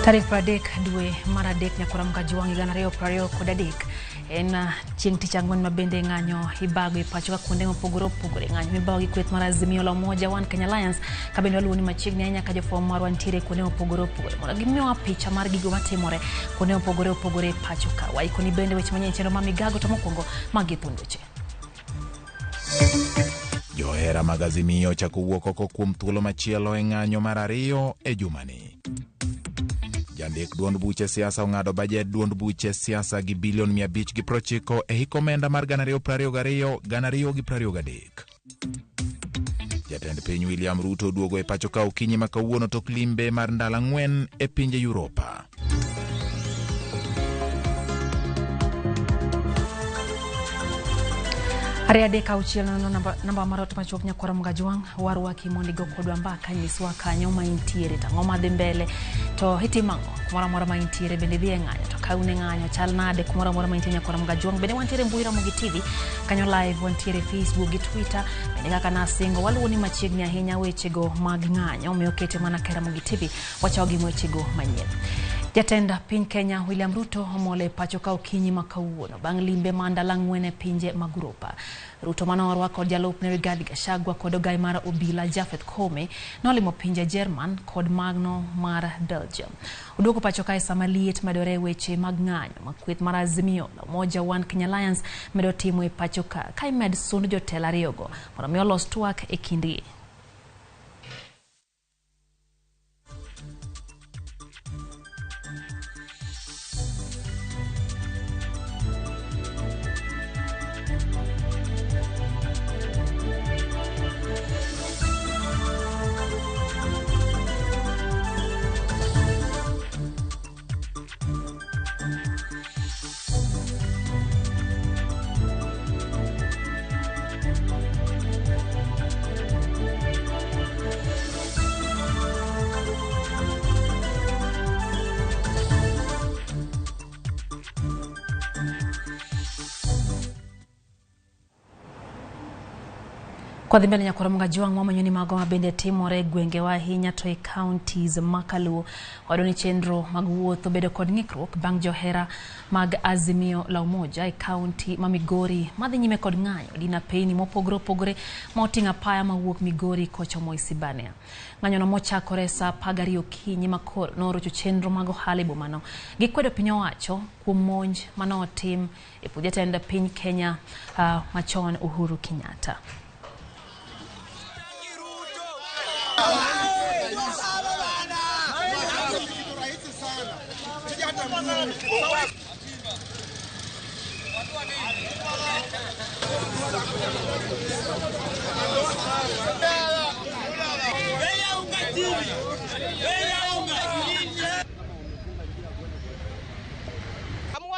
Tarik 30 dwe mar adek nyakora Mkajuang' 2023 en chieng' tich ang'wen ma bende ng'anyo ibago e pacho ka kuonde mopogore opogore. Ng'anyo mibago gi kweth mar Azimio la Umoja One Kenya Alliance ka bende waluwo ni machiegni ahinya ka jofwambo marwa nitiere kuonde mopogore opogore mondo gimiwa picha mar gigo matimore kuonde mopogore opogore e pacho ka. Waikoni bende weche manyien chenro ma migago to mokwongo magi thuond weche. Johera mag Azimio ochako wuok oko kuom thuolo machielo e ng'anyo mar ariyo e jumani. Jandik duond buche siasa ong'ado bajet duond buche siasa gi bilion 590 e hik omenda mar 2022 2023. Jatend piny William Ruto oduogo e pacho ka okinyi ma kawuono tok limbe mar ndalo ang'wen e pinje Yuropa. Ariyo adek auchiel nono namba mar ot machuok nyakwara Mgajwang' warwaki mondo igo kodwa mbaka nyiswa kanyo ma intiere to ang'o madhi mbele to itimo ang'o kumoro amora ma intiere bende idhi e ng'anyo to ka un e ng'anyo chal nade kumoro amora ma intiere nyakwara Mgajwang' bende wantiere e mbui Ramogi TV kanyo live wantiere Facebook gi Twitter bende kaka nasingo waluwo ni machiegni ahinya wechego mag ng'anyo omiyo kete mana ka Ramogi TV wachako gi wechego manyien. Jatend piny Kenya William Ruto omol e pacho ka okinyi ma kawuono bang' limbe ma ndalo ang'wen e pinje mag Uropa. Ruto mane orwako kod jalupne Rigathi Gachagua kod ogai mar obila Japheth Koome nolimo pinje Jerman kod magno mar Belgium. Oduogo pacho kae sama liet medore e weche mag ng'anyo ma kweth mar Azimio la Umoja One Kenya Alliance medo timo e pacho ka ka imed sund jotelo ariyogo mondo mi olos twak e kindgi. Kwa dhi mbele nyakwara Mgajwang' wamanyo ni mago ma bende timore e gwengewa ahinya to e counties ma kaluo. Wayudo ni chenro mag wuoth obedo kod ng'ikruok bang' johera mag Azimio la Umoja e county ma Migori madhi nyime kod ng'anyo dina peyni mopogore opogore ma oting'o apaya mawuok Migori kochomo Isibania. Ng'anyono mochakore saa 12 okinyi ma koro norocho chenro mag ohala e bomano. Gikwedo piny owacho kuom monj manotim e puoth jatend piny Kenya machon Uhuru Kenyatta.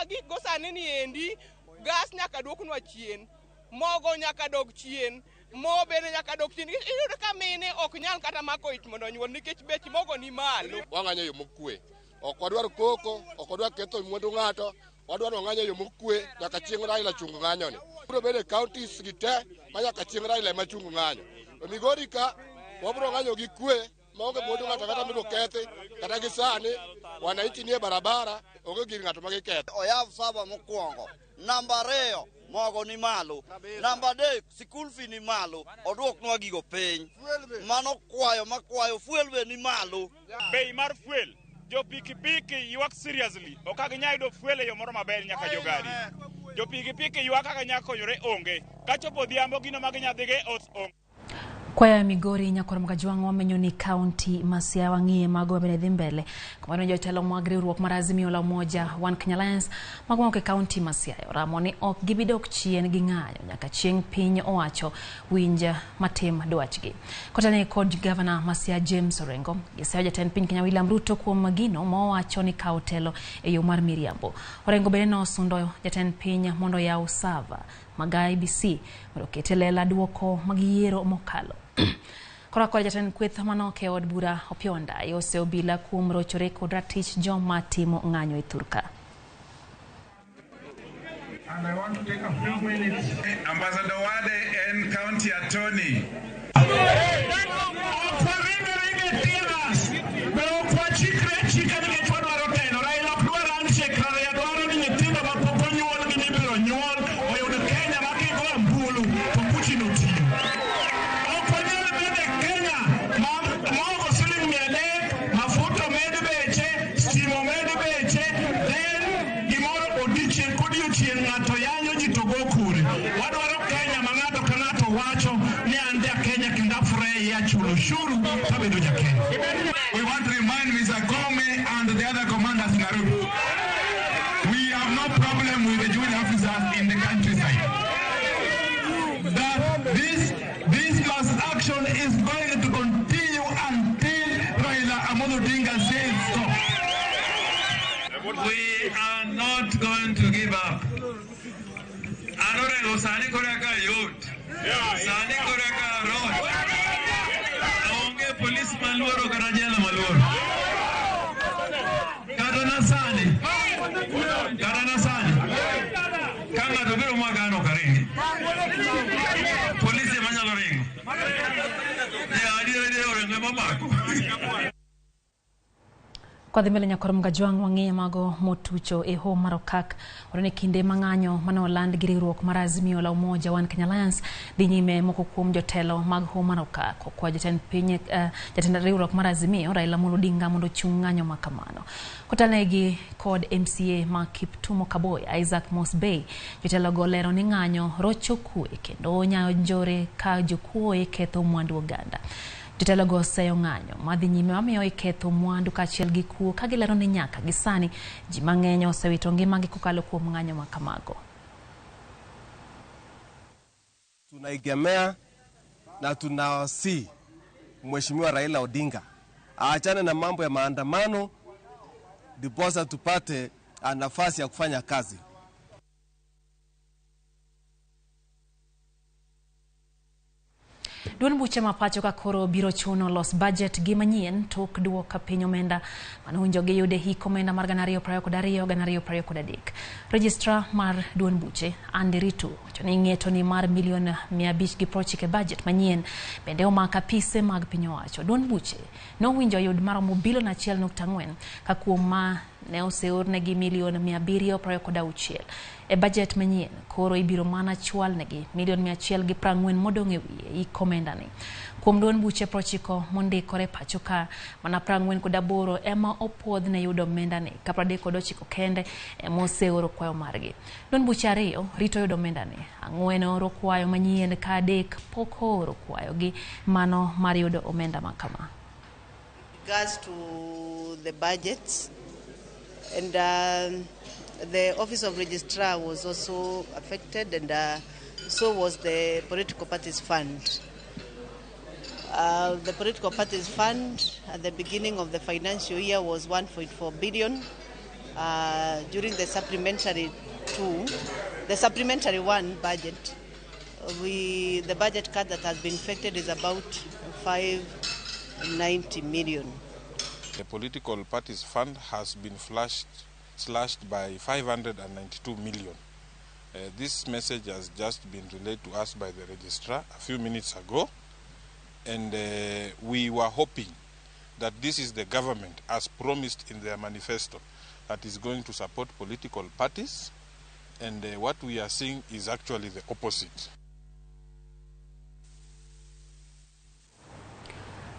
Gik go sani ni endi gas nyaka duoknwa chien, mogo nyaka dog chien, mo bende nyaka dog chien. Iyudo ka mine ok nyal kata mako ich mondo onyuol nikech bech mogo ni malo. Wang'anyo e yo mokwe, ok wadwar koko, ok wadwar ketho mwandu ng'ato, wadwaro wang'anyo e yo mokwe nyaka chieng' Raila chung ng'anyo ni. Biro bedo e counties gi te ma nyaka chieng' Raila ema chung ng'anyo. To Migori ka wabiro ng'anyo gi kwe maonge mwandu ng'ato kata mibiro kethi, kata gi sani wananchi nie barabara onge gir ng'ato ma giketho. Oyaw saba mokwongo, namba ariyo mogo ni malo, namba adek sikul fee ni malo, oduoknwa gigo piny. Mano kwayo makwayo, fuel be ni malo. Bei mar fuel, jo pikipiki ywak seriously, ok ginyal yudo fuel e yo moro maber nyaka jogari. Jo pikipiki ywak kaka nyaka konyore onge, kachopo odhiambo gino ma ginya dhigo e ot onge. Kwaya Migori nyakwar Mgajwang' wamenyo ni county ma Siaya wang'iye mago mabende dhi mbele. Kamano jotelo mag riwruok mar Azimio la Umoja One Kenya Alliance mago mawuok e county ma Siaya oramo ni ok gibi dok chien gi ng'anyo nyaka chieng' piny owacho winj matim dwachgi. Kotenore kod gavana ma Siaya James Orengo, giseyo jatend piny Kenya William Ruto kuom gino mowacho ni kawo telo e yo mar miriambo. Orengo bende nosundo jatend piny mondo oyaw sava mag IEBC mondo oket e lela duoko mag yiero mokalo. Koro kod jatend kweth manok e od bura Opiyo Wandayi ose obila kuom rochore kod ratich joma timo ng'anyo e thurka. And I want to take a few minutes. Ambassador Wade and County Attorney. chulo ushuru tabedo ja Kenya. We want to remind Mr. Kome and the other commanders in Nairobi, we have no problem with the junior officers in the countryside. That this mass action is going to continue until Raila Amolo Odinga says stop. We are not going to give up. Anorego sani koreka yot. Sani koreka road. Onge police maluoro kata jela maluoro. Kata na sani. Kata na sani. Ka ng'ato biro magano karingi. Polisi manyalo ringo. Ya adier adier oringo mamako. Kwa dhi mbele nyakwar Mgajwang' wang'iyo mago motucho e ho mar Okak wacho ni kinde mang'anyo mane oland gi riwruok mar Azimio la Umoja One Kenya Alliance dhi nyime moko kuom jotelo mag ho mar Okak okwayo jatend piny jatend riwruok mar Azimio Raila Amolo Odinga mondo ochung ng'anyo ma kamano. Kotelnegi kod MCA ma Kiptumo Kaboi Isaac Mosbey, jotelo go lero ni ng'anyo rocho kwe kendo nyayo njore ka jokuoye ketho mwandu oganda. Jotelo go oseyo ng'anyo madhi nyime mamiyo iketho mwandu kaachiel gi kuo ka gilero ni nyaka gi sani ji mang'eny osewito ngimagi kokalo kuom ng'anyo ma kamago. Tunaegemea na tunawasi Mheshimiwa Raila Odinga aachane na mambo ya maandamano ndiposa tupate nafasi ya kufanya kazi. Duond buche ma pacho ka koro biro chuno los budget gi manyien tok duoka piny omenda manowinjo giyude hik omenda mar 2022 2023. Registrar mar duond buche Andy Ritu wacho ni ng'eto ni mar milion 590 e budget manyien bende omako apise mag piny owacho. Duond buche nowinjo yud maromo bilion 1.4 ka kuom ma ne oseornegi milion 726. E budget manyien koro ibiro mana chwalnegi milion 140 modong' e wiye hik omenda ni. Kuom duond buche 90 mondikore pacho ka mana 48 ema opuodh ne yudo omenda ni ka 39 kende ema oseoro kwayo margi. Duond buche 2 rito yudo omenda ni, 4 oro kwayo manyien ka 3 pok ooro kwayo gi mano mar yudo omenda ma kama. Regards to the budget and the Office of Registrar was also affected, and so was the Political Parties Fund. The Political Parties Fund at the beginning of the financial year was 1.4 billion. During the supplementary two, the supplementary one budget, the budget cut that has been affected is about 590 million. The Political Parties Fund has been slashed by 592 million. This message has just been relayed to us by the registrar a few minutes ago, and we were hoping that this is the government, as promised in their manifesto, that is going to support political parties, and what we are seeing is actually the opposite.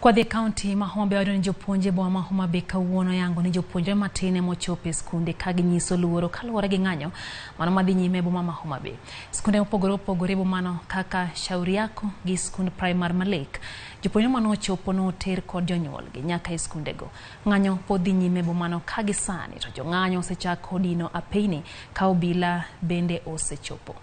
Kwa dhi kaunti ma Homa Bay ni jopuonje boma ma Homa Bay kawuono yango ni jopuonjre matin ema ochopo e skunde ka ginyiso luoro kaluwore gi ng'anyo mano madhi nyime e boma ma Homa Bay. Skunde mopogore opogore e bomano kaka Shauri Yako gi skund primar Malek, jopuonjre manochopo noter kod jonyuolgi nyaka e skundego. Ng'anyo pod dhi nyime e bomano ka gi sani to jong'anyo osechako dino apeyni ka obila bende osechopo.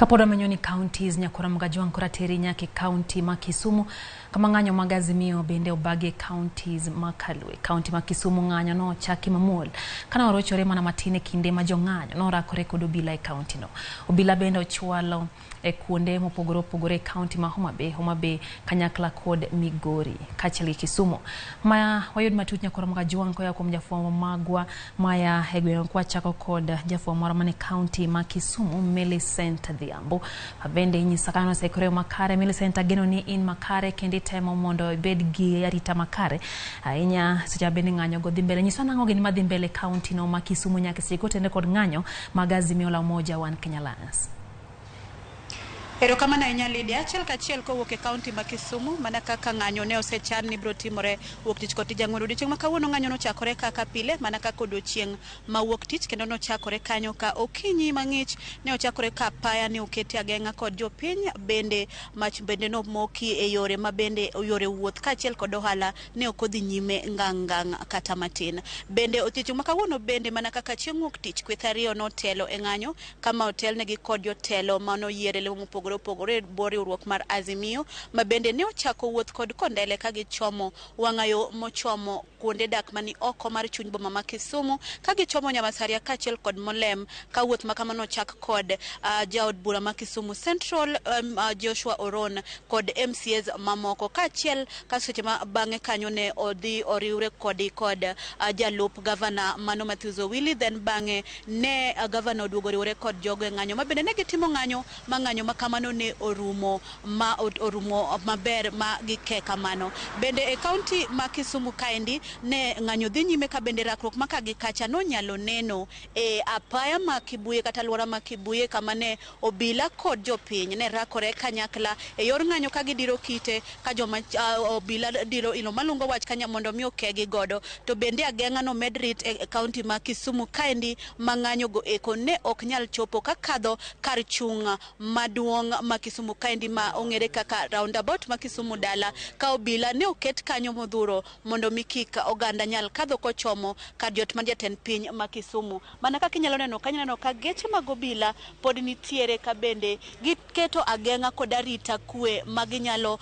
Kapod wamenyo ni counties nyakora Mgajwang' koro ateri nyaka e county ma Kisumu kama ng'anyo mag Azimio bende obagi e counties ma Kalwe. County ma Kisumu ng'anyo nochaki mamuol kane orochore mana matin e kinde ma jong'anyo norakore kod obila e county no. Obila bende ochwalo e kuonde mopogore opogore e county ma Homa Bay, Homa Bay kanyakla kod Migori kaachiel gi Kisumu. Ma wayud matut nyakora Mgajwang' koa kuom jafwambo magwa maya e gweng' kwachako kod jafwambo moro mane county ma Kisumu Millicent Adhiambo. Bende inyisa kaka noseikore makare. Millicent, ageno ni in makare kendo itemo mondo ibed gi arita makare ahinya seche ma bende ng'anyo go dhi mbele. Nyiswa nang'o gini madhi mbele county no ma Kisumu nyaka seche kotene kod ng'anyo mag Azimio la Umoja One Kenya Alliance. Erokamano ahinya Lydia. Achiel kachiel kowuok e kaunti ma Kisumu, mana kaka ng'anyo ne osechan ni biro timore wuok tich kod tij ang'wen. Odiochieng' ma kawuono ng'anyo nochakore kaka pile, mana kaka odiochieng' ma wuok tich, kendo nochakore kanyo ka okinyi mang'ich, ne ochakore ka apaya ne oketi ageng'a kod jopiny, bende mach bende nomoki e yore ma bende yore wuoth kaachiel kod ohala ne ok odhi nyime ngang' ngang' kata matin. Bende odiochieng' ma kawuono bende mana kaka chieng' wuok tich, kweth ariyo notelo e ng'anyo kama otelnegi kod jotelo manoyier e lemo mopogore opogore e bwo riwruok mar Azimio, ma bende ne ochako wuoth kod kondele ka gichomo wang'ayo mochomo kuonde dak mani oko mar chuny boma ma Kisumu, ka gichomo Nyamasaria kaachiel kod Molem, ka wuoth ma kamano ochak kod jaod bura ma Kisumu Central Joshua Oron kod MCAs mamoko, kaachiel ka seche ma bang'e kanyo ne odhi oriwre kod jalup gavana mano Matthews Owili, then bang'e ne gavana oduogo oriwore kod jogo e ng'anyo ma bende ne gitimo ng'anyo ma ng'anyo ma kamano ne orumo ma orumo maber ma gike kamano. Bende e kaunti ma Kisumu kaendi ne ng'anyo dhi nyime ka bende rakruok ma ka gi kacha nonyalo neno e apaya ma Kibuye kata alwora ma Kibuye kama ne obila kod jopiny ne rakore kanyakla e yor ng'anyo ka gidiro kite ka joma obila diro ilo malungo wach kanya mondo mi okegi godo. To bende ageng'a nomed rit e kaunti ma Kisumu kaendi ma ng'anyo go eko ne ok nyal chopo kakadho kar chung' maduong' ma Kisumu kaendi ma ong'ere kaka roundabout ma Kisumu dala, ka obila ne oket kanyo modhuro mondo mi kik oganda nyal kadho kochomo kar jot mar jatend piny ma Kisumu. Mana kaka inyalo neno kanyo, neno ka geche mag obila pod nitiere ka bende giketo ageng'a kod arita kwe ma ginyalo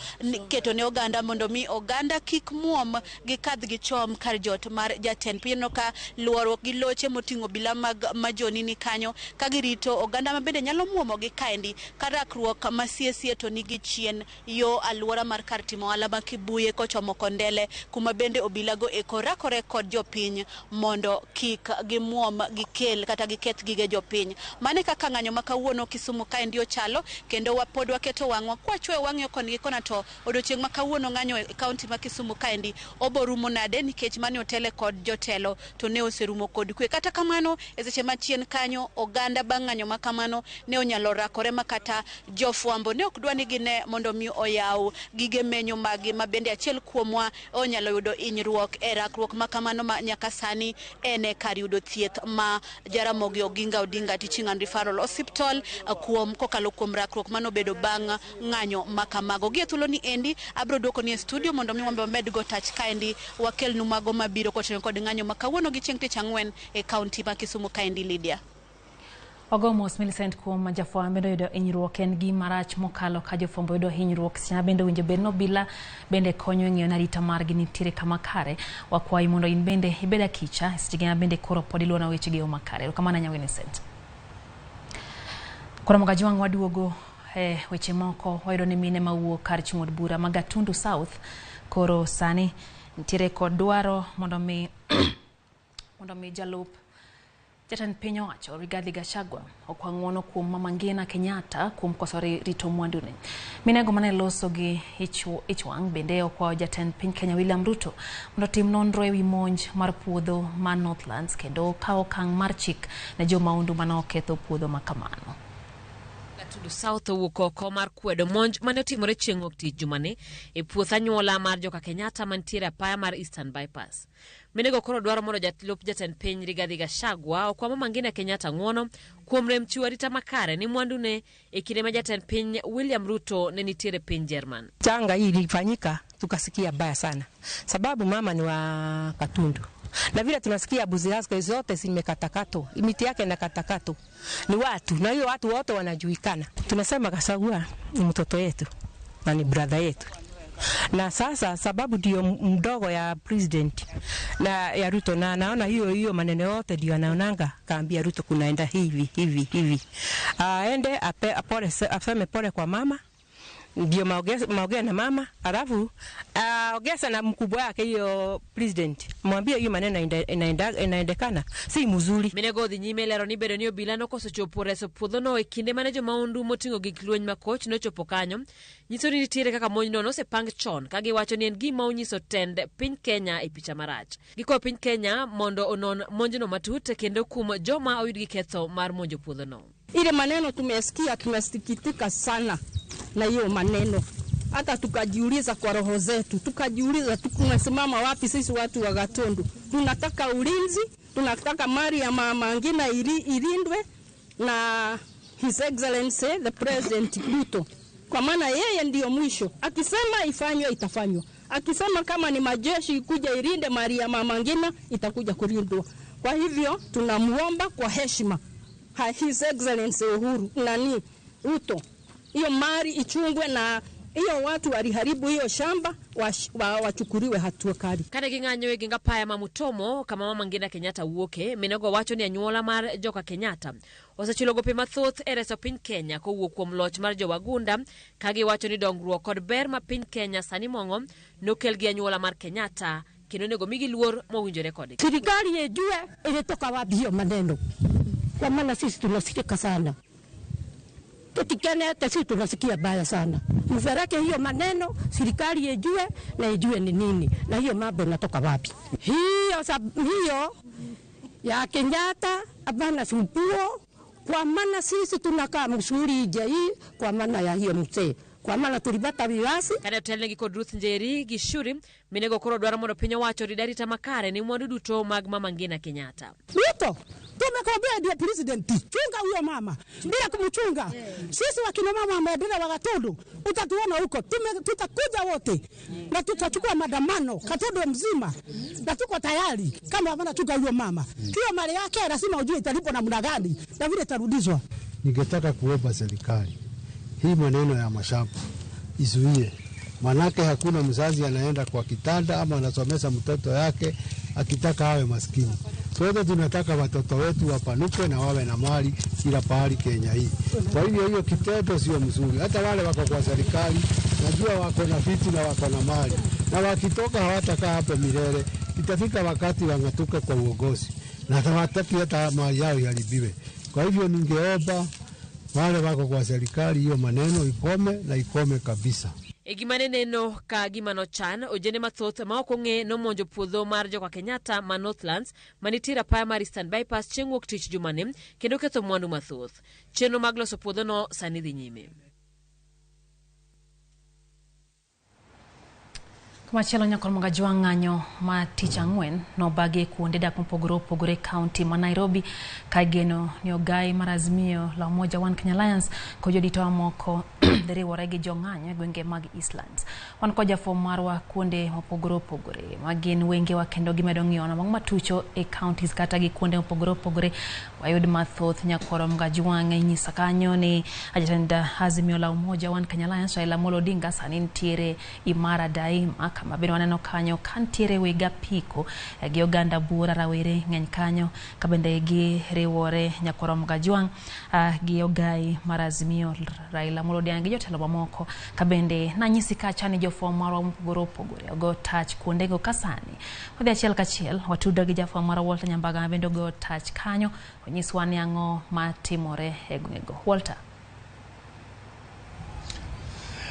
keto ne oganda mondo mi oganda kik muom gikadh gichom kar jot mar jatend piny. Ineno ka luoruok gi loche moting'o obila mag majoni ni kanyo ka girito oganda ma bende nyalo muomo gi kaendi ka rakruok ma siesie to nigi chien yo alwora mar kar timo ohala ma Kibuye kochomo Kondele, kuma bende obila go eko rakore kod jopiny mondo kik gimuom gikel kata giketh gige jopiny. Mane kaka ng'anyo ma kawuono Kisumu kaendi ochalo, kendo pod waketo wang'wa kwachwoyo wang'iyo koni gi kona, to odiochieng' ma kawuono ng'anyo e kaunti ma Kisumu kaendi oborumo nade, nikech mane otele kod jotelo to ne oserumo kod kwe. Kata kamano e seche machien kanyo oganda bang' ng'anyo ma kamano ne onyalo rakore ma kata jofwambo ne ok dwa ni gine mondo mi oyaw gige menyo magi, ma bende achiel kuomwa onyalo yudo hinyruok e rakruok ma kamano ma nyaka sani en e kar yudo thieth ma Jaramogi Oginga Odinga Teaching and Referral Hospital kuom kokalo kuom rakruok manobedo bang' ng'anyo ma kamago. Gi e thuolo ni endi abiro duoko ni e studio mondo mi wambe wamed go tach kaendi wakelnu mago mabiro kotenore kod ng'anyo ma kawuono gi chieng' tich ang'wen e kaunti ma Kisumu kaendi. Lydia. Wago mos Millicent kuom jafwambo bende oyudo hinyruok. En gima rach mokalo ka jofwambo yudo hinyruok seche bende owinjo bed ni obila bende konyo e ng'iyo ni arita margi nitiere kama kare. Wakwayi mondo in bende ibed akicha seche ma bende koro pod iluwo weche gi yo makare. Erokamano ahinya Millicent. Koro Mgajwang' waduogo e weche moko. Wayudo ni mine mawuok kar chung' od bura ma Gatundu South koro sani nitiere kod dwaro mondo mi jalup jatend piny owacho Rigathi Gachagua okwa ng'uono kuom Mama Ngina Kenyatta kuom koso rito mwandune. Minego mane loso gi ich wang' bende okwayo jatend piny Kenya William Ruto mondo otim nonro ewi monj mar puodho ma Northlands kendo kawo okang' mar chik ne jomaundu mane oketho puodho ma kamano. Gatundu South owuok oko mar kwedo monj mane otimore chieng' wuok tich jumani e puoth anyuola mar joka Kenyatta mantiere apaya mar Eastern Bypass. Minego koro dwaro mondo jalup jatend piny Rigathi Gachagua okwa Mama Ngina Kenyatta ng'uono kuom rem chiwo arita makare ni mwandune e kinde ma jatend piny William Ruto ne nitiere piny Jerman. Janga hii ilifanyika tukasikia baya sana, sababu mama ni wa Katundu. Na vile tunasikia mbuzi zake zote zimekatakatwa, miti yake inakatakatwa ni watu, na hiyo watu wote wanajulikana. Tunasema Gachagua ni mtoto yetu na ni brother yetu, na sasa sababu ndio mdogo ya president na ya Ruto, na naona hiyo hiyo maneno yote ndio anaonanga, kaambia Ruto kunaenda hivi hivi hivi, aende ape, apole, aseme pole kwa mama ndio maongea na mama, alafu aongeza na mkubwa wake hiyo president, mwambie hiyo maneno inaendekana si mzuri. Minego dhi nyime lero ni bedo ni obila nokoso chopo reso puodhono e kinde mane jomaundu moting'o gik lweny makoch nochopo kanyo nyiso ni nitiere kaka monjno nosepang chon ka giwacho ni en gima onyiso tend piny Kenya e picha marach. Gikwayo piny Kenya mondo onon monjno matut kendo kuom joma oyud gi ketho mar monjo puodhono. Ile maneno tumesikia, tumesikitika sana na hiyo maneno, hata tukajiuliza kwa roho zetu, tukajiuliza tumesimama wapi sisi watu wa Gatundu. Tunataka ulinzi, tunataka mali ya mama Ngina ilindwe na His Excellency the President Ruto, kwa maana yeye ndiyo mwisho. Akisema ifanywe itafanywa, akisema kama ni majeshi ikuja ilinde mali ya mama Ngina itakuja kulindwa. Kwa hivyo tunamuomba kwa heshima His Excellency Uhuru nani Ruto, hiyo mali ichungwe na hiyo watu waliharibu hiyo shamba wachukuliwe hatua kali. Kane ging'anyo e ging apaya ma Mutomo kama mama Ngina Kenyatta wuoke, minego wacho ni anyuola mar joka Kenyatta osechulo gope mathoth e reso piny Kenya kowuok kuom loch mar jowagunda, ka giwacho ni dongruok kod ber ma piny Kenya sani mong'o nokel gi anyuola mar Kenyatta kendo onego migi luor mowinjore kodgi. Serikali ijue ilitoka wapi hiyo maneno, kwa maana sisi tunasikia sana tukikenete, sisi tunasikia baya sana. Mfereke hiyo maneno, serikali ijue na ijue ni nini na hiyo mambo inatoka wapi. Hiyo ya Kenyatta abana sumpuo, kwa maana sisi tunakaa msuri ije hii kwa maana ya hiyo mzee, kwa maana tulipata viwasi. Kane otelnegi kod Ruth Njeri gi Shuri, minego koro dwaro mondo piny owacho orid arita makare ne mwandu duto mag mama Ngina Kenyatta. Ruto, tumekwambia ndiye president, chunga huyo mama bila kumchunga. Sisi wakina mama wameendelea wa Gatundu, utatuona huko. Tutakuja wote na tutachukua maandamano Gatundu mzima, na tuko tayari kama wanachunga huyo mama. Hiyo mali yake lazima ujue italipwa namna gani na vile itarudishwa. Ningetaka kuomba serikali hii maneno ya mashamba izuie, manake hakuna mzazi anaenda kwa kitanda ama anasomesha mtoto yake akitaka awe maskini. Sote tunataka watoto wetu wapanuke na wawe na mali kila pahali Kenya hii. Kwa hivyo hiyo kitendo sio mzuri. Hata wale wako kwa serikali najua wako na viti na wako na mali, na wakitoka hawatakaa hapo milele. Itafika wakati wang'atuke kwa uongozi na hawataki hata mali yao iharibiwe. Kwa hivyo ningeomba wale wako kwa serikali hiyo maneno ikome na ikome kabisa. E gima ne neno ka gima nochan, ojende mathoth ma ok ong'e nomonjo puodho mar joka Kenyatta ma Northlands manitiere apaya mar Eastern Bypass chieng' wuok tich jumani kendo ketho mwandu mathoth. Chenro mag loso puodhono sani dhi nyime. Kumachielo nyakor Mugajwa ng'anyo ma tich ang'wen nobagi e kuonde dak mopogore opogore e kaunti ma Nairobi ka igeno ni ogai mar Azimio la Umoja One Kenya Alliance kod jodito mamoko dhi riwore gi jong'anyo e gwenge mag Eastlands. Wan kod jafwambo marwa kuonde mopogore opogore ma gin wengewa kendo gimedo ng'iyo nang'o matucho e counties kata gi kuonde mopogore opogore. Wayud mathoth nyakwaro Mugajwang' inyisa kanyo ni jatend Azimio la Umoja One Kenya Alliance Raila Amolo Odinga sani nitiere imara daima, kama bende waneno kanyo kantiere weg apiko gi oganda buora rawere ng'eny kanyo ka bende giriwore nyakwaro Mugajwang' gi ogai mar Azimio Raila Amolo Odinga gi jotelo mamoko. Ka bende nanyisi kacha ni jofwambo marwa mopogore opogore ogo tach kuondego ka sani wadhi achiel kachiel watudo gi jafwambo marwa Walter Nyambaga bende ogo tach kanyo onyiswa ni ang'o matimore e gwengego. Walter.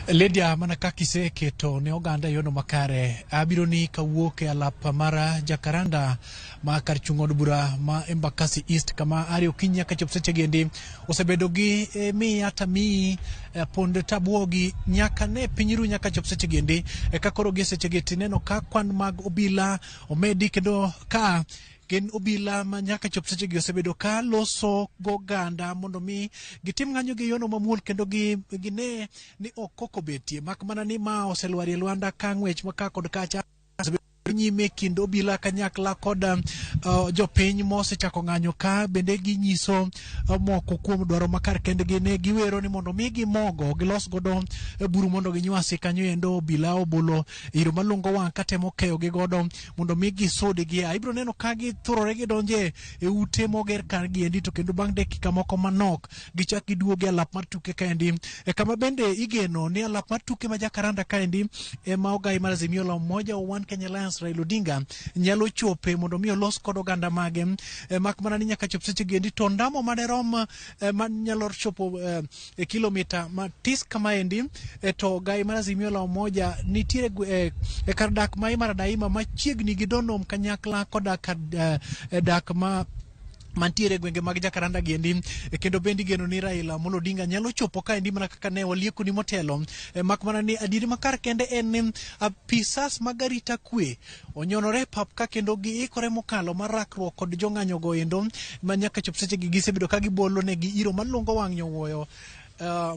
Lydia, mana kaka iseketo ne oganda yono makare, abiro ni kawuok e alap mar Jacaranda ma kar chung' od bura ma Embakasi East kama are okinyi nyaka chop seche gendi osebedo gi miya tamiyi pond tabuogi nyaka ne piny ru nyaka chop seche gendi ka koro gi seche gi tineno ka kwan mag obila omedi kendo ka gin obila ma nyaka chop seche gi osebedo ka loso goganda mondo mi gitim ng'anyo gi yono mamuol kendo gine ni ok koko betie mak mana ni ma oselwarie lwanda ka ng'wech ma ka kod kacha. Nyime kind obila kanyakla kod jopiny mosechako ng'anyo ka bende ginyiso moko kuom dwaro makar kendgi. Ne giwero ni mondo migi mogo gilos godo buru mondo ginywasi kanyo endo. Obila obolo iro malungo wang' katemo keyogi godo mondo mi gisudi gia. Ibiro neno ka githurore gidonje e ute moger kargi endi, to kendo bang' dakika moko manok gichak giduogo e alap mar tuke kaendi, e kama bende igeno ni alap mar tuke ma Jakaranda kaendi ema ogai mar Azimio la Umoja One Kenya Alliance Raila Odinga nyalo chope mondo mi olos kod oganda mage. Mak mana ni nyaka chop seche gi endi to ndamo maderom manyalo chopo e kilomita matis kamaendi, to ogai mar Azimio la Umoja nitiere e kar dak ma Imara Daima machiegni gi Donom kanyakla koda kar dak ma mantiere e gwenge mag Jakaranda giendi. Kendo bende igeno ni Raila Amolo Odinga nyalo chopo kaendi mana kaka ne waliekoni motelo. Mak mana ni adieri makar kende en ni apisas mag arita kwe onyonore e pap ka kendo giikore mokalo mar rakruok kod jong'anyo go endo ma nyaka chop sechegi gisebedo ka gibolo negi iro malungo wang' nyowuoyo.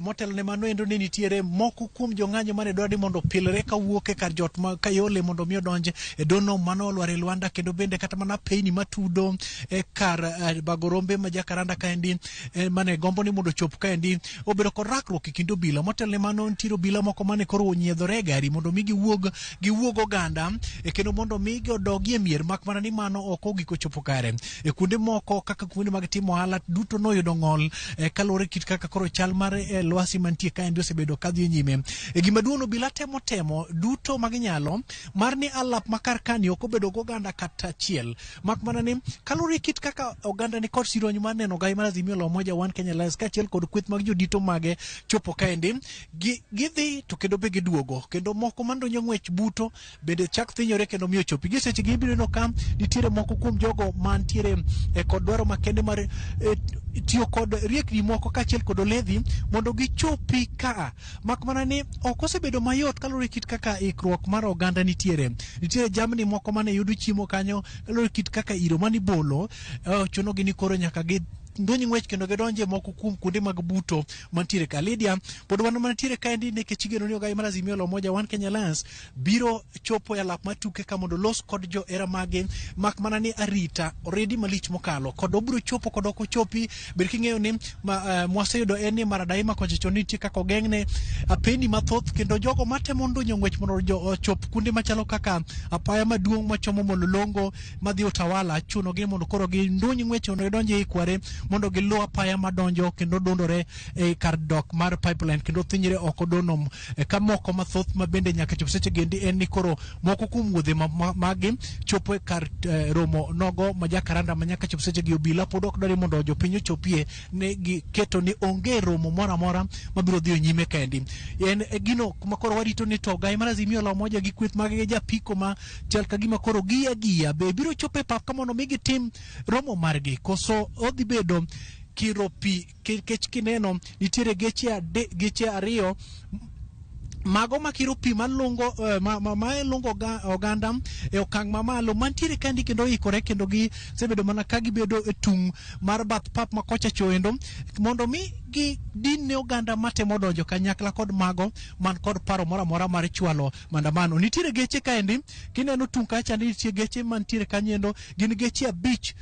Motelo ne mano endo ne nitiere moko kuom jong'anyo mane dwaro ni mondo opilre kawuok e kar jot ma Kayole mondo mi odonj e dono mano olwar e Lwanda, kendo bende kata mana peyni matudo e kar bago rombe ma Jakaranda kaendi, mane gombo ni mondo ochop kaendi obedo kod rakruok e kind obila. Motelo ne mano nitiere obila moko mane koro onyiedhore e gari mondo mi giwuog oganda, kendo mondo mi gidogi e mier, mak mana ni mano ok ogik ochopo kare. E kuonde moko kaka kuonde mag timo ohala duto noyudo ng'ol, kaluwore kit kaka koro chal mar lwasi mantie kaendi osebedo kadhi nyime. Gima duong', obila temo temo duto maginyalo mar ni alap ma kar kani ok obedo goganda kata achiel, mak mana ni kaluwore kit kaka oganda ni kod sirony mar neno gai mar Azimio la Umoja One Kenya Alliance kaachiel kod kweth mag jodito mage chopo kaendi, gidhi to kendo be giduogo, kendo moko mandonjo ng'wech buto bende chak thinyore kendo miyo chopi. Gi seche gi ibiro neno ka nitiere moko kuom jogo mantiere kod dwaro makende mar tiyo kod riekni moko kaachiel kod oledhi mondo gichopi kaa, mak mana ni ok osebedo mayot kaluwore kit kaka ikruok mar oganda nitiere. Nitiere jamni moko mane yudo chiemo kanyo, kaluwore kit kaka iro manibolo chunogi ni koro nyaka gi ndony ng'wech kendo gidonje moko kuom kuonde mag buto mantiere ka. Lydia, pod wan mantiere kaendi nikech igeno ni ogai mar Azimio la Umoja One Kenya Alliance biro chopo e alap mar tuke ka mondo los kod johera mage, mak mana ni arita oredi malich mokalo kod obiro chopo kod ok ochopi. Bed king'eyo ni mwaseyudo en ni Maradaima kocha chon nitie kaka ogeng'ne apeni mathoth, kendo jogo matemo ndonyo ng'wech mondo ochop kuonde machalo kaka apaya maduong' machomo Mololongo madhi Utawala, chuno gi mondo koro gindony ng'wech mondo gidonj ei Kware mondo giluw apaya madonjo kendo dondore e kar dok mar pipeline kendo thinyre oko Donom. Ka moko mathoth ma bende nyaka chop seche gendi en ni koro moko kuom wuodhe magi chopo e kar romo nogo ma Jakaranda ma nyaka chop seche gi obila pod ok dwar mondo jopiny ochopie, ne giketo ni onge romo moro amora mabiro dhi nyime kaendi. En gino kuma koro warito ni to gai mar Azimio la Umoja gi kweth mage gi japiko ma chal ka gima koro giya giya be biro chopo e pap ka mondo mi gitim romo margi, koso odhi bedo kiro pi, nikech kineno nitiere geche ariyo mago makiro pi malungo ma oganda e okang' mamalo mantiere kaendi kendo oikore kendo gisebedo mana ka gibedo e tung' mar bath pap ma kocha choendo mondo mi gidin ne oganda matemo donjo kanyakla kod mago man kod paro moro amora mar chwalo maandamano. Nitiere geche kaendi, kineno tung' kacha nitie geche mantiere kanyo, gin geche 5,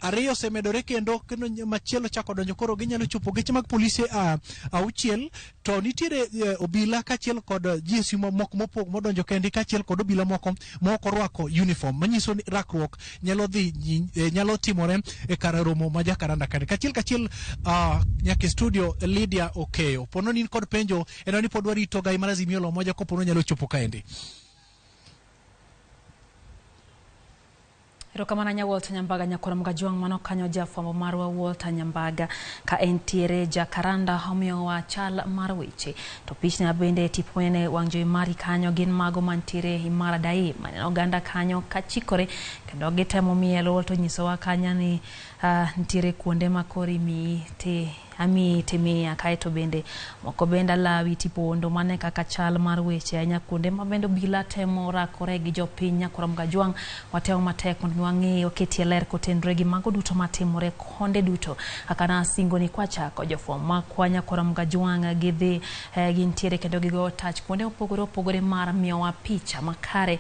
2 osemedore kendo machielo chako donjo, koro ginyalo chopo geche mag polise 6. To nitiere obila kaachiel kod GSU moko mopog modonjo kendi kaachiel kod obila moko ma ok orwako uniform, manyiso ni rakruok nyalo dhi nyalo timore e kar romo ma Jakaranda kande. Kachiel kachiel nyaka e studio Lydia Okeyo, pono ni in kod penjo en ni pod warito gai mar Azimio la Umoja kopono nyalo chopo kaendi. Erokamano nya Walter Nyambaga nyakwar Mgajwang', mano kanyo jafwambo marwa Walter Nyambaga ka entiere Jakaranda omiyowa chal mar weche. To pichni bende tipo nene wang' jowi mari kanyo gin mago mantiere Imara Daima. Neno oganda kanyo kachikore kendo gitemo miel. Walter onyisowa kanyo ni nitiere kuonde ma koro imiyi te Amiyi timiya kaeto bende moko bende alawi tipondo. Mane kaka chal mar weche ahinya kuonde ma bende obila temo rakore gi jopiny. Nyakora Mgajwang' watemo matek mondo mi wang'e waketie ler kotenore gi mago duto matimore konde duto. Kaka nasingo ni kwachako jofwambo makwa Nyakora Mgajwang' gidhi gintiere kendo gigo tach kuonde mopogore opogore mar miyowa picha makare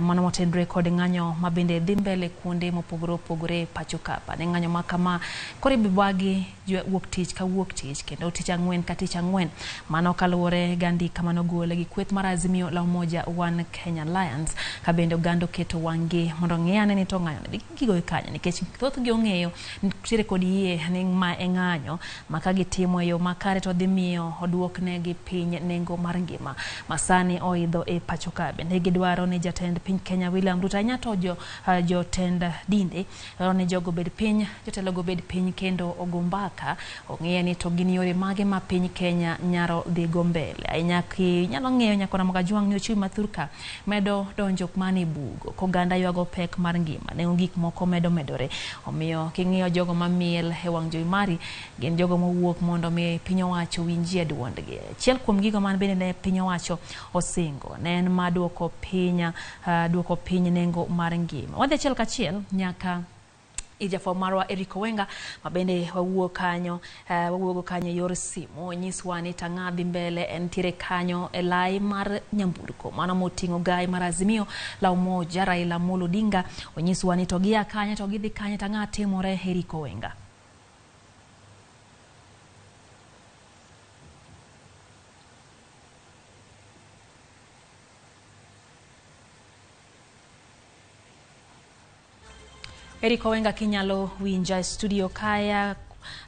mano motenore kod ng'anyo ma bende dhi mbele kuonde mopogore opogore pacho ka. Ne ng'anyo ma kama koro ibibwagi wuok tich ka wuok tich kendo tich ang'wen ka tich ang'wen. Mano kaluwore gi andika manogol gi kweth mar Azimio la Umoja One Kenya Alliance ka bende oganda oketo wang'gi mondo ong'i ane ni to ng'anyo ni gigo kanyo nikech thothgi ong'eyo nitiere kod yie ni ma e ng'anyo ma ka gitimo e yo makare to dhi miyo oduoknegi piny nengo mar ngima masani oidho e pacho ka. Bende gidwaro ni jatend piny Kenya William Ruto ahinya to jotend dinde dwaro ni jogo obed piny, jotelogo obed piny kendo ogo mbaka ong'iye ni to gin yore mage ma piny Kenya nyalo dhigo mbele. Ahinya kinyalo ng'eyo Nyakora Mgajwang' ni ochumi ma thurka medo donjo mana e bugo koganda ywago pek mar ngima nengo gik moko medo medore. Omiyo king'iyo jogo mamiel e wang' jowi mari gin jogo mowuok mondo mi piny owacho winjie duondgi. Achiel kuom gigo man bende ne piny owacho osingo ne en ma duoko piny nengo mar ngima. Wadhi achiel kachiel nyaka ijafwambo marwa Eric Owenga ma bende wawuok kanyo wawuogo kanyo yor simu nyiswa ni tang'a dhi mbele entiere kanyo e lai mar nyamburko mano moting'o gai mar Azimio la Umoja Raila Amolo Odinga. Onyiswa ni to gia kanyo to gidhi kanyo tang'a timore. Eric Owenga. Eric Owenga kinyalo winja e studio kaya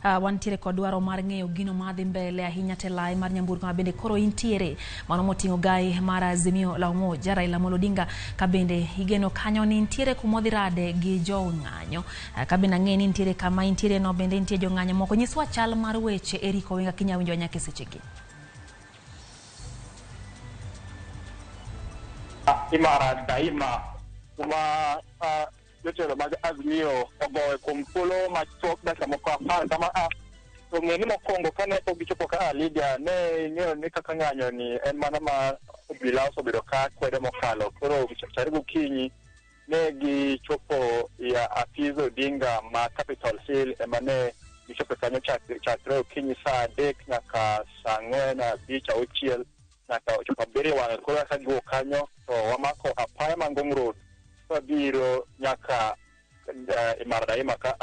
wantiere kod dwaro mar ng'eyo gino madhi mbele ahinya te lai mar nyamburko ma bende koro intiere mano moting'o gai mar Azimio la Umoja Raila Amolo Odinga ka bende igeno kanyo ni nitiere kumodhi rade gi jong'anyo ka bende ang'e ni nitiere kama intiere no bende nitie jong'anyo moko. Nyiswa chal mar weche Eric Owenga kinya winjo nyaka e sechegi. Imara daima kuma jotelo mag Azimio ogowe kuom thuolo machuok dakika moko 10 kama to ng'e ni mokwongo kane pok gichopo ka Lydia ne ing'eyo ni kaka ng'anyo ni en mana ma obila osebedo ka kwedo mokalo. Koro chakre gokinyi ne gichopo ya apis Odinga ma Capitol Hill ema ne gichopo kanyo chakre okinyi saa 3 nyaka saa 4, 5, 6 nyaka ochopo 7 wang'e. Koro ka giwuok kanyo to wamako apaya ma Ngong Road wabiro nyaka Imara Daima ka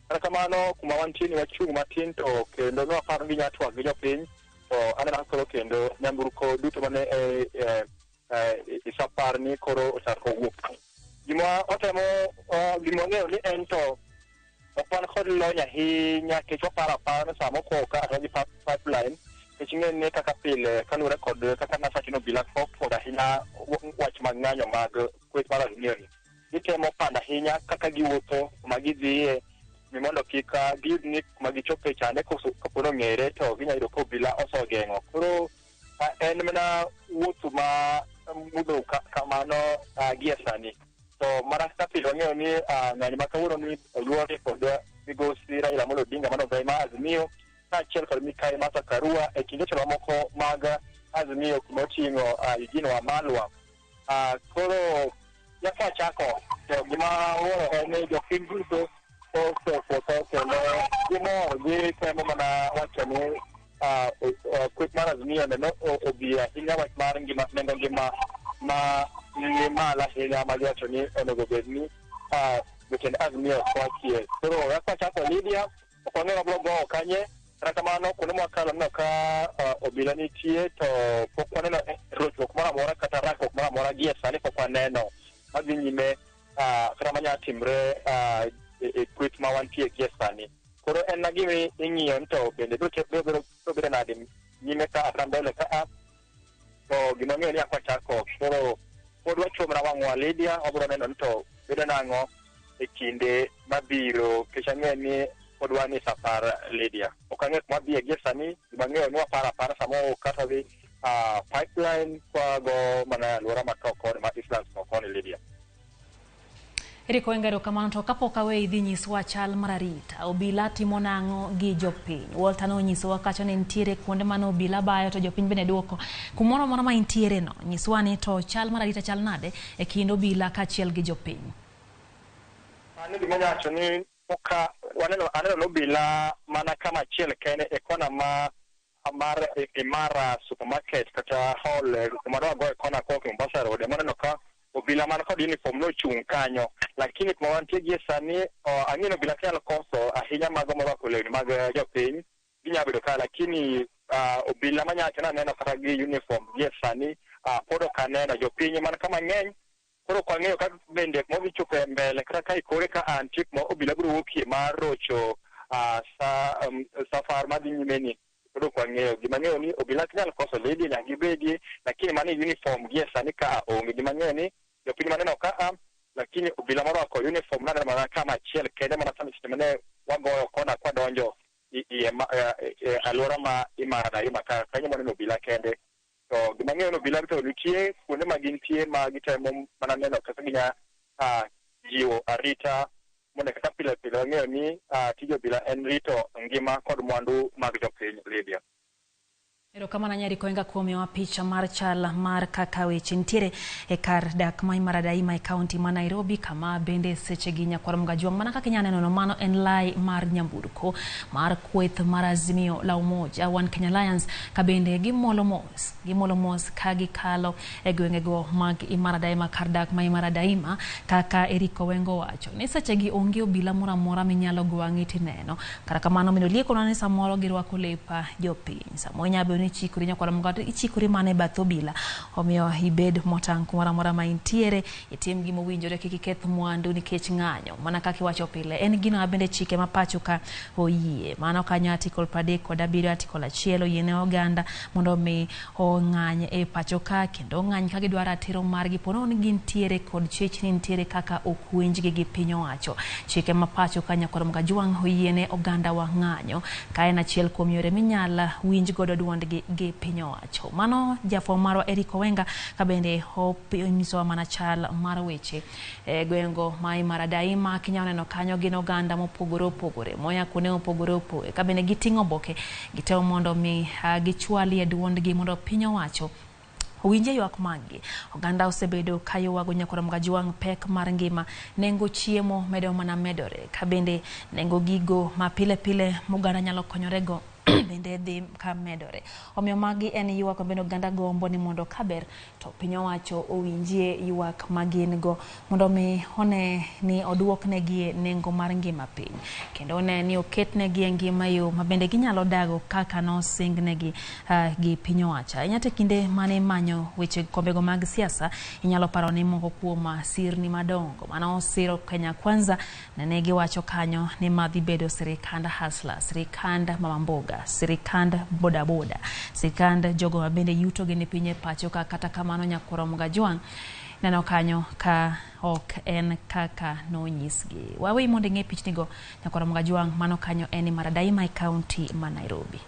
kata kamano kuma wantie ni wachung' matin to kendo ne waparo ni ginya twak gi jopiny to aneno ka koro kendo nyamburko duto mane e safar ni koro ochako wuok. Gima watemo gima wang'eyo ni en to ok wan kod lony ahinya nikech waparo apara ni sama mokwongo ka gi pipeline nikech ing'e ni kaka pile kaluwore kod kaka nasacho ni obila ok ahinya wach mag ng'anyo mag kweth mar Azimio ni gitemo pando ahinya kaka giwuotho kuma gidhiye ni mondo kik giyud ni kuma gichope chande kapo ni ong'ere to ginyalo yudo ka obila osegeng'o. Koro en mana wuotho ma mudho kamano gie sani. To mana kaka pile wang'eyo ni ng'anyo ma kawuono ni oyuore kod migosi Raila Amolo Odinga mano gai mar Azimio kaachiel kod Mikai Martha Karua e kind jotelo mamoko mag Azimio kuma oting'o Eugene Wamalwa. Koro nyaka chako to gima wuoro en ni jopiny duto osepotho kendo gimor gitemo mana wacho ni kweth mar Azimio neno obi ahinya wach mar ngima nengo ngima ma ni malo ahinya ma giwacho ni onego bed ni jotend Azimio kwakie. Koro kaka chako Lydia ok wang'eyo wabiro gowo kanye. Kata kamano kuonde mwakalo waneno ka obila nitie to pok waneno rochruok moro amora kata rakruok moro amora gie sani pok waneno madhi nyime kata manyalo timre e kweth ma wantie gie sani. Koro en na gima ing'iyo ni to bende biro bedo nade nyime ka kata mbele ka to gima ang'eyo ni ok wachako. Koro pod wachuo mana wang'wa Lydia wabiro neno ni to bedo nang'o e kinde mabiro nikech ang'eyo ni pod wan e safar Lydia. Ok ang'eyo kuma wadhiye gie sani, gima ang'eyo ni waparo apara samo kata wadhi pipeline kwago mana alwora ma koni ma Eastlands koni Lydia. Eric Oenga, erokamano. To kapok aweyi idhi nyiswa chal mar arita, obila timo nang'o gi jopiny? Walter nonyisowa kacha ni nitiere kuonde mane obila bayo to jopiny bende duoko. Kumoro amora ma intiere no, nyiswa ni to chal mar arita chal nade e kind obila kaachiel gi jopiny? Sani gima anyalo wacho ni ka waneno aneno nobila mana kama achiel kende e kona ma mar Imara supermarket kata hall kuma ne wagoye kona kowuok e Mombasa Road ema aneno ka obila man kod uniform nochung' kanyo, lakini kuma wantie gie sani ang'e ni obila ok nyal koso ahinya mago morwako lewni mag jopiny ginyalo bedo ka, lakini obila manya wacho ni aneno kata gi uniform gie sani pod ok aneno. Jopiny man ka mang'eny koro ok wang'eyo ka bende kuma odhi chopo e mbele kata ka ikore ka nitie kuma obila biro wuokie mar rocho safar madhi nyime ni pod ok wang'eyo. Gima ang'eyo ni obila ok nyal koso lady nyaka gibedie, lakini mano uniform gie sani ka onge. Gima ang'eyo ni jopiny maneno ka a, lakini obila morwako uniform naneno mana kama achiel kende mana sama seche mane wagoyo kona kwadonjo e alwora ma Imara Daima ka kanyo maneno obila kende. To gima ang'eyo ni obila to nitie kuonde ma gintie ma gitemo mana neno kaka ginya jiwo arita mondo kaka pile pile wang'eyo ni tij obila en rito ngima kod mwandu mag jopiny Lydia. Erokamano ahinya Eric Oenga kuom miyowa picha mar chal mar kaka weche nitiere e kar dak ma Imara Daima e kaunti ma Nairobi, kama bende sechegi nyakwar Mgajwang' mana kaka inyalo neno mano en lai mar nyamburko mar kweth mar Azimio la Umoja One Kenya Alliance, ka bende gimolo mos ka gikalo e gwengego mag Imara Daima, kar dak ma Imara Daima, kaka Eric Oenga owacho ni sechegi onge obila moro amora minyalo go wang'i tineno. Kata kamano min olieko ni samoro girwako lep jopiny, samoro inyalo bedo ni ichikori nyakwar Mgato, ichikori mana e bath obila, omiyo ibed motang' kumoro amora ma intiere, itim gima owinjore, kik iketh mwandu nikech ng'anyo. Mana kaka iwacho pile, en gino ma bende chike ma pacho ka oyie. Mano kanyo article 37 article 1 oyiene oganda mondo mi ong'any e pacho ka, kendo ong'any ka gidwaro ratiro margi po nono ni gintiere kod chechni, nitiere kaka ok winjgi gi piny owacho. Chike ma pacho ka nyakwar Mgajwang' oyiene oganda wa ng'anyo, ka en achiel kuom yore minyal winj godo duondgi gi piny owacho. Mano jafwambo marwa Eric Oenga ka bende onyisowa mana chal mar weche e gwengo ma Imara Daima. Kinyalo neno kanyo gin oganda mopogore opogore moya kuonde mopogore opogore, ka bende giting'o oboke gitemo mondo mi gichwalie duondgi mondo piny owacho owinje ywak maggi. Oganda osebedo ka ywago nyakwar Mgajwang' pek mar ngima, nengo chiemo medo mana medore, ka bende nengo gigo ma pile pile moganda nyalo konyorego bende dhi ka medore. Omiyo magi en ywak ma bende oganda gombo ni mondo kaber to piny owacho owinjie ywak ma gin go mondo mi one ni oduoknegi nengo mar ngima piny, kendo one ni oketnegi e ngima yo ma bende ginyalo dago kaka nosingnegi gi piny owacho. Ahinya to kinde mane imanyo weche kombego mag siasa, inyalo paro ni moko kuom sirni madongo mane osiro Kenya Kwanza nene giwacho kanyo ni madhi bedo sirikand hustler, sirikand mama mboga, sirikand bodaboda, sirikand jogo ma bende yuto gi ni piny e pacho ka. Kata kamano nyakwar Mgajwang' neno kanyo ka ok en kaka nonyisgi. Waweyi mondo ing'e pichnigo nyakwar Mgajwang', mano kanyo en Imara Daima e kaunti ma Nairobi.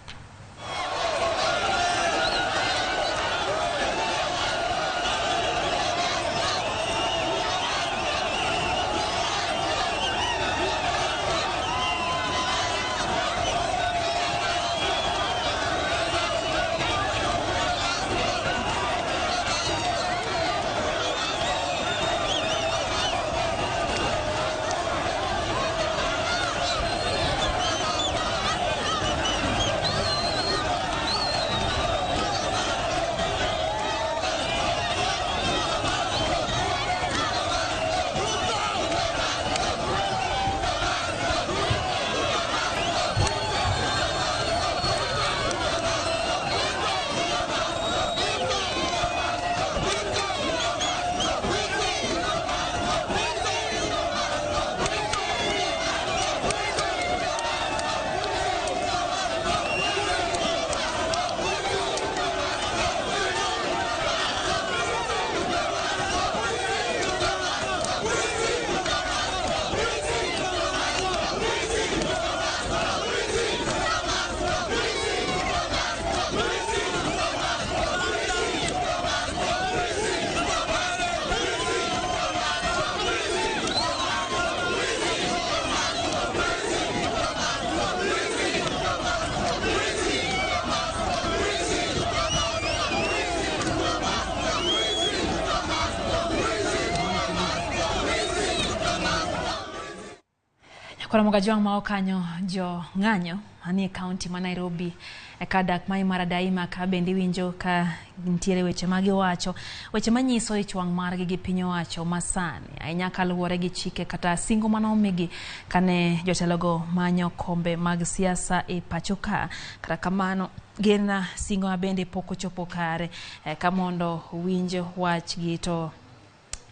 Koro Jwang' ma okanyo jo ng'anyo manie kaunti ma Nairobi e dak ma Imara Daima ka bende iwinjo ka nitiere weche ma giwacho, weche manyiso ich wang' margi gi piny owacho masani ahinya kaluwore gi chike kata singo manomigi kane jotelogo manyo kombe mag siasa e pacho ka. Kata kamano gin singo ma bende pok ochopo kare ka mondo winj wachgi to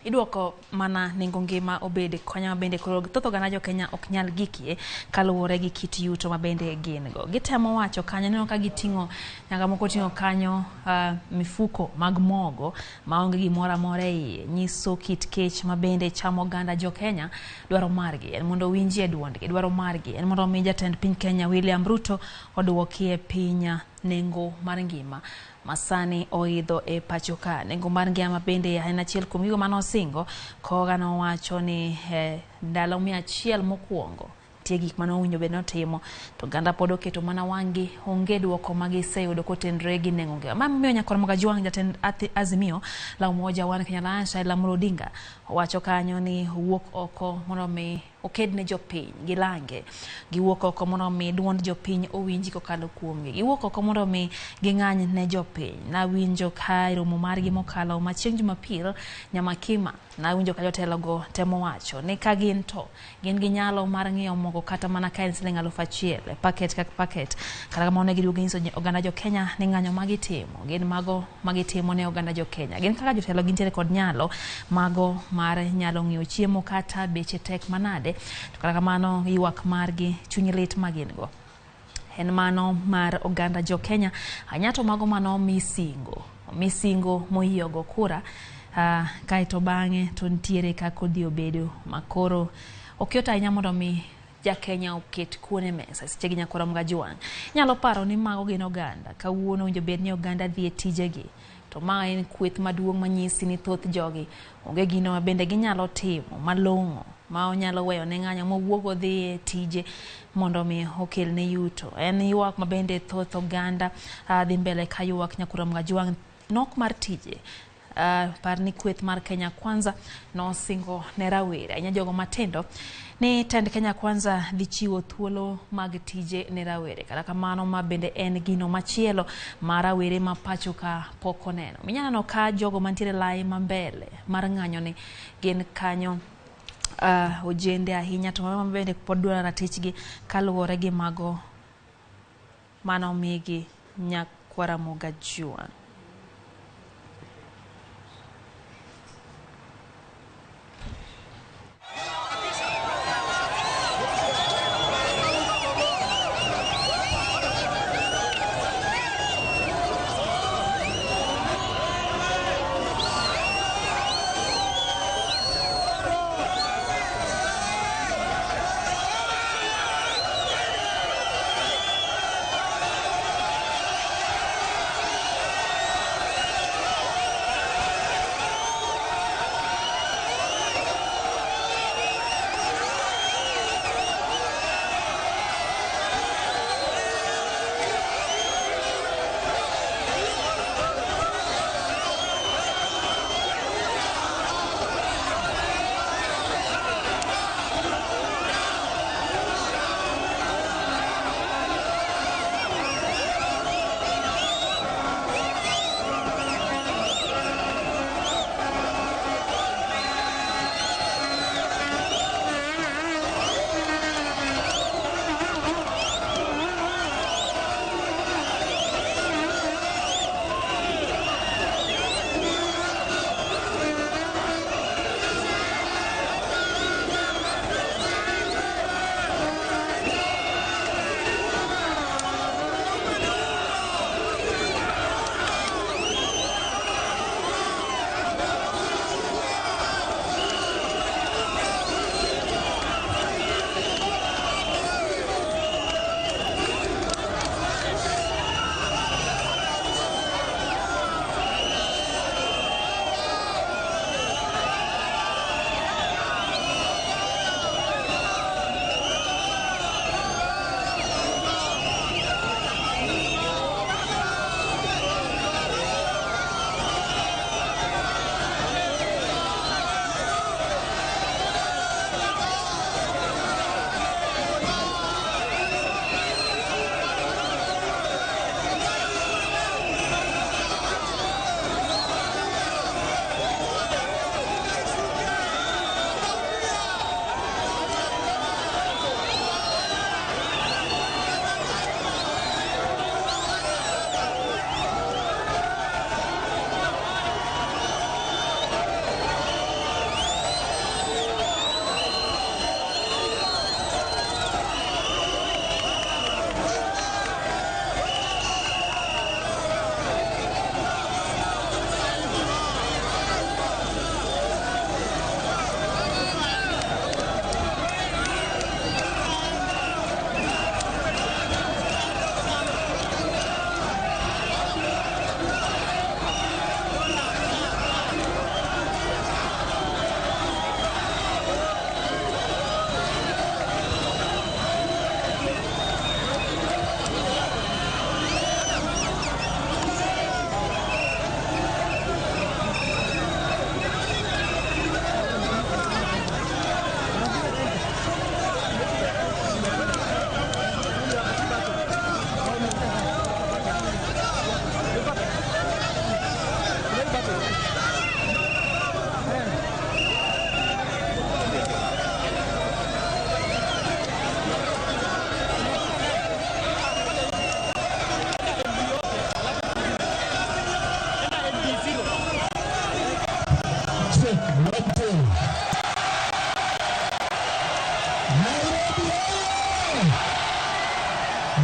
iduoko mana nengo ngima obed konya ma bende koro thoth oganda jo Kenya ok nyal gikie kaluwore gi kit yuto ma bende gin go. Gitemo wacho kanyo, ineno ka giting'o nyaka moko oting'o kanyo mifuko mag mogo maonge gimoro amora e iye, nyiso kit kech ma bende chamo oganda jo Kenya. Dwaro margi en mondo owinjie duondgi, dwaro margi en mondo omi jatend piny Kenya William Ruto oduokie piny nengo mar ngima masani oidho e pacho ka. Nengo mar ngima bende en achiel kuom gigo mane osingo. Koga nowacho ni ndalo 100 mokwongo nitie gik mane owinjo bed ni otimo to oganda pod oketo mana wang'gi onge duoko ma giseyudo kotenore gi nengo ngima. Ma miyo Nyakwar Mogajwang' jatend Azimio la Umoja One Kenya Alliance Raila Amolo Odinga owacho kanyo ni wuok oko mondo mi oked ne jopiny gilange, giwuok oko mondo mi duond jopiny owinji kokalo kuomgi, giwuok oko mondo mi ging'any ne jopiny. Nawinjo ka e romo margi mokalo ma chieng' Jumapil Nyamakima, nawinjo ka jotelogo temo wacho ni ka gin to gin gi nyalo mar ng'iewo mogo kata mana ka en siling 1000 e paket ka paket. Kata kamano ne giduogo ginyiso oganda jo Kenya ni ng'anyo magitimo gin mago magitimo ne oganda jo Kenya. Gin kaka jotelo gintiere kod nyalo mago mar nyalo ng'iewo chiemo kata beche tek manade, to kata kamano ywak margi chuny lit ma gin go en mano mar oganda jo Kenya ahinya to mago mano omi singo moyie go kura kaeto bang'e to nitiere kaka odhi obedo makoro ok yot ahinya mondo mi ja Kenya oket kuon e mesa seche gi Nyakwar Mogajwang'. Inyalo paro ni mago gin oganda kawuono owinjo bed ni oganda dhi e tijegi to ma en kweth maduong' manyisi ni thoth jogi onge gino ma bende ginyalo timo malong'o ma onyalo weyo ne ng'anyo mowuog odhi e tije mondo mi okelne yuto. En ywak ma bende thoth oganda dhi mbele ka ywak Nyakwar Mogajwang' nok mar tije. Par ni kweth mar Kenya Kwanza nosingo ne rawere ahinya jogo matindo ni tend Kenya Kwanza dhi chiwo thuolo mag tije ne rawere. Kata kamano ma bende en gino machielo ma rawere ma pacho ka pok oneno. Minyalo neno ka jogo mantiere lai ma mbele mar ng'anyo ni gin kanyo ojende ahinya to mago bende pod dwaro ratichgi kaluwore gi mago manomigi Nyakwar Mogajwang'.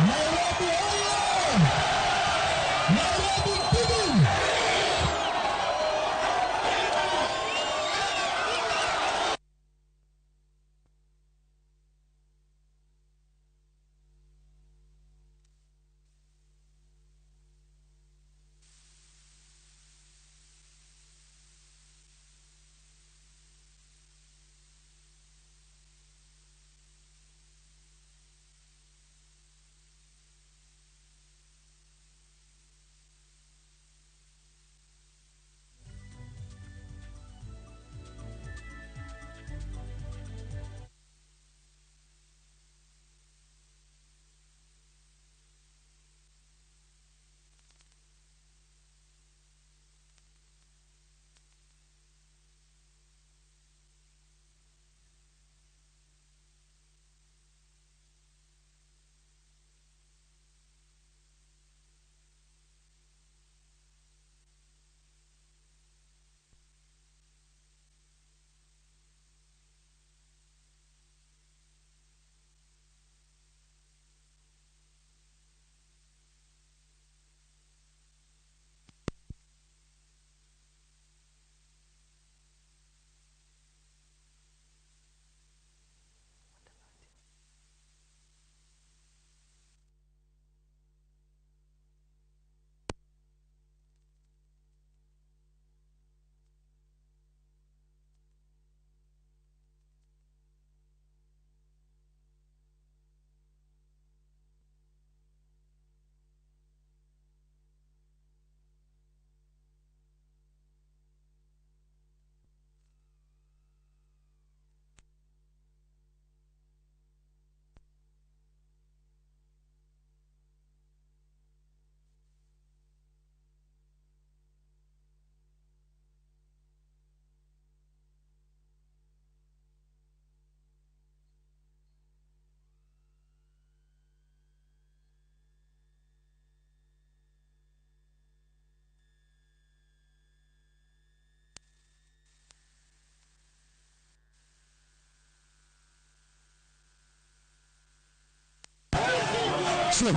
Nairobi oye! Nairobi TV! Check.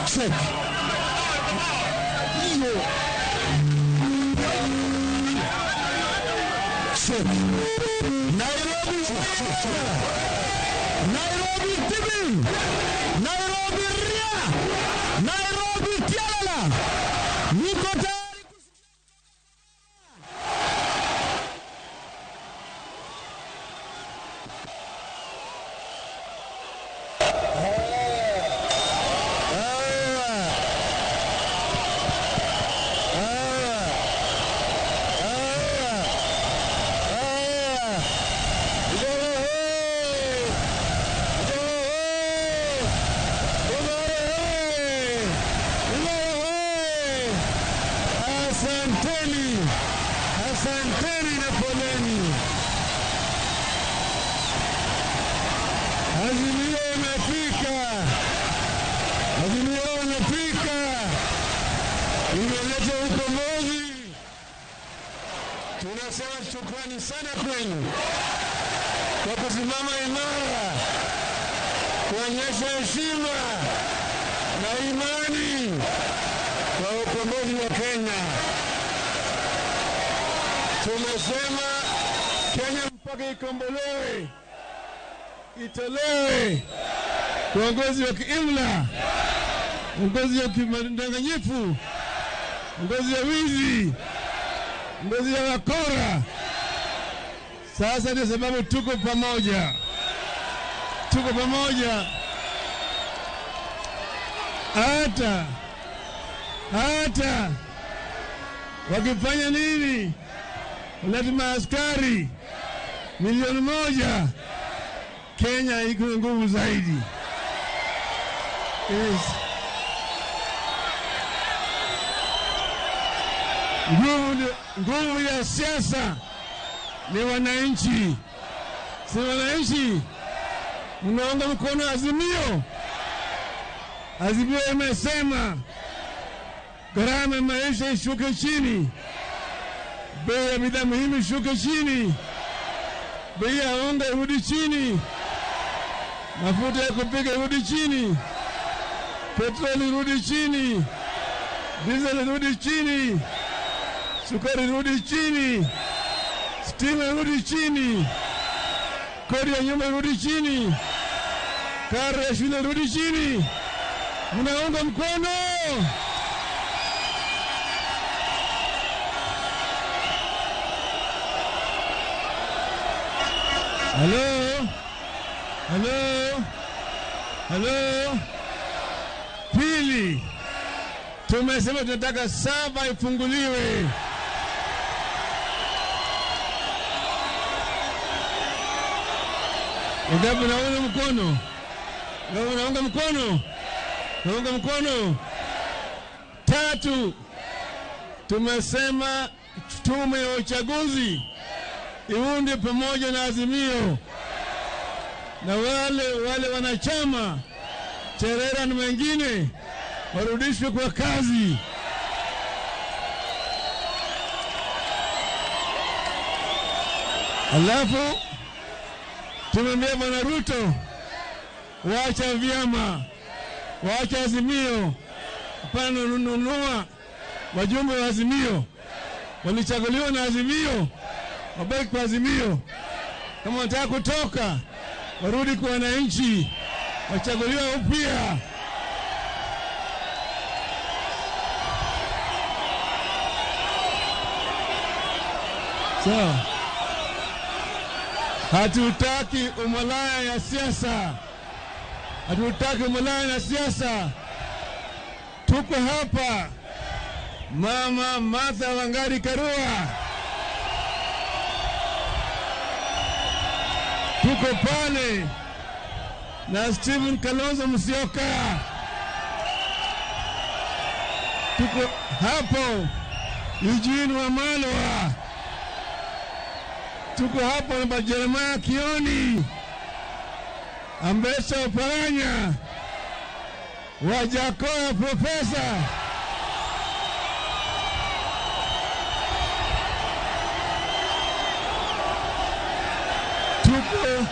Check. Yo. Check. Nairobi. Nairobi TV. Nairobi Ria. Nairobi Tialala. Niko tayari. Asanteni, asanteni na poleni. Azimio imefika, Azimio imefika, imeleta ukombozi. Tunasema shukrani sana kwenu kwa kusimama imara, kuonyesha heshima na imani kwa ukombozi wa Kenya. Tumesema Kenya mpaka ikombolewe, itolewe uongozi wa kiimla, uongozi wa kidanganyifu, uongozi wa wizi, uongozi wa wakora. Sasa ndio sababu tuko pamoja, tuko pamoja. Hata wakifanya nini, lazima askari 1,000,000, Kenya iko nguvu zaidi. Yes. Nguvu ya siasa ni wananchi. Si wananchi mnaunga mkono Azimio. Azimio imesema gharama ya maisha ishuke chini, Bei ya bidhaa muhimu ishuke chini, bei ya unga irudi chini, mafuta ya kupika irudi chini, petroli irudi chini, diesel irudi chini, sukari irudi chini, stima irudi chini, kodi ya nyumba irudi chini, karo ya shule irudi chini. Mnaunga mkono? Halo, halo, halo. Pili, tumesema tunataka sava ifunguliwe. Wangapi naunga mkono? Naunga mkono? Naunga mkono? Tatu, tumesema tume ya uchaguzi iunde pamoja na Azimio na wale wanachama Cherera na wengine warudishwe kwa kazi. Alafu tumemwambia Bwana Ruto, waacha vyama, waacha Azimio, hapana nunua wajumbe wa Azimio, walichaguliwa na Azimio, wabaki kwa Azimio. Kama wanataka kutoka, warudi kwa wananchi, wachaguliwe upya. Sawa. Hatutaki umalaya ya siasa, hatutaki umalaya ya siasa. Tuko hapa, Mama Martha Wangari Karua, tuko pale na Stephen Kalonzo Musyoka, tuko hapo Eugene Wamalwa, tuko hapo na Jeremiah Kioni, Ambesa Oparanya, Wajakoya Profesa. Tuko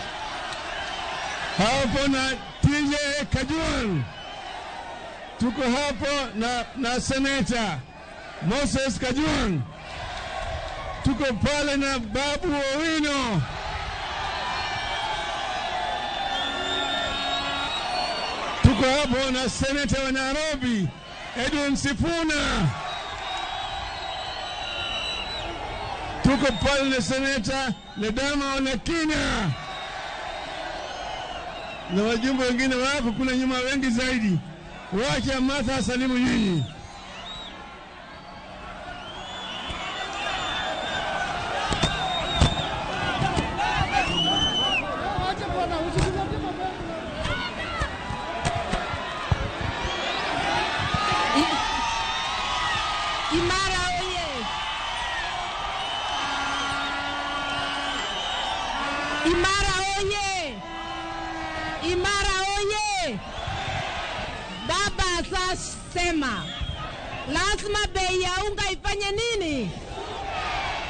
hapo na TJ Kajwang, tuko hapo na Seneta Moses Kajwang, tuko pale na Babu Owino. Tuko hapo na Seneta wa Nairobi Edwin Sifuna, tuko pale na Seneta Ledama Olekina na wajumbe wengine wako kule nyuma wengi zaidi. Wacha Martha asalimu nyinyi. Imara oye! Imara oye! Imara oye! Baba asasema lazima bei ya unga ifanye nini?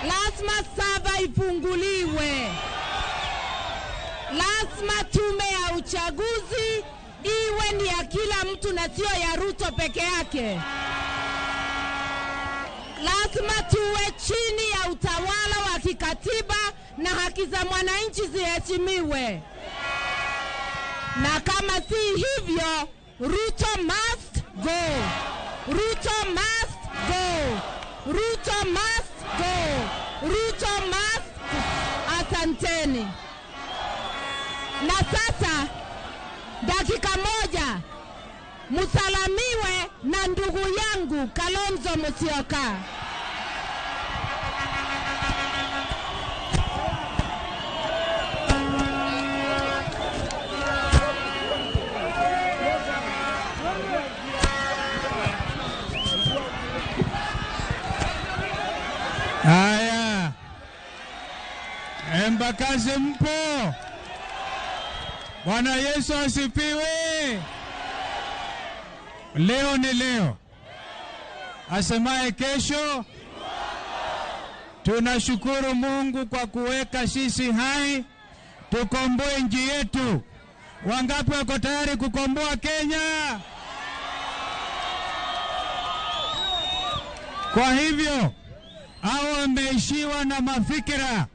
Lazima sava ifunguliwe. Lazima tume ya uchaguzi iwe ni ya kila mtu na sio ya Ruto peke yake. Lazima tuwe chini ya utawala wa kikatiba na haki za mwananchi ziheshimiwe. Na kama si hivyo, Ruto must go. Ruto must go. Ruto must go. Ruto must go. Asanteni. Na sasa dakika moja musalamiwe na ndugu yangu Kalonzo Musyoka. Haya, Embakasi mpo? Bwana Yesu asifiwe. Leo ni leo, asemaye kesho. Tunashukuru Mungu kwa kuweka sisi hai tukomboe nchi yetu. Wangapi wako tayari kukomboa Kenya? Kwa hivyo hao wameishiwa na mafikira.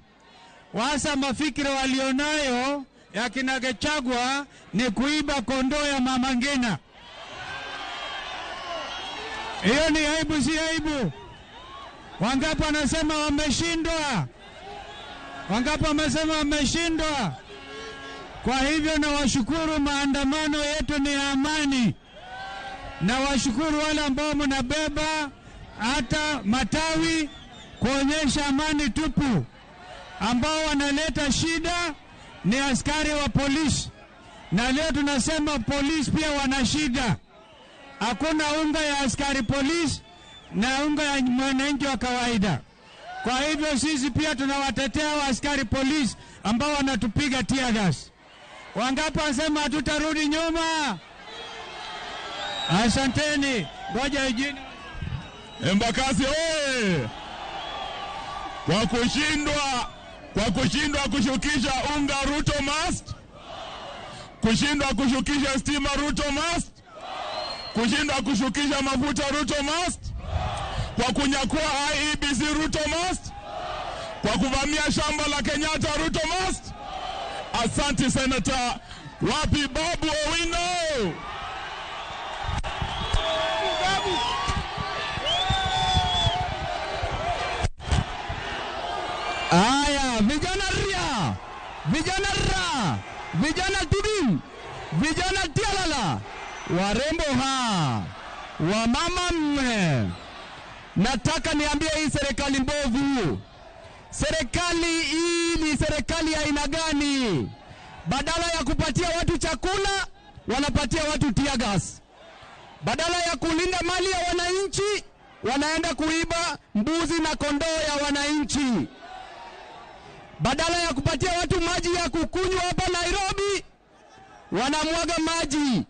Wasa mafikira walionayo ya kina Gachagua ni kuiba kondoo ya Mama Ngina. Hiyo ni aibu, si aibu? Wangapi wanasema wameshindwa? Wangapi wamesema wameshindwa? Kwa hivyo nawashukuru, maandamano yetu ni ya amani. Nawashukuru wale ambao mnabeba hata matawi kuonyesha amani tupu. Ambao wanaleta shida ni askari wa polisi, na leo tunasema polisi pia wana shida. Hakuna unga ya askari polisi na unga ya mwananchi wa kawaida. Kwa hivyo sisi pia tunawatetea wa askari polisi ambao wanatupiga tear gas. Wangapi wanasema hatutarudi nyuma? Asanteni. Ngoja ijini. Embakasi oye! Kwa kushindwa kushukisha unga Ruto must, kushindwa kushukisha stima Ruto must, kushindwa kushukisha mafuta Ruto must, kwa kunyakua IEBC Ruto must, kwa kuvamia shamba la Kenyatta Ruto must. Asante Senator. Wapi Babu Owino? Aya, vijana ria, vijana ra, vijana tudim, vijana tialala, warembo ha, wamama mme. Nataka niambie hii serikali mbovu, serikali hii ni serikali ya aina gani? Badala ya kupatia watu chakula, wanapatia watu tear gas. Badala ya kulinda mali ya wananchi, wanaenda kuiba mbuzi na kondoo ya wananchi. Badala ya kupatia watu maji ya kukunywa hapa Nairobi, wanamwaga maji.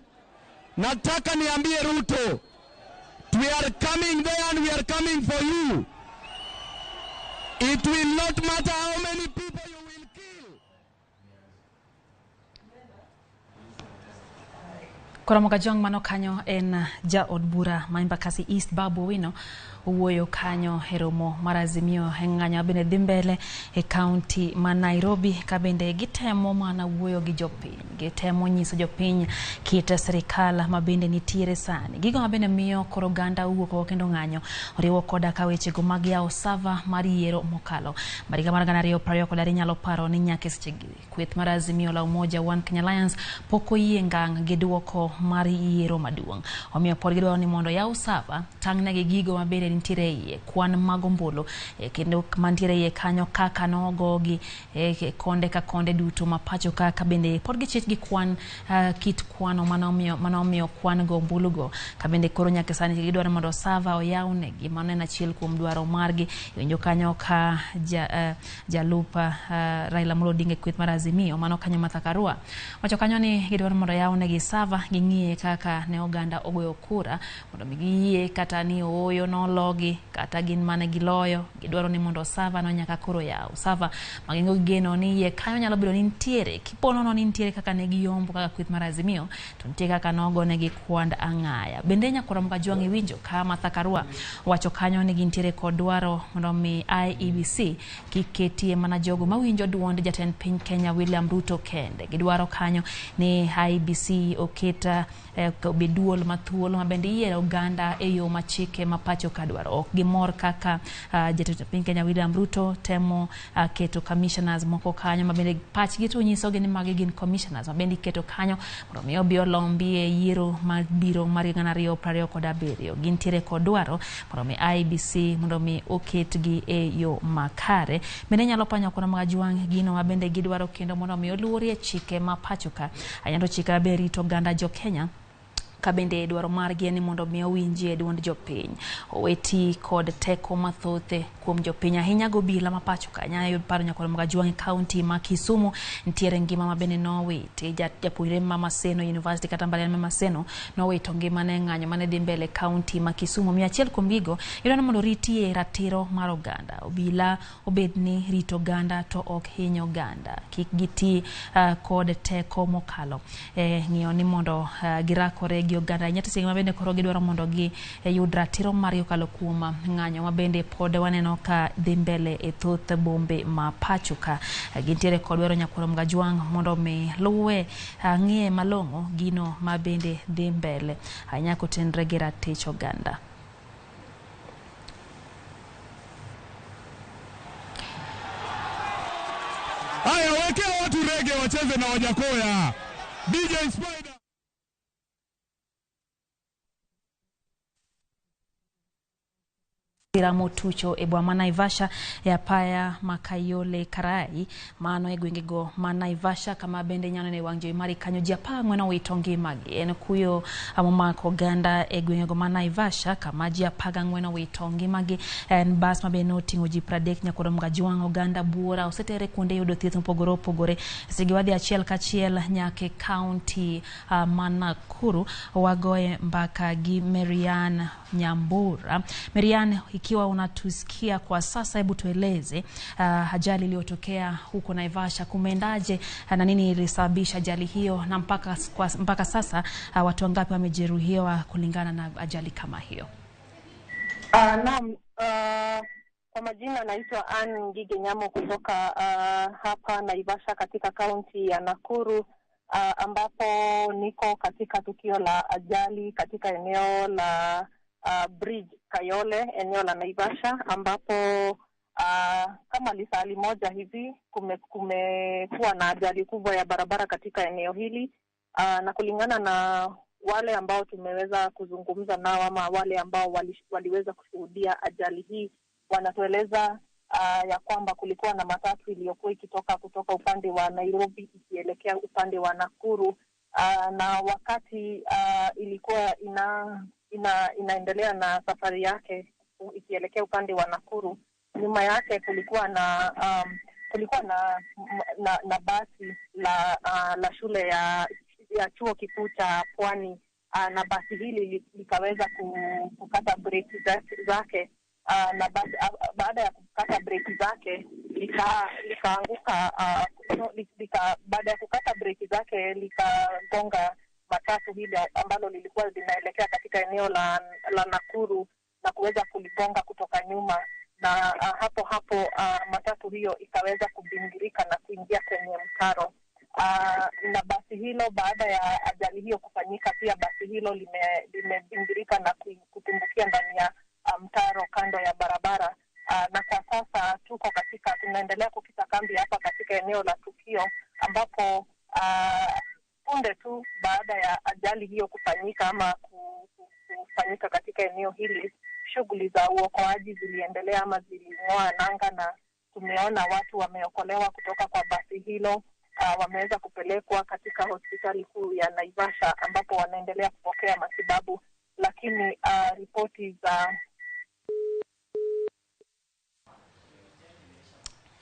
Nataka niambie Ruto, we are coming there and we are coming for you. It will not matter how many people you will kill. Koro Jong mano kanyo en jaod bura ma Embakasi East Babu Owino owuoyo kanyo e romo mar Azimio e ng'anyo bende dhi mbele e kaunti ma Nairobi, ka bende gitemo mana wuoyo gi jopiny, gitemo nyiso jopiny kit sirikal ma bende nitiere sani. Gigo ma bende miyo koro oganda owuok oko kendo ng'anyo oriwo koda ka wechego mag yawo sava mar yiero mokalo. Mar higa mar 2022 nyalo paro ni nyaka e sechegi kweth mar Azimio la Umoja One Kenya Alliance pok oyie ngang' gi duoko mar yiero maduong'. Omiyo pod gidwaro ni mondo yaw sava, tang'negi gigo ma bende nitiere iye, kwan mag ombulu kendo mantiere iye kanyo kaka nogogi konde ka konde duto ma pacho ka bende pod gichich gi kwan kit kwano manomiyo kwan go ombulu go ka bende koro nyaka sani gidwaro mondo sava oyawnegi. Mano en achiel kuom dwaro margi. Iwinjo kanyo ka jalup Raila Amolo Odinga e kweth mar Azimio mano kanyo Martha Karua wacho kanyo ni gidwaro mondo oyawnegi sava ging'iye kaka ne oganda ogoyo kura mondo mi giyie kata ni ooyo nologi kata gin mane giloyo. Gidwaro ni mondo sava no nyaka koro yaw sava magingo geno ni iye kanyo nyalo bedo ni nitiere kiponono ni nitiere kaka ne giyombo kaka kweth mar Azimio to nitie kaka nogonegi kwand ang'aya. Bende nyakwar Mkajwang' iwinjo ka Martha Karua wacho kanyo ni gintiere kod dwaro mondo mi IEBC kik ketie mana jogo mawinjo duond jatend piny Kenya William Ruto kende. Gidwaro kanyo ni IEBC oket obed duol mathuolo ma bende iyiero oganda e yo ma chike ma pacho ka dwaro. Ok gimor kaka jatend piny Kenya William Ruto temo keto commissioners moko kanyo ma bende pachgi to nyisogi ni magi gin commissioners ma bende iketo kanyo mondo mi obi olombi e yiero mabiro mar 2027. Gintiere kod dwaro mondo mi IEBC mondo mi oketgi e yo makare. Bende nyalo panyo kona mag Ajwang' gino ma bende gidwaro kendo mondo mi oluorie chike ma pacho ka. Ahinya to chike maber rito oganda jo Kenya Ka bende dwaro margi en ni mondo mi owinjie duond jopiny. Oweti kod teko mathoth kuom jopiny ahinya gobila ma pacho ka nyayo paro nyakwar Mgajwang' e kaunti ma Kisumu nitiere ngima ma bende nowiti. Japuonjre ma Maseno University kata mbalariany ma Maseno nowito ngimane e ng'anyo mane dhi mbele e kaunti ma Kisumu. Omiyo achiel kuom gigo idwaro ni mondo oritie ratiro mar oganda. Obila obed ni rito oganda to ok hiny oganda. Kik giti kod teko mokalo e ng'iyo ni mondo girakore gi oganda. Ahinya to seche ma bende koro gidwaro mondo giyud ratiro margi kokalo kuom ng'anyo ma bende pod waneno ka dhi mbele e thoth bombe ma pacho ka. Gintiere kod dwaro nyakwar Mgajwang' mondo mi luwe ng'iye malong'o gino ma bende dhi mbele ahinya kotenre gi ratich oganda. Haya, wekea watu rege wacheze na Wajakoya. DJ Spider. Motucho e boma ma Naivasha e apaya ma Kayole Karai mano e gwengego ma Naivasha kama bende nyalo ne wang' jowi mari kanyo ji 14 owito ngimagi. En kuyo momako oganda e gwengego ma Naivasha kama ji 14 owito ngimagi. En bas ma bende noting'o ji 30 nyaka Mgajwang' oganda buora osetere kuonde yudo thieth mopogore opogore. Sigi wadhi achiel kachiel nyaka e kaunti ma Nakuru wagoye mbaka gi Marianne Nyambura. Marianne, ikiwa unatusikia kwa sasa, hebu tueleze ajali iliyotokea huko Naivasha kumeendaje na nini ilisababisha ajali hiyo, na mpaka sasa watu wangapi wamejeruhiwa kulingana na ajali kama hiyo? Naam, kwa majina naitwa Ann Ngige Nyamo kutoka hapa Naivasha katika kaunti ya Nakuru, ambapo niko katika tukio la ajali katika eneo la Bridge Kayole, eneo la Naivasha, ambapo kama lisali moja hivi kumekuwa na ajali kubwa ya barabara katika eneo hili, na kulingana na wale ambao tumeweza kuzungumza nao ama wale ambao waliweza kushuhudia ajali hii, wanatueleza ya kwamba kulikuwa na matatu iliyokuwa ikitoka kutoka upande wa Nairobi ikielekea upande wa Nakuru, na wakati ilikuwa inaendelea na safari yake ikielekea upande wa Nakuru, nyuma yake kulikuwa na na basi la shule ya chuo kikuu cha Pwani, na basi hili likaweza kukata breki zake, na baada ya kukata breki zake likaanguka, baada ya kukata breki zake likagonga matatu hili ambalo lilikuwa linaelekea katika eneo la Nakuru na kuweza kuligonga kutoka nyuma, na hapo hapo matatu hiyo ikaweza kubingirika na kuingia kwenye mtaro. Na basi hilo baada ya ajali hiyo kufanyika, pia basi hilo limebingirika na kutumbukia ndani ya mtaro kando ya barabara. Na kwa sasa tunaendelea kukita kambi hapa katika eneo la tukio, ambapo punde tu baada ya ajali hiyo kufanyika ama kufanyika katika eneo hili, shughuli za uokoaji ziliendelea ama ziling'oa nanga, na tumeona watu wameokolewa kutoka kwa basi hilo. Wameweza kupelekwa katika hospitali kuu ya Naivasha ambapo wanaendelea kupokea matibabu, lakini ripoti za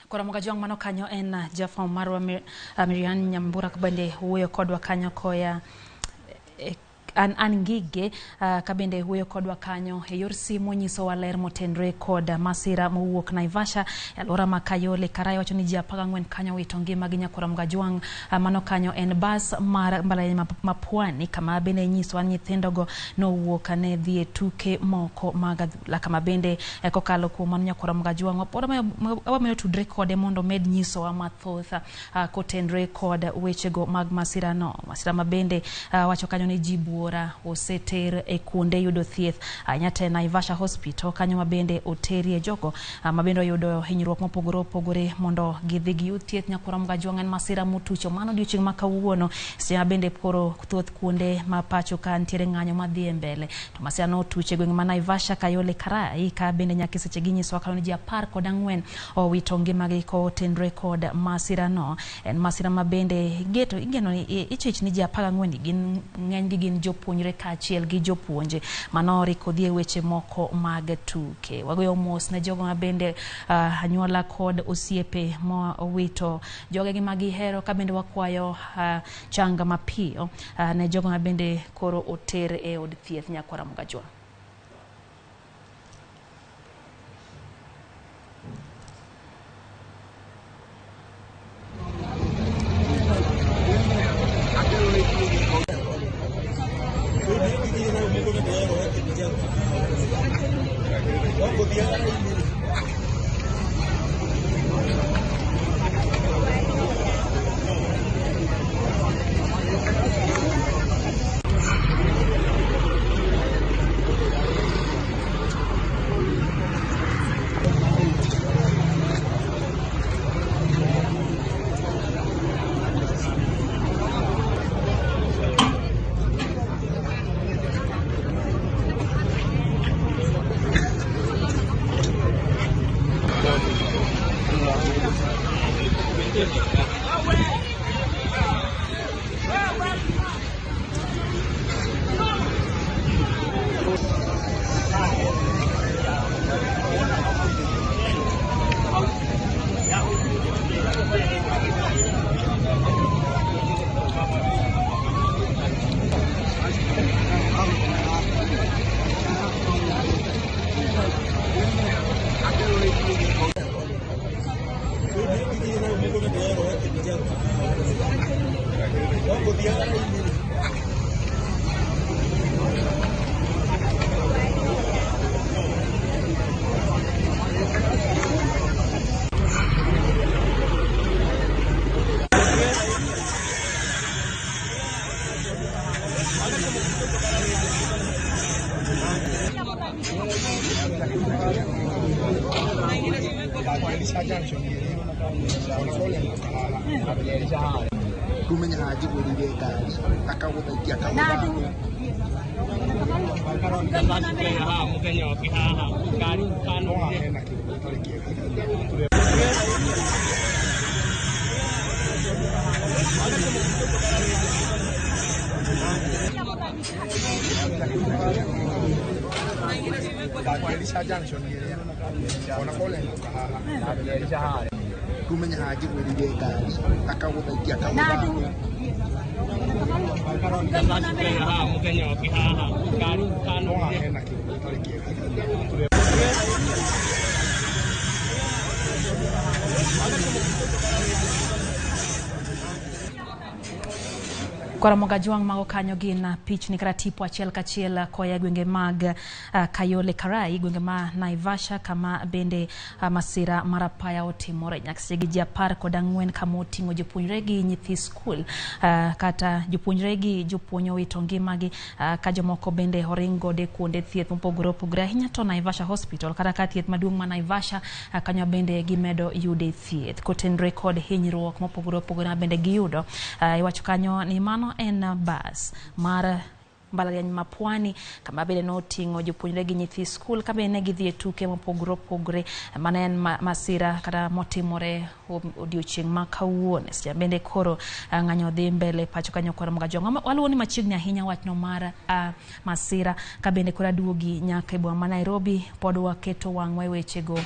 Koro Mgajwang' mano kanyo en jafwambo marwa Marianne Nyambura kabende wuoyo kodwa kanyo koya An Ngige kabende wuoyo kodwa kanyo e yor simu nyisowa ler motenre kod masira mowuok Naivasha e alwora ma Kayole Karai. Wacho ni ji 14 kanyo wito ngimagi nyakwar Mgajwang'. Mano kanyo en bas mar mbalariany ma Pwani kama bende nyisowa ni nyithindogo nowuok ne dhi e tuke moko mag adhula, kama bende kokalo kuom mano nyakwar Mgajwang' wamiyo tudre kode mondo med nyisowa mathoth kotenre kod wechego mag masirano. Masira ma bende wacho kanyo ni ji buora oseter e kuonde yudo thieth ahinya te Naivasha Hospital kanyo mabende oterie jogo mabende oyudo hinyruok mopogore opogore mondo gidhi giyud thieth. Nyakwar Mgajwang' en masira motucho mano odiochieng' ma kawuono, seche ma bende koro thoth kuonde ma pacho ka nitiere ng'anyo madhi e mbele, to masira no otucho e gweng' ma Naivasha Kayole Karai, ka bende nyaka seche gi nyisowa kanyo ni ji 14 owito ngimagi kotenre kod masira no. En masira ma bende igeno ni ichich ni ji 14 gin ng'enygi gin jopuonjre kaachiel gi jopuonje. Mano oriko dhi e weche moko mag tuke. Wagoyo mos ne jogo ma bende anyuola kod osiepe ma owito jogegi ma gihero, ka bende wakwayo chang mapiyo ne jogo ma bende koro oter e od thieth nyakwara Mugajwa. Koro Jwang' mago kanyo gin pichni kata tipo achiel kachiel koya e gwenge mag Kayole Karai, gwenge ma Naivasha, kama bende masira mar apaya otimore. Nyaka seche gi ji 14 kama oting'o jopuonjre gi nyithi skul, kata jopuonjre gi jopuonj owito ngimagi, ka jomoko bende oring godo e kuonde thieth mopogore opogore, ahinya to Naivasha Hospital kata ka thieth maduong' ma Naivasha, kanyo bende gimedo yude thieth kotenore kod hinyruok mopogore opogore ma bende giyudo. Iwacho kanyo ni mano en bas mar mbalariany ma Pwani kama bende noting'o jopuonjre gi nyithi skul ka bende ne gidhi e tuke mopogore opogore. Mano en masira kata motimore odiochieng' ma kawuono. Seche bende koro ng'anyo dhi mbele pacho kanyo koro Mgajwang'. Waluwo ni machiegni ahinya wachno mar masira ka bende koro aduogi nyaka e boma ma Nairobi, pod waketo wang'wa e wechego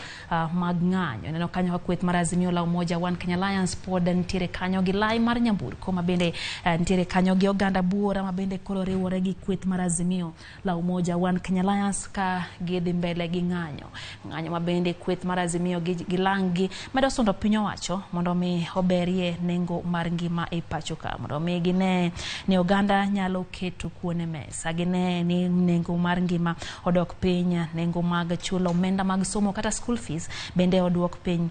mag ng'anyo. Neno kanyo ka kweth mar Azimio la Umoja One Kenya Alliance pod nitiere kanyo gi lai mar nyamburko ma bende nitiere kanyo gi oganda buora ma bende koro riwore gi kweth mar Azimio la Umoja One Kenya Alliance ka gidhi mbele gi ng'anyo. Ng'anyo ma bende kweth mar Azimio gi langgi medo sundo piny owacho mondo mi oberie nengo mar ngima e pacho ka, mondo mi gine ni oganda nyalo keto kuone mesa, gine ni nengo mar ngima odok piny, nengo mag chulo omenda mag somo kata school fees bende oduok piny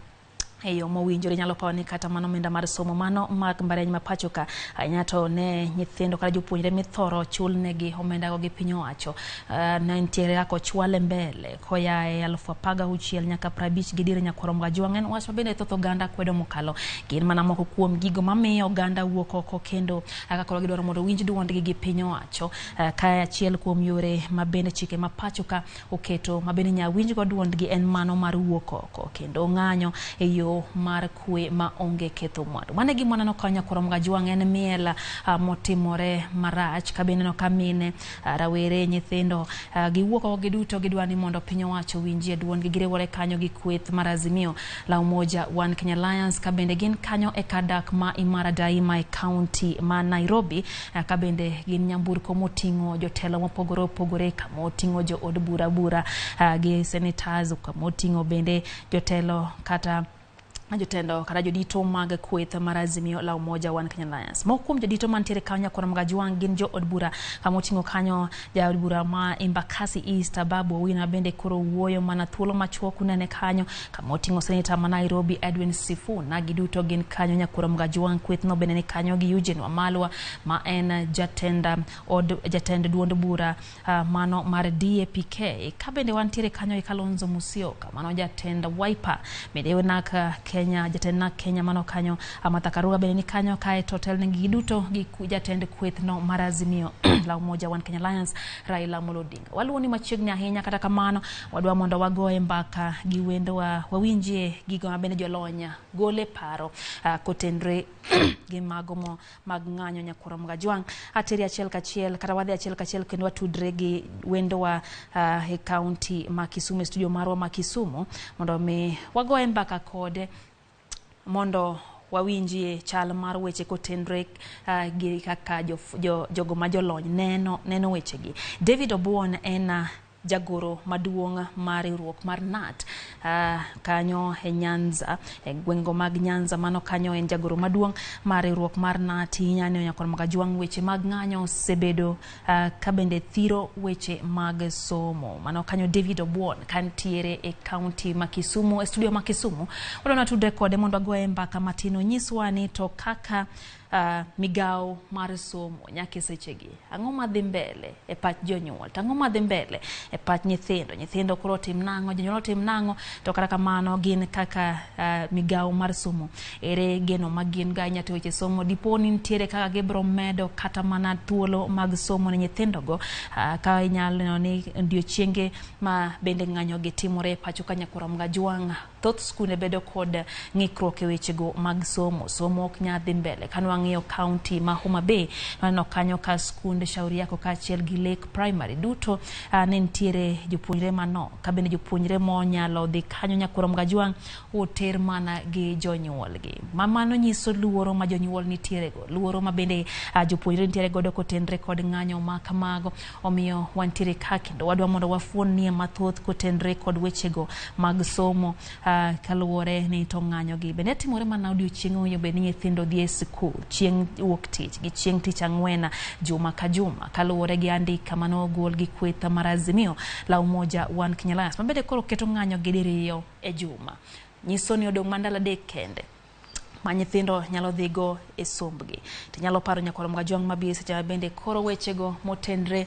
e yo mowinjore. Inyalo paro ni kata mano omenda mar somo mano mag mbalariany ma pacho ka ahinya to ne nyithindo kata jopuonjre mithoro chul negi omenda go gi piny owacho, ne nitiere kaka ochwale mbele koya e 16,000 nyaka 50 gi dire nyakwaro Mgajwang'. En wach ma bende thoth oganda kwedo mokalo. Gin mana moko kuom gigo mamiyo oganda wuok oko kendo kaka koro gidwaro mondo owinj duondgi gi piny owacho, ka achiel kuom yore ma bende chike ma pacho ka oketo ma bende inyalo winj go duondgi en mano mar wuok oko kendo ng'anyo e yo yo mar kwe ma onge ketho mwandu. Mano e gima waneno kanyo kuom Gajwang' en miel motimore marach ka bende ineno ka mine, rawere, nyithindo giwuok oko giduto gidwa ni mondo piny owacho owinjie duondgi. Giriwore kanyo gi kweth mar Azimio la Umoja One Kenya Alliance ka bende gin kanyo e kar dak ma Imara Daima e kaunti ma Nairobi ka bende gin nyamburko moting'o jotelo mopogore opogore kama oting'o jo od bura bura gi senators kama oting'o bende jotelo kata jotelo kata jodito mag kweth mar Azimio la Umoja One Kenya Alliance. Moko kuom jodito mantiere kanyo Nyakwar Magajwang' gin jo od bura kama oting'o kanyo jaod bura ma Embakasi East Babu Owino bende koro wuoyo mana thuolo machuok unene kanyo kama oting'o seneta ma Nairobi Edwin Sifuna giduto gin kanyo Nyakwar Magajwang' kweth no bende ni kanyo gi Eugene Wamalwa ma en jatend od jatend duond bura mano mar DAPK ka bende wantiere kanyo gi Kalonzo Musyoka mano jatend Wiper bende nak Kenya jatend nak Kenya mano kanyo Martha Karua bende ni kanyo kaeto otelnegi giduto gi jatend kweth no mar Azimio la Umoja One Kenya Alliance Raila Amolo Odinga. Waluwo ni machiegni ahinya kata kamano wadwa mondo wagoye mbaka gi wendowa wawinjie gigo ma bende jolony gole paro kotenre gi mago mo mag ng'anyo Nyakwar Mgajwang'. Ateri achiel kachiel kata wadhi achiel kachiel kendo watudre gi wendowa e kaunti ma Kisumu e studio marwa ma Kisumu mondo mi wagoye mbaka kode mondo wawinjie chal mar weche kotenre gi kaka jogo ma jolony neno wechegi. David Obuon en jagoro maduong' mar riwruok mar KNUT kanyo e Nyanza, e gwengo mag Nyanza mano kanyo en jagoro maduong' mar riwruok mar KNUT. Inyalo Nyakwar Magajwang' weche mag ng'anyo osebedo ka bende thiro weche mag somo. Mano kanyo David Obuon kantiere e kaunti ma Kisumu, e studio ma Kisumu. Wadwa natudre kode mondo wagoye mbaka matin onyiswa ni to kaka migawo mar somo nyaka sechegi ang'o madhi mbele e pach jonyuol to ang'o madhi mbele e pach nyithindo, nyithindo koro otim nang'o, jonyuol otim nang'o, to kata kamano gin kaka migawo mar somo ere geno ma gin go ahinya to weche somo dipo ni nitiere kaka gibiro medo kata mana thuolo mag somo ne nyithindogo ka inyalo neno ni odiochienge ma bende ng'anyo gi timore e pacho ka Nyakwar Mgajwang' thoth skunde bedo kod ng'ikruok e wechego mag somo, somo ok nyal dhi mbele. Kane wang'iyo kaunti ma Homa Bay waneno kanyo ka skund Shauri Yako kaachiel gi Lake Primary duto ne nitiere jopuonjre manok ka bende jopuonjre monyalo dhi kanyo Nyakwar Mgajwang' oter mana gi jonyuolgi. Ma mano nyiso luoro ma jonyuol nitiere go, luoro ma bende jopuonjre nitiere godo kotenre kod ng'anyo ma kamago. Omiyo wantiere ka kendo wadwa mondo wafuonie mathoth kotenre kod wechego mag somo kaluwore ni to ng'anyo gi bende timore mana odiochieng' owinjo bed ni nyithindo dhi e sikul chieng' wuok tich gi chieng' tich ang'wen juma ka juma kaluwore gi andika mane ogol gi kweth mar Azimio la Umoja One Kenya Alliance ma bende koro keto ng'anyo gi diriyo e juma nyiso ni odong' mana ndalo adek kende ma nyithindo nyalo dhigo e sombgi. Tinyalo paro Nyakwar Mgajwang' mabiro seche ma bende koro wechego motenre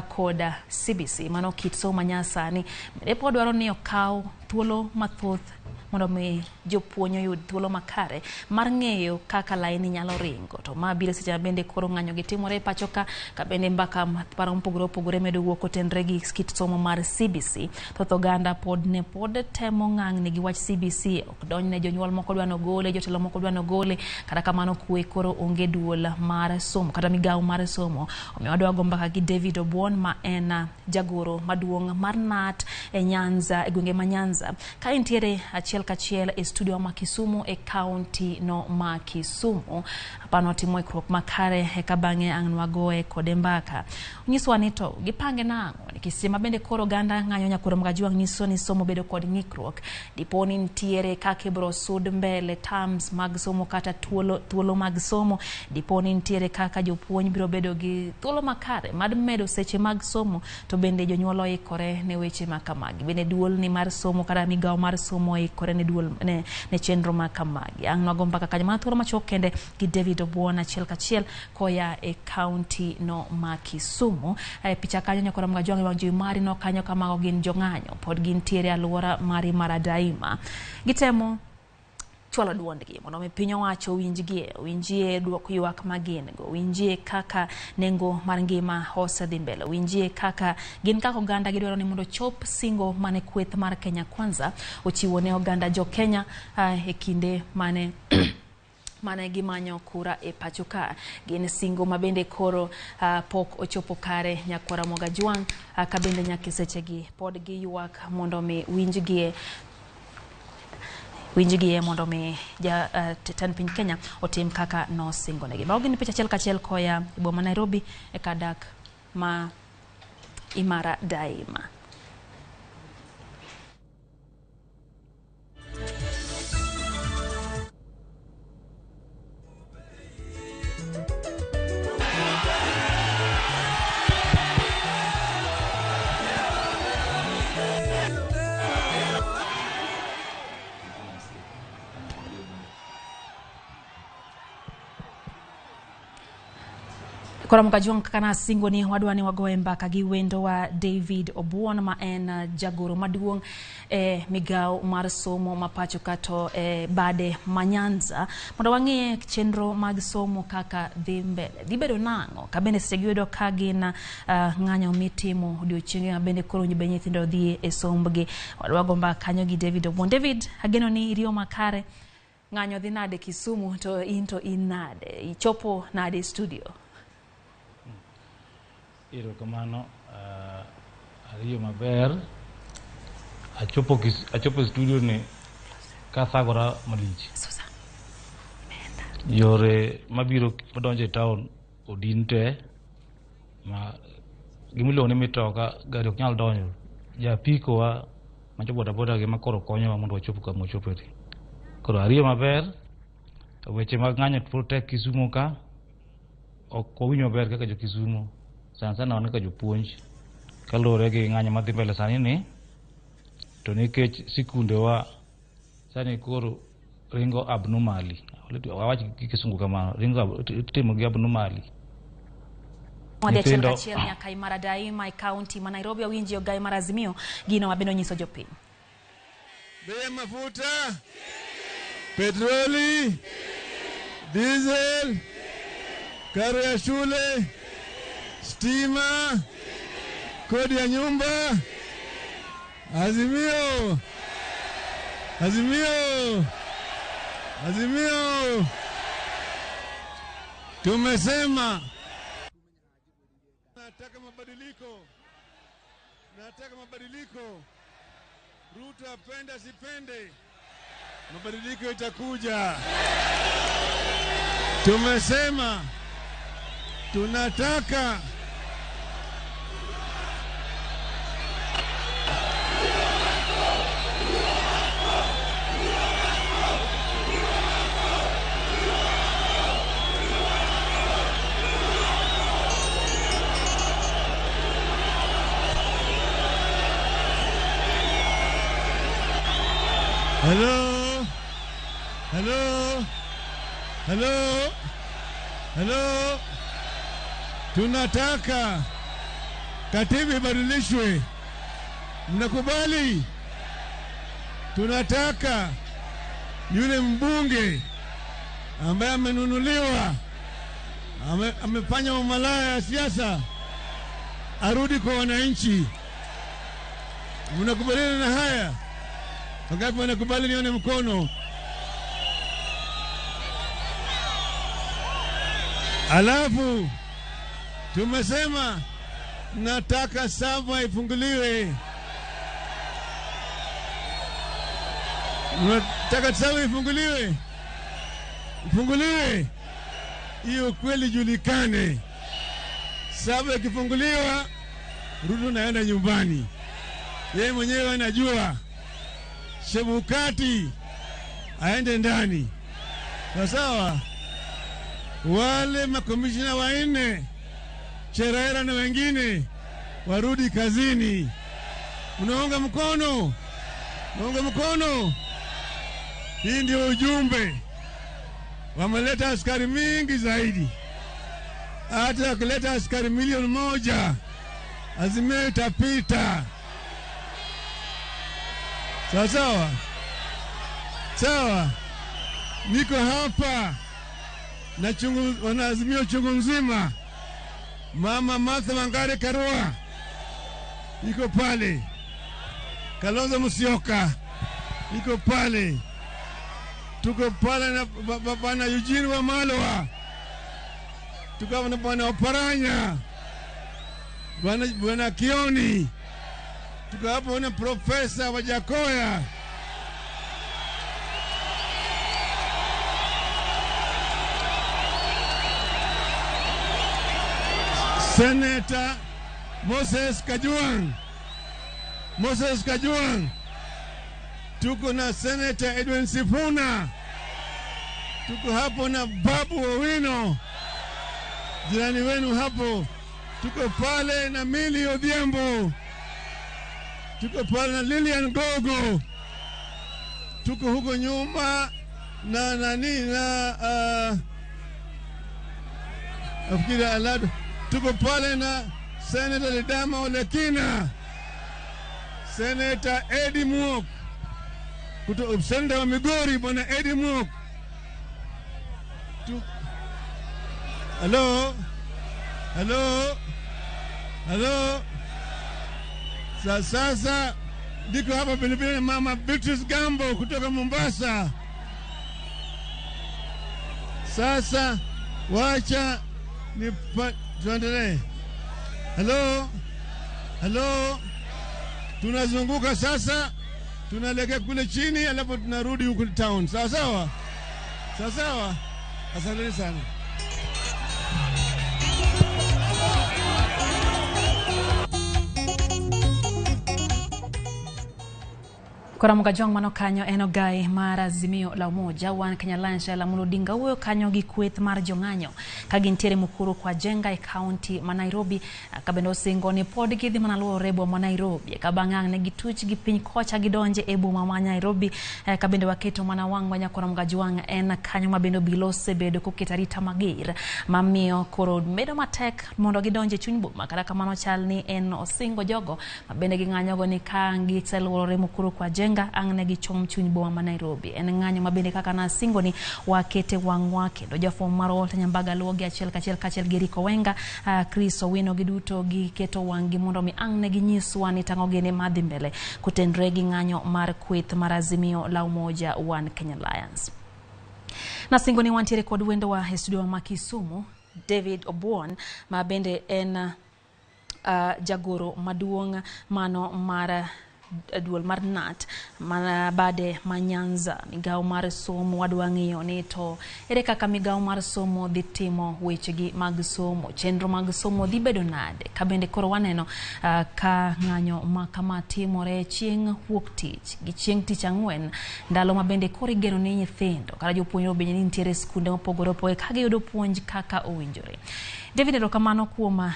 kod CBC mano kit somo manyasani bende pod dwaro ni okaw thuolo mathoth mondo mi jopuonj oyud thuolo makare mar ng'eyo kaka laini nyalo ringo. To ma biro seche ma bende koro ng'anyo gi timore e pacho ka ka bende mbaka paro mopogore opogore medo wuok kotenre gi kit somo mar CBC. Thoth oganda pod ne pod temo ng'ang'ni gi wach CBC, ok donjne jonyuol moko dwa nogole, jotelo moko dwa nogole, kata kamano kwe koro onge duol mar somo kata migawo mar somo. Omiyo wadwa go mbaka gi David Obuon ma en jagoro maduong' mar KNUT e Nyanza, e gwenge ma Nyanza ka entiere achiel kachiel e studio ma Kisumu e kaunti no ma Kisumu. Hapana timo ikruok makare eka bang'e ang' nwagoye kode mbaka. Onyiswa ni to gipange nang'o nikech seche ma bende koro oganda ng'anyo Nyakwar Mgajwang' nyiso ni somo bedo kod ng'ikruok. Dipo ni nitiere kaka ibiro sud mbele terms mag somo kata thuolo mag somo, dipo ni nitiere kaka jopuonj biro bedo gi thuolo makare mar medo seche mag somo, to bende jonyuol oikore ne weche ma kamagi. Bende duol ni mar somo kata migawo mar somo oikore ne duol ne chenro ma kamagi. Ang' nwago mbaka kanyo mana thuolo machuok kende gi David Obuon achiel kachiel koya e kaunti no ma Kisumu. E picha kanyo Nyakwar Mgajwang' e wang' jowi mari no kanyo kamago gin jong'anyo pod gintiere e alwora mari mar Adaima. Gitemo chwalo duondgi mondo mi piny owacho owinjgie, owinjie duok ywak ma gin go, owinjie kaka nengo mar ngima osedhi mbele, owinjie kaka gin kaka oganda gidwaro ni mondo chop singo mane kweth mar Kenya Kwanza ochiwo ne oganda jo Kenya e kinde mane gimanyo kura e pacho ka. Gin singo ma bende koro pok ochopo kare nyakwara Moga Jwang', ka bende nyaka sechegi pod giywak mondo mi winjgie mondo mi jatend piny Kenya otim kaka nosingonegi. Mago gin picha achiel kachiel koya e boma Nairobi e kar dak ma Imara Daima. Koro Moga Jwang' kaka nasingo ni wadwa ni wagoye mbaka gi wendo wa David Obuon ma en jagoro maduong' e migawo mar somo ma pacho kato e bade ma Nyanza mondo wang'iye chenro mag somo kaka dhi mbele. Dhi bedo nang'o ka bende seche giyudo ka gin ng'anyo mitimo odiochienge ma bende koro be nyithindo dhi e sombgi. Wadwa go mbaka kanyo gi David Obuon. David, ageno ni iriyo makare. Ng'anyo dhi nade Kisumu to in to in nade? Ichopo nade e studio? Erokamano, ariyo maber. Achopo studio ni kathagora malich. Yore mabiro madonjo e town odin te, ma gimiluongo ni mitoka gari ok nyal donjo. Ja apiko wa ma jo boda boda gi ma koro konyowa mondo wachop kama wachope. Koro ariyo maber. Weche mag ng'anyo pod tek Kisumu ka, ok wawinj maber kaka jo Kisumu. Sana sana wan kaka jopuonj kaluwore gi ng'anyo madhi mbele sani ni, to nikech sikundewa sani koro ringo abnormally. Wawach gi kisungu kamano, ringo itimo gi abnormally. Wadhi achiel kachiel nyaka Imara Daima e kaunti ma Nairobi. Awinji ogai mar Azimio gino mabende onyiso jopiny. Bei ya mafuta, petroli, diesel, karo ya shule, stima, kodi ya nyumba. Azimio, Azimio, Azimio. Tumesema nataka mabadiliko, nataka mabadiliko. Ruto apende asipende, mabadiliko itakuja. Tumesema tunataka Hello, hello, hello, hello. Tunataka katiba ibadilishwe. Mnakubali? Tunataka yule mbunge ambaye amenunuliwa, amefanya umalaya ya siasa, arudi kwa wananchi. Mnakubaliana na haya? Wangapi wanakubali nione mkono? Alafu tumesema nataka Sava ifunguliwe. Nataka Sava ifunguliwe. Ifunguliwe. Hiyo kweli julikane. Sava ikifunguliwa, Ruto naenda nyumbani. Yeye mwenyewe anajua. Chebukati aende ndani. Sawa? Wale makomishina wanne, Cherera na wengine, warudi kazini. Unaunga mkono? Unaunga mkono? Hii ndio ujumbe. Wameleta askari mingi zaidi. Hata wakileta askari 1,000,000, Azimio itapita. Sawa sawa? Sawa. Niko hapa na chungu, wanaazimio chungu mzima. Mama Martha Wangari Karua iko pale, Kalonzo Musyoka iko pale, tuko pale na bwana Eugene Wamalwa, tuko na bwana Oparanya, bwana Kioni, tuko hapo na Profesa Wajakoya. Senator Moses Kajwang', Moses Kajwang', tuko na Senator Edwin Sifuna, tuko hapo na Babu Owino, jirani wenu hapo, tuko pale na Millie Odhiambo, tuko pale na Lilian Gogo, tuko huko nyuma na nani na nafikiri Alado, tuko pale na Senator Ledama Olekina, Senator Eddie Mwok, Senator wa Migori bwana Eddie Mwok. Hello? Hello? Hello? Sasa niko hapa vilevile na Mama Beatrice Gambo kutoka Mombasa. Sasa wacha ni tuendelee. Hello? Hello? Tunazunguka sasa, tunaelekea kule chini alafu tunarudi huku town. Sawa sawa? Sawa sawa? Asanteni sana. Koro Kajwang' mano kanyo en ogai mar Azimio la Umoja One Kenya Alliance Raila Amolo Odinga wuoyo kanyo gi kweth mar jong'anyo ka gintiere Mukuru kwa Jenga e kaunti ma Nairobi, ka bende osingo ni pod gidhi mana luoro e boma ma Nairobi ka bang' ang' ne gituch gi piny kocha gidonje e boma ma Nairobi. Ka bende waketo mana wang'wa nyakoro Kajwang' en kanyo ma bende obila osebedo koketo arita mager mamiyo koro bedo matek mondo gidonje chuny boma. Kata kamano chal ni en osingo jogo ma bende ging'anyogo ni ka giseluorore Mukuru kwa Jenga ang' ne gichom chuny boma ma Nairobi. En ng'anyo ma bende kaka nasingo ni wakete wang'wa kendo jafwambo mar Walter Nyambaga luwo gi achiel kachiel kaachiel gi Eric Owenga, Chris Owino giduto giketo wang'gi mondo mi ang' ne ginyiswa ni tang'o gini madhi mbele kotenre gi ng'anyo mar kweth mar Azimio la Umoja One Kenya Alliance. Nasingo ni wantiere kod wendowa e studio ma Kisumu, David Obuon, ma bende en jagoro maduong' mano mar duol mar KNUT mana bade ma Nyanza. Migawo mar somo wadwa ng'iyo ni to ere kaka migawo mar somo dhi timo wechegi mag somo, chenro mag somo dhi bedo nade, ka bende koro waneno ka ng'anyo ma kama timore chieng' wuok tich gi chieng' tich ang'wen, ndalo ma bende koro igeno ni nyithindo kata jopuonjre obed ni nitiere skunde mopogore opogore ka giyudo puonj kaka owinjore. David, erokamano kuom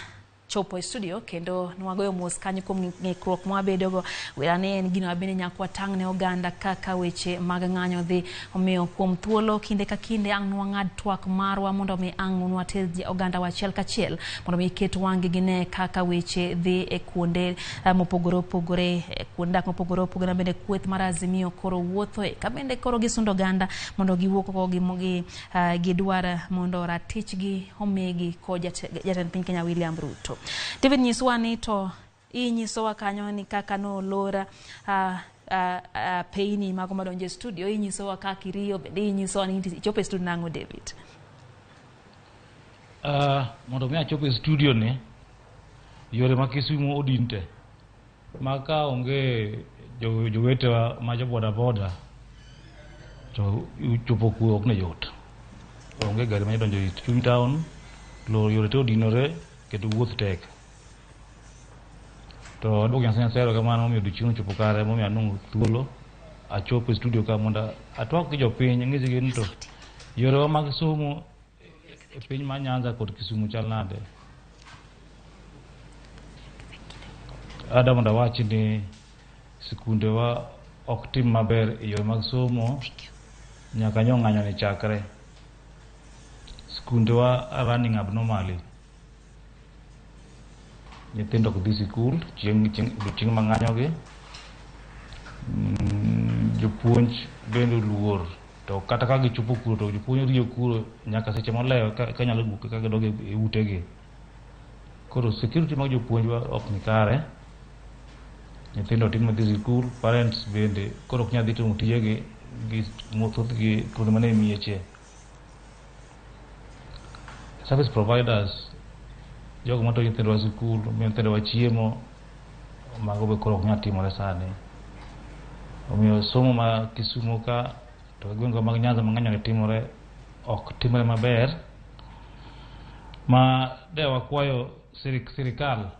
chopo e studio kendo nwagoyo mos kanyo kuom ng'ikruok mwabedogo. Werane en gino mabende nyaka watang' ne oganda kaka weche mag ng'anyo dhi. Omiyo kuom thuolo kinde ka kinde ang' nwang'ad twak marwa mondo mi ang' nwater oganda wa achiel kachiel mondo mi ket wang'gi gine kaka weche dhi e kuonde mopogore opogore, kuonde dak mopogore opogore bende kweth mar Azimio koro wuothoe ka bende koro gisundo oganda mondo giwuok oko gidwar mondo ratichgi omigi kod jatend piny Kenya William Ruto. David, nyiswa ni to inyisowa kanyo ni kaka nolor peini mago madonjo e studio, inyisowa kaka iriyo, bende inyisowa ni ichopo e studio nang'o David? Mondo mi achop e studio ni, yore ma Kisumu odin te, ma ka onge jowetewa ma jo boda boda to chopo kuo ok ne yot. Onge gari ma donjo e chuny town, yore te odinore kendo wuoth tek. To aduoko Nyasaye erokamano momiyo odiochieng' ochopo kare momiyo anwang'o thuolo achopo e studio ka mondo atwak gi jopiny anyisgi ni to yorewa mag somo e piny mar Nyanza kod Kisumu chal nade. Ada mondo awach ni sikundewa ok tim maber e yore mag somo nyaka nyo ng'anyo ni chakre. Sikundewa are running abnormally. Nyithindo ok dhi sikul chieng' ma ng'anyogi. Jopuonj bende oluor To kata ka gichopo kuro to jopuonj riyo kuro nyaka seche molewo ka nyalo wuok ka gidok e utegi. Koro security mag jopuonjwa ok ni kare. Nyithindo timo dhi sikul, parents bende koro ok nyal dhi timo tijegi gi thothgi kuonde mane mieche. Service providers, jogo matayo nyithindowa sikul, miyo nyithindowa chiemo, mago be koro ok nyal timore sani. Omiyo somo ma Kisumo ka to gwenge mag Nyanza ma ng'anyo timore ok timore maber. Ma de wakwayo sirikal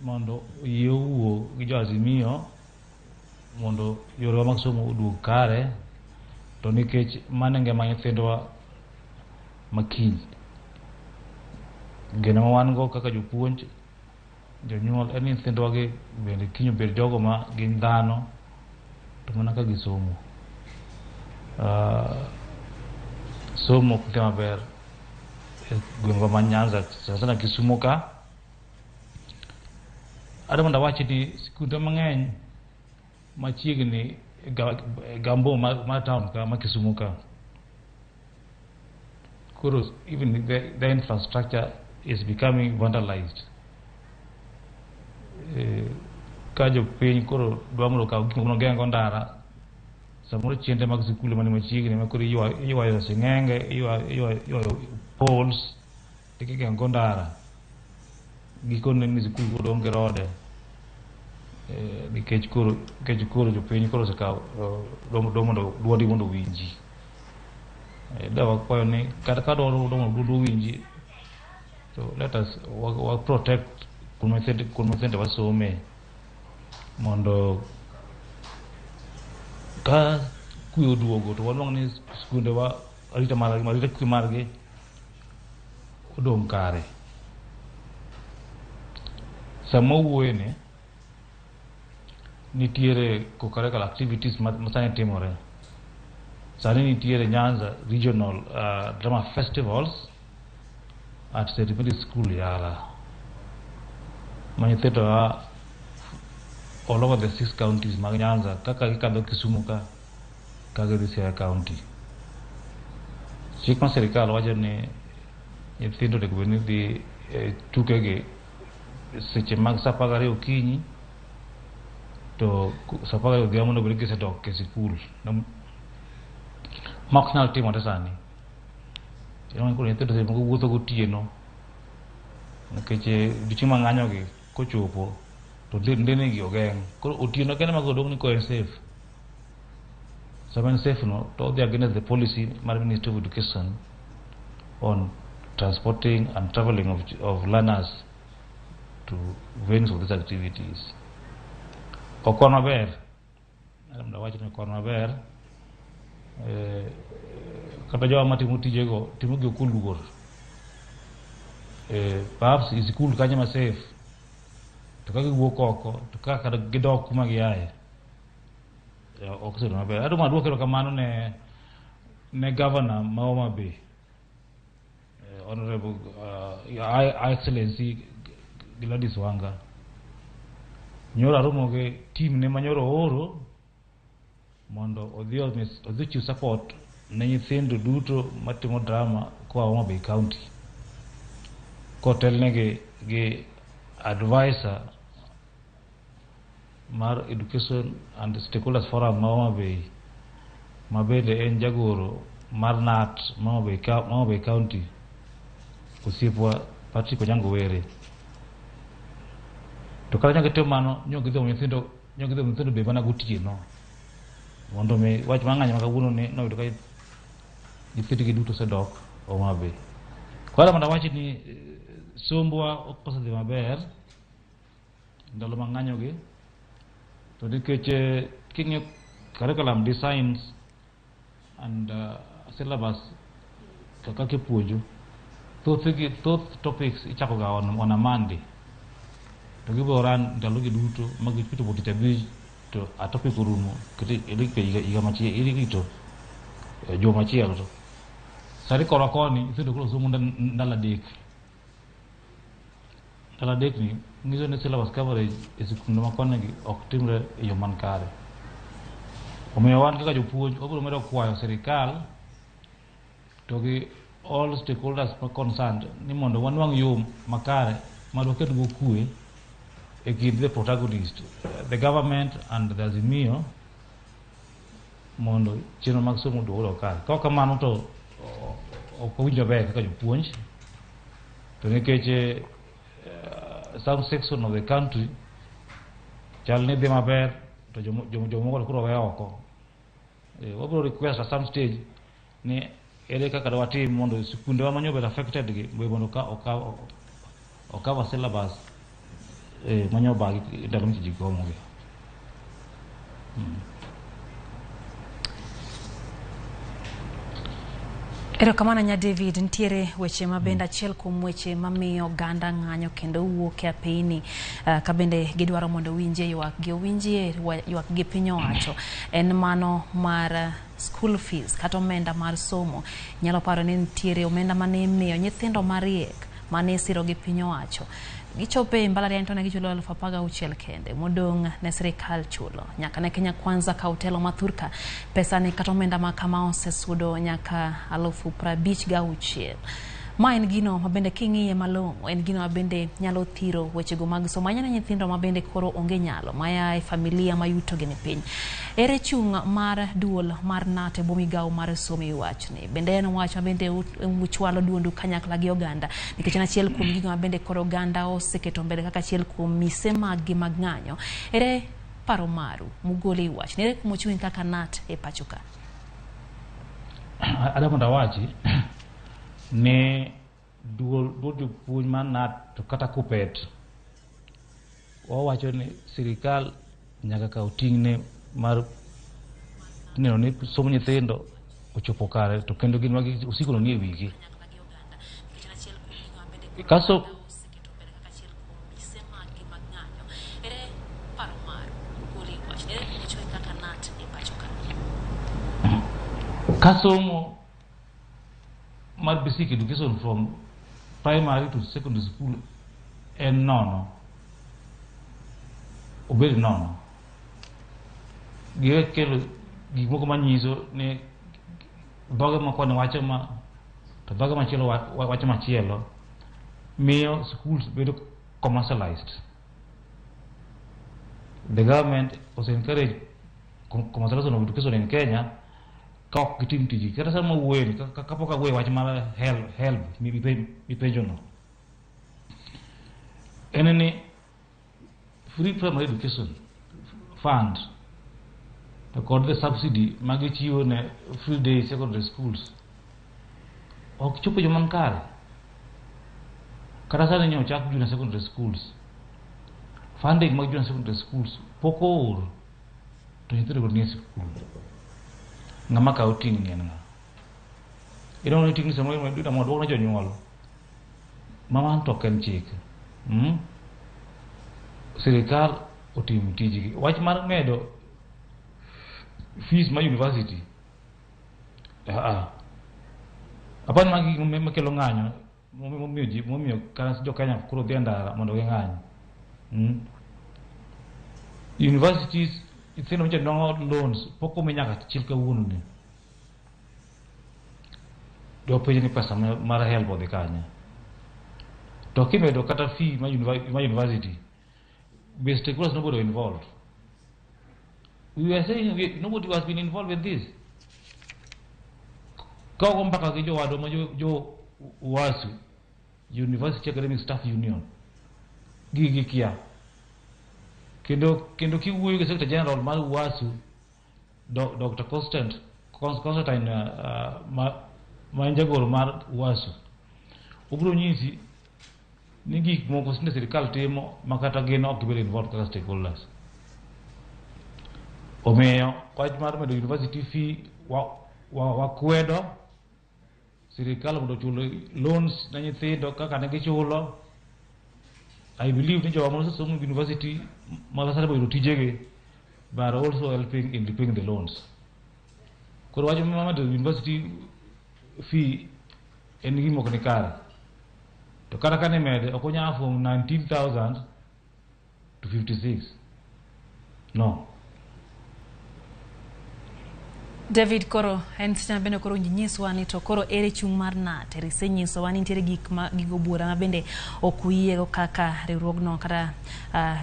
mondo oyie owuo gi jo Azimio mondo yorewa mag somo oduog kare, to nikech mano e ngima nyithindwa makiny. Geno ma wan go kaka jopuonj, jonyuol en ni nyithindwa gi bende kiny obed jogo ma gin dhano to mana ka gisomo. Somo ok dhi maber e gwengwa ma Nyanza, sana sana Kisumo ka. Adwa mondo awach ni skunde mang'eny machiegni gambo mar town ka ma Kisumo ka, koro even the infrastructure is becoming vandalized. Ka jopiny koro dwa mondo okaw gik moko geng'o ndara, samoro chiende mag sikul mani machiegni ma koro iywayo sing'enge, iywayo poles eka igeng'o ndara. Gikone ni sikul koro dong' gi rode, nikech koro jopiny koro osekawo dwa mondo duondi mondo owinji. Da wakwayo ni kata ka dwa mondo duond owinji, to let us wa protect kuma nyithindo wasome, mondo ka kwe oduogo to wanuang' ni skundewa arita margi, arita kwe margi odong' kare. Sama wawuoye ni nitiere co-curricular activities ma sani timore. Sani nitiere Nyanza Regional Drama Festivals at St. Mary's School Yala, ma nyithindo a all over the six counties mag Nyanza kaka gikadho Kisumu ka gidhi Siaya County. Chik mar sirikal wacho ni nyithindo onego bed ni dhi e tukegi seche mag saa 12 okinyi to saa 12 odhiambo onego bed ni gisedok e sikul. Ma ok nyal timore sani. Ineno koro nyithindo seche moko wuotho gotieno nikech odiochieng' ma ng'anyo gi kochopo to ndeni gi ogeng'. Koro otieno kende ema koro dong' ni koro en safe. Sama en safe no to odhi against the policy mar Ministry of Education on transporting and traveling of learners to venues of these activities. Ok wan maber. Mondo awach ni ok wan maber. Kata jowa matimo tijego timo gi ok oluor. Perhaps i sikul kanyo ma safe, to ka giwuok oko to ka kata gidok kuma giaye ok osebedo maber. Adwa mondo aduok erokamano ne governor ma Homa Bay, Honorable Her Excellency Gladys Wanga. Nyoro aromo gi team ne manyoro ooro mondo odhi ochiw support ne nyithindo duto matimo drama koa Homa Bay County, kotelnegi gi advisor mar Education and Stakeholders Forum ma Homa Bay, ma bende en jagoro mar KNUT ma Homa Bay County, osiepwa Patrick Onyango Were. To kata nyaka gitimo mano, nyo gidhi nyithindo be mana gotieno mondo mi wach mar ng'anyo ma kawuono ni noyudo ka nyithindgi duto osedok Homa Bay. Koro mondo awach ni sombwa ok osedhi maber ndalo ma ng'anyo gi, to nikech king'iyo curriculum designs and syllabus kaka kipuonjo, thoth topics ichako ga on a Monday to gibiro run ndalo gi duto ma gichopo tich abich to a topic orumo, kendo irito higa machielo, irito juma machielo. To sani korwa koni nyithindo koro somo ndalo 3. Ndalo 3 ni nyiso ni syllabus coverage e sikunde ma koni gi ok timre e yo man kare. Omiyo wan kaka jopuonj wabiro medo kwayo sirikal to gi all stakeholders ma concerned ni mondo wanwang' yo makare mar waket go kwe e kind the protagonist, the government and the Azimio, mondo chenro mag somo oduog kare. Ka ok kamano to ok owinjo maber kaka jopuonj, to nikech some section of the country chal ni dhi maber to jomoko to koro we oko. Wabiro request at some stage ni ere kaka dwatim mondo sikundewa manyo bedo affected gi be mondo ka okaw syllabus manyo bagi ndalo michi gomo gi. Erokamano nya David, nitiere weche ma bende achiel kuom weche mamiyo oganda ng'anyo kendo wuok e apeyni ka bende gidwaro mondo owinjie ywak gi owinjie ywak gi piny owacho en mano mar school fees kata omenda mar somo. Nyalo paro ni nitiere omenda mane imiyo nyithindo mariek mane isiro gi piny owacho. Gichopo e mbalariany to ne gichulo 16,000 kende, modong' ne sirikal chulo. Nyaka ne Kenya Kwanza kaw telo ma thurka, pesa ni kata omenda ma kama osesudo nyaka 56,000. Ma en gino ma bende king'iye malong'o, en gino ma bende nyalo thiro wechego mag somo. Ahinya ne nyithindo ma bende koro onge nyalo, maya e familia ma yutogi ni piny. Ere chung' mar duol mar KNUT e bwo migawo mar somo e wachni? Bende en wach ma bende uchwalo duondu kanyakla gi oganda, nikech en achiel kuom gigo ma bende koro oganda oseketo mbele kaka achiel kuom mise mag gi mag ng'anyo. Ere paro maru mugolo e wachni? Ere kuma ochung' kaka KNUT e pacho ka? Adwa mondo awachi ni duol jopuonj mar KNUT to kata KUPPET wawacho ni sirikal nyaka kaw ting'ne mar neno ni somb nyithindo ochopo kare to kendo gin magi osikono nie wigi. Kaso ka somo mar basic education from primary to secondary school en nono, obed nono, giwe kelo gik moko manyiso ni dhoge moko ne wacho ma to dhoge machielo wacho machielo, miyo schools bedo commercialized. The government was encourage commercialization of education in Kenya ka ok gitim tijgi. Kata sama wuoyeni kapok awuoyo wach mar HELB mipenjono, en ni free primary education fund to kod the subsidy magichiwo ne free day secondary schools ok chopo joma nikare. Kata sani nyocha ochak junior secondary schools, funding mag junior secondary schools pok oor to nyithindo pod nie sikul. Ng'ama kawo ting' ni en ng'a? Ineno ni ting' ni samoro iyudo mondo duok ne jonyuol. Ma mano to ok en chik. Sirikal otim tijgi. Wach mar medo fees mar university, apani magi gik makelo ng'anyo momiyo ji momiyo kata jo Kenya koro dhi e ndara mondo ging'any. Universities nyithindo manyicha nwang'o loans pok omi nyaka chil kawuono ni. Jopenj ni pesa mar HELB odhi kanye? To kimedo kata fee mar university, be stakeholders nobody involved. We are saying nobody has been involved with this. Ka ogo mbaka gi jowadwa ma jo UASU, University Academic Staff Union, gigi gikia. Kendo kiwuoyo gi Secretary General mar UASU, Dr. Constantine ma en jagoro mar UASU, obiro nyisi ni gik moko tinde sirikal timo ma kata gin ok gibed involved kaka stakeholders. Omiyo wach mar medo university fee wakwedo sirikal mondo ochul loans ne nyithindo kaka ne gichulo. I believe ni jowa mosesomo university ma sani oyudo tijegi but also helping in repaying the loans. Koro wach mar medo university fee en gima ok ni kare. To kata ka nimede ok onyal from 19,000 to 56. No. David, koro en seche ma bende koro nyiswa ni to koro ere chung' mar KNUT. Isenyisowa ni nitiere gik ma gigo buora ma bende ok uyiego kaka riwruogno kata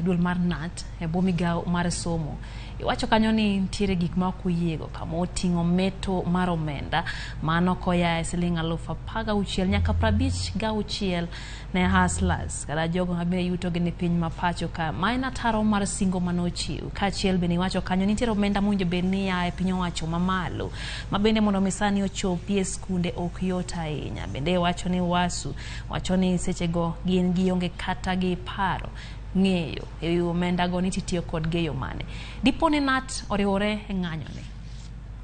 duol mar KNUT e bwo migawo mar somo. Iwacho kanyo ni nitiere gik ma ok uyiego kama oting'o meto mar omenda mano koya e siling 16,000 nyaka 56 ne hustlers kata jogo ma bende yuto gi ni piny ma pacho ka. Ma en ataro mar singo manochiw. Kaachiel bende iwacho kanyo ni nitiere omenda mowinjo bed ni ya e piny owacho mamalo ma bende mondo mi sani ochopi e skunde ok yot ahinya. Bende iwacho ni WASU wacho ni sechego gin gionge kata gi paro ng'eyo ewi omenda go ni titiyo kodgi e yo mane. Dipo ni KNUT oriwore e ng'anyo ni,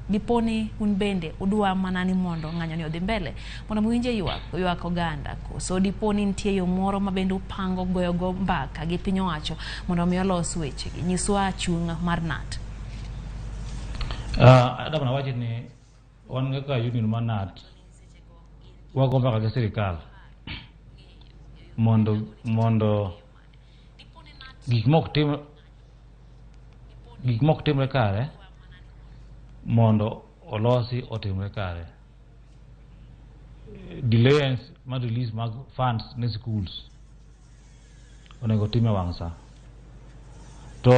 dipo ni un bende udwa mana ni mondo ng'anyo ni odhi mbele mondo muwinje ywak oganda, koso dipo ni nitie yo moro ma bende upango goyo go mbaka gi piny owacho mondo mi olos wechegi. Nyiswa chung' mar KNUT. Adwa mana wacho ni wan kaka union mar KNUT wago mbaka gi sirikal mondo gik mok timre kare mondo olosi otimre kare. Delays mar release mag funds ne schools onego tim e wang' sa. To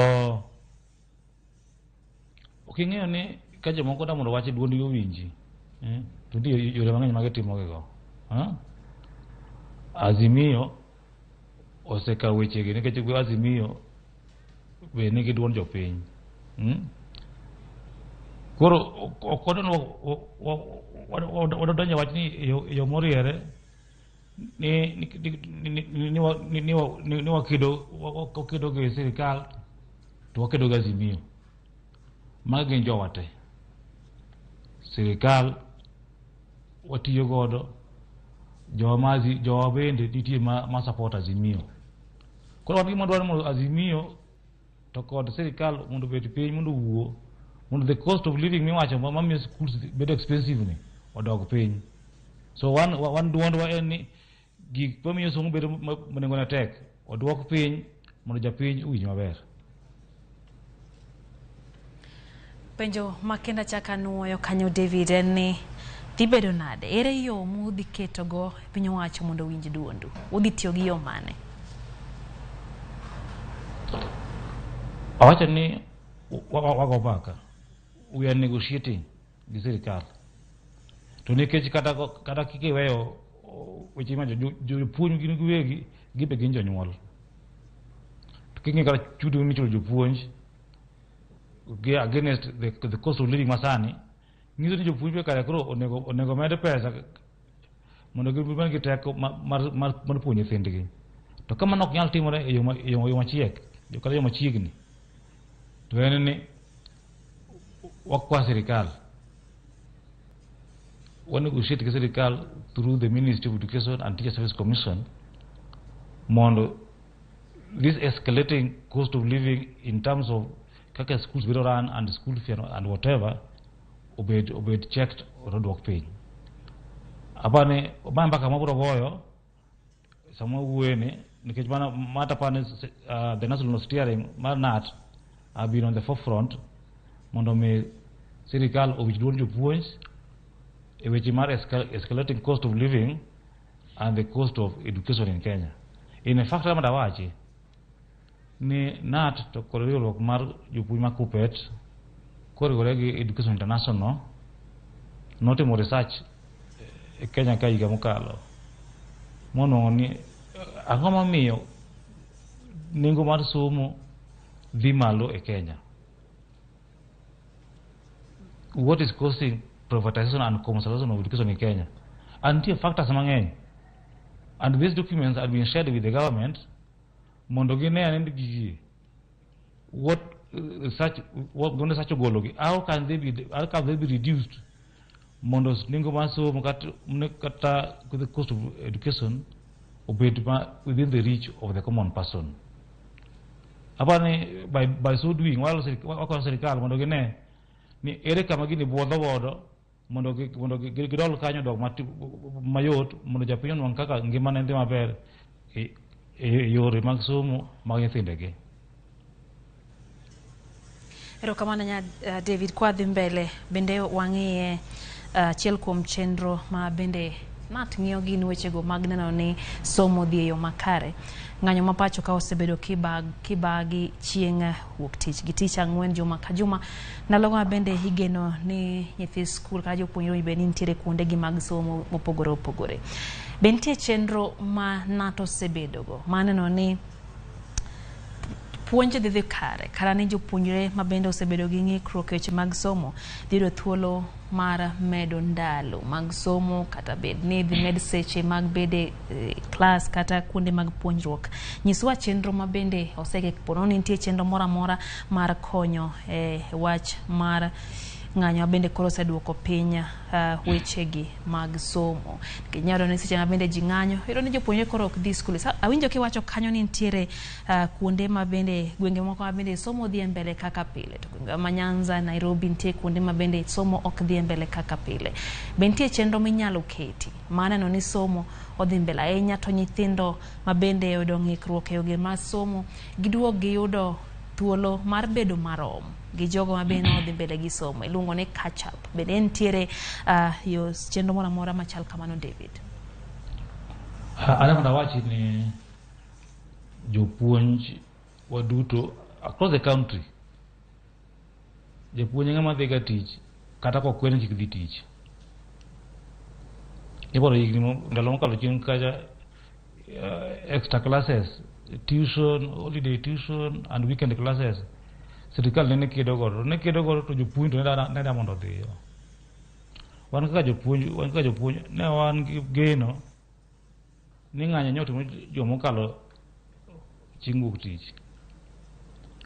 ok ing'eyo ni ka jomoko da mondo wach duondgi owinji, to nitie yore mang'eny ma gitimo gigo. Azimio osekawo wechegi nikech Azimio be nigi duond jopiny. Koro ok wadonjo e wach ni e yo moriere ni wakedo gi sirikal to wakedo gi Azimio. Magi gin jowa te. Sirikal watiyo godo, jowa bende nitie ma support Azimio. Koro wan gima dwaro mondo Azimio to kod sirikal mondo obed piny mondo owuo mondo the cost of living miwacho mamiyo schools bedo expensive ni odog piny. So wan duondwa en ni gik mamiyo somo bedo ma nengone tek oduok piny mondo japiny owinj maber. Penjo makenda chaka nuoyo kanyo, David, en ni dhi bedo nade? Ere yo mudhi ketogo piny owacho mondo owinj duondu? Udhi tiyo gi yo mane? Awacho ni wago mbaka. We are negotiating gi sirikal. To nikech kata kiweyo weche ma jopuonj gin giwegi gibe gin jonyuol. To king'iyo kata chudo michulo jopuonj gi against the cost of living masani nyiso ni jopuonj be kare koro onego med pesa mondo gibed gi teko mar puonjo nyithindgi. To ka mano ok nyal timore e yo machiek kata yo machiegni, to en ni wakwa sirikal wa negotiate gi sirikal through the Ministry of Education and Teacher Service Commission mondo this escalating cost of living in terms of kaka schools bedo run and school fee and whatever obed checked or oduok piny. Apani ma mbaka mabiro goyo sama wuoyeni nikech mana mata pani the national steering mar KNUT have been on the forefront mondo mi sirikal owinj duond jopuonj e weche mar escalating cost of living and the cost of education in Kenya. In fact, kama dawachi ni KNUT to kod riwruok mar jopuonj ma KUPPET koriwore gi Education International notimo research e Kenya ka higa mokalo monwang'o ni ang'o momiyo nengo mar somo dhi malo e Kenya. What is causing privatization and commercialization of education in Kenya? And nitie factors mang'eny. And these documents have been shared with the government mondo gine ane ni gigi what research what gone research ogologi, how can they be reduced mondo nengo mar somo kata the cost of education obed ma within the reach of the common person. Apani by so doing wakonyo sirikal mondo gine ni ere kama gini buodho godo mondo gidol kanyo dok mayot mondo japiny onwang' kaka ngimane dhi maber e yore mag somo mag nyithindegi. Erokamano nya David. Kwadhi mbele bende wang'iye achiel kuom chenro ma bende NAT ng'iyo gin wechego mag neno ni somo dhi e yo makare. Ng'anyo ma pacho ka osebedo kibagi chieng' wuok tich gi tich ang'wen juma ka juma. Ndalogo ma bende igeno ni nyithi skul kata jopuonjre bende nitiere kuondegi mag somo mopogore opogore. Be nitie chenro ma NAT osebedogo ma neno ni puonj dhi dhi kare kata ni jopuonjre ma bende osebedo gi ng'ikruok e weche mag somo dhi yudo thuolo mar medo ndalo mag somo kata bed ni dhi med seche mag bede klas kata kuonde mag puonjruok. Nyiswa chenro ma bende oseke pono ni nitie chenro moro amora mar konyo e wach mar ng'anyo bende koro oseduoko piny wechegi mag somo. Nikech inyalo yudo ni seche ma bende ji ng'anyo, iyudo ni jopuonjre koro ok dhi skul. Awinjo kiwacho kanyo ni nitiere kuonde ma bende gwenge moko ma bende somo dhi e mbele kaka pile, to gwenge ma Nyanza, Nairobi nitie kuonde ma bende somo ok dhi e mbele kaka pile. Be nitie chenro minyalo keti mar neno ni somo odhi mbele ahinya to nyithindo ma bende oyudo ng'ikruok e yoge mag somo giduog giyudo thuolo mar bedo marom gi jogo ma bende odhi mbele gi somo iluongo ni catch up. Bende nitiere yo chenro moro amora machal kamano, David? Adwa mondo awachi ni jopuonj waduto across the country, japuonj ng'ama dhi ga tich kata kokwer ni kik dhi tich. Iparo higni ndalo mokalo chien kacha, extra classes, tuition, holiday tuition and weekend classes sirikal nene kedo godo, ne kedo godo to jopuonj to ne da mondo odhiyo. Wan kaka jopuonj, wan kaka jopuonj ne wan gi geno ni ng'anyo ne otimo juma mokalo chieng' wuok tich.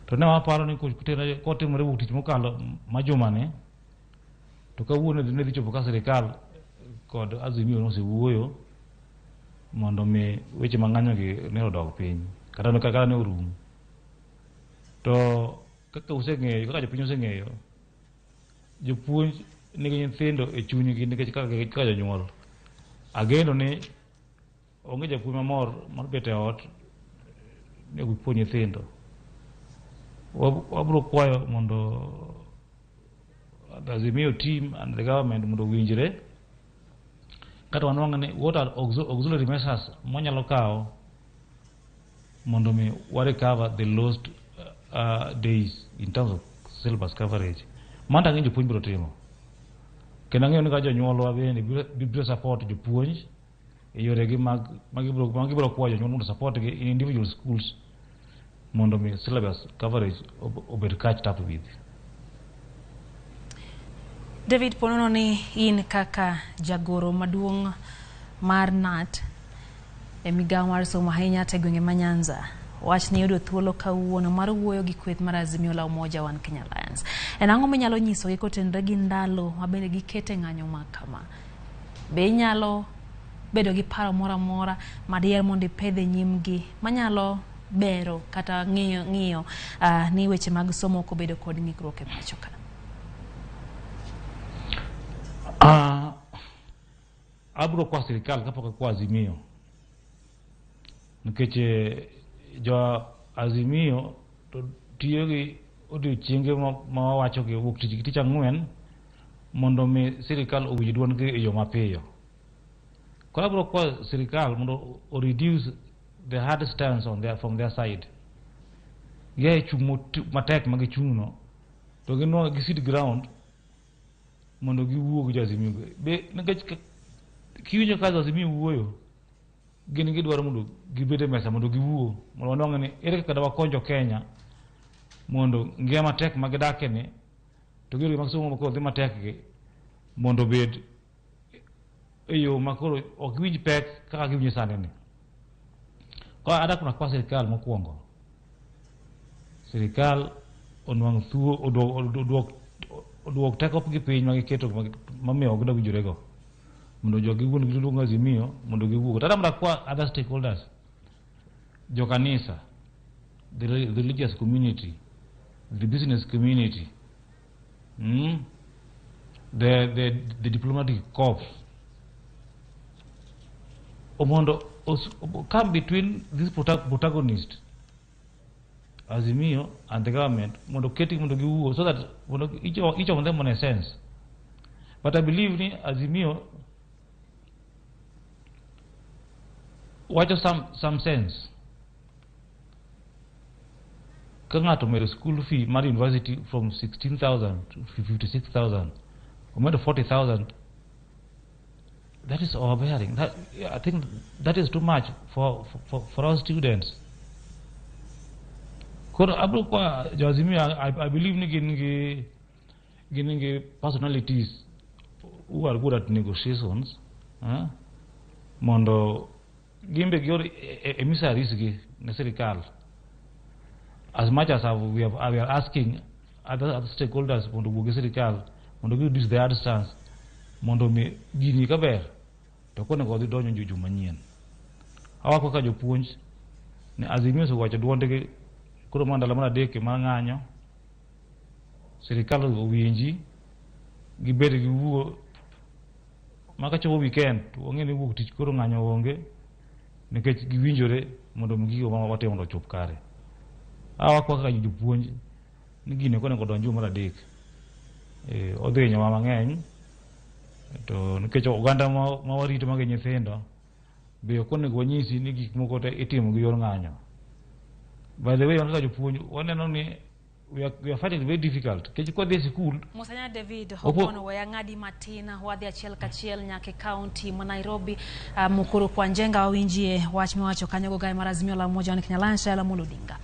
To ne waparo ni kotimore wuok tich mokalo ma jumani, to kawuono ne dhi chopo ka sirikal kod Azimio nosewuoyo mondo mi weche mag ng'anyo gi ne odog piny kata ne orum. To kaka useng'eyo, kaka jopiny oseng'eyo, jopuonj nigi nyithindo e chunygi nikech kaka jonyuol. Ageno ni onge japuonj mamor mar bet e ot ni ok puonj nyithindo. Wabiro kwayo mondo the Azimio team and the government mondo owinjre kata wanwang' ni what are auxiliary measures mwanyalo kawo mondo mi wa recover the lost days in terms of syllabus coverage. Mano ang'eyo jopuonj biro timo. Kendo ang'eyo ni ka jonyuolwa bende biro support jopuonj e yoregi mag magibiro kwayo jonyuol mondo support gi in individual schools mondo mi syllabus coverage obed catched up with. David, ponono ni in kaka jagoro maduong' mar KNUT e migawo mar somo ahinya to e gwenge ma Nyanza, wach ni yudo thuolo kawuono mar wuoyo gi kweth mar Azimio la Umoja One Kenya Alliance. En ang'o minyalo nyisogi kotenore gi ndalo ma bende gikete ng'anyo ma kama? Be inyalo bedo gi paro moro amora madiher mondo ipedh e nyimgi manyalo bero kata ng'iyo ni weche mag somo ok obedo kod ng'ikruok e pacho ka? Abiro kwa sirikal kapok akwa Azimio, nikech jo Azimio to tiyo gi odiochienge ma wawacho gi wuok tich gi tich ang'wen mondo mi sirikal owinj duondgi e yo mapiyo. Koro abiro kwa sirikal mondo o reduce the hard stance on their, from their side. Giae chung' matek ma gichung' no to ginwang'o gi sit ground mondo giwuo gi jo Azimio. Be nikech kiwinjo ka jo Azimio wuoyo, gin gidwaro mondo gibed e mesa mondo giwuo mondo wanwang' ni ere kaka dawakony jo Kenya mondo ngima matek ma gidake ni to gi yore mag somo makoro dhi matek gi mondo obed e yo ma koro ok giwinj pek kaka giwinjo sani ni. Koro adak mana kwa sirikal mokwongo. Sirikal onwang' thuo oduok teko gi piny ma giketo mamiyo ok gidwa winjore go mondo jogi wuon giluongo Azimio mondo giwuog. Tata mondo akwa other stakeholders, jo kanisa, the religious community, the business community, the diplomatic corps, mondo come between these protagonist Azimio and the government mondo oketgi mondo giwuo so that mondo each of them on a sense. But I believe ni Azimio wacho some sense. Ka ng'ato omedo school fee mar university from 16,000 to 56,000, omedo 40,000, that is overbearing. That, I think that is too much for our students. Koro abro kwa jo Azimio, I believe ni gin gi personalities who are good at negotiations, eh? Mondo gimbe gior emissaries gi ne sirikal. As much as we are asking other stakeholders mondo owuog gi sirikal mondo gi reduce their stance mondo mi gini kaber to konego wadhi donjo juma manyien. Awako kaka jopuonj ni Azimio osewacho duondgi koro ma ndalo mar adek mar ng'anyo sirikal owinji gibed gi wuo ma kachopo weekend to wang'e ni wuok tich koro ng'anyo onge nikech giwinjore mondo mi gigo ma watimo mondo ochop kare. Awako kaka jopuonj ni gini ok onego donj mar adek. Odhi hinyowa mang'eny to nikech oganda ma warito magi nyithindo be ok onego wanyisi ni gik moko te itimo gi yor ng'anyo. By the way, wan kaka jopuonj waneno ni we are finding it very difficult nikech kwadhi e sikul Musanya David Opo- Okono weya ng'adi matin wadhi achiel kachiel nyaka e kaunti ma Nairobi. Mukuru kwa Njenga wawinjie wach miwacho kanyo go gae mar Azimio la Umoja wa Kenya Alliance Raila Amolo Odinga.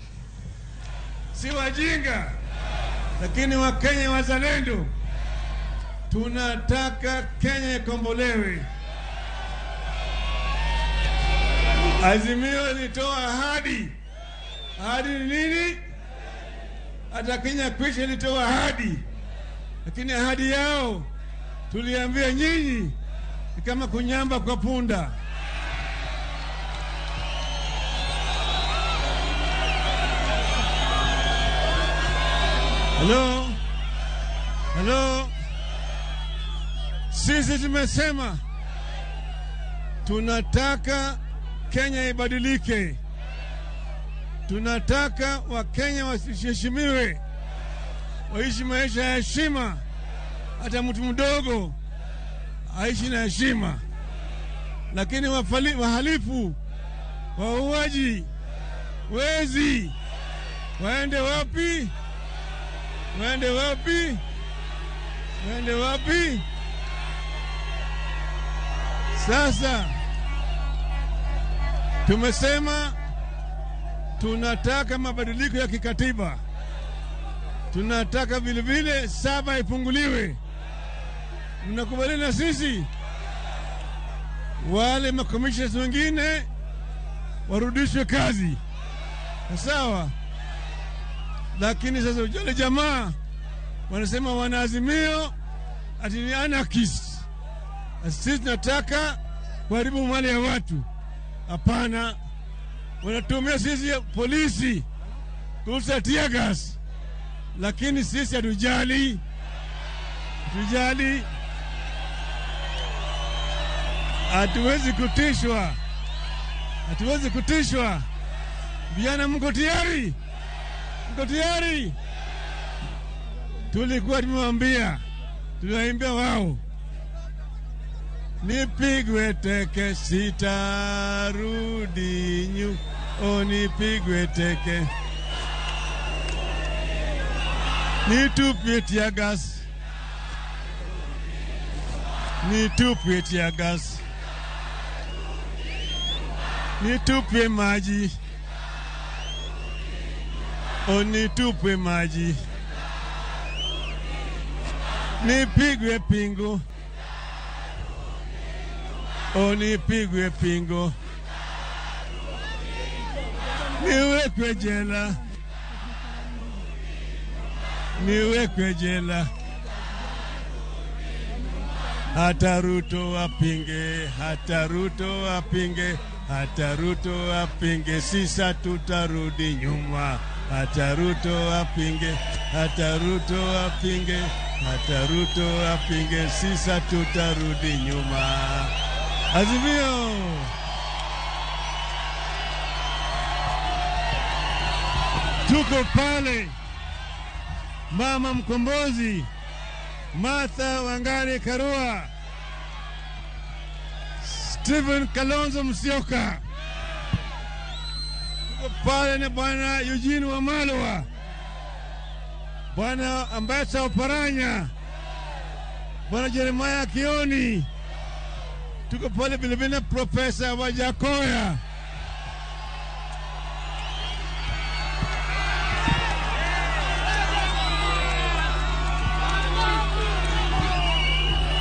Si wajinga, lakini Wakenya wazalendo tunataka Kenya ikombolewe. Azimio ilitoa ahadi. Ahadi ni nini? Hata Kenya Kwisha ilitoa ahadi, lakini ahadi yao tuliambia nyinyi ni kama kunyamba kwa punda. Halo, halo, sisi tumesema tunataka Kenya ibadilike, tunataka Wakenya waheshimiwe, waishi maisha ya heshima, hata mtu mdogo aishi na heshima, lakini wahalifu, wauaji, wezi waende wapi? Waende wapi? Waende wapi? Sasa tumesema tunataka mabadiliko ya kikatiba, tunataka vile vile saba ipunguliwe. Mnakubaliana na sisi? Wale makomishas wengine warudishwe kazi, sawa? Lakini sasa wale jamaa wanasema wanaazimio ati ni anarchist. Sisi tunataka kuharibu mali ya watu. Hapana, wanatumia sisi polisi kurusha tear gas, lakini sisi hatujali, hatujali, hatuwezi kutishwa, hatuwezi kutishwa. Vijana, mko tayari? Mko tayari? Tulikuwa tumewambia, tuliwaambia wao, nipigwe teke sitarudi nyu, o nipigwe teke, nitupwe tear gas, nitupwe tear gas, nitupwe maji, o nitupwe maji, nipigwe pingu, o nipigwe pingu, niwekwe jela, niwekwe jela. Hata Ruto apinge, hata Ruto apinge, hata Ruto apinge, sisa tutarudi nyuma. Hata Ruto apinge, hata Ruto apinge, hata Ruto apinge, sisa tutarudi nyuma. Azimio! Tuko pale mama mkombozi Martha Wangari Karua, Stephen Kalonzo Musyoka, tuko pale na bwana Eugene Wamalwa, bwana Ambassa Oparanya, bwana Jeremiah Kioni, tuko pale vilevile na Profesa Wajackoyah.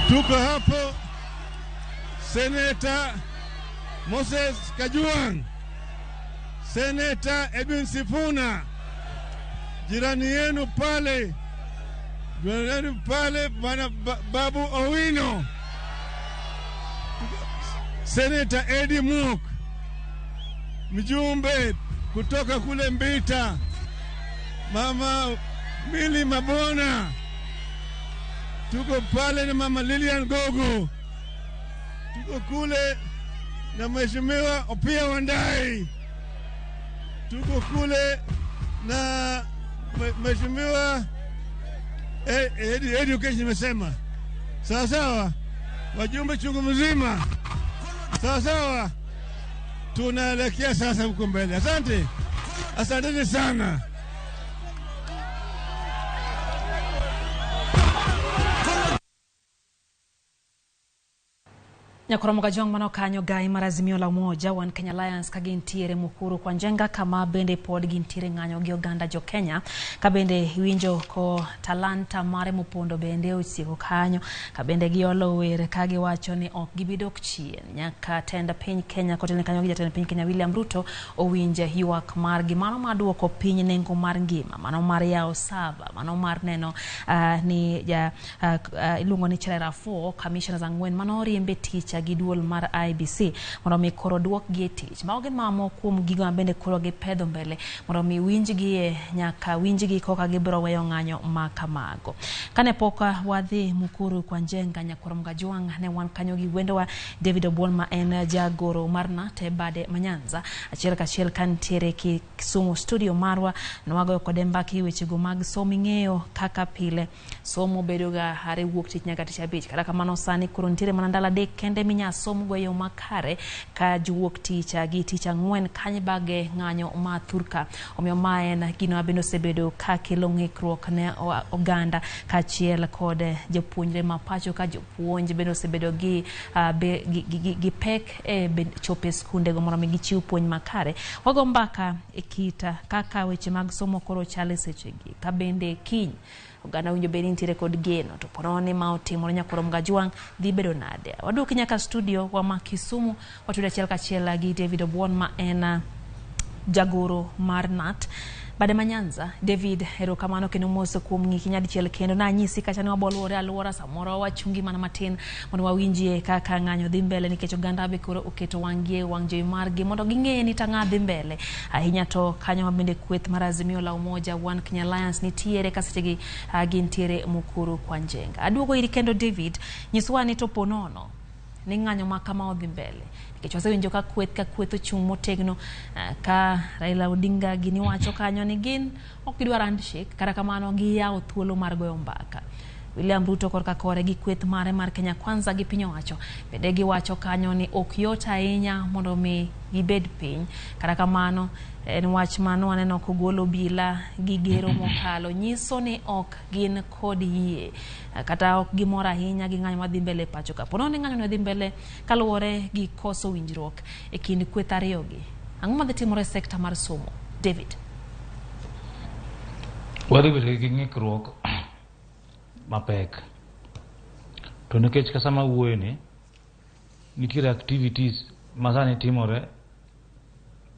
Tuko hapo Seneta Moses Kajwang', Seneta Edwin Sifuna, jirani yenu pale, jirani yenu pale bwana Babu Owino, Seneta Eddie Muk, mjumbe kutoka kule Mbita, Mama Milly Mabona, tuko pale na Mama Lilian Gogo, tuko kule na Mheshimiwa Opiyo Wandayi, tuko kule na Mheshimiwa Education nimesema. Sawa sawa, wajumbe chungu mzima. Sawa sawa, tunaelekea sasa huko mbele. Asante, asanteni sana. Nyakoromo Kajwang' mano kanyo gai mar Azimio la Umoja One Kenya Alliance ka gintiere Mukuru kwa Njenga kama bende pod gintiere ng'anyo gi oganda jo Kenya ka bende winjo ko talanta mare mopondo bende osieko kanyo ka bende giolo wer ka giwacho ni ok gibidok chien nyaka tend piny Kenya kotelne kanyo gi jatend piny Kenya William Ruto owinje ywak margi mano mar duoko piny nengo mar ngima, mano mar yawo sava, mano mar neno ni ja iluongo ni Cherera 4 commissioners ang'wen mano oriembe tich gi duol mar IBC mondo mi koro duokgi e tich. Mago gin mamoko kuom gigo ma bende koro gipedho mbele mondo mi winjgi nyaka winjgi koka gibiro weyo ng'anyo ma kamago. Kane pok wadhi Mukuru kwa Njenga Nyakoromo Kajwang' ne wan kanyo gi wendowa David Obuon ma en jagoro mar NAT e bade ma Nyanza achiel kachiel kantiere Kisumu studio marwa nwagoyo kode mbaka e wechego mag somo. Ing'eyo kaka pile somo bedoga hare wuok tich nyaka tich abich, kata kamano sani koro nitiere mana ndalo adek kende minya somgo e yo makare ka jowuok tich gi tich ang'wen kanyo bage ng'anyo ma thurka. Omiyo ma en gino ma bende osebedo ka kelo ng'ikruok ne oganda kaachiel kod jopuonjre ma pacho ka jopuonj bende osebedo gi pek e chopo e skundego mondo mi gichiw puonj makare. Wago mbaka e kita kaka weche mag somo koro chal e sechegi ka bende kiny oganda winjo bed ni nitiere kod geno to pono ma otimore Nyakoromo Kajwang' dhi bedo nade. Waduoki nyaka studio wa ma Kisumu watudo achiel kachiel gi David Obuon ma en jagoro mar NAT bade ma Nyanza. David, erokamano kendo mos kuom ng'iki nyadichiel kendo nanyisi kacha ni waboluore aluora samoro wachungi mana matin mondo wawinjie kaka ng'anyo dhi mbele nikech oganda be koro oketo wang'gi e wang' jowi margi mondo ging'e ni tang'a dhi mbele ahinya. To kanyo ma bende kweth mar Azimio la Umoja One Kenya Alliance nitiere ka sechegi gintiere Mukuru kwa Njenga. Aduogo iri kendo David, nyiswa ni to ponono ni ng'anyo ma kama odhi mbele nikech wasewinjo ka kweth ochung' motegno ka Raila Odinga gini wacho kanyo ni gin ok gidwar handshake, kata kamano giyawo thuolo mar goyo mbaka. William Ruto korka kore gi kweth mare mar Kenya Kwanza gi piny owacho bende giwacho kanyo ni ok yot ahinya mondo mi gibed piny, kata kamano en wach mano waneno kogolo obila gi gero mokalo nyiso ni ok gin kod yie kata ok gimor ahinya gi ng'anyo madhi mbele pacho ka. Pono ni ng'anyo no dhi mbele kaluwore gi koso winjruok e kind kweth ariyogi. Ang'o madhi timore e sekta mar somo? David, wadhi bedo gi ng'ikruok mapek to nikech ka sama wuoyo ni nitiere activities ma sani timore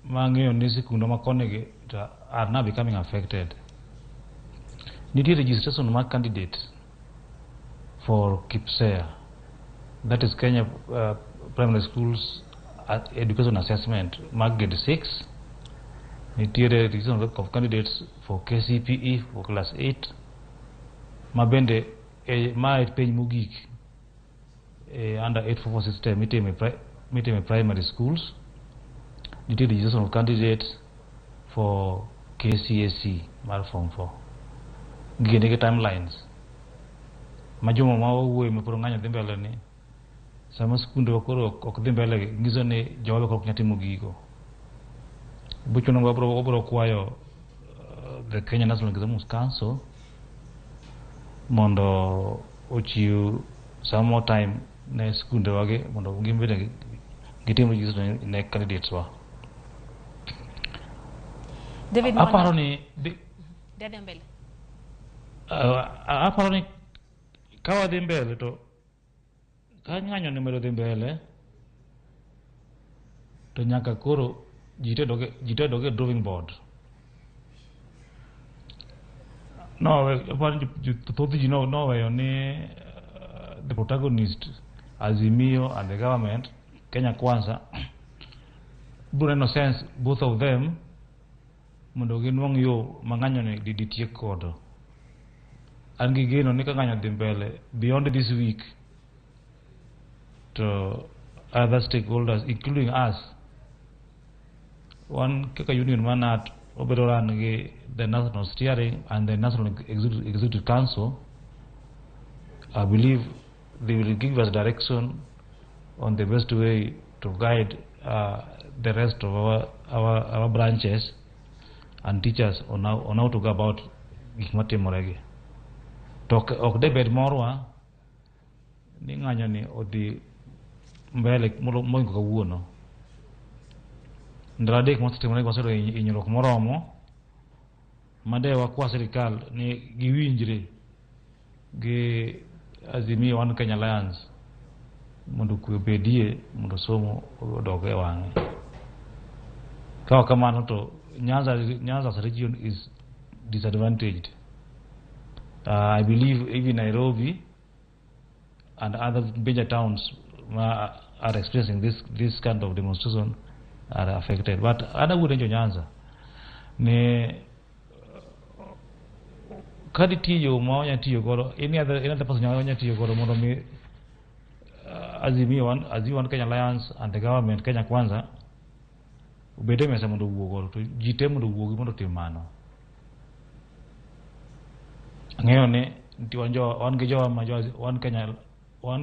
ma ang'eyo ni sikunde ma koni gi to are now becoming affected. Nitie registration mar candidate for KPSEA, that is Kenya Primary Schools Education Assessment mar grade 6. Nitiere registration of candidates for KCPE for class 8 ma bende ma e penj mogik under 844 system mitime primary schools. Nitie registration of candidates for KCSE mar form 4. Gini nigi timelines ma juma ma wawuoye ma koro ng'anyo dhi mbele ni sama skunde wa koro ok dhi mbele nyiso ni jowa be koro ok nyal timo gigo. Bochuno wabro kwayo the Kenya National Examinations Council mondo ochiw some more time ne skunde wagi mondo gin bende gitim registration ne candidates wa. David Aparo ni Dede mbele. Aparo ni ka wadhi mbele to ka ng'anyo ni medo dhi mbele to nyaka koro ji te dog e drawing board. No, aparo ni thoth ji noweyo ni the protagonist Azimio and the government Kenya Kwanza biro neno sense both of them mondo ginwang' yo ma ng'anyo ni ditiek godo. An gi geno ni ka ng'anyo dhi mbele beyond this week to other stakeholders including us, wan kaka union mar KNUT wabedo run gi the National Steering and the National Executive Council. I believe they will give us direction on the best way to guide the rest of our branches and teachers on how to go about gik matimoregi. To ok debed morwa ni ng'anyo ni odhi mbele moingo kawuono. Ndalo adek mosetimore waseyudo hinyruok moromo made wakwa sirikal ni giwinjre gi Azimio One Kenya Alliance mondo kwe obedie mondo somo odog e wang'e. Ka ok kamano to Nyanza region is disadvantaged. I believe even Nairobi and other major towns are experiencing this kind of demonstration are affected. But ana wuoyo jo Nyanza ni ka nitie yo ma wanya tiyo godo, any other person wanya tiyo godo mondo mi Azimio One Kenya Alliance and the government Kenya Kwanza obed e mesa mondo owuo godo to ji te mondo owuogi mondo otim mano. Ang'eyo ni nitie wan gi jowa ma One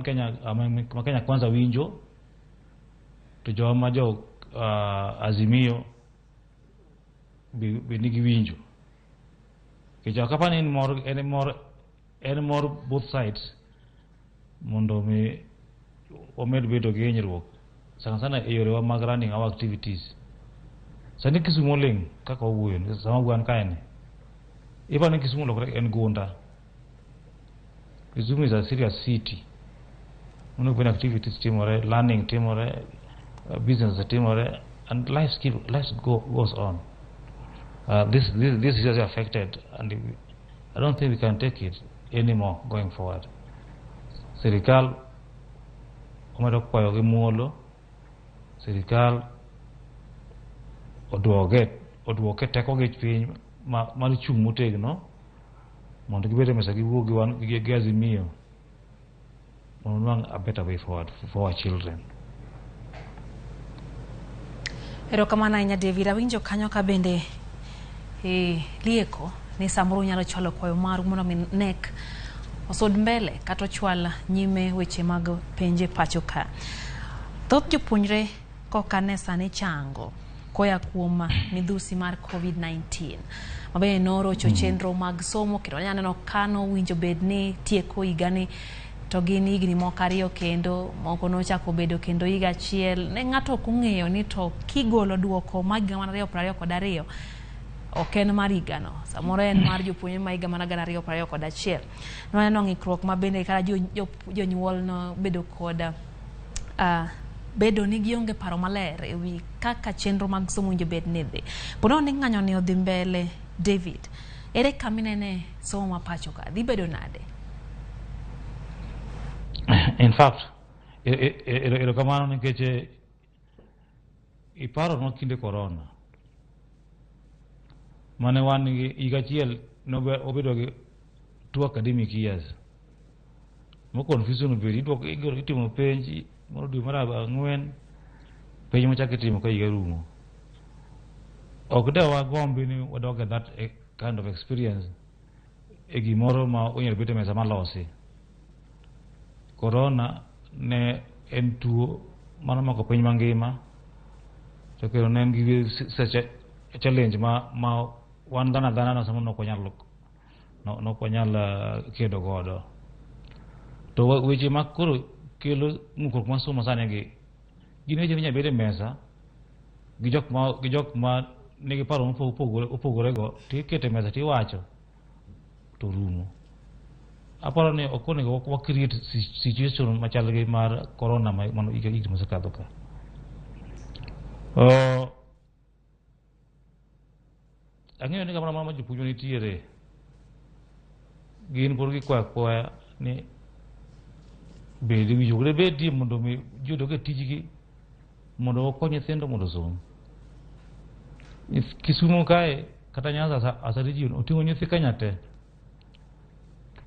Kenya ma Kenya Kwanza winjo to jowa ma jo Azimio be nigi winjo. Nikech ok apar ni en mor both sides mondo mi wamed bedo gi hinyruok sana sana e yorewa mag running our activities. Sani Kisumu oling' kaka wawuoyo sama wan kae ni iparo ni Kisumu olokore en gunda. Kisumu is a serious city. Monego bed ni activities timore, learning timore, business timore, and life goes on. This is just affected, and I don't think we can take it anymore going forward. Sirikal omedo kwayo gi muolo, sirikal oduoke teko gi piny mar chung' motegno mondo gibed e mesa giwuo gi Azimio mondo wanwang' a better way forward for our children. Erokamano ahinya David. Awinjo kanyo ka bende lieko ni samoro unyalo chwalo kwayo maru mondo mi KNEC osud mbele kata ochwal nyime weche mag penje pacho ka. Thoth jopuonjre koka ne sani chango koya kuom midhusi mar COVID-19 mabende norocho chenro mag somo kendo wanyalo neno kano winjo bed ni tieko higani to gin higni moko ariyo kendo moko nochako bedo kendo higa achiel. Ne ng'ato ok ong'eyo ni to kigolo duoko mag higa mar 2022 ok en mar higano, samoro en mar jopuonjre ma higa mar 2021. Nwaneno ng'ikruok ma bende kata jonyuol nobedo kod bedo ni gionge paro maler e wi kaka chenro mag somo owinjo bed ni dhi. Ponono ni ng'anyo ni odhi mbele, David, ere kama inene somo ma pacho ka dhi bedo nade? In fact, erokamano nikech iparo kinde corona mane wan gi higa achiel obedo gi 2 academic years mo confusion obedo, idwoko itimo penj moro dwe mar ang'wen, penj machako itimo ka higa rumo. Ok de wagombi ni wadok e that kind of experience e gimoro ma onyalo bet e mesa malosi. Corona ne en tuo manomako piny mangima, to kendo ne en gi challenge ma wan dhano adhana no samoro nok wanyal kedo godo. To weche ma koro kelo ng'ukruok mar somo sani gi gin weche minyalo bet e mesa gi jok ma nigi paro mopogore go, tiketo e mesa tiwacho to rumo. Aparo ni ok onego wa create situation machal gi mar corona mano higni mosekadho ka. Ang'eyo ni kamoro amora ma jopuonj nitiere, gin pod gikwayo akwaya ni bed winjruok debedie mondo mi ji odog e tijgi, mondo wakony nyithindo mondo osom. Kisumu kae kata Nyanza as a region oting'o nyithi Kenya te.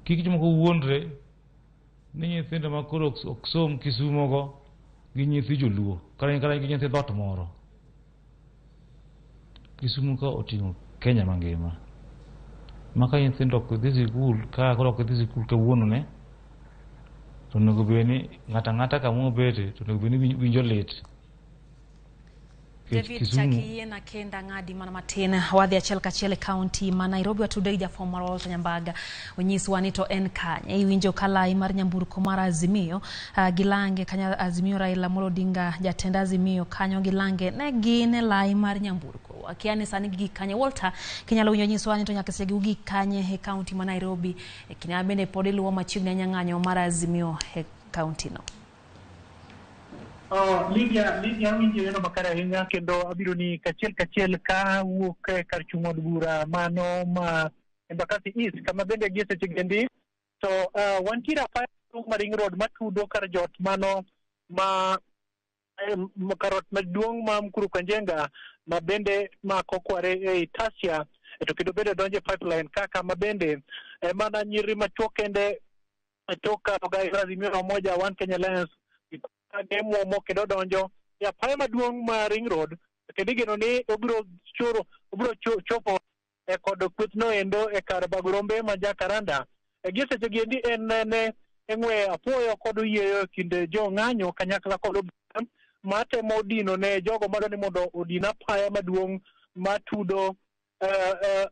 Kik jomoko wuondre ni nyithindo ma koro ok som Kisumo go gin nyithi joluo kata gin nyithi dhoot moro. Kisumu ka oting'o Kenya mangima. Ma ka nyithindo ok dhi sikul, ka koro ok dhi sikul kawuono ne, to onego bed ni ng'ato ang'ata kama obete to onego bed ni winjo lit. David, chaki yiena kenda ng'adi mana matin. Wadhi achiel kachiel e kaunti ma Nairobi, watude gi jafwambo marwa Walter Nyambaga. Onyiswa ni to en kanye. Iwinjo ka lai mar nyamburko mar Azimio gilange kanyo. Azimio Raila Amolo Odinga, jatend Azimio kanyo gilange ne gin e lai mar nyamburko. Akia ni sani gigik kanye. Walter, kinyalo winjo nyiswa ni to nyaka sechegi ugik kanye e kaunti ma Nairobi. E kinde ma bende pod iluwo machiegni ahinya ng'anyo mar Azimio e kaunti no. Lydia, awinjo yono makare ahinya, kendo abiro ni kachiel kachiel ka wuok e kar chung' od bura mano ma Embakasi East, kama bende gie seche gendi to wantiere apaya maduong' mar Ring Road matudo kar jot mano ma kar ot maduong' ma Mukuru kwa Njenga, ma bende mako kware ei Tasia, to kendo bende donjo e pipeline kaka ma bende mana nyiri machuo kende toka ogai Azimio la Umoja One Kenya Alliance muomo kendo donjo e apaya maduong' ma Ring Road, kendo igeno ni obiro choro obiro chopo e kod kweth no endo e kar bago rombe ma Jacaranda. Gie seche gi endi en ne e ng'we apuoyo kod oyieyo e kind jo ng'anyo kanyakla kod obila matemo dino ne jogo madwa ni mondo odin apaya maduong' matudo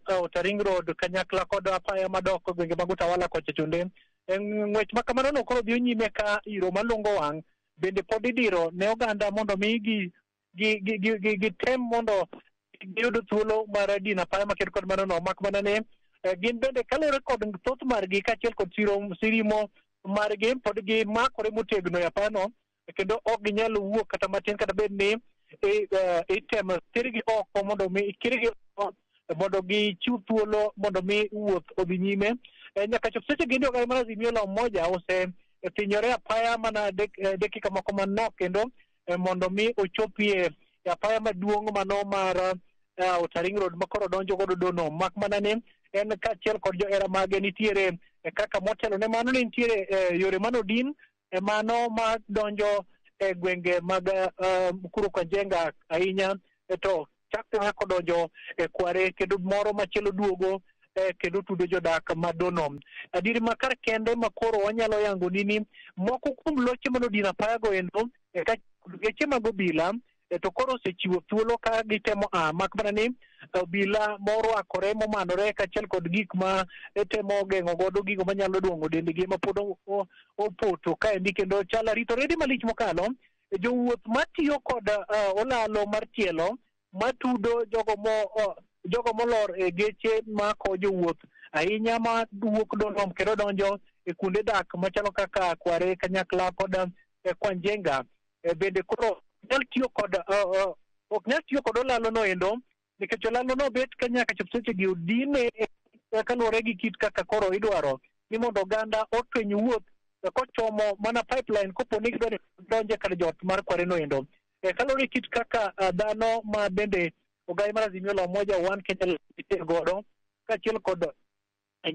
Outer Ring Road kanyakla kod apaya madok e gwenge mag Utawala kocha chonde. Ng'wech ma kamano no koro dhi nyime ka iro malungo wang' bende pod idiro ne oganda mondo mi gi tem mondo giyud thuolo mar dino apaya maket kod mano no, mak mana ni gin bende kaluwore kod thoth margi kaachiel kod sirimo margi pod gimakore motegno e apayano, kendo ok ginyal wuok kata matin, kata bed ni itemo tergi oko mondo mi kirgi oko mondo gichiw thuolo mondo mi wuoth odhi nyime. Nyaka chop seche gi ogai mar Azimio la Umoja osethinyore apaya mana dakika moko manok kendo mondo mi ochopie e apaya maduong' mano mar Outer Ring Road makoro donjo godo Dono, mak mana ni en kaachiel kod johera mage nitiere kaka motelo ne mano ne nitiere yore manodin mano ma donjo e gwenge mag Mukuru kwa Njenga ahinya, to chakre kodonjo e Kware kendo moro machielo duogo kendo tudo jodak ma Dono. Adieri ma kar kende ma koro wanyalo yango nini moko kuom loche manodino apaya go endo ka geche mag obila to koro osechiwo thuolo ka gitemo mak mana ni obila morwakore momanore kaachiel kod gik ma temo geng'o godo gigo manyalo duong'o dendgi ma pod opoto kaendi, kendo chal arito redi malich mokalo. Jowuoth matiyo kod olalo mar tielo matudo jogo molor e geche mako jowuoth ahinya ma wuok Donom kendo donjo e kuonde dak machalo kaka Kware kanyakla kod kwa Njenga, bende koro ok nyal tiyo kod olalo no endo, nikech olalo no bet ka nyaka chop seche gi odine kaluwore gi kit kaka koro idwaro ni mondo oganda otweny wuoth kochomo mana pipeline kopo ni gidwaro donjo e kar jot mar Kware no endo. Kaluwore gi kit kaka dhano ma bende ogai mar Azimio la Umoja One Kenya nitie godo kaachiel kod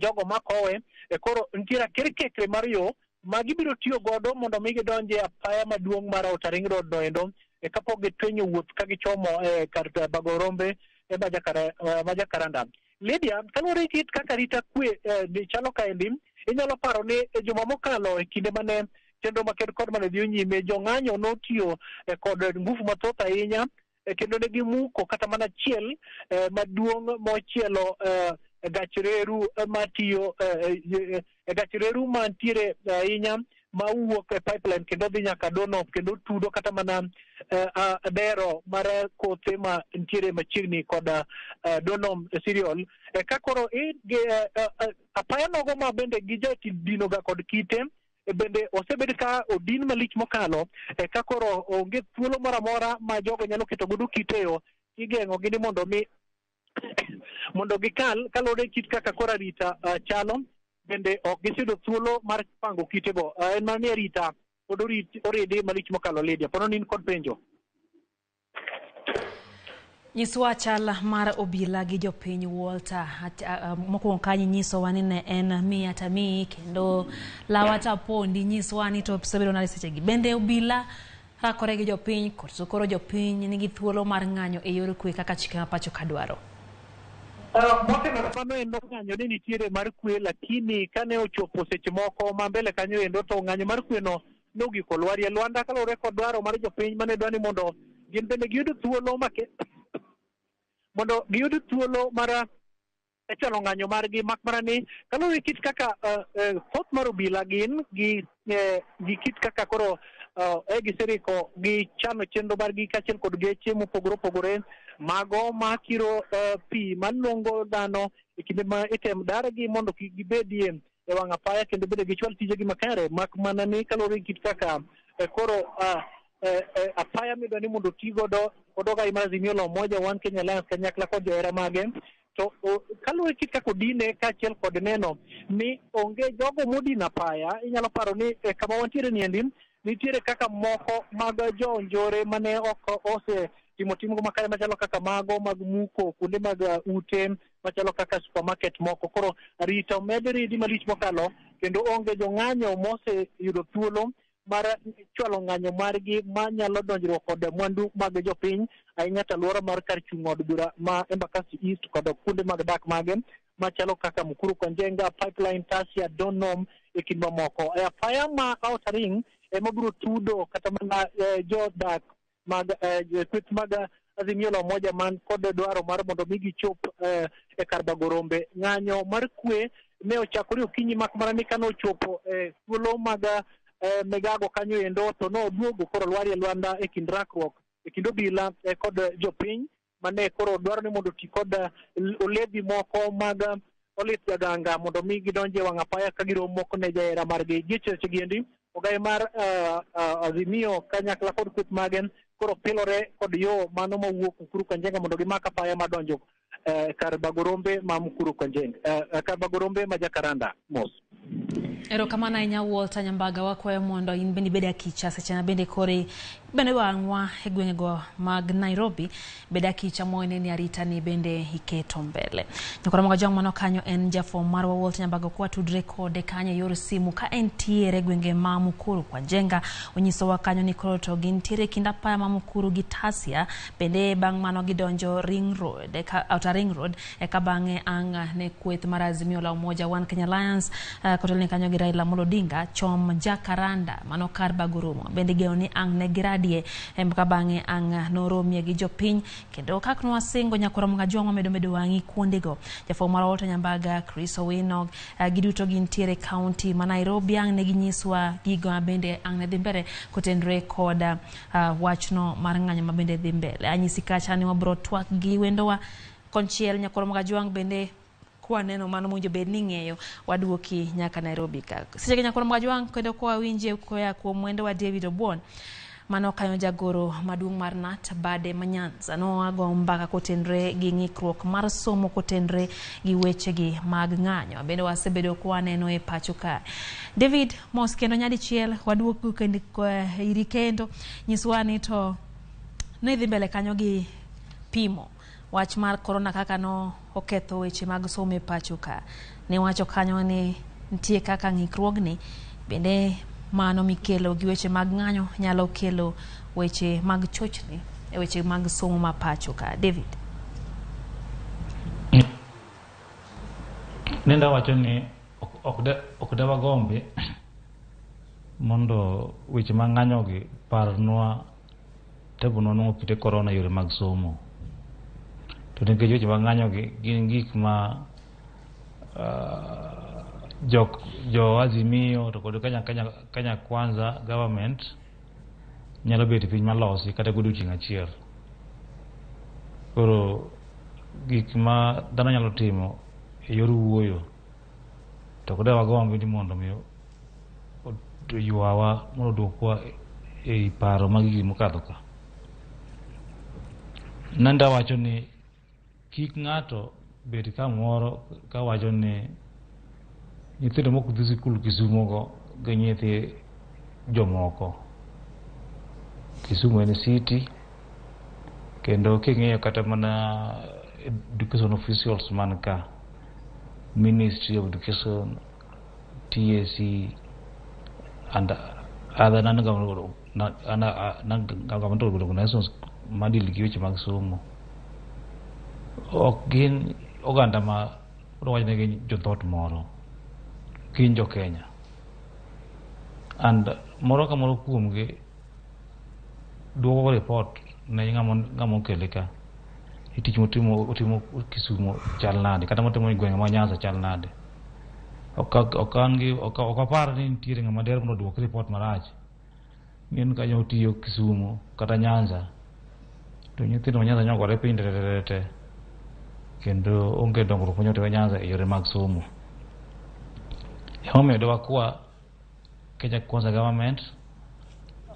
jogo makowe, koro nitiere akirkekre mar yo ma gibiro tiyo godo mondo mi gidonje apaya maduong' mar Outer Ring Road no endo kapok gitwenyo wuoth ka gichomo kar bago rombe ma Jacaranda. Lydia, kaluwore gi kit kaka arita kwe ni chalo kaendi, inyalo paro ni e juma mokalo e kinde mane chenro maked kod mane dhi nyime, jong'anyo notiyo kod nguvu mathoth ahinya, kendo ne gimuko kata mana chiel maduong' mochielo gach reru matiyo gach reru mantiere ahinya mawuok e pipeline kendo dhi nyaka Donop kendo tudo kata mana dero mar kothe ma nitiere machiegni kod Donom cereal. Ka koro apaya nogo ma bende gijadino ga kod kite bende osebed ka odin malich mokalo, ka koro onge thuolo moro amora ma jogo nyalo keto godo kite yo igeng'o gi ni mondo mi mondo gikal kaluwore kit kaka koro arita chalo bende ok giseyudo thuolo mar pango kitego. En mana ni arita pod oridi malich mokalo. Lydia, pono ni in kod penjo. Nyiswa chal mar obila gi jopiny, Walter. Mokwongo kanyo nyisowa ni ne en miya tamiyi kendo lawa tapondi. Nyiswa ni to osebedo nade sechegi, bende obila rakore gi jopiny koso koro jopiny nigi thuolo mar ng'anyo e yor kwe kaka chike ma pacho ka dwaro? Motelo mano endo ng'anyo ne nitiere mar kwe, lakini kane ochopo seche moko ma mbele kanyo endo to ng'anyo mar kwe no nogiko lwarie lwanda kaluwore kod dwaro mar jopiny mane dwa ni mondo gin bende giyud thuolo make mondo giyud thuolo mar chwalo ng'anyo margi, mak mana ni kaluwore kit kaka thoth mar obila gin gi kit kaka koro giseriko gi chano chenro margi kaachiel kod geche mopogore opogore mago makiro pi malongo dhano e kinde ma item dargi mondo kik gibedie e wang' apaya kendo bende gichwal tijegi makare, mak mana ni kaluwore gi kit kaka koro apaya midwa ni mondo oti godo kod ogai mar Azimio la Umoja One Kenya Alliance kanyakla kod johera mage to kaluwore kit kaka odine kaachiel kod neno ni onge jogo modino apaya. Inyalo paro ni kama wantiere niendi nitiere kaka moko mag jo njore mane ok osetimo timgo makare machalo kaka mago mag muko kuonde mag ute machalo kaka supermarket moko. Koro arita omed ridi malich mokalo kendo onge jong'anyo moseyudo thuolo mar chwalo ng'anyo margi manyalo donjruok kod mwandu mag jopiny ahinya to alwora mar kar chung' od bura ma Embakasi East kod kuonde mag dak mage machalo kaka Mukuru kwa Njenga, Pipeline, Tasia, Donom e kind mamoko. E apaya ma Outer Ring ema biro tudo kata mana jodak mag kweth mag Azimio la Umoja man kod dwaro mar mondo mi gichop e kar bago rombe. Ng'anyo mar kwe ne ochakore okinyi mak mana ni kane ochopo thuolo mag migago kanyo endo to noduogo koro lwarie lwanda e kind rakruok e kind obila kod jopiny mane koro dwaro ni mondo oti kod oledhi moko mag olit jaganga mondo mi gidonje wang' apaya ka giromo ne jahera margi. Gie sechegi endi ogai mar Azimio kanyakla kod kweth mage koro pilore kod yo mano mawuok Mukuru kwa Njenga mondo gimak apaya madonjo kar bago rombe ma Mukuru kwa Njenga, kar bago rombe ma Jacaranda. Mos. Erokamano ahinya Walter Nyambaga, wakwayo mondo in bende ibed akicha seche ma bende kori bende wang'wa e gwengego mag Nairobi, bed akicha moene ni arita ni bende iketo mbele. Nyakoro Mogajwang' mano kanyo en jafwambo marwa Walter Nyambaga kwatudre kode kanyo e yor simu ka entiere gwenge ma Mukuru kwa Njenga. Onyisowa kanyo ni koro to gintiere kind apaya ma Mukuru gi Tasia, bende bang' mano gidonjo Ring Road, eka Outer Ring Road, eka bang'e ang' ne kweth mar Azimio la Umoja One Kenya Alliance kotelne kanyo gi Raila Amolo Odinga chom Jacaranda mano kar bago romo. Bende igeno ni ang' ne giradie ka bang'e ang' noromie gi jopiny kendo kaka nwasingo nyakwar Mogajwang' wamedo medo wang'i kuondego. Jafwambo marwa Walter Nyambaga, Chris Owino, giduto gintiere kaunti ma Nairobi. Ang' ne ginyiswa gigo ma bende ang' ne dhi mbele kotenore kod wachno mar ng'anyo ma bende dhi mbele. Anyisi kacha ni wabro twak gi wendowa konchiel nyakwar Mogajwang' bende kwaneno mano mowinjo bed ni ing'eyo waduoki nyaka Nairobi ka. Seche gi nyakwar Mogajwang' kendo kwawinje koya kuom wendowa David Obuon mano kanyo jagoro maduong' mar KNUT bade ma Nyanza nowago mbaka kotenre gi ng'ikruok mar somo kotenre gi wechegi mag ng'anyo bende wasebedo kwaneno e pacho ka. David, mos kendo nyadichiel waduogo kendo iri kendo nyiswa ni to ne idhi mbele kanyo gi pimo wach mar korona kaka no oketho weche mag somo e pacho ka. Ne wacho kanyo ni nitie kaka ng'ikruogni bende mano mikelo gi weche mag ng'anyo nyalo kelo weche mag chochni e weche mag somo ma pacho ka. David. Nenda wacho ni ok de wagombi mondo weche mag ng'anyogi parnwa tebonwa nwang'o kite korona e yore mag somo. To nikech weche mag ng'anyogi gin gik ma jo Azimio to kod Kenya Kwanza government nyalo bet piny malosi kata godiochieng' achiel. Koro gik ma dhano nyalo timo e yor wuoyo to ok de wagombi ni mondo mi ywawa mondo oduokwa ei paro mag gik mokadho ka. Nenda wacho ni kik ng'ato bed kamoro kawacho ni nyithindo mok dhi sikul Kisumo go gin nyithi jomoko. Kisumu en city kendo king'iyo kata mana education officials man ka, Ministry of Education, TSC and other non-governmental organizations madeal gi weche mag somo ok gin oganda ma wach ni gin jo dhoot moro, gin jo Kenya. And moro ka moro kuomgi duoko report ne ng'ama okele ka ni tich motimo otimo Kisumo chal nade kata motimo e gwenge ma Nyanza chal nade. Ok apar ni nitiere ng'ama der mondo oduok report marach ni en kanyo otiyo Kisumo kata Nyanza to nyithindo ma Nyanza nyogore piny te kendo onge dongruok manyo Nyanza e yore mag somo. Emomiyo de wakwa Kenya Kwanza government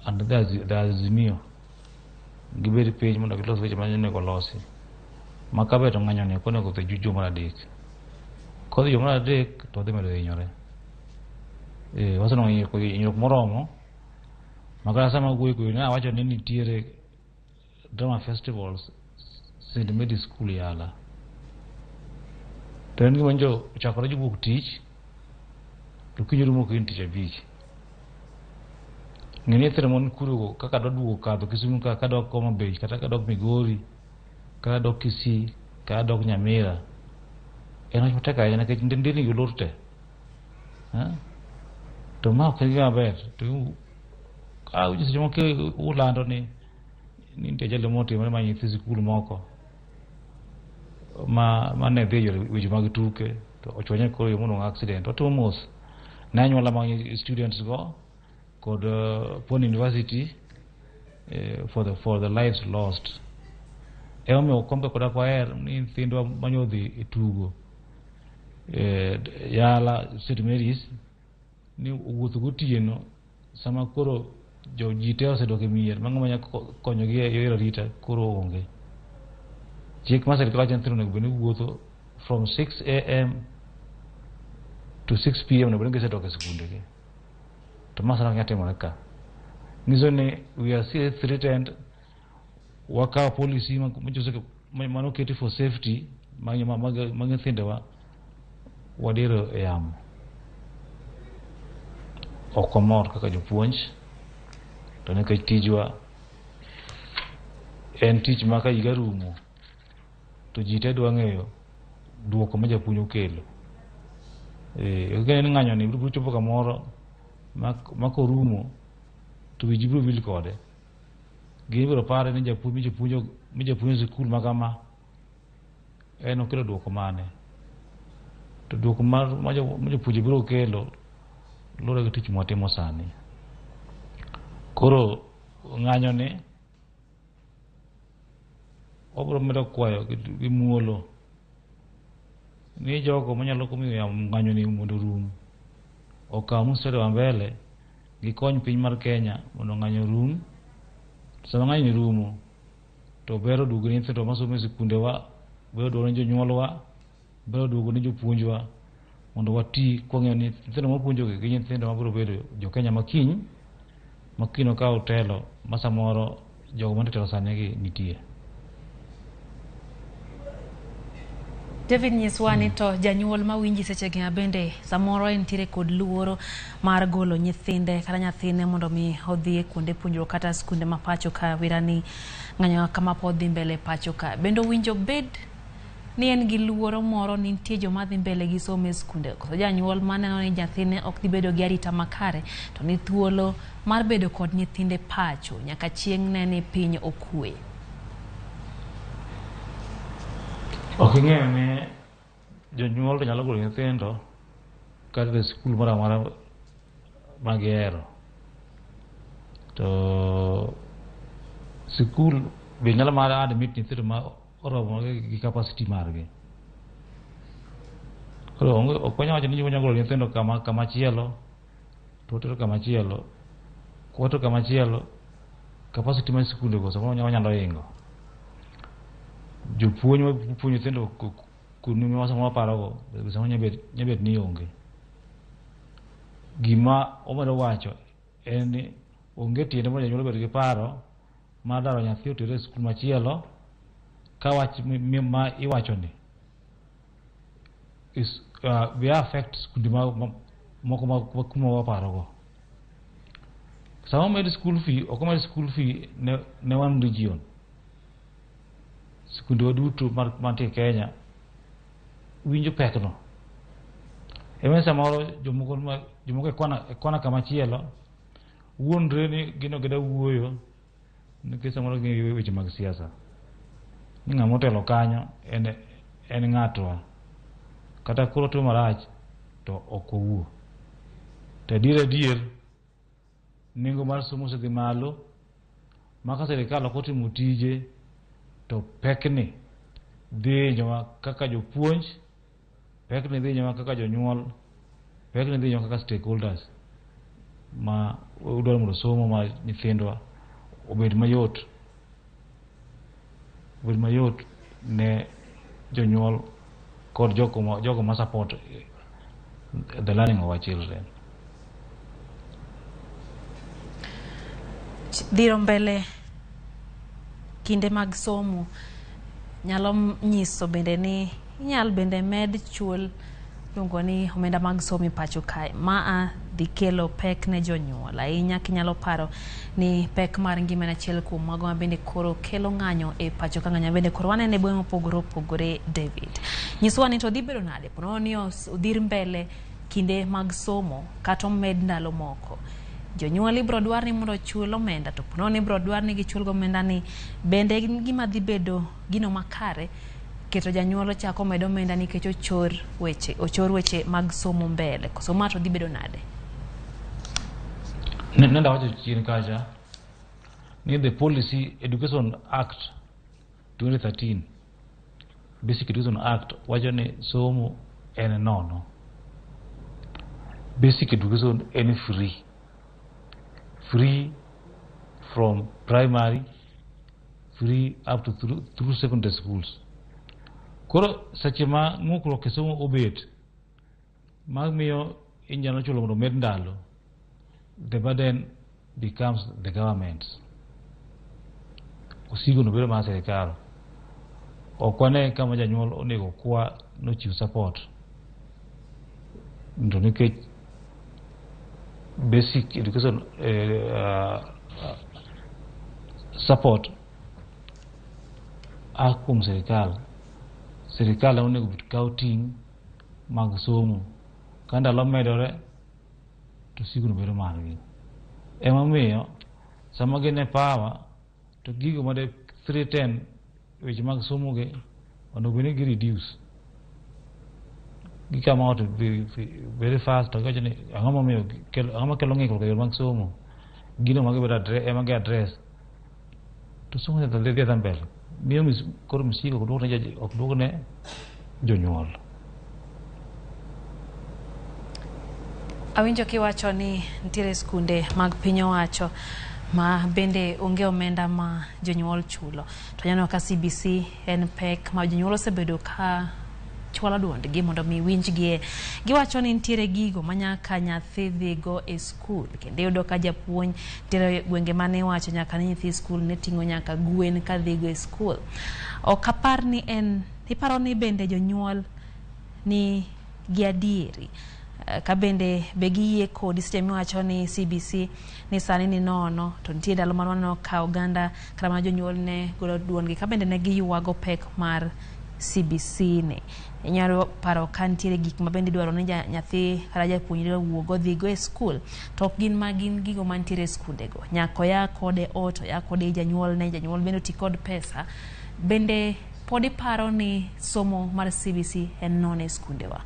and the Azimio gibed piny mondo gilos weche ma onego losi. Ma kabe to ng'anyo ni ok onego odhi juma mar adek. Kodhi juma mar adek to odhi medo hinyore. Wasenwang'o hinyruok moromo ma kata sama awuoyo kodu ne awacho ni nitiere drama festivals St. Mary's School Yala. To en gima njo ochakore wuok tich to kiny rumo kiny tich abich. Ng'e ni nyithindo man kuro go kaka dwa duogo kadho Kisumu ka kadok Homa Bay kata kadok Migori kata dok Kisii kata dok Nyamira en wach matek ahinya nikech nderni gi olor te. To ma ok en gima ber. To seche moko ulando ni nitie ajali motimore ma nyithi sikul moko ma ne dhi e yore weche mag tuke to ochwanyore koro yo monwang'o accident. Watimo mos ne anyuola mag students go kod Pwani University for the lives lost. Emomiyo okombe kod ok waher ni nyithindwa manyo dhi e tugo Yala St. Mary's ni owuotho gotieno sama koro jo ji te osedok e mier ma ng'ama nyalo konyogi e yor arita koro onge. Chik mar sirikal wacho ni nyithindo onego bed ni wuotho from 6 a.m. to 6 p.m. onego bed ni gisedok e sikundegi. To ma sani ok nyal timore ka. Nyiso ni we are still threatened. Wakawo policy manoketi for safety mag nyithindowa wadiro e yamo. Ok wamor kaka jopuonj to nikech tijwa en tich ma ka higa rumo to ji te dwa ng'eyo duoko ma japuonj okelo. Ing'e ni ng'anyo ni biro chopo kamoro ma korumo to wi ji biro wil kode. Gin ibiro pare ni japuonj mijapuonjo e sikul ma kama en okelo duoko mane. To duoko ma jopuonje biro kelo luwore gi tich mwatimo sani. Koro ng'anyo ni wabiro medo kwayo gi muolo ni jogo manyalo miyo ng'anyo ni mondo orum okaw mstari wa mbele gikony piny mar Kenya mondo ng'anyo orum. Sama ng'anyo ni rumo to ber oduogo ne nyithindo masomo e sikundewa, ber oduogo ne jonyuolwa, ber oduogo ne jopuonjwa mondo wati kwang'eyo ni nyithindo mwapuonjogi gin nyithindo mabiro bedo jo Kenya makiny ma kiny okaw telo ma samoro jogo mantie telo sani gi nitie. David nyiswa ni to janyuol mawinji sechegi bende samoro entiere kod luoro mar golo nyithinde kata nyathine mondo mi odhi e kuonde puonjruok kata skunde ma pacho ka wira ni ng'anyo kama pod dhi mbele pacho ka. Bende owinjo bed ni en gi luoro moro ni nitie joma dhi mbele gi somo e skunde koso janyuol maneno ni nyathine ok dhi bedo gi arita makare to ni thuolo mar bedo kod nyithinde pacho nyaka chieng' ne ni piny okwe. Ok ing'eyo ni jonyuol to nyalo golo nyithindo kata e skul moro amora ma gihero. To sikul be nyalo mana admit nyithindo ma oromo gi capacity margi. Koro onge ok wanyal wacho ni wanyalo golo nyithindo kama kama chielo to watero kama chielo. Kwatero kama chielo, capacity mar sikunde go samoro wanyalo hingo. Jopuonj ma puonjo nyithindo kuonde ma samoro waparogo be samoro nyalo bet ni onge. Gima omedo wacho en ni onge tiende mondo janyuol obed gi paro mar daro nyathi oter e skul machielo ka wach ma iwacho ni is be affect skunde moko ma kuma waparogo. Sama omed school fee, ok omed school fee ne one region. Skundewa duto mantie Kenya winjo pekno. Ema samoro jomoko e kona kama chielo wuondre ni gin ok gidwa wuoyo nikech samoro ging'eyo weche mag siasa. Ni ng'ama otelo kanyo en ng'atwa. Kata koro otimo marach to ok owuo. To adier adier nengo mar somo osedhi malo ma ka sirikal ok otimo tije to pekni dhi hinyowa kaka jopuonj, pekni dhi hinyowa kaka jonyuol, pekni dhi hinyowa kaka stakeholders ma dwaro mondo somo mar nyithindwa obed mayot, obed mayot ne jonyuol kod jogo ma support the learning of our children. Dhiro mbele kinde mag somo nyalo nyiso bende ni inyal bende med chul iluongo ni omenda mag somo e pacho kae. Maa dhi kelo pek ne jonyuol ahinya kinyalo paro ni pek mar ngima en achiel kuom mago ma bende koro kelo ng'anyo e pacho ka. Ng'anyo bende koro waneno e gwenge mopogore opogore. David, nyiswa ni to dhi bedo nade ponono ni odhir mbele kinde mag somo kata omed ndalo moko. Jonyuol ibiro dwar ni mondo ochul omenda to ponono ni ibiro dwar ni gichul go omenda ni bende en gima dhi bedo gino makare keto janyuol ochako med omenda nikech ochor weche mag somo mbele koso ma to dhi bedo nade? Nenda wacho chien kacha ni the Policy Education Act 2013, Basic Education Act wacho ni somo en nono. Basic education en free. Free from primary, free up to through secondary schools. Koro seche ma ng'ukruok e somo obet mamiyo inyalo chulo mondo omed ndalo, the burden becomes the government's. Osigo no bedo mar sirikal. Ok wane kama janyuol onego kwa nochiw support. To nikech basic education support a kuom sirikal, sirikal ema onego kaw ting' mag somo. Ka ndalo medore to osigo no bedo margi. Emomiyo sama gin e power to gigo made threaten weche mag somo gi onego bed ni gi reduce. Gi come out very fast to giwacho ni ang'o momiyo ang'o makelo ng'ikruok e yore mag somo. Gino ma gibedo ema gi address to somo dhi adhiya mbele. Miyo koro msigo ok duok ne jonyuol. Awinjo kiwacho ni nitiere skunde mag piny owacho ma bende onge omenda ma jonyuol chulo. To aneno ka CBC en pek ma jonyuol osebedo ka chwalo duondgi mondo mi winjgie. Giwacho ni nitiere gigo ma nyaka nyathi dhigo e skul kendo iyudo ka japuonj nitiere gwenge mane iwacho nyaka ni nyithi skul ne ting'o nyaka gwen ka dhigo e skul. Ok apar ni en iparo ni bende jonyuol ni gi adieri ka bende be giyie kodi seche miwacho ni CBC ni sani ni nono to nitie ndalo mane waneno ka oganda kata mana jonyuol ne golo duondgi ka bende ne giywago pek mar CBC ni. Inyalo paro ka nitiere gik ma bende idwaro ni nyathi kata japuonjre owuog odhigo e skul to ok gin ma gin gigo mantiere e skundego. Nyaka oya kode ot, oya kode janyuolne, janyuol bende oti kod pesa. Bende pod iparo ni somo mar CBC en nono e skundewa?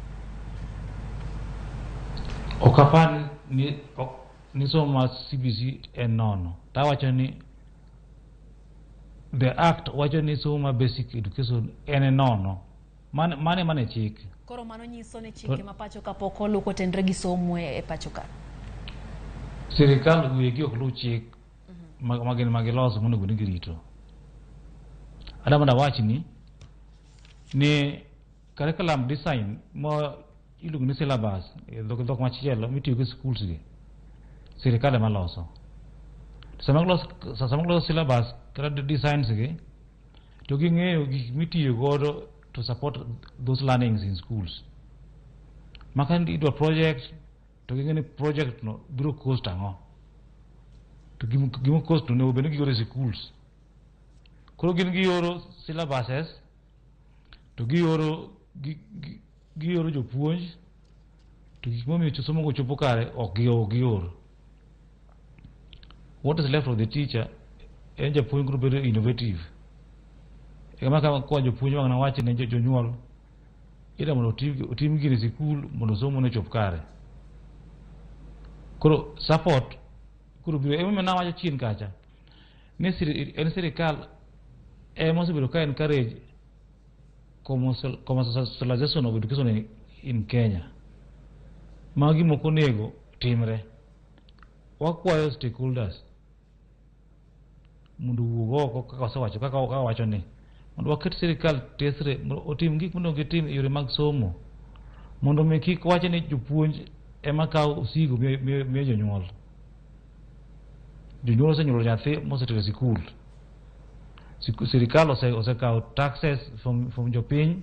Ok apar ni, ni somo mar CBC en nono. Tawacho ni the act wacho ni somo mar basic education en nono. Mane mane chik. Koro mano nyiso ni chike ma pacho ka pok oluw kotenore gi somo e pacho ka. Sirikal wegi ok luw chik ma gin ma giloso monego ni girito. Ada mondo awachni ni curriculum design ma iluongo ni syllabus e dhok machielo mitiyo go e schools gi sirikal ema loso. Sama giloso syllabus kata designs gi to ging'eyo gik mitiyo godo to support those learnings in schools. Ma ka idwa project to ging'eyo ni project no biro cost ang'o. To gima cost no onego bed ni gioro e schools. Koro gin gioro syllabuses to gioro jopuonj to gik momiyo somo go chopo kare ok gior. What is left of the teacher en japuonj koro bedo innovative. Ema kama kwa jopuonj wang' nawacho ne jonyuol ida mondo otim gini e sikul mondo somo ne chop kare. Koro support koro biro emomiyo nawacho chien kacha ni en sirikal ema osebedo ka encourage commercialization of education in Kenya. Ma gima ok onego timre. Wakwayo stakeholders mondo owuog oko kaka wasewacho kaka wawacho ni mondo waket sirikal tesre mondo otim gik monego gitim e yore mag somo mondo mi kik wach ni jopuonj ema kawo osigo miyo jonyuol. Jonyuol osenyuolo nyathi mosetero e sikul. Sirikal osekawo taxes from jopiny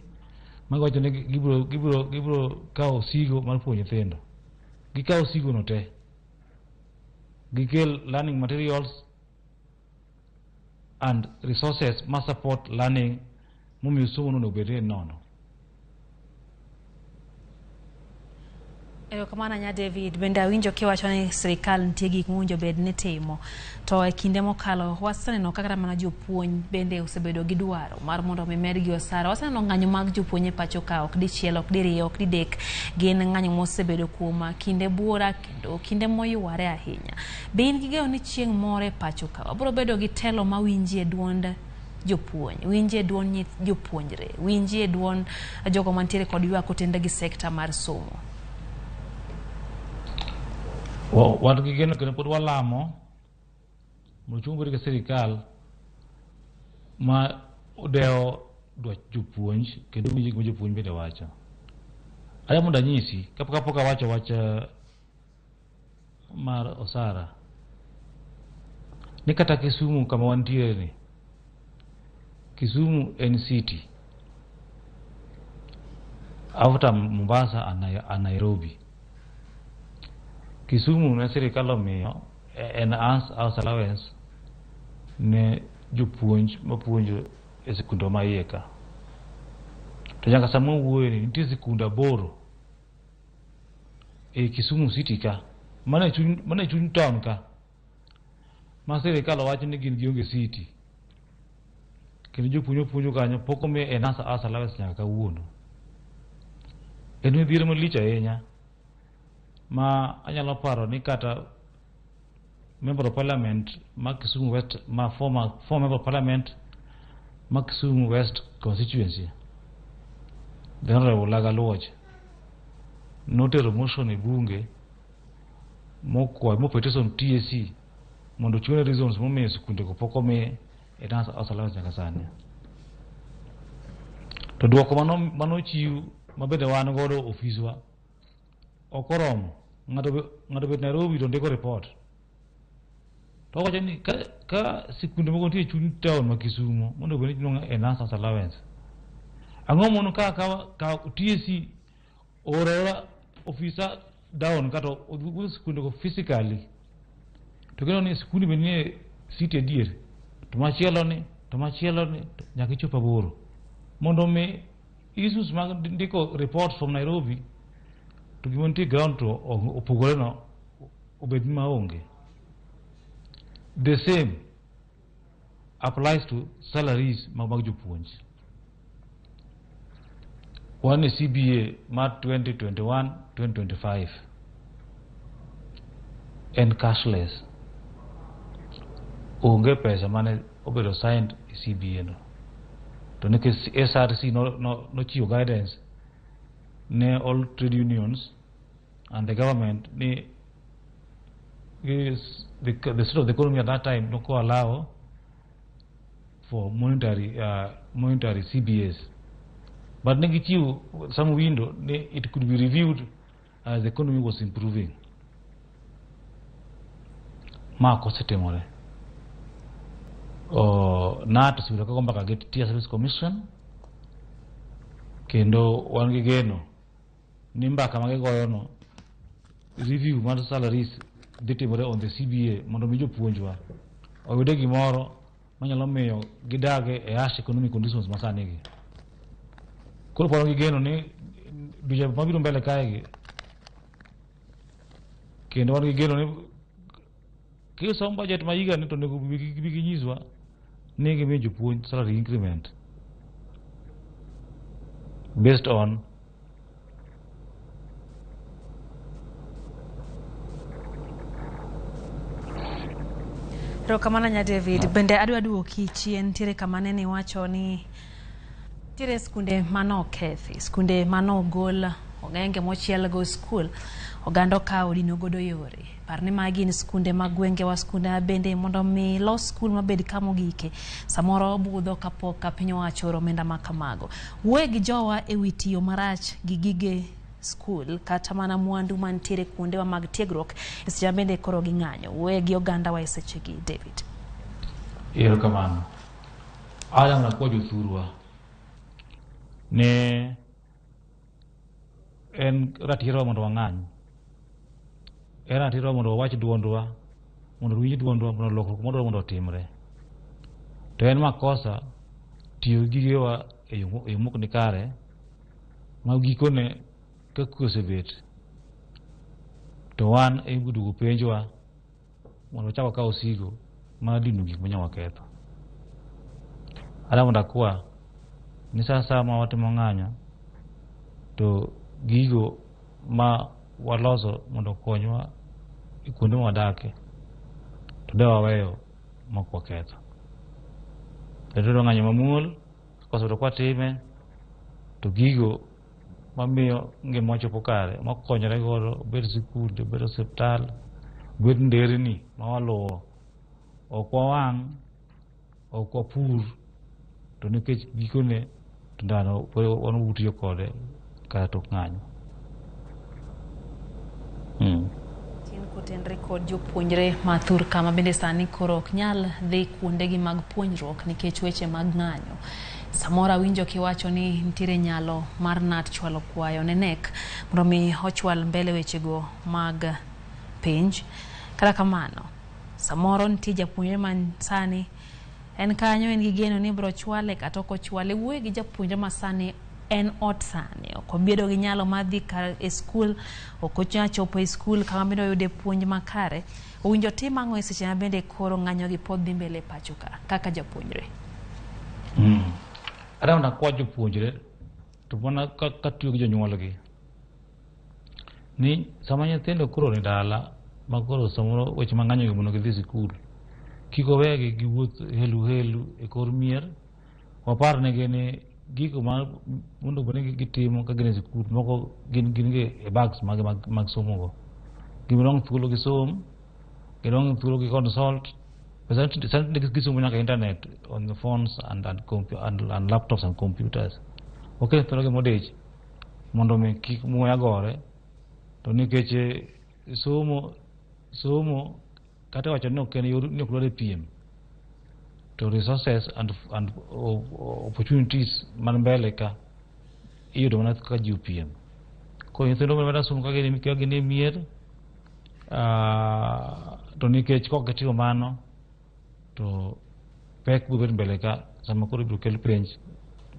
magiwacho ni gibiro kawo osigo mar puonjo nyithindo. Gikawo osigo no te. Gikel learning materials and resources ma support learning momiyo somo no onego bed ni nono. Erokamano nya David, bende awinjo kiwacho ni sirikal nitie gik mowinjo bed ni timo. To e kinde mokalo waseneno kaka mana jopuonj bende osebedo gi dwaro mar mondo mi medgi osara. Waseneno ng'anyo mag jopuonj e pacho ka ok dichiel, ok diriyo, ok didek. Gin ng'anyo mosebedo kuom kinde buora kendo kinde moyware ahinya. Be in gi geno ni chieng' moro e pacho ka wabiro bedo gi telo mawinjie duond jopuonj, winjie duond jopuonjre, winjie duond jogo mantiere kod ywak kotenore gi sekta mar somo? Wan gi geno kendo pod walamo mondo chung' bed gi sirikal ma odewo dwach jopuonj kendo winjo gima jopuonj bende wacho. Aya mondo anyisi kapok awacho wach mar osara ni kata Kisumu kama wantiere ni, Kisumu en city after Mombasa and Nairobi. Kisumu ne sirikal omiyo enhanced house allowance ne jopuonj mapuonjo e sikunde ma iye ka. To nyaka sama wawuoyo ni nitie sikunde 8 e Kisumu city ka, mana e chuny town ka, ma sirikal owacho ni gin gionge city. Kendo jopuonj mapuonjo kanyo pok omi enhanced house allowance nyaka kawuono. En midhiero malich ahinya ma anyalo paro ni kata member of parliament ma Kisumu West, ma former member of parliament ma Kisumu West constituency, the Honorable Laga Luoch, notero motion e bunge mokwayo mopetition TSC mondo ochiwne reasons momiyo sikunde go pok omi enhanced house allowance nyaka sani. To duoko manochiw mabende wan godo ofiswa ok oromo. Ng'ato bet Nairobi to ndiko report. To owacho ni ka sikunde moko nitie e chuny town ma Kisumu mondo obed ni iluongo enhanced house allowance. Ang'o mono ka TSC oro ofisa down kata odhi sikunde go physically to gineno ni sikunde be nie city adier to machielo ni nyaka ichop 8. Mondo mi issues mag ndiko report from Nairobi to gima nitie ground to opogore no obed maonge. The same applies to salaries mag jopuonj. Wan e CBA mar 2021-2025 en cashless. Onge pesa mane obedo signed e CBA no. To nikech SRC nochiwo guidance ne all trade unions and the government ni is the state of the economy at that time no allow for monetary CBAs. But ne gichiwo some window ni it could be reviewed as the economy was improving. Ma ok osetimore. NAT osebedo ka go mbaka gi Teacher Service Commission kendo wan gi geno ni mbaka ma gigoyo no, review mar salaries dhi timore on the CBA mondo mi jopuonjwa oyude gimoro manyalo miyo gidage e harsh economic conditions masani gi. Koro pod wan gi geno ni dweche mabiro mbele kae gi, kendo wan gi geno ni kisom budget ma higa ni to onego bi ginyiswa ni gimiyo jopuonj salary increment based on Erokamano nya David. Bende adwa duoki chien, nitiere kama nene iwacho ni nitiere skunde manokethi, skunde manogol ong'enge mochiel go skul, oganda okawo dino godo yore. Par ni magi gin skunde mag gwengewa, skunde ma bende mondo mi los skul mabed kama ogike, samoro budho kapok piny owacho oro omenda ma kamago. Wuoye gi jowa e wi tiyo marach gi gige skul kata mana mwandu mantiere kuondewa mag tiegruok e seche ma bende koro ging'anyo. Wuoye gi ogandawa e sechegi, David. Erokamano. Adam nakwa jothurwa ne en ratirowa mondo wang'any. En ratirowa mondo wawach duondwa, mondo winj duondwa, mondo lokruok mwadwaro mondo otimre. To en makosa tiyo gi gigewa e yo mok ni kare, ma gikone ka kwe osebet to wan e iduogo penjwa mondo wachak wakaw osigo mar dino gik manya waketho. Adwa mondo akwa ni sa asaya ma watimo ng'anyo to gigo ma waloso mondo okonywa e kuonde ma wadake to de waweyo mok waketho. Kendo ng'anyo mamuol kosebedo kwatime to gigo mamiyo ngima chopo kare makonyore godo, obed sikunde, obed osiptal, obed nderni ma waluwo, ok wawang', ok wapur, to nikech gikone to ndalo wan wutiyo kode kata tok ng'anyo. Chien kotenre kod jopuonjre ma thur kama bende sani koro ok nyal dhi kuondegi mag puonjruok nikech weche mag ng'anyo. Samoro awinjo kiwacho ni nitiere nyalo mar NAT chwalo kwayo ne KNEC mondo mi ochwal mbele wechego mag penj. Kata kamano, samoro nitie japuonjre ma sani en kanyo en gi geno ni ibiro chwale kata ok ochwale. Wuoyo gi japuonjre ma sani en ot sani, ok obedo gi nyalo mar dhi e skul, ok onyal chopo e skul kama bende oyude puonj makare. Owinjo tim ang'o e seche ma bende koro ng'anyo gi pod dhi mbele e pacho ka kaka japuonjre? Adwa mondo akwa jopuonjre to mana katiyo gi jonyuolgi ni sama nyithindo koro ni dala ma koro samoro weche mang'anyo gi mondo gidhi sikul, kik owegi giwuoth helu helu e kor mier. Wapar negi ni gigo ma mondo bed ni gitimo ka gin e sikul moko gin gi e bags mag mag somo go. Gidong' thuolo gisom, gidong' thuolo gi consult. Sani gisomo nyaka internet on the phones and laptops and computers. Oket thuolo gi modich mondo mi kik muya gore, to nikech somo kata wacho ni ok en yor ni ok dwar piem, to resources and opportunities man mbele ka iyudo mana ka ji opiem. Koro nyithindo mana somo ka gin e mier, to nikech kok gitimo mano to pek biro bet mbele ka sama koro ibiro kel penj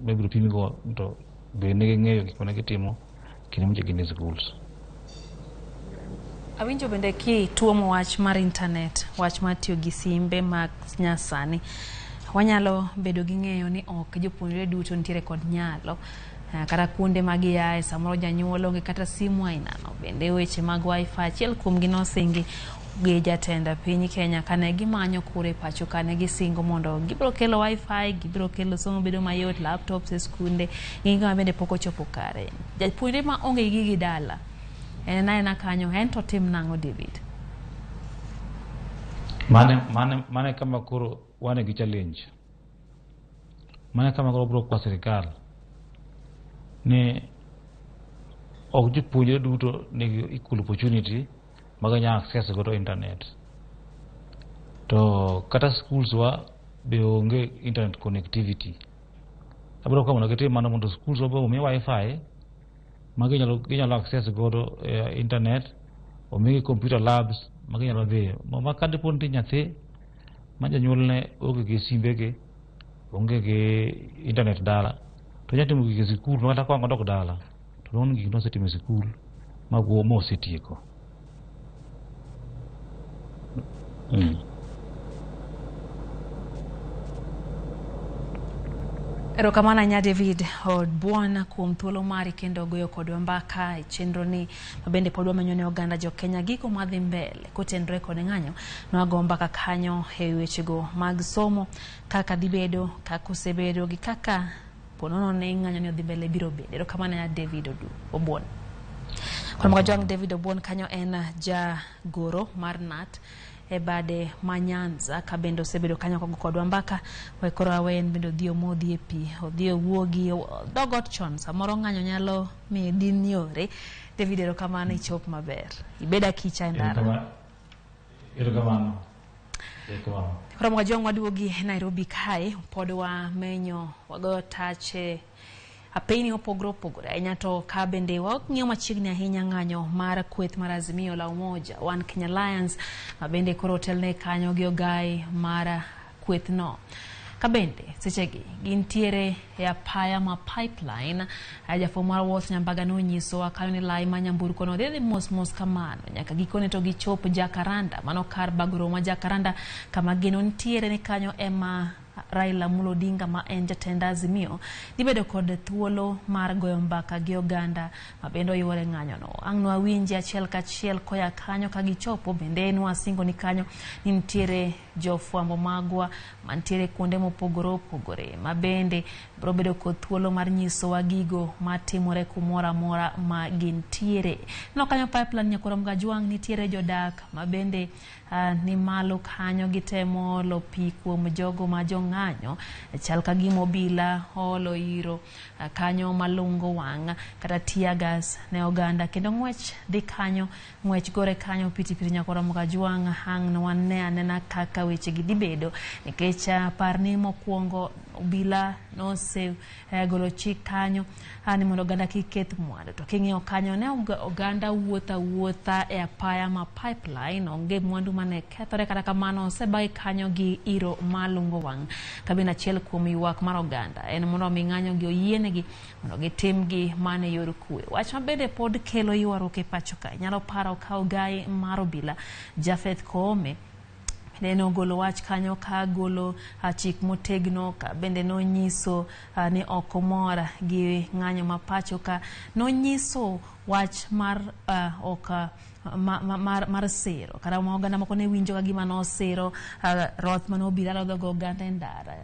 mibiro pimgo to be ne ging'eyo gik mane gitimo kinde moche gin e schools. Awinjo bende kituomo wach mar internet, wach mar tiyo gi simbe mag nyasani. Wanyalo bedo gi ng'eyo ni ok jopuonjre duto nitiere kod nyalo kata kuonde ma giaye samoro janyuol onge kata simu ainano. Bende weche mag wifi achiel kuomgi nosingi gi jatend piny Kenya kane gimanyo kura e pacho kane gisingo mondo gibiro kelo wifi, gibiro kelo somo bedo mayot, laptops e skunde, gi gik ma bende pok ochopo kare. Japuonjre ma onge gi gigi dala en aena kanyo en to tim nang'o David? Mane kama koro wan gi challenge. Mane kama koro biro kwa sirikal ni ok jopuonjre duto nigi equal opportunity ma ginyalo access godo internet. To kata schools wa be onge internet connectivity. Abiro kwa mondo gitim mano mondo schools wa be omi wifi ma ginyalo access godo internet, omigi computer labs ma ginyalo dhiye. Ma kadipo ni nyathi ma janyuolne onge gi simbege, onge gi internet dala, to onyalo timo gigi e sikul ma kata ka ang' odok dala to nwang'o ni gigi nosetimo e sikul mosetieko. Erokamano ahinya David Obuon kuom thuolo mari kendo goyo kodwa mbaka e chenro ni mabende pod wamenyo ne oganda jo Kenya gigo madhi mbele kotenore kod ng'anyo. Nwago mbaka kanyo e wechego mag somo kaka dhi bedo, kaka osebedo gi kaka ponono ni ng'anyo ni odhi mbele biro bedo. Erokamano ahinya David Obuon. Koro Jwang' David Obuon kanyo en jagoro mar KNUT e bade ma Nyanza ka bende osebedo kanyo kogo kodwa mbaka. We koro awe en bende odhi omodhi e pi, odhi owuogi, dog ot chon, samoro ng'anyo nyalo miyo din yore. David erokamano, ichop maber. Ibed akicha e ndara. Erokamano. Koro Mwajwang' waduogi Nairobi kae, pod wamenyo, wagoyo tache apeyni mopogore opogore ahinya to ka bende wang'iyo machiegni ahinya ng'anyo mar kweth mar Azimio la Umoja One Kenya Alliance ma bende koro otelne kanyo gi ogai mar kwethno. Ka bende sechegi gintiere e apaya ma pipeline, jafwambo mar Walter Nyambaga nonyisowa kanyo ni lai ma nyamburko no dhi mos mos kamano nyaka gikone to gichop Jacaranda, mano kar bago romo ma Jacaranda kama geno nitiere ni kanyo ema Raila Amolo Odinga ma en jatend Azimio dhi bedo kod thuolo mar goyo mbaka gi oganda ma bende oyuore ng'anyono. Ang' nwawinji achiel kachiel koya kanyo ka gichopo, bende nwasingo ni kanyo ni nitiere jofwambo magwa mantiere kuonde mopogore opogore ma bende biro bedo kod thuolo mar nyisowa gigo matimore kumoro amora ma gintiere. No kanyo pipeline Nyakwar Mgajwang' nitiere jodak ma bende ni malo kanyo gitemo olo pi kuom jogo ma jong'anyo. Chal ka gima obila oolo iro kanyo malungo wang' kata tear gas ne oganda kendo ng'wech dhi kanyo, ng'wech gore kanyo pitipiti Nyakwar Mgajwang' ang' wane anena kaka weche gi dhi bedo nikech par ni mokwongo obila nose golo chik kanyo ni mondo oganda kik keth mwandu. To king'iyo kanyo ne oganda wuotho awuotha e apaya ma pipeline, onge mwandu mane kethore, kata kamano osebagi kanyo gi iro malungo wang'. Kabende achiel kuom ywak mar oganda en mondo mi ng'anyo gi oyienegi mondo gitim gi mana e yor kwe. Wach ma bende pod kelo ywaruok e pacho ka, inyalo paro ka ogai mar obila Japheth Koome ne nogolo wach kanyo ka golo chik motegno, ka bende nonyiso ni ok omor gi ng'anyo ma pacho ka. Nonyiso wach mar ok mar siro kata ma oganda moko ne winjo ka gima nosiro roth mane obila rodho go oganda e ndara,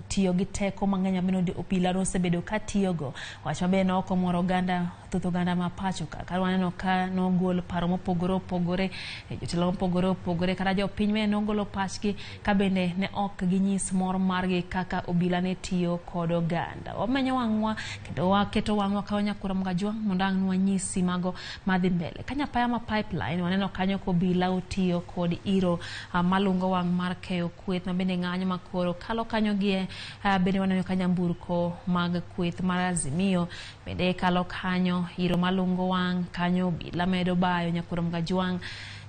tiyo gi teko mang'eny ma bende obila nosebedo ka tiyogo. Wach maber ne ok omoro oganda, thoth oganda ma pacho ka. Ka waneno ka nogol paro mopogore opogore, jotelo mopogore opogore, kata jopiny bende nogolo pachgi ka bende ne ok ginyis mor margi kaka obila ne tiyo kod oganda. Wamenyo wang'wa kendo waketo wang'wa ka Nyakwar Mgajwang' mondo ang' nwanyisi mago madhi mbele. Ka nyapaya ma pipeline waneno kanyo ka obila otiyo kod iro malungo wang' mar keyo kweth ma bende ng'anyo makoro kalo kanyo gi bende waneno ka nyamburko mag kweth mar Azimio bende kalo kanyo, iro malungo wang' kanyo obila medo bayo Nyakwar Mgajwang'.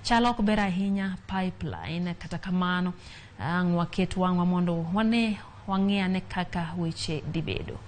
Chal ok ber ahinya pipeline, kata kamano ang' waket wang'wa mondo wane wang'i ane kaka weche dhi bedo.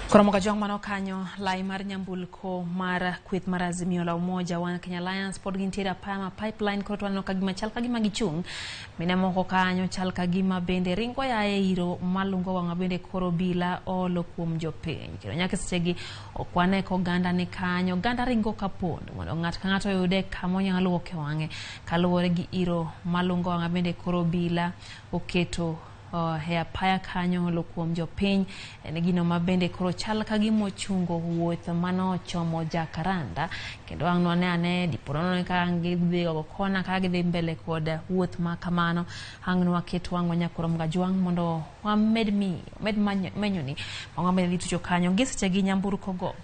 Koro Mogajwang' mano kanyo lai mar nyamburko mar kweth mar Azimio la Umoja One Kenya Alliance pod gintiere apaya ma pipeline koro to waneno ka gima chal ka gima gichung' mine moko kanyo chal ka gima bende ringo ya e iro malungo wang' ma bende koro bila olo kuom jopiny kendo nyaka sechegi ok wane ka oganda ni kanyo oganda ringo ka pondo mondo ng'ato ka ng'ato oyude kama onyalo luoke wang'e kaluwore gi iro malungo wang' ma bende koro bila oketo e apaya kanyo olo kuom jopiny en gino ma bende koro chal ka gima ochungo wuoth manochomo Jakaranda kendo ang' nwane ane dipo nono ka ang' gidhi gogo kona ka gidhi mbele kod wuoth ma kamano ang' nwaket wang'wa nyakoro Mgajwang' mondo wamed miyo med menyoni mago bende dhi tucho kanyo gi sechegi nyamburko go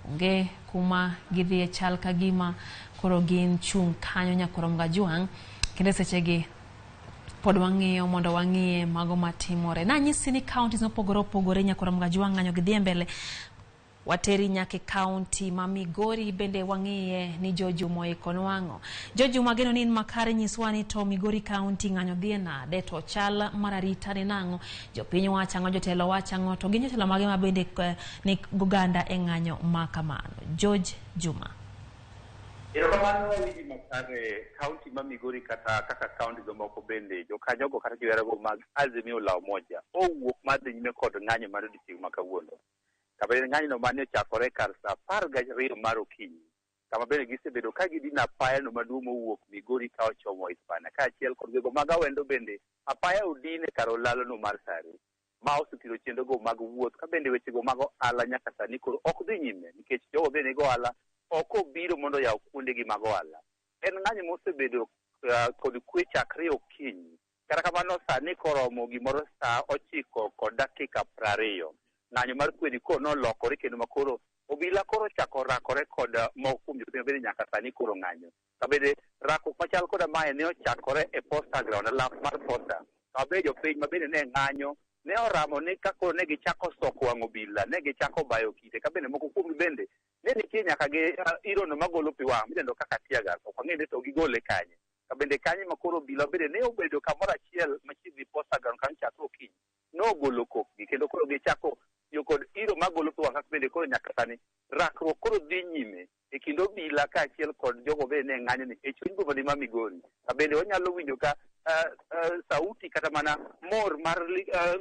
onge kuma gidhiye chal ka gima koro gin chung' kanyo nyakoro Mgajwang' kendo sechegi pod wang'iyo mondo wang'iye mago matimore. Nanyisi ni counties mopogore opogore nyakoro Mgajwang' ng'anyo gi dhi mbele. Wateri nyaka e county ma Migori bende wang'iye ni Jojuma oiko nwang'o. Jojuma geno ni in makare nyiswa ni to Migori county ng'anyo dhi nade to chal mar arita ni nang'o jopiny wacho ang'o jotelo wacho ang'o to gin jotelo mage ma bende ni goganda e ng'anyo ma kamano. George Juma. Erokamano Winnie makare kaunti ma Migori kata kaka kaunti moko bende jokanyogo kata joherego mag Azimio la Umoja owuok mar dhi nyime kod ng'anyo mar odiochieng' ma kawuono. Kama bende ng'anyono mane ochakore kar saa 12 mar okinyi. Kama bende gisebedo ka gidino apayano maduong' mowuok Migori ka ochomo Hispania kaachiel kod gwenge mag Awendo bende apaya odin e kar olalono mar Sare ma osethiro chenrogo mag wuoth ka bende wechego mag ohala nyaka sani koro ok dhi nyime nikech jogo bende nigo ohala ok obiro mondo oyaw kuondegi mag ohala. En ng'anyo mosebedo kod kwe chakre okinyi. Kata kamano sani koromo gimoro saa 9:20. Ng'anyo mar kwe ni koro nolokore kendo makoro obila koro ochako rakore kod moko kuom jopiny bende nyaka sani koro ng'anyo. Ka bende rakruok machal koda mae ne ochakore e Posta Ground, alap mar Posta. Ka bende jopiny ma bende ne ng'anyo ne oramo ni ka koro ne gichako soko wang' obila, ne gichako bayo kite, ka bende moko kuomgi bende ne nitie nyaka gi irono magolo pi wang' midendo kaka tear gas, ok wang'e ni to gigole kanye. Ka bende kanye ma koro obila bende ne obedo kamoro achiel machiegni Posta Ground kanyo chakre okinyi, nogolo kokgi kendo koro gichako tiyo kod iro magolo pi wang' kaka bende koro nyaka sani rakruok koro dhi nyime e kind obila kaachiel kod jogo bende ne ng'anyo ni e chuny boma ma Migori. Ka bende wanyalo winjo ka sauti kata mana mor mar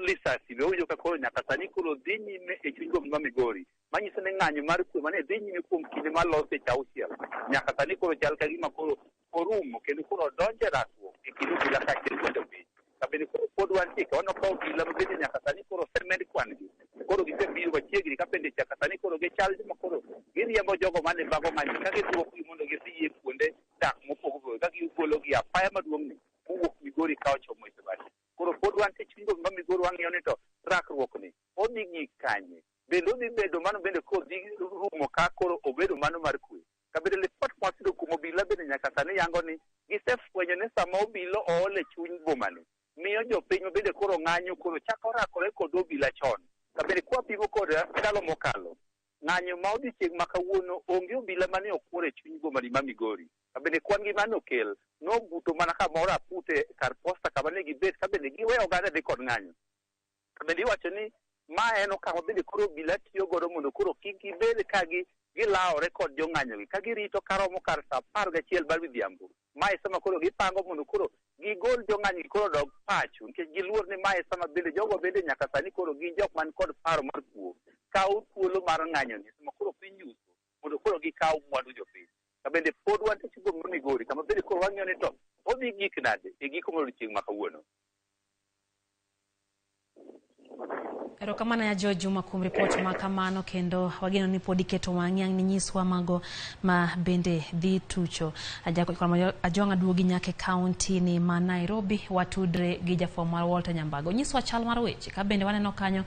lisasi be wawinjo ka koro nyaka sani koro dhi nyime e chuny boma ma Migori. Manyiso ni ng'anyo mar kwe mane dhi nyime kuom kinde maloso seche 6 nyaka sani koro chal ka gima koro orumo kendo koro odonjo e rakruok e kind obila kaachiel kod jopiny. Ka bende koro pod wantie ka waneno ka obila ma bende nyaka sani koro osemed kwan-gi. Koro gisebiro machiegni ka bende nyaka sani koro gichal joma koro giriembo jogo mane bago ng'anyo ka giduokogi mondo gidhi e kuonde dak mopogore opogore ka gigologi e apaya maduong'ni mowuok Migori ka ochomo Isebania. Koro pod wantie e chuny boma ma Migori wang'iyo ni to rakruok ni odhi gik kanye. Bende odhi bedo mano bende kodhi rumo ka koro obedo mano mar kwe. Ka bende lipot mwaseyudo kuom obila bende nyaka sani yango ni gisefwenyo ni sama obila ool e chuny bomani miyo jopiny ma bende koro ng'anyo koro chako rakore kod obila chon. Ka bende kwapimo kod ndalo mokalo, ng'anyo ma odiochieng' ma kawuono onge obila mane okwor e chuny bomani ma Migori. Ka bende kwan gi mane okel nobuto mana kamoro apute kar posta kama ne gibet ka bende giweyo oganda dhi kod ng'anyo. Ka bende iwacho ni ma en okang' ma bende koro obila tiyo godo mondo koro kik gibed ka gilawore kod jong'anyogi ka girito karomo kar saa 11 mar midhiambo. Mae sama koro gipango mondo koro gigol jong'anyogi koro odog pacho nikech giluor ni mae sama bende jogo bende nyaka sani koro gin jok man kod paro mar kuo. Kaw thuolo mar ng'anyoni sama koro piny yuso mondo koro gikaw mwandu jopiny. Ka bende pod wantie e boma ma Migori kama bende koro wang'iyo ni to odhi gik nade e giko mar odiochieng' ma kawuono. Erokamano ya George Juma kuom ripot ma kamano kendo wageno ni pod iketo wang'i ang' ninyiswa mago ma bende dhi tucho. Ajwang' aduogi nyaka e kaunti ni ma Nairobi watudre gi jafwambo mar Walter Nyambago. Nyiswa chal mar weche ka bende waneno kanyo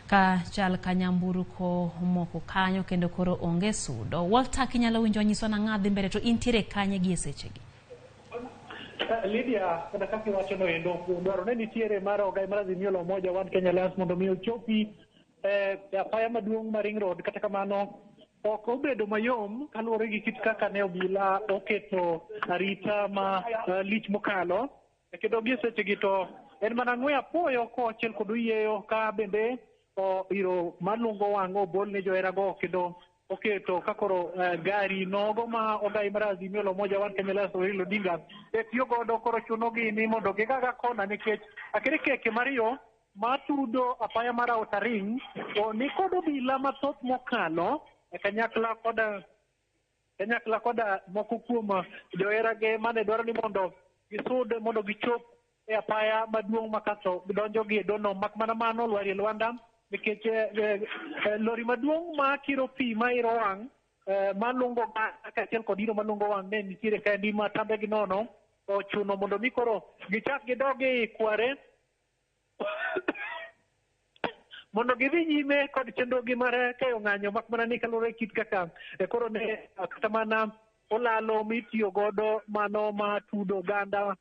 ka chal ka nyamburko omoko kanyo kendo koro onge sudo. Walter kinyalo winjo nyiswa nang'a dhi mbele to intiere kanye gi e sechegi? Lydia, kata kaka iwacho no endo, dwaro ne nitiere mar ogai mar Azimio la Umoja One Kenya Alliance mondo mi ochopi e apaya maduong' mar Ring Road. Kata kamano ok obedo mayom kaluwore gi kit kaka ne obila oketo arita ma lich mokalo. Kendo gie sechegi to en mana ng'we apoyo koachiel kod oyieyo ka bende Iro malungo wang' obol ne joherago kendo oketo ka koro gari nogo ma ogai mar Azimio la Umoja One Kenya Alliance Raila Odinga e tiyo godo koro chunogi ni mondo gigaga kona nikech akirikeke mariyo matudo apaya mar Outer Ring ni kod obila mathoth mokalo e kanyakla koda moko kuom joherage mane dwaro ni mondo gisud mondo gichop e apaya maduong' ma kasto donjo gi e dono mak mana mano lwarie Lwanda nikech lori maduong' ma kiro pi ma iro wang' malungo kaachiel kod iro malungo wang' ne nitiere kaendi ma tambe gi nono ochuno mondo mi koro gichak gidog e kware mondo gidhi nyime kod chenrogi mar keyo ng'anyo mak mana ni kaluwore kit kaka koro ne kata mana olalo mitiyo godo mano ma tudo oganda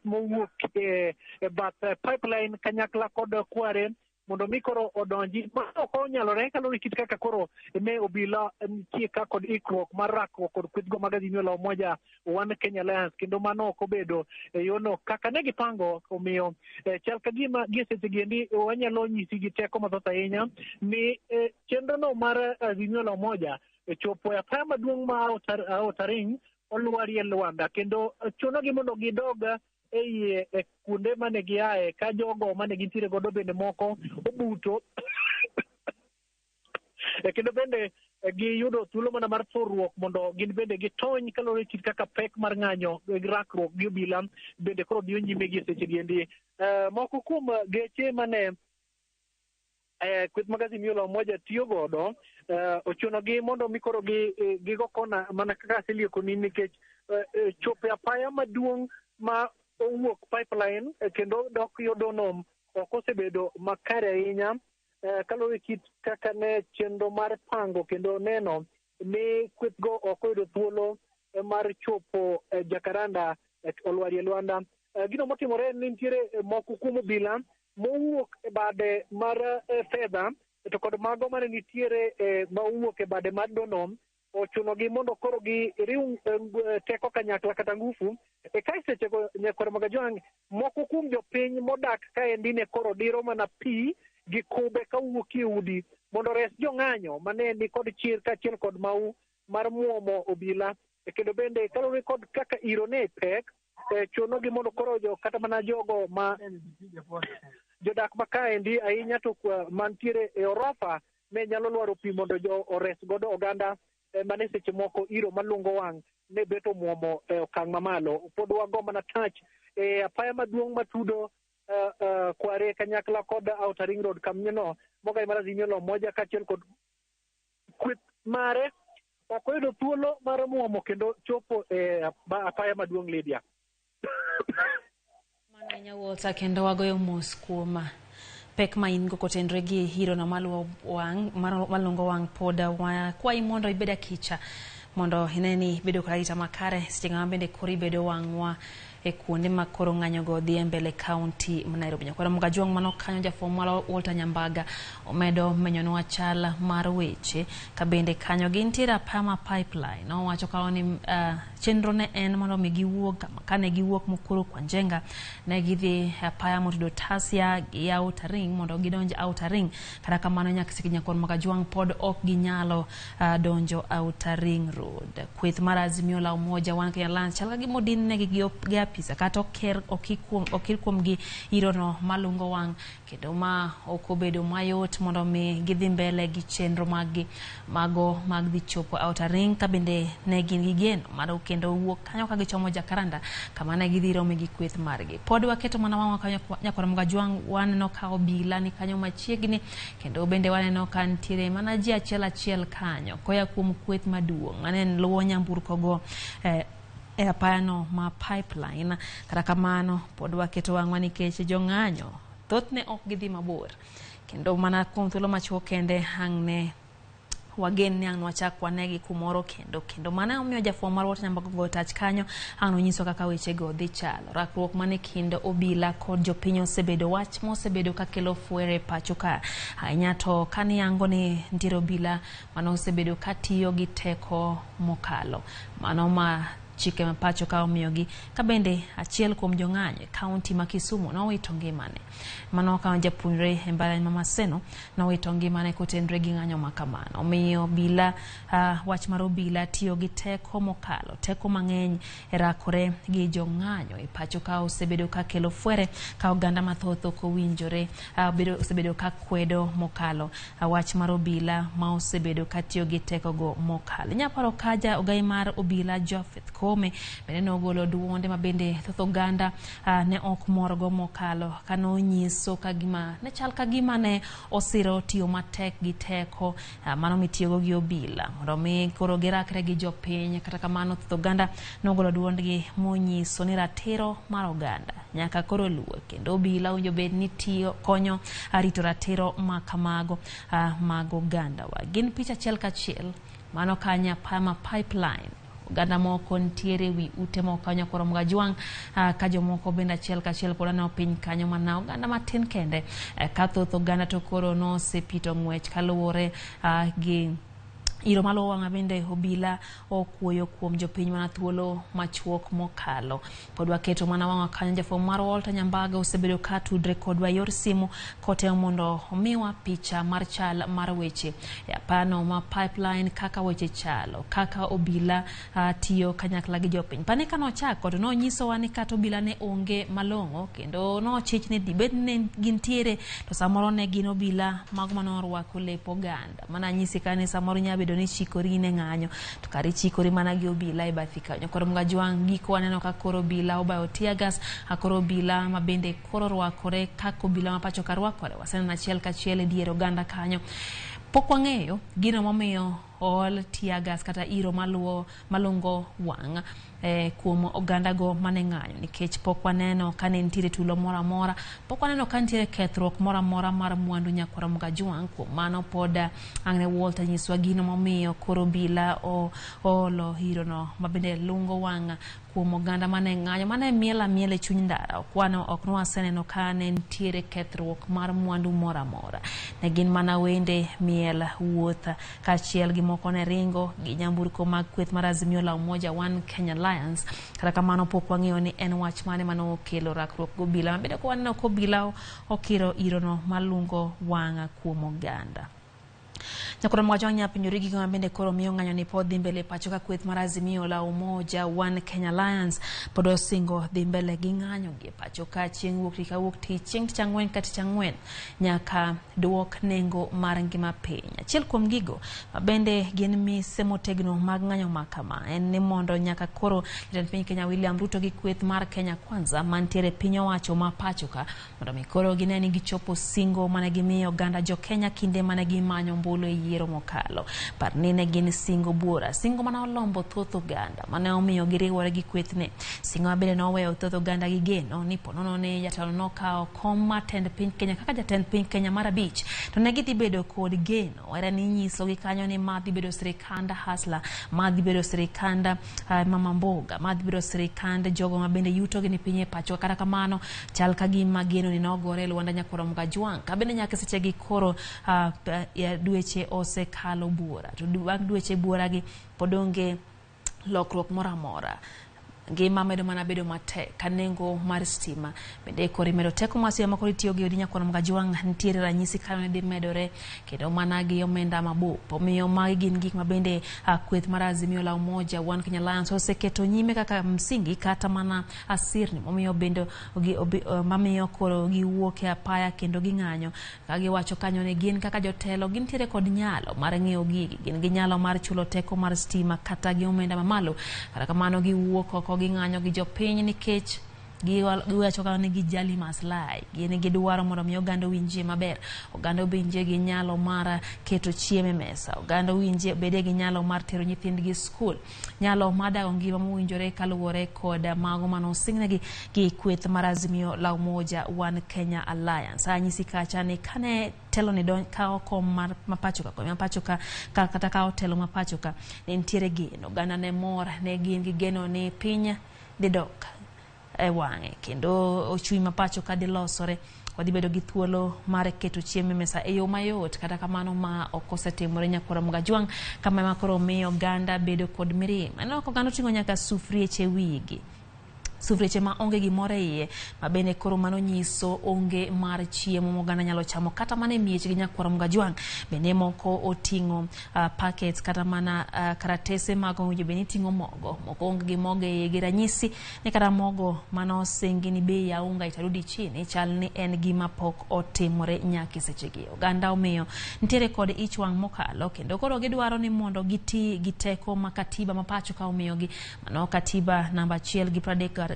mowuok e bath pipeline kanyakla kod kware mondo mi koro odonji mano ok onyalore kaluwore kit kaka koro ne obila nitie ka kod ikruok mar rakruok kod kwethgo mag Azimio la Umoja One Kenya Alliance kendo mano ok obedo e yono kaka ne gipango omiyo chal ka gima gie seche giendi wanyalo nyisi gi teko mathoth ahinya ni chenrono mar Azimio la Umoja chopo e apaya maduong' ma Outer Ring olwarie Lwanda kendo chunogi mondo gidog e kuonde mane giaye ka jogo mane gintiere godo bende moko obuto kendo bende giyudo thuolo mana mar thurruok mondo gin bende gitony kaluwore kit kaka pek mar ng'anyo gi rakruok gi obila bende koro dhiyo nyime gi seche giendi. Moko kuom geche mane kweth mag Azimio la Umoja tiyo godo ochunogi mondo mi koro gigo kona mana kaka aseliekoni nikech chopo e apaya maduong' ma owuok pipeline kendo dok yo Donom ok osebedo makare ahinya kaluwore kit kaka ne chenro mar pango kendo neno ni kwethgo ok oyudo thuolo mar chopo Jacaranda olwarie Lwanda. Gino motimore ni nitiere moko kuom obila mowuok e bade mar fedha to kod mago mane nitiere mowuok e bade mar Donom ochunogi mondo koro giriw teko kanyakla kata ngufu e ka sechego nyakwar Magajwang' moko kuom jopiny modak kaendi ne koro diro mana pi gi kube kawuok e udi mondo ores jong'anyo mane ni kod chir kaachiel kod mau mar muomo obila kendo bende kaluwore kod kaka iro ne pek chunogi mondo koro jo kata mana jogo ma jodak ma kaendi ahinya to mantiere e orofa ne nyalo lwaro pi mondo jo ores godo oganda mane seche moko iro malungo wang' ne bet omuomo e okang' mamalo. Pod wago mana tach e apaya maduong' matudo Kware kanyakla kod Outer Ring Road kamnyono mogai mar Azimio la Umoja kaachiel kod kweth mare ok oyudo thuolo mar muomo kendo chopo e apaya maduong' Lydia. Mano Walter kendo wagoyo mos kuom pek ma in go kotenore gi hirono malungo wang' pod wakwayi mondo ibed akicha mondo ine ni ibedo kod arita makare seche ma bende koro ibedo wang'wa e kuonde ma koro ng'anyogo dhi e mbele kaunti ma Nairobi. Nyakwar Mgajwang' mano kanyo jafwambo marwa Walter Nyambaga omedo menyonwa chal mar weche ka bende kanyo gintiere apaya ma pipeline. Owacho kao ni chenro ne en mondo mi giwuog kane giwuok Mukuru kwa Njenga ne gidhi apaya motudo Tasia gi Outer Ring mondo gidonj Outer Ring. Kata kamano nyaka seche Nyakwar Mgajwang' pod ok ginyalo donjo Outer Ring Road. Kweth mar Azimio la Umoja One Kenya Alliance chal ka gima odin-negi gi apisa kata okir kuomgi irono malungo wang' kendo ma ok obedo mayot mondo mi gidhi mbele gi chenro maggi mago mag dhi chopo Outer Ring ka bende ne gin gi geno mar kendo wuok kanyo ka gichomo Jacaranda kama ne gidhi rome gi kweth margi. Pod waketo mana wang'wa kanyo Nyakwar Mgajwang' waneno ka obila ni kanyo machiegni kendo bende waneno ka nitiere mana ji achiel achiel kanyo koya kuom kweth maduong' mane luwo nyamburko go e apayano ma pipeline. Kata kamano pod waketo wang'wa nikech jong'anyo thothne ok gidhi mabor kendo mana kuom thuolo machuok kende ang' ne wagen ni ang' wachak wanegi kumoro kendo mano omiyo jafwambo mar Walter Nyambaga goyo tach kanyo ang' nonyiso kaka wechego dhi chalo. Rakruok mane kind obila kod jopiny osebedo wach mosebedo kakelo fwere pacho ka ahinya to kaniyango ni nitiere obila mane osebedo katiyo gi teko mokalo mano ma chike ma pacho ka omiyogi ka bende achiel kuom jong'anyo e kaunti ma Kisumu nowito ngimane. Mano ka japuonjre e mbalariany ma Maseno nowito ngimane kotenre gi ng'anyo ma kamano. Omiyo obila wach mar obila tiyo gi teko mokalo, teko mang'eny e rakore gi jong'anyo e pacho ka osebedo ka kelo fwere ka oganda mathoth ok owinjore osebedo ka kwedo mokalo wach mar obila ma osebedo ka tiyo gi tekogo mokalo. Inyalo paro kaja ogai mar obila Japheth Koome bende nogolo duonde ma bende thoth oganda ne ok morgo mokalo kanonyiso ka gima ne chal ka gima ne osiro tiyo matek gi teko mano mitiyogo gi obila mondo mi koro girakre gi jopiny. Kata kamano thoth oganda nogolo duondgi monyiso ni ratiro mar oganda nyaka koro luor kendo obila owinjo bed ni tiyo konyo rito ratiro ma kamago mag ogandawa. Gin picha achiel kachiel mano kanya ma pipeline oganda moko nitiere wi ute moko kanyo koro Mgajwang' ka jomoko bende achiel kachiel pod aneno piny kanyo mana oganda matin kende ka thoth oganda to koro nosepito ng'wech kaluwore gi iro maluwo wang'a bende obila okuoyo kuom jopiny mana thuolo machuok mokalo. Pod waketo mana wang'wa kanyo jafwambo mar Walter Nyambaga osebedo ka tudre kodwa yor simu kotemo mondo omiwa picha mar chal mar weche e apano ma pipeline kaka weche chalo, kaka obila tiyo kanyakla gi jopiny. Pane kanochako to nonyisowa ni kata obila ne onge malong'o kendo nochich ni dibed ni gintiere to samoro ne gin obila mago manorwako lep oganda. Mana nyisi ka ni samoro inyalo bedo ni chikori ne ng'anyo to kare ichikori mana gi obila e bathi kanyo. Koro Mgajwang' giko waneno ka koro obila obayo tear gas, koro obila ma bende koro orwakore kaka obila ma pacho ka rwakore. Waseneno achiel kachiel e dier oganda kanyo. Pok wang'eyo gino momiyo ool tear gas kata iro maluwo malungo wang' kuom ogandago mane ng'anyo nikech pok waneno ka ne nitiere tulo moro amora, pok waneno ka nitiere kethruok moro amora mar mwandu nyakwar Mgajwang'. Kuom mano pod ang' ne Walter nyiswa gino momiyo koro obila oolo irono mabende lungo wang' kuom oganda mane ng'anyo mane miel amiela e chuny ndara. Ok nwaseneno ka ne nitiere kethruok mar mwandu moro amora. Ne gin mana wende, miel, wuoth kaachiel gi moko ne ringo gi nyamburko mag kweth mar Azimio la Umoja One Kenya Alliance. Kata kamano pok wang'eyo ni en wach mane manokelo rakruok gi obila mabende ka waneno ka obila okiro irono malungo wang' kuom oganda. Nyakoro Mgajwang' nya penjore gigo ma bende koro miyo ng'anyo ni pod dhi mbele pacho ka kweth mar Azimio la Umoja One Kenya Alliance pod osingo dhi mbele gi ng'anyo gi e pacho ka chieng' wuok tich ka wuok tich, chieng' tich ang'wen ka tich ang'wen nyaka duok nengo mar ngima piny. Achiel kuom gigo ma bende gin mise motegno mag ng'anyo ma kama en ni mondo nyaka koro jatend piny Kenya William Ruto gi kweth mar Kenya Kwanza mantiere piny owacho ma pacho ka mondo mi koro gine ni gichopo singo mane gimiyo oganda jo Kenya kinde mane gimanyo ombulu e yiero mokalo. Par ni ne gin singo buora, singo mane olombo thoth oganda mane omiyo giriwore gi kwethne, singo ma bende noweyo thoth oganda gi geno ni ponono ni jatelo nokawo kom mar tend piny Kenya kaka jatend piny Kenya mar abich to ne gidhi bedo kod geno. Era ni inyisogi kanyo ni ma dhi bedo sirikand hustler, ma dhi bedo sirikand mama mboga, ma dhi bedo sirikand jogo ma bende yutogi ni piny e pacho. Kata kamano chal ka gima geno ni nogore e lwanda nyakwar Mgajwang' ka bende nyaka sechegi koro dweche osekalo buora to bang' dweche buora gi pod onge lokruok moro amora. Ngima medo mana bedo matek ka nengo mar stima bende koro imedo teko mar stima koro itiyo gi odi nyakwar Mgajwang' nitiere ranyisi kanyo ne dhi medore kendo mana gi omenda mabup. Omiyo magi gin gik ma bende kweth mar Azimio la Umoja One Kenya Alliance oseketo nyime kaka msingi kata mana asirni momiyo bende mamiyo koro giwuok e apaya kendo ging'anyo ka giwacho kanyo ni gin kaka jotelo gintiere kod nyalo mar ng'iewo gigi, gin gi nyalo mar chulo teko mar stima kata gi omenda mamalo. Kata kamano giwuok oko ging'anyo gi jopiny nikech giwacho kanyo ni gijali maslahi, gin gidwaro mondo mi oganda owinjie maber, oganda owinjie gi nyalo mar keto chiemo e mesa, oganda owinjie bede gi nyalo mar tero nyithindgi skul, nyalo mar dago ngima mowinjore kaluwore kod mago manosingnegi gi kweth mar Azimio la Umoja One Kenya Alliance. Anyisi kacha ni kane telo ni kawo kom mar mapacho ka, kom mapacho ka kata kawo telo mapacho ka, ne nitiere geno, oganda ne mor, ne gin gi geno ni piny dhi dok e wang'e kendo ochumi mapacho ka dhi losore. wadhi bedo gi thuolo mar keto chiemo e mesa e yo mayot. Kata kamano ma ok osetimore nyakwar Mgajwang' kama ema koro miyo oganda bedo kod mirima. Aneno ka oganda oting'o nyaka sufrieche wigi, sufrieche ma onge gimoro e iye, ma bende koro mano nyiso onge mar chiemo ma oganda nyalo chamo kata mana e miechgi nyakwar Mgajwang'. Bende moko oting'o packets kata mana karatese mag owinjo bed ni ting'o mogo, moko onge gi mogo e iye, ranyisi ni kata mogo manosingi ni bei ya unga itarudi chini chal ni en gima pok otimore nyaka e sechegi. Oganda omiyo nitiere kod ich wang' mokalo kendo koro gidwaro ni mondo giti gi teko ma katiba ma pacho ka omiyogi, mano katiba namba 1 gi 30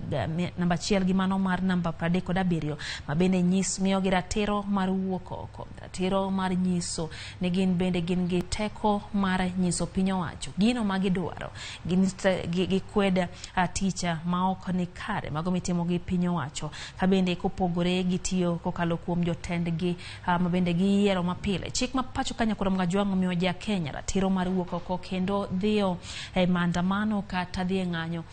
namba 1 gi mano mar namba 37 ma bende miyogi ratiro mar wuok oko, ratiro mar nyiso ni gin bende gin gi teko mar nyiso piny owacho gino ma gidwaro. Gikwed ticha ma ok ni kare mago mitimo gi piny owacho, ka bende kopogore gitiyo kokalo kuom jotendgi ma bende giyiero mapile. Chik ma pacho ka nyakwar Mgajwang' omiyo ja Kenya ratiro mar wuok oko kendo dhiyo e maandamano kata dhi e ng'anyo,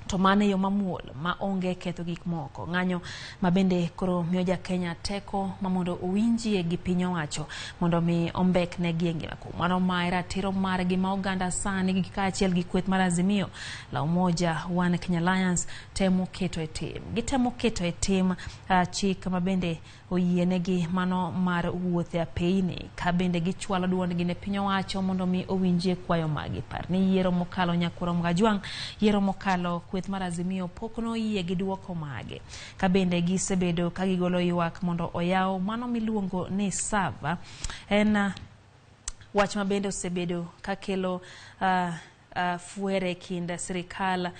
to mano e yo mamuol ma onge ketho gik moko. Ng'anyo ma bende koro miyo ja Kenya teko ma mondo owinjie gi piny owacho mondo mi ombeknegi e ngima. Kuom mano mae ratiro margi ma oganda sani gi kaachiel gi kweth mar Azimio la Umoja One Kenya Alliance temo keto e tim. Gitemo keto e tim chik ma bende oyienegi mano mar wuoth e apeyni, ka bende gichwalo duondgi ne piny owacho mondo mi owinjie kwayo magi. Par ni yiero mokalo nyakwar Mgajwang', yiero mokalo kweth mar Azimio pok noyie gi duoko mage, ka bende gisebedo ka gigolo ywak mondo oyaw mano miluongo ni sava. En wach ma bende osebedo ka kelo fuere kind sirikal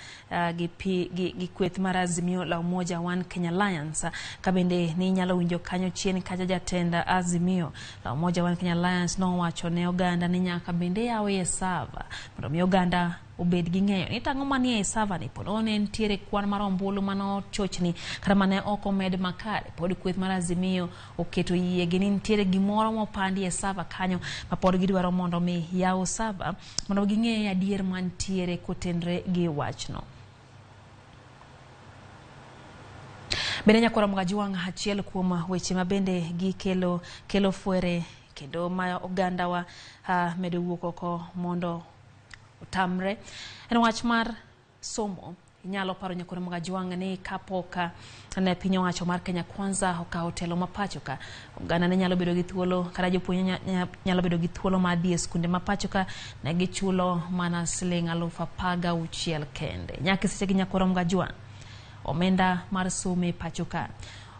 gi kweth mar Azimio la Umoja One Kenya Alliance, ka bende ni inyalo winjo kanyo chien kacha jatend Azimio la Umoja One Kenya Alliance nowacho ne oganda ni nyaka bende yawe sava mondo mi oganda obed gi ng'eyo ni tang'o manie e sava ni. Pod ne nitiere kwan mar ombulu manochochni kata mane ok omed makare, pod kweth mar Azimio oketo yiegi ni nitiere gimoro mopandi e sava kanyo ma pod gidwaro mondo mi yaw sava mondo ging'e adier mantiere kotenre gi wachno. Bende nyakwar Mgajwang' achiel kuom weche ma bende gikelo kelo fwere kendo ma ogandawa medo wuok oko mondo otamre en wach mar somo. Inyalo paro nyakwar Mgajwang' ni kapok ne piny owacho mar Kenya Kwanza okawo telo ma pacho ka, oganda ne nyalo bedo gi thuolo kata jopuonj nyalo bedo gi thuolo mar dhi e skunde ma pacho ka, ne gichulo mana siling 16,000 kende. Nyaka sechegi nyakwar Mgajwang' omenda mar somo e pacho ka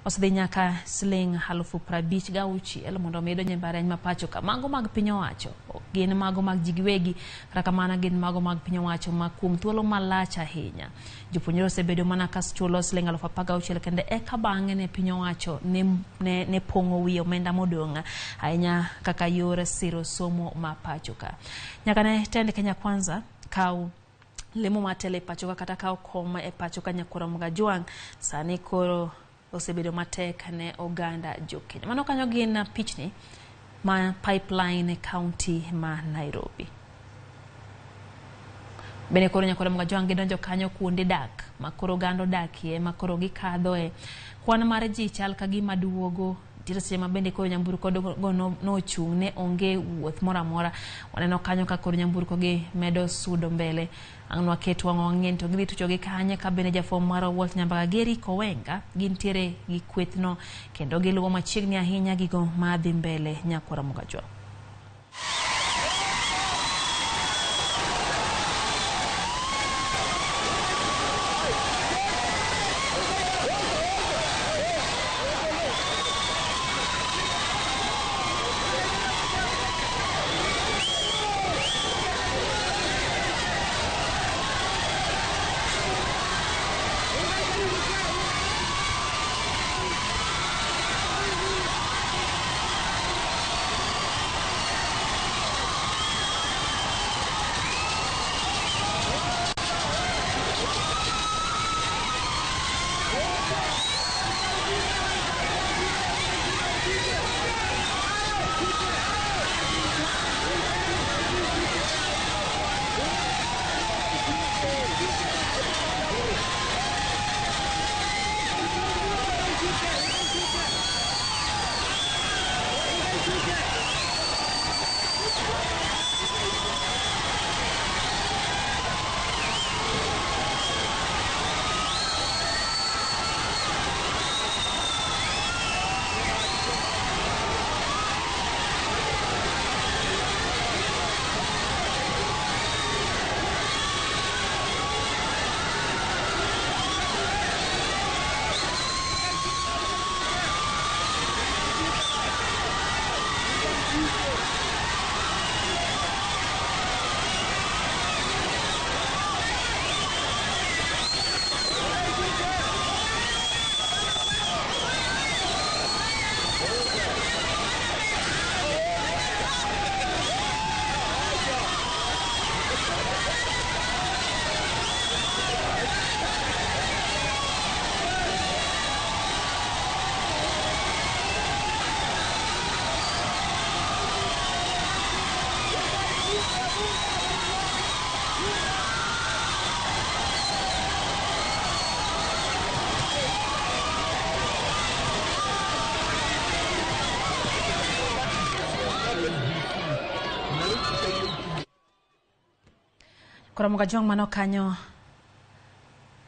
osedhi nyaka siling 56,000 mondo mi donj e mbalariany ma pacho ka. Mago mag piny owacho gin mago mag ji giwegi, kata kamano gin mago mag piny owacho ma kuom thuolo malach ahinya jopuonjre osebedo mana ka chulo siling 16,000 kende, eka bang'e ne piny owacho ne pong'o wi omenda modong' ahinya kaka yor siro somo ma pacho ka. Nyaka ne tend Kenya Kwanza kaw lemo matelo e pacho ka kata kaw kom e pacho ka nyakwar Mgajwang' sani koro osebedo matek ne oganda jo Kenya. Mano kanyo gin pichni ma Pipeline County ma Nairobi. Bende koro nyakwar Mgajwang' gidonjo kanyo kuonde dak ma koro oganda odakie, ma koro gikadhoe. Kwan mar ji chal ka gima duogo. Nitiere seche ma bende koro nyamburko go nochung' ne onge wuoth moro amora. Waneno kanyo ka koro nyamburko gi medo sudo mbele. Ang' nwaket wang'wa wang'e to gidhi tucho gi kanye, ka bende jafwambo marwa Walt Nyambaga Geri Kowenga gintiere gi kwethno kendo giluwo machiegni ahinya gigo madhi mbele nyakwar Mgajwang'. Koro Mugajwang' mano kanyo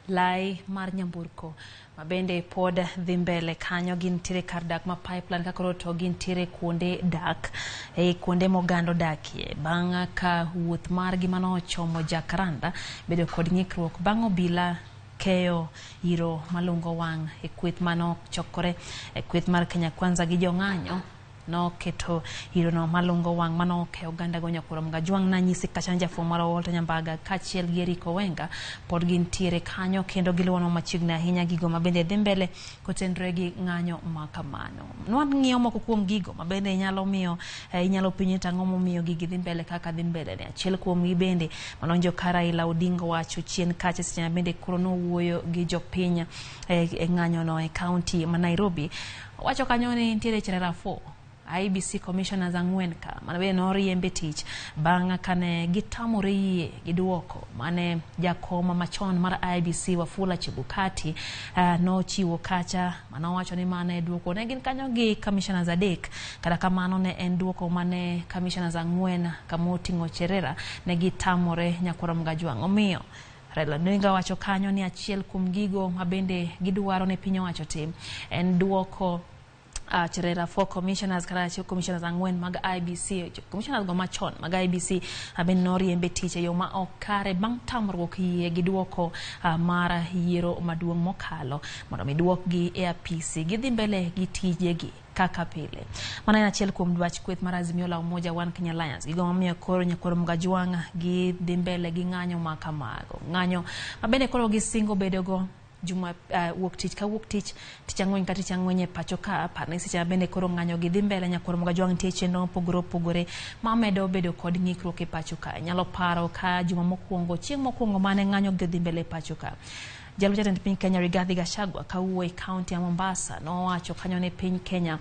lai mar nyamburko mabende pod dhi mbele kanyo, gintiere kar dak ma Pipeline ka koro to gintiere kuonde dak e kuonde moganda odakie bang' ka wuoth margi manochomo Jacaranda bedo kod ng'ikruok bang' obila keyo iro malungo wang' e kweth manochokore e kweth mar Kenya Kwanza gi jong'anyo noketo irono malungo wang' manokeyo oganda go. Nyakwar Mgajwang' nanyisi kacha ni jafwambo marwa Walter Nyambaga kaachiel gi Eric Owenga pod gintiere kanyo kendo giluwono machiegni ahinya gigo mabende dhi mbele kotenore gi ng'anyo ma kamano. Nwang'iyo moko kuom gigo mabende nyalo miyo inyalo penjo ni ang'o momiyo gigi dhi mbele kaka dhi mbele ni. Achiel kuomgi bende manonjo ka Raila Odinga wacho chien kacha seche ma bende koro nowuoyo gi jopiny e ng'anyono e kaunti ma Nairobi. Owacho kanyo ni nitiere Cherera 4 IEBC commissioners ang'wen ka mano bende noriembe tich bang' kane gitamore yie gi duoko mane jakom machon mar IEBC Wafula Chebukati nochiwo kacha manowacho ni mane duoko ne gin kanyo gi commissioners adek, kata kamano ne en duoko mane commissioners ang'wen kamoting'o Cherera ne gitamore. Nyakwar Mgajwang' omiyo Raila Odinga wacho kanyo ni achiel kuom gigo mabende gidwaro ni piny owacho tim en duoko Cherera 4 commissioners kata achiel commissioners ang'wen mag IEBC, commissioners go machon mag IEBC bende noriembe tich e yo ma ok kare bang' tamruok yie gi duoko mar yiero maduong' mokalo mondo mi duokgi e apisi gidhi mbele gi tijegi kaka pile. Mano en achiel kuom dwach kweth mar Azimio la Umoja One Kenya Alliance. Gigo mamiyo koro Nyakwar Mgajwang' gi dhi mbele gi ng'anyo ma kamago. Ng'anyo mabende koro gisingo bedogo juma wuok tich ka wuok tich, tich ang'wen ka tich ang'wen e pacho ka. Parni seche ma bende koro ng'anyo gi dhi mbele, Nyakwar Mgajwang' nitie chenro mopogore opogore mamedo bedo kod ng'ikruok e pacho ka. Inyalo paro ka juma mokwongo, chieng' mokwongo mane ng'anyo gi dhi mbele e pacho ka, jalup jatend piny Kenya Rigathi Gachagua kawuoyo e kaunti ya Mombasa nowacho kanyo ni piny Kenya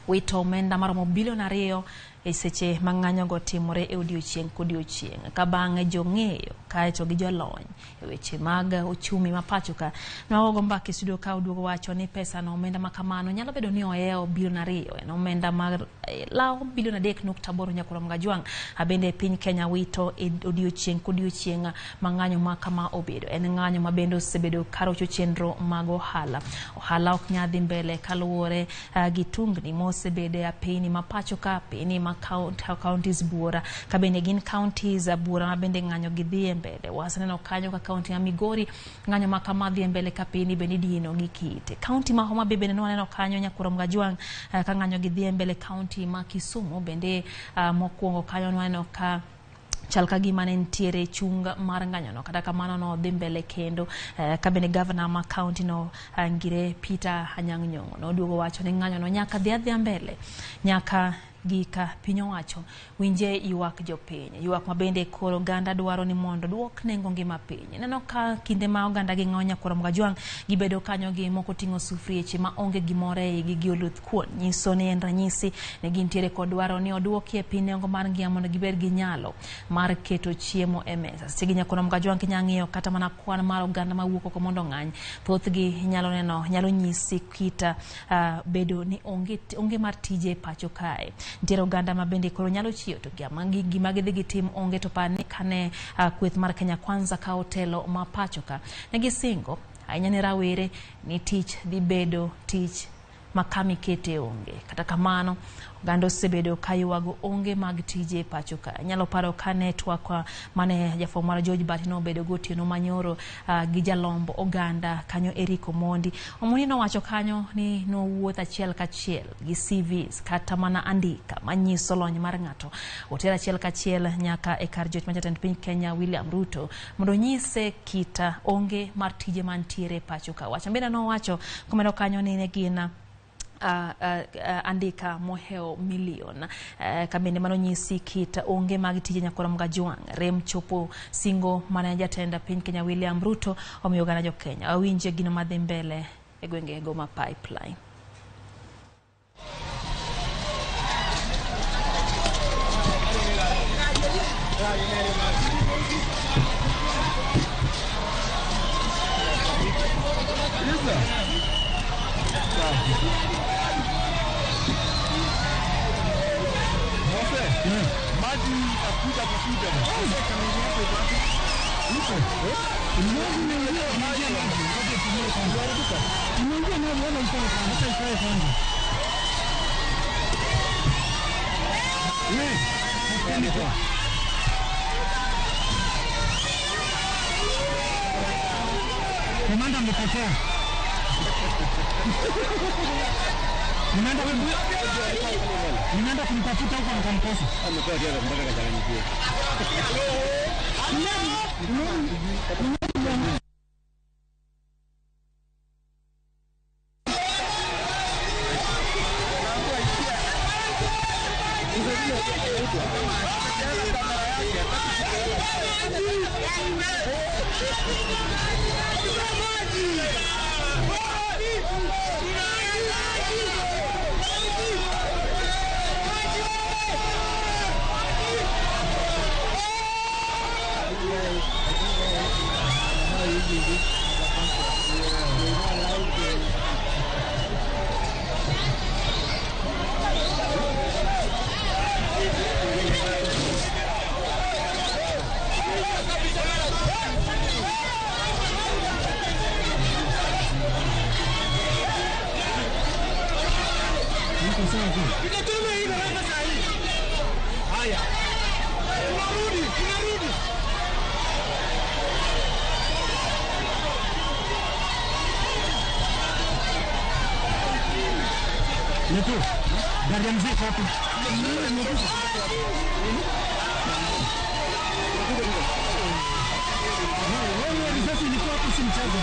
wito omenda maromo bilion 2 e seche ma ng'anyogo timore e odiochieng' kodiochieng', ka bang'e jong'eyo kaeto gi jolony e weche mag ochumi ma pacho ka nogo mbaka e studio ka oduogo wacho ni pesa no, omenda ma kamano nyalo bedo ni ohewo bilion 2, en omenda mar lawo bilion 3.8. Nyakwar Mgajwang' bende piny Kenya wito e odiochieng' kodiochieng' ma ng'anyo ma kama obedo. En ng'anyo ma bende osebedo karocho chenro mag ohala. Ohala ok nyal dhi mbele kaluwore gi tungni mosebedo e apini ma pacho ka, apini ma counties buora ka bende gin counties buora ma bende ng'anyo gi dhi e mbele. Waseneno kanyo ka county ma Migori ng'anyo ma kama dhi e mbele ka piny bende idino gi kite. County ma Homa Bay bende nwaneno kanyo Nyakwar Mgajwang' ka ng'anyo gi dhi e mbele. County ma Kisumu bende mokwongo kanyo nwaneno ka chal ka gima ne nitiere chung mar ng'anyono, kata kamano nodhi mbele kendo ka bende gavana ma county no Ngire Peter Anyang' Nyong'o noduogo wacho ni ng'anyono nyaka dhi adhiya mbele nyaka gika piny owacho winje ywak jopiny, ywak mabende koro oganda dwaro ni mondo duok nengo ngima piny. Ineno ka kinde ma oganda gi ng'o Nyakwar Mgajwang' gibedo kanyo gi moko ting'o sufrieche ma onge gimoro e igi gi oluth kuon, nyiso ni en ranyisi ni gintiere kod dwaro ni oduokie piny nengo mar ngima mondo gibed gi nyalo mar keto chiemo e mesa. Seche gi Nyakwar Mgajwang' kinya ng'iyo kata mana kwan mar oganda mawuok oko mondo ong'any, thothgi nyalo neno, nyalo nyisi kita bedo ni onge mar tije e pacho kae. Nitiere oganda ma bende koro nyalo chiyo to gima gidhi gitim onge, to par ni kane kweth mar Kenya Kwanza ka otelo ma pacho ka ne gisingo ahinya ne rawere ni tich dhi bedo tich ma kama ikete onge. Kata kamano oganda osebedo ka ywago onge mag tije e pacho ka. Inyalo paro kane twak mane jafwambo mar George Bati nobedo gotieno manyoro gi jalomb oganda kanyo Eric Omondi. Omondi nowacho kanyo ni nowuoth achiel kachiel gi CVs kata mana andika manyiso lony mar ng'ato oter achiel kachiel nyaka e kar jot ma jatend piny Kenya William Ruto mondo onyise kita onge mar tije mantiere e pacho ka. Wacho bende nowacho komedo kanyo ni ne gin andika mohewo milion ka bende mano nyisi kit onge mag tije. Nyakwar Mgajwang' rem chopo singo mane jatend piny Kenya William Ruto omiyo oganda jo Kenya. Wawinje gino madhi mbele e gwenge go ma Pipeline. Maji itakuja kupita. Komanda amepotea. Nimeenda kumtafuta huko nikamkosa. Nitu, gari ya mzee iko wapi? Wewe risasi ilikuwa wapi? Si mchezo.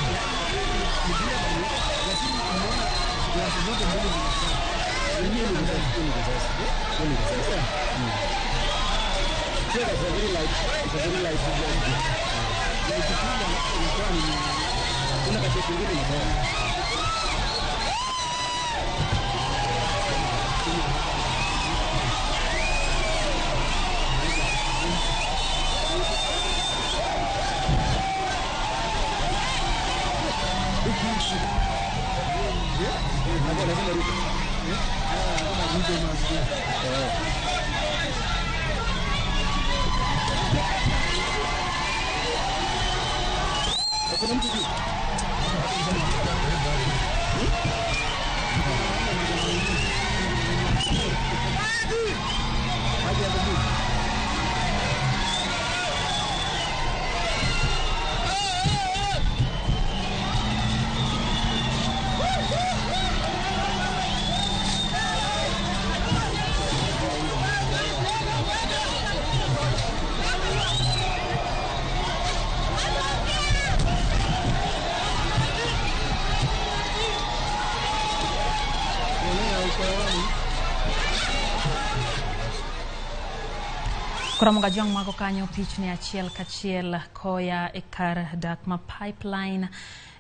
Koro Mugajwang' mako kanyo pichni achiel kachiel koya e kar dak ma Pipeline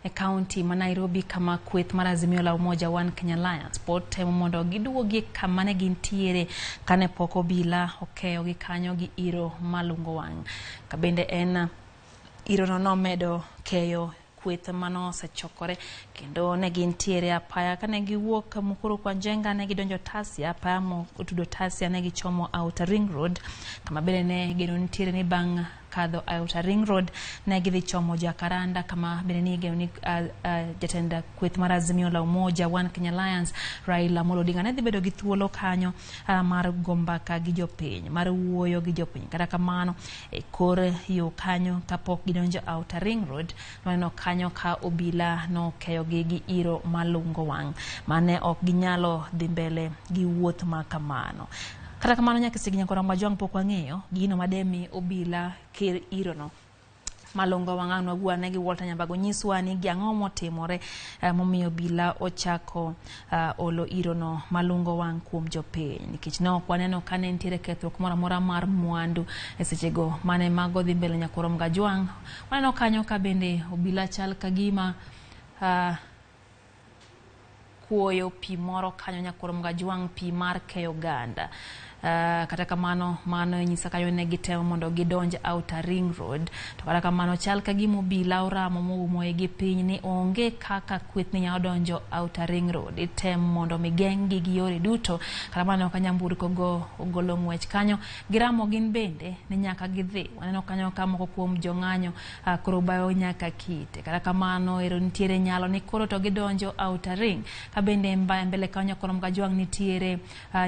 e kaunti ma Nairobi, kama kweth mar Azimio la Umoja One Kenya Alliance pod temo mondo giduogi kama ne gintiere kane pok obila okeyogi kanyo gi iro malungo wang'. Ka bende en irono nomedo keyo kweth manosechokore kendo ne gintiere apaya kane giwuok Mukuru kwa Njenga ne gidonjo Tasia, apaya motudo Tasia ne gichomo Outer Ring Road, kama bende ne geno nitiere ni bang' kadho Outer Ring Road ne gidhi chomo Jacaranda, kama bende ni igeno ni jatend kweth mar Azimio la Umoja One Kenya Alliance Raila Amolo Odinga ne dhi bedo gi thuolo kanyo mar go mbaka gi jopiny, mar wuoyo gi jopiny. Kata kamano e kor yo kanyo kapok gidonjo Outer Ring Road, nwaneno kanyo ka obila nokeyogi gi iro malungo wang' mane ok ginyalo dhi mbele gi wuoth ma kamano. Kata kamano nyaka sigi Nyakwar Majwang' pok wang'eyo gino mademi obila ker irono malungo wang' ang' nwawuo gi Walter Nyambago nyiswa ni gi ang'o motimore momiyo obila ochako olo irono malungo wang' kuom jopiny, nikech ne ok waneno ka ne nitiere kethruok moro amora mar mwandu e sechego mane mago dhi mbele. Nyakwar Mgajwang' waneno kanyo ka bende obila chal ka gima kuoyo pi moro kanyo Nyakwar Mgajwang', pi mar keyo oganda. Kata kamano mano nyisa kanyo ne gitemo mondo gidonj Outer Ring Road, to kata kamano chal ka gima obila oramo moumo gi piny ni onge kaka kweth ni nyalo donjo Outer Ring Road. Item mondo mi geng'gi gi yore duto. Kata kamano ka nyamburko go ogolo ng'wech kanyo, giramo gin bende ni nyaka gidhi. Waneno kanyo ka moko kuom jong'anyo koro bayo nyaka kite. Kata kamano ero nitiere nyalo ni koro to gidonjo Outer Ring. Ka bende mbele kanyo kono Mgajwang' nitiere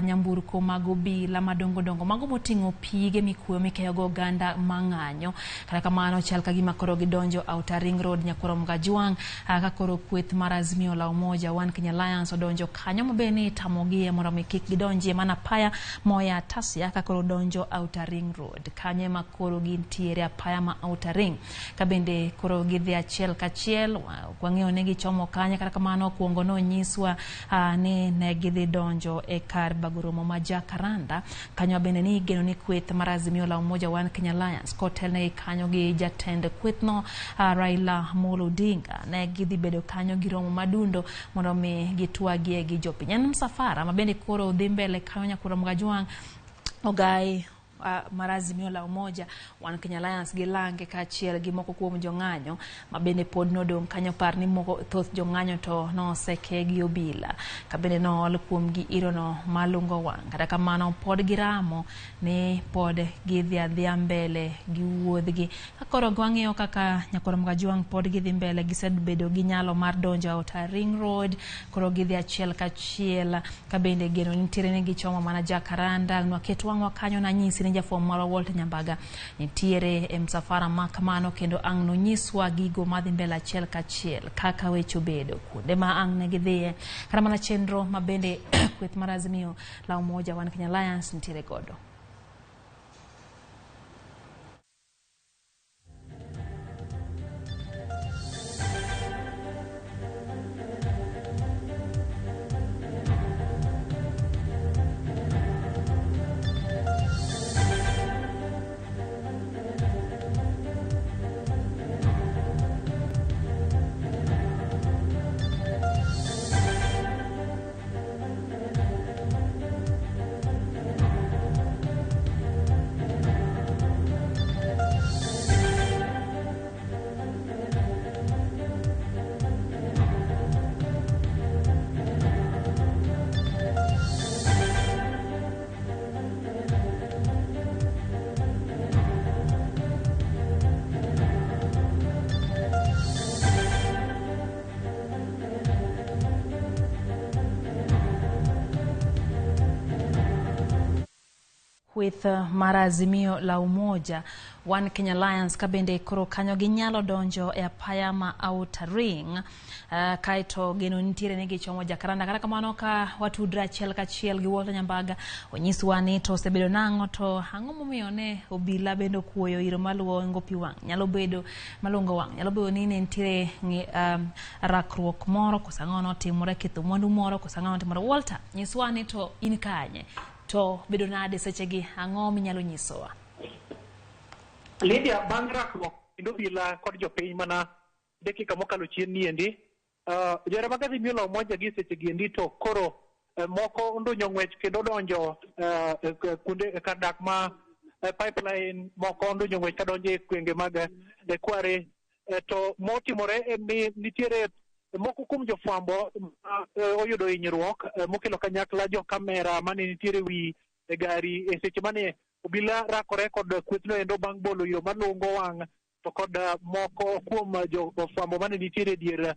nyamburko mag obila madongo dongo, mago moting'o pige mikuoyo mikeyo go oganda mang'anyo. Kata kamano chal ka gima koro gidonjo Outer Ring Road Nyakoro Mgajwang', ka koro kweth mar Azimio la Umoja One Kenya Alliance odonjo kanyo mabe ni itamogie mondo mi kik gidonjie mana apaya moya Tasia ka koro donjo Outer Ring Road. Kanyo ema koro gintiere apaya ma Outer Ring. Ka bende koro gidhi achiel kachiel, wang'eyo ni gichomo kanye. Kata kamano okuongo nonyiswa ni ne gidhi donjo e kar bago romo ma Jacaranda. Kanyo bende ni igeno ni kweth mar Azimio la Umoja One Kenya Alliance kotelnegi kanyo gi jatend kwethno Raila Amolo Odinga ne gidhi bedo kanyo gi romo madundo mondo mi gitwagie gi jopiny. En msafara ma bende koro dhi mbele kanyo Nyakuro Mgajwang' ogai mar Azimio la Umoja One Kenya Alliance gi lange kaachiel gi moko kuom jong'anyo ma bende pod nodong' kanyo. Par ni moko thoth jong'anyo to noseke gi obila ka bende nool kuomgi irono malungo wang'. Kata kamano pod giramo ni pod gidhi adhiya mbele gi wuodhgi. Ka koro wang'iyo kaka Nyakoro Mgajwang' pod gidhi mbele, gisebedo gi nyalo mar donjo Outer Ring Road, koro gidhi achiel kachiel ka bende geno nitiere ni gichomo mana Jacaranda. Nwaket wang'wa kanyo nanyisi ni jafwambo marwa Walter Nyambaga nitiere e msafara ma kamano kendo ang' nonyiswa gigo madhi mbele achiel kachiel kaka weche obedo kuonde ma ang' ne gidhiye kata mana chenro ma bende kweth mar Azimio la Umoja One Kenya Alliance nitiere godo. Kweth mar Azimio la Umoja One Kenya Alliance ka bende koro kanyo ginyalo donjo e apaya ma Outer Ring. Kaeto geno nitiere ni gichomo Jacaranda. Kata kamano ka watudre achiel kachiel gi Walter Nyambaga onyiswa ni to osebedo nang'o to ang'o momiyo ne obila bende okuoyo iro maluongo pi wang' nyalo bedo malungo wang' nyalo bedo ni ne nitiere rakruok moro koso ang'o notimore, ketho mwandu moro koso ang'o notimore. Walter, nyiswa ni to in kanye to bedo nade sechegi, ang'o minyalo nyisowa? Lydia, bang' rakruok kendo obila kod jopiny mana dakika mokalo chien ni endi, johera mag Azimio la Umoja gi seche gi endi to koro moko ondunyo ng'wech kendo donjo kuonde kar dak ma Pipeline, moko ondunyo ng'wech kadonjo e gwenge mag Kware. To motimore en ni nitiere moko kuom jofwambo ma oyudo hinyruok mokelo kanyakla jo kamera mane nitiere wi e gari e seche mane obila rakore kod kwethno endo bang' bolo iro malungo wang' to kod moko kuom jofwambo mane nitiere e dier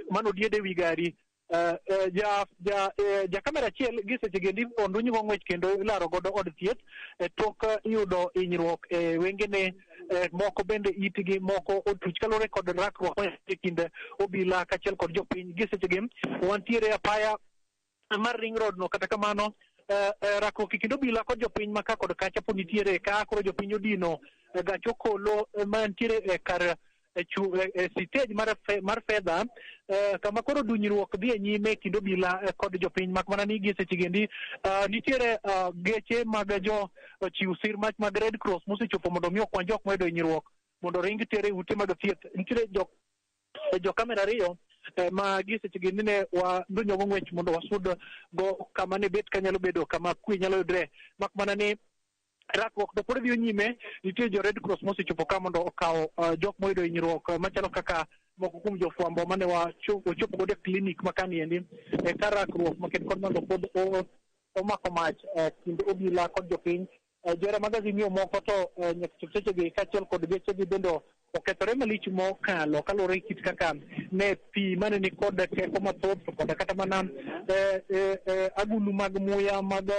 mane odied e wi gari. Ja kamera achiel gi seche gi endi onduny go ng'wech kendo ilaro godo od thieth tok yudo hinyruok e wengene, moko bende itgi moko otuch kaluwore kod rakruok e kind obila kaachiel kod jopiny. Gi seche gi wantiere apaya mar Ring Road no. Kata kamano rakruok e kind obila kod jopiny ma ka kod kacha pod nitiere ka koro jopiny odino gach okolo mantiere e kar stage mar fedha kama koro dunyruok dhi e nyime kind obila kod jopiny, mak mana ni gi seche gi endi nitiere geche mag jo chiw sir mach mag Red Cross mosechopo mondo mi okwan jok moyudo hinyruok mondo ring tere e ute mag thieth. Nitiere jo kamera ariyo Ma gi seche gi nene wadonjogo ng'wech mondo wasud go kama ne bet kanyalo bedo kama kwe nyalo yudre, mak mana ni rakruok to pod dhiyo nyime. Nitie jo Red Cross mosechopo ka mondo okaw jok moyudo hinyruok machalo kaka moko kuom jofwambo mane wachopo godo e klinik ma kaniendi ka rakruok maked kod mondo pod omako mach kind obila kod jopiny. Johera mag Azimio moko to nyaka chop sechegi kaachiel kod gechegi bende okethore malich mokalo kaluwore gi kit kaka ne pi mane ni kod teko mathoth to koda kata mana agulu mag muya mag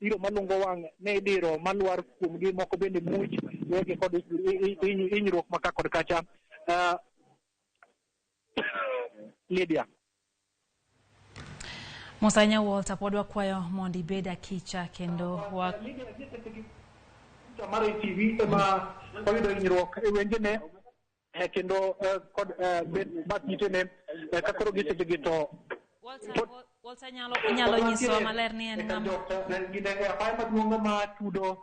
iro malungo wang' ne idiro malwar kuomgi, moko bende much wegi kod hinyruok ma ka kod kacha. Lydia. Musa Walter, pod wakwayo mondo ibed akicha kendo wa mar ATV ema oyudo hinyruok e wengene kendo kod bath itene ka koro gi sechegi to Walter, inyalo nyisowa maler ni en ng'ama? Gin e apaya maduong' ma tudo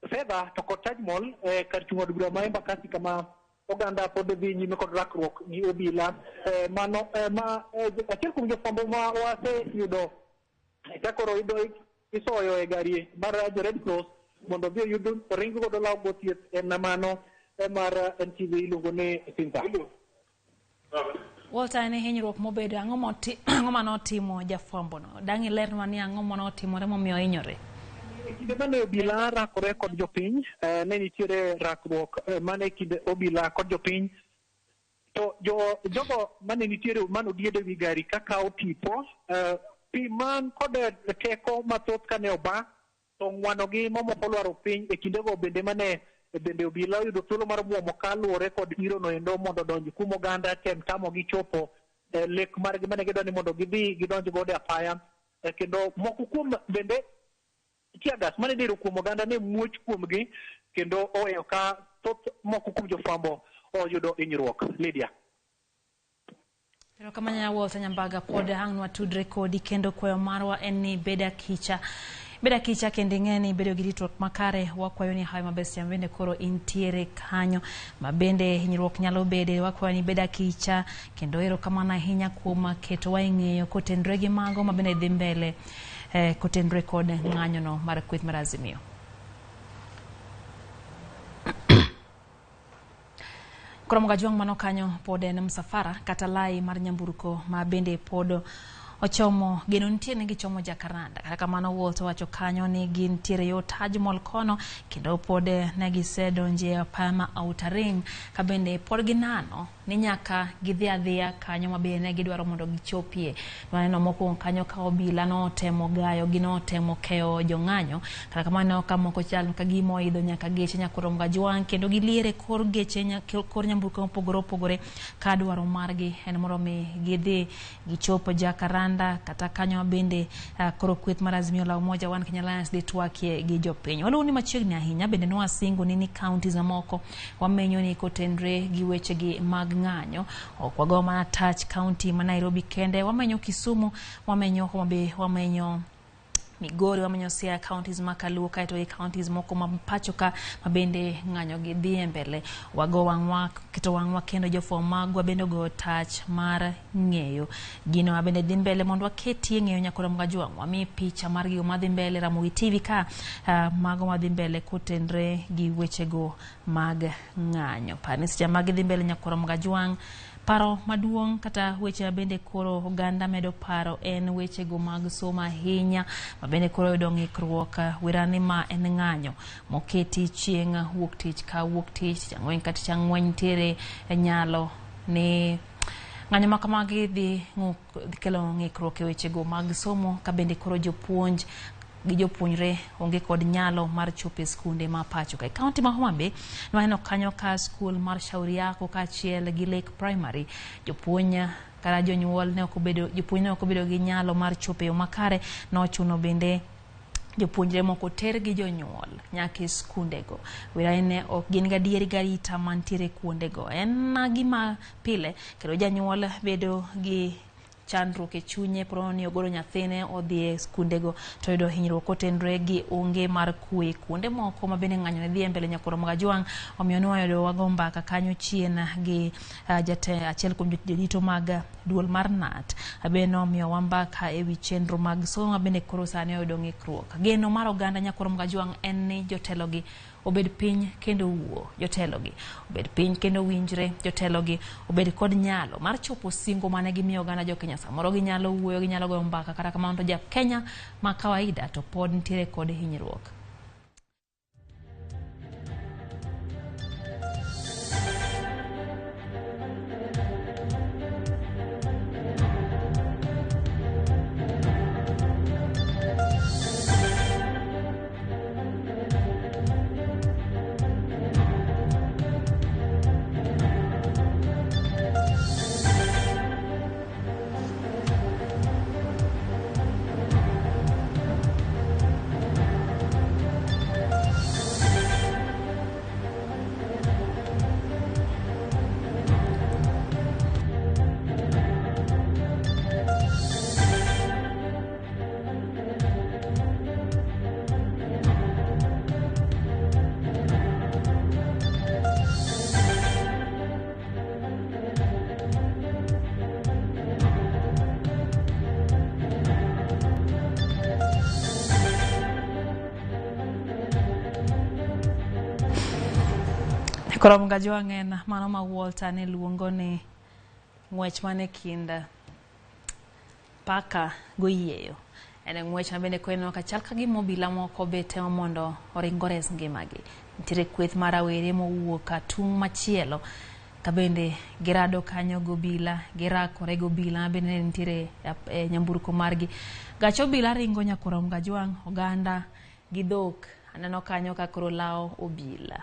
fedha to kod Taj Mall kar chung' od bura ma Embakasi, kama oganda pod dhi nyime kod rakruok gi obila. Mano ma achiel kuom jofwambo ma waseyudo ka koro yudo isoyo e gari mar jo Red Cross mondo odhi oyud oring godo law go thieth en mano mar NTV iluongo ni Sinta. Walter, en hinyruok mobedo ang'o manotimo jafwambo no? Dang' ilernwa ni ang'o manotimore momiyo ohinyore? E kinde mane obila rakore kod jopiny, ne nitiere rakruok mane kind obila kod jopiny, to jo jogo mane nitiere mane odiede wi gari kakawo tipo, pi man kod teko mathoth kane oba to ng'wanogi mamoko olwaro piny. E kindego bende mane bende obila oyudo thuolo mar buomo kaluwore kod iro no endo mondo odonj kuom oganda tem tamogi chopo lek margi mane gidwa ni mondo gidhi gidonj godo e apaya. Kendo moko kuom bende tear gas mane idiro kuom oganda ne muoch kuomgi kendo oweyo ka thoth moko kuom jofwambo oyudo hinyruok. Lydia. Erokamano, Walter Nyambaga, pod ang' nwatudre kodi kendo kwayo marwa en ni bed akicha. Bed akicha kendo ing'e ni bedo gi ritruok makare. Wakwayo ni hawi maber seche ma bende koro intiere kanyo ma bende hinyruok nyalo bede. Wakwayo ni bed akicha kendo erokamano ahinya kuom ketowa e ng'eyo kotenore gi mago ma bende dhi mbele kotenore kod ng'anyono mar kweth mar Azimio. Koro Mogajwang' mano kanyo pod en msafara kata lai mar nyamburko ma bende pod ochomo geno nitie ni gichomo Jacaranda. Kata kamano, Walter wacho kanyo ni gintiere yo Taj Mall kono kendo pod ne gisedonje e apaya ma Outer Ring ka bende pod ginano ni nyaka gidhi adhiya kanyo ma bende ne gidwaro mondo gichopie. Waneno mokwongo kanyo ka obila notemo gayo gi notemo keyo jong'anyo. Kata kamano, ka moko chal ka gima oidho nyaka geche nyaka Mogajwang' kendo giliere kor geche kor nyamburko mopogore opogore ka dwaro margi en mondo mi gidhi gichop Jacaranda kata kanyo bende koro kweth mar Azimio la Umoja One Kenya Alliance dhi twakie gi jopiny. Waluwo ni machiegni ahinya bende nwasingo ni counties mamoko wamenyo ni kotenre gi wechegi mag ng'anyo. Ok wago mana touch county ma Nairobi kende, wamenyo Kisumu, wamenyo Homa Bay, wamenyo Migori, wamenyo Siaya, counties ma Kaluo, kaeto gi counties moko ma pacho ka ma bende ng'anyo gi dhi e mbele. Wago wang'wa keto wang'wa kendo jofwambo magwa bende ogo tach mar ng'eyo gino ma bende dhi mbele mondo waketie ng'eyo nyakora Mogajwang'. Wami picha mar gigo madhi mbele Ramogi TV ka mago madhi mbele kotenre gi wechego mag ng'anyo. Par ni seche ma gidhi mbele nyakora Mogajwang', paro maduong' kata weche bende koro oganda medo paro en wechego mag somo ahinya ma bende koro oyudo ng'ikruok wirani ma en ng'anyo moketi chieng' wuok tich ka wuok tich, tich ang'wen ka tich ang'wen. Nitiere nyalo ni ng'anyo ma kamagi dhi kelo ng'ikruok e wechego mag somo ka bende koro jopuonj gi jopuonjre onge kod nyalo mar chopo e skunde ma pacho ka. E kaunti ma Homa Bay nwaneno kanyo ka skul mar Shauri Yako kaachiel gi Lake Primary jopuonj kata jonyuol ne ok obedo, jopuonj ne ok obedo gi nyalo mar chopo e yo makare. Nochuno bende jopuonjre moko ter gi jonyuol nyaka e skundego. Wirani ne ok gin gadieri garita mantiere kuondego. En gima pile kendo janyuol bedo gi chandruok e chunye ponono ni ogolo nyathine odhi e skundego to oyudo hinyruok kotenore gi onge mar kwe kuonde moko ma bende ng'anyo ne dhi e mbele nyakwar Mogajwang'. Omiyo ne wayudo wago mbaka kanyo chien gi achiel kuom jodito mag duol mar KNUT bende nomiyowa mbaka ewi chenro mag somo ma bende koro sani oyudo ng'ikruok. Geno mar oganda nyakwar Mogajwang' en ni jotelogi obed piny kendo wuo, jotelogi obed piny kendo winjre, jotelogi obed kod nyalo mar chopo singo mane gimiyo oganda jo Kenya. Samoro ginyalo wuoyo, ginyalo goyo mbaka, kata kamano to ja Kenya ma kawaida to pod nitiere kod hinyruok. Koro Mogajwang' en mano ma Walter ne luongo ni ng'wech mane kind paka goyieyo. En ng'wech ma bende koro ineno ka chal ka gima obila moko be temo mondo oring ores ngimagi. Nitiere kweth mar rawere mowuok atung' machielo ka bende girado kanyo gobila, girakore gobila ma bende ne nitiere e nyamburko margi. Gach obila ringo nyakwar Mogajwang', oganda gi dhok aneno kanyo ka koro lawo obila.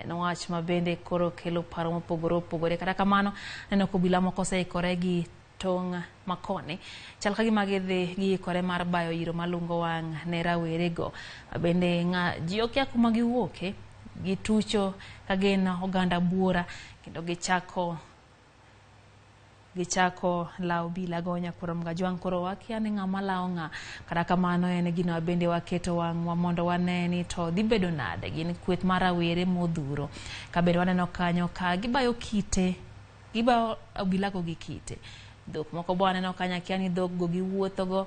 En wach ma bende koro kelo paro mopogore opogore. Kata kamano, aneno ka obila moko oseikore gi tong' makoni. Chal ka gima gidhi giikore mar bayo iro malungo wang' ne rawerego. Bende ji okia kuma giwuoke, gitucho ka gin oganda buora kendo gichako lawo obila go nyakwar Mogajwang'. Koro wakia ni ng'ama lawo ng'a. Kata kamano en gino bende waketo wang'wa mondo wane ni to dhi bedo nade. Gin kweth mar rawere modhuro. Ka bende waneno kanyo ka gibayo kite, gibayo obilago gi kite. Dhok moko bo waneno kanyo, akia ni dhok go giwuotho go.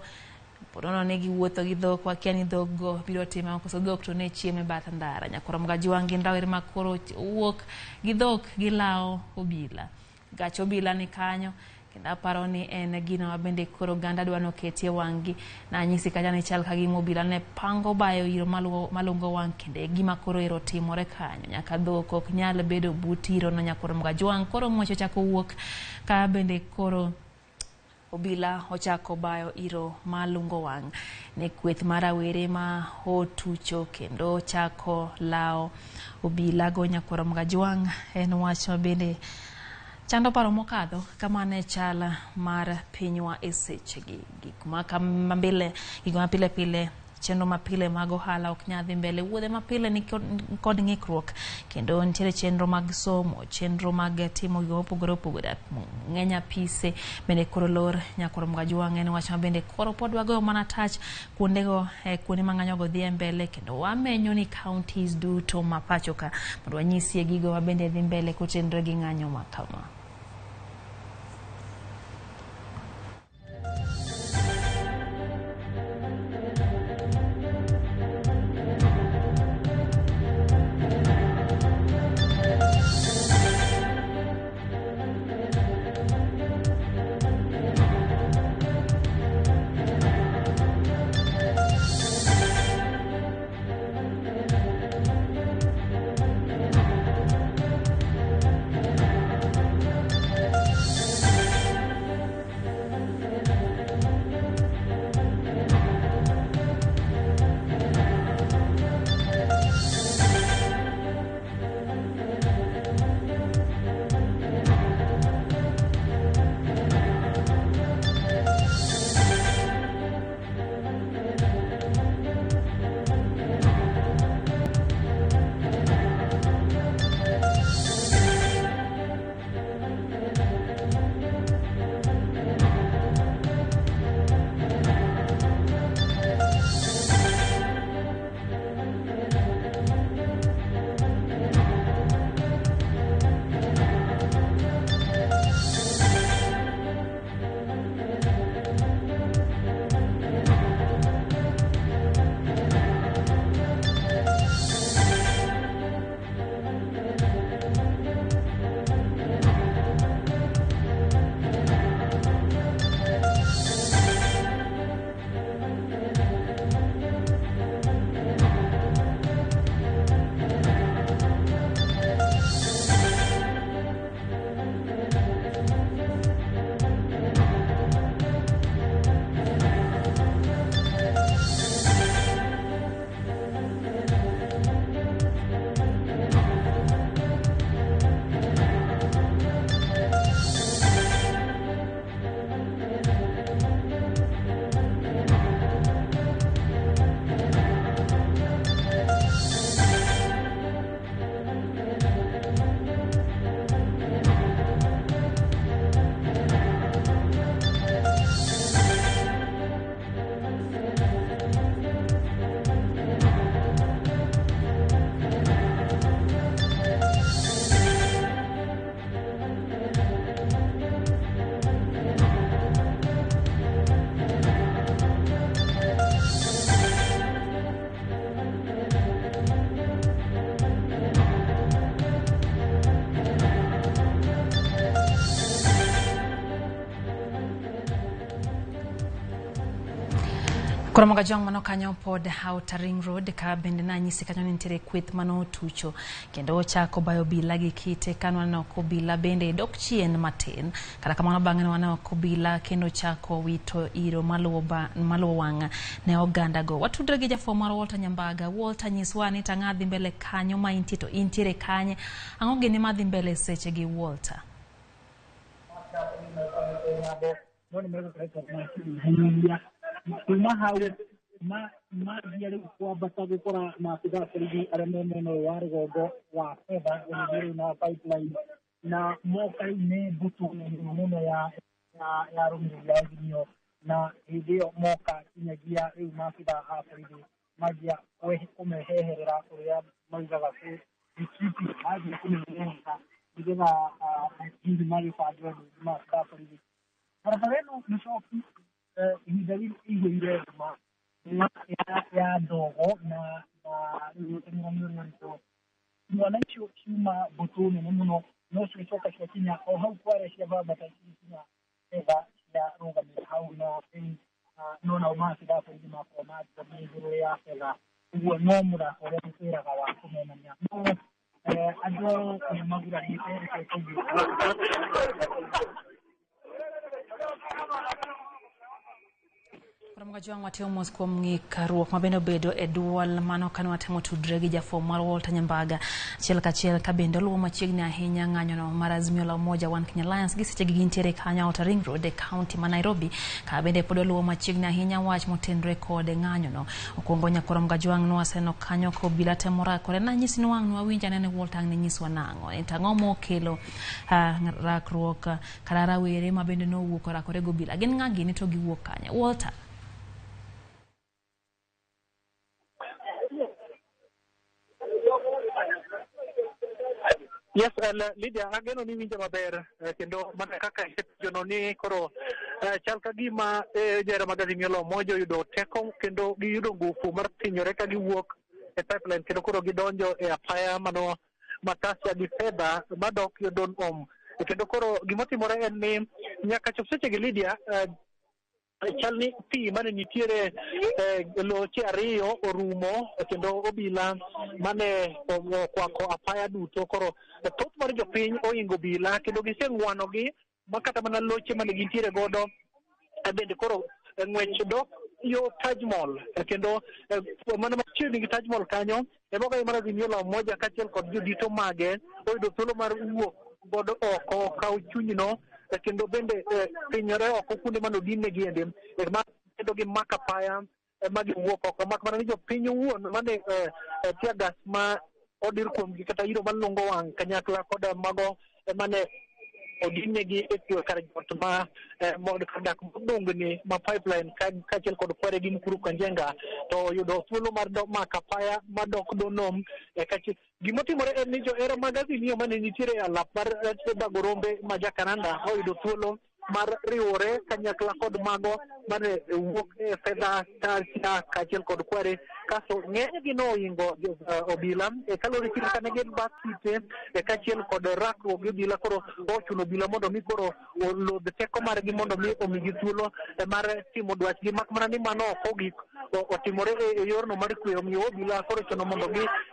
Ponono ni giwuotho gi dhok, wakia ni dhok go biro timo koso dhok to ne chiemo e bath ndara. Nyakwar Mogajwang' gin rawere ma koro wuok gi dhok gilawo obila. Gach obila ni kanyo kendo aparo ni en gino ma bende koro oganda dwa noketie wang'gi. Nanyisi kacha ni chal ka gima obila ne pango bayo iro malungo wang' kendo e gima koro ero timore kanyo. Nyaka dhok ok nyal bedo but iro no nyakwar Mogajwang'. Koro ng'wech ochako wuok ka bende koro obila ochako bayo iro malungo wang' ne kweth mar rawere ma otucho kendo chako lawo obila go nyakwar Mogajwang'. En wach ma bende chando paro mokadho kama ne chal mar pinywa e sechegi. Gik ma gik ma pile pile, chenro mapile mag ohala ok nyal dhi mbele, wuodhe mapile ni kod ng'ikruok kendo nitiere chenro mag somo, chenro mag timo gik mopogore opogore, ng'eny apise bende koro lor nyakwar Mogajwang'. En wach ma bende koro pod wagoyo mana tach kuondego, kuonde ma ng'anyo go dhi e mbele kendo wamenyo ni counties duto ma pacho ka mondo wanyisie gigo ma bende dhi mbele kotenore gi ng'anyo ma kama. Koro Mogajwang' mano kanyo pod Outer Ring Road ka bende nanyisi kanyo ni nitiere kweth mane otucho kendo ochako bayo obila gi kite ka nwaneno ka obila bende dok chien matin. Kata kamano bang'e nwaneno ka obila kendo chako wito iro maluwo wang' ne oganda go. Watudre gi jafwambo marwa Walter Nyambaga. Walter, nyiswa ni tang'a dhi mbele kanyo ma intie to intiere kanye. Ang'o gini madhi mbele seche gi Walter? Kuma hau mathiĩ rĩu kwambata gũkora maabitha a borithi arĩa me mwena ũyũ wa rũgongo wa fedha gũgĩthiĩ rĩu na pipeline na moka rĩu nĩ mbũtũ nene mũno ya ya arũmĩrĩri a Azimio na hĩndĩ ĩyo moka kinyagia rĩu maabitha a borithi manjia kũmeheherera ũrĩa maugaga retreating manjia kũmeheherera nĩgetha hihi magĩbangĩrwo nĩ maabitha a borithi. Barabara ĩno nĩ coki ihinda rĩrĩ ĩihũire nduma ya ndogo na rĩu ũteng'erani ũrĩa ũrĩkuo. Imwana icio ciuma mbũtũ nene mũno no ciacoka ciakinya o hau kware ciambambata cigĩkinya betha ciarũgamĩra hau na rĩu no nao maabitha a borithi makorwo marũgamire igũrũ rĩa betha ũguo no mũthako ũrĩa tũkwĩraga wa kũmenania no andũ nĩ magurarĩte reke tũthiĩ. Koro Mogajwang' watimo mos kuom ng'ikruok mabende obedo e duol mano kane watemo tudre gi jafwambo mar Walter Nyambaga achiel kachiel ka bende oluwo machiegni ahinya ng'anyono mar Azimio la Umoja One Kenya Alliance gi seche gi gintiere kanyo Outer Ring Road e kaunti ma Nairobi ka bende pod oluwo machiegni ahinya wach motenore kod ng'anyono. Okwongo nyakoro Mogajwang' nwaseneno kanyo ka obila temo rakore nanyisi ni wang' nwawinj ane ni Walter ang' ne nyiswa nang'o en to ang'o mokelo rakruok kata rawere ma bende nowuok orakore gi obila gin ng'a gini to giwuok kanye Walter? Yes, Lydia, ageno ni winjo maber kendo mana kaka isepenjono ni koro chal ka gima johera mag Azimio la Umoja oyudo teko kendo giyudo ngufu mar thinyore ka giwuok e pipeline kendo koro gidonjo e apaya mano Matasia gi fedha madok yo Donholm. Kendo koro gimotimore en ni nyaka chop seche gi Lydia chal ni pi mane nitiere loche ariyo orumo kendo obila mane okwako apaya duto koro thoth mar jopiny oingo obila kendo giseng'wanogi ma kata mana loche mane gintiere godo bende koro ng'wech dok yo Taj Mall kendo mana machiegni gi Taj Mall kanyo ema ogai mar Azimio la Umoja kaachiel kod jodito mage oyudo thuolo mar wuok godo oko kawo chunyno kendo bende pinyore oko kuonde mane odin negi endi ma kendo gimako apaya ma giwuok oko mak mana ni jopiny owuon mane tear gas ma odir kuomgi kata iro malungo wang' kanyakla kod mago mane odin negi e kar jot ma kar dak modungni ma pipeline kaachiel kod kware gi Mukuru Kanjenga to oyudo thuolo mar mako apaya madok Donholm. Gimotimore en ni johera mag Azimio mane nitiere e alap mar bago rombe ma Jacaranda oyudo thuolo mar riwore kanyakla kod mago mane wuok e fedha Tasia kaachiel kod kware kasto ng'enygi noingo obila kaluwore gi kane gin bath kite kaachiel kod rakruok gi obila koro ochuno obila mondo mi koro olodh teko margi mondo mi omigi thuolo mar timo dwachgi mak mana ni mano ok ogik otimore e yorno mar kwe omiyo obila koro ochuno mondo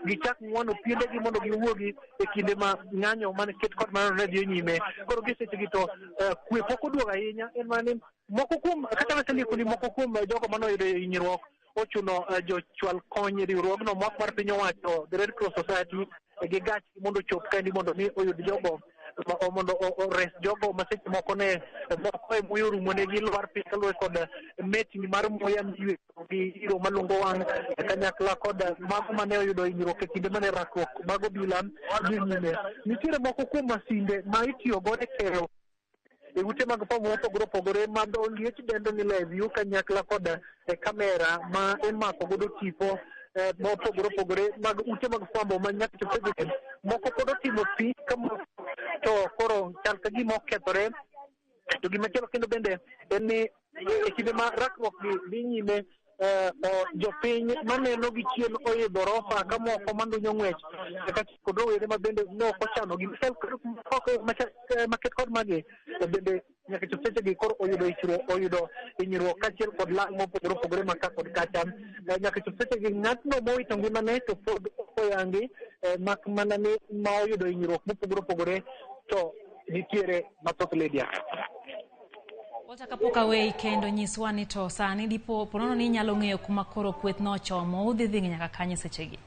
gichak ng'wano piendegi mondo giwuogi e kinde ma ng'anyo mane ket kod mano ne dhi nyime. Koro gi sechegi to kwe pok oduogo ahinya en mana ni moko kuom kata wasendiko ni moko kuom jogo mane oyudo hinyruok ochuno jochwal kony riwruogno mok mar piny owacho the Red Cross Society gi gachgi mondo ochop kaendi mondo mi oyud jogo mondo ores jogo ma seche moko ne moko e muya orumo negi lwar piny kaluwore kod metni mar muya miyweyo gi iro malungo wang' kanyakla kod mago mane oyudo hinyruok e kinde mane rakruok mag obila dhi nyime. Nitiere moko kuom masinde ma itiyo godo e keyo e ute mag fwambo mopogore opogore ma dho liech dendo ni live view kanyakla kod kamera ma imako godo tipo mopogore opogore mag ute mag fwambo ma nyaka chop seche moko pod otimo pi kamoko to koro chal ka gima okethore. To gimachielo kendo bende en ni e kinde ma rakruok gi dhi nyime jopiny maneno gi chien oidho orofa ka moko mandunyo ng'wech kaachiel kod rowere ma bende ne ok ochano gi maket kod magi bende Nyaka chop sechegi koro oyudo hinyruok, oyudo hinyruok kaachiel kod lal mopogore opogore ma ka kod kacha. Nyaka chop sechegi ng'atno mowito ngimane to pod ok oyangi, mak mana ni ma oyudo hinyruok mopogore opogore to nitiere mathoth, Lydia. Walter, kapok aweyi kendo, nyiswa ni to sani dipo ponono ni inyalo ng'eyo kuma koro kweth nochomo, udhi dhi nyaka kanye sechegi?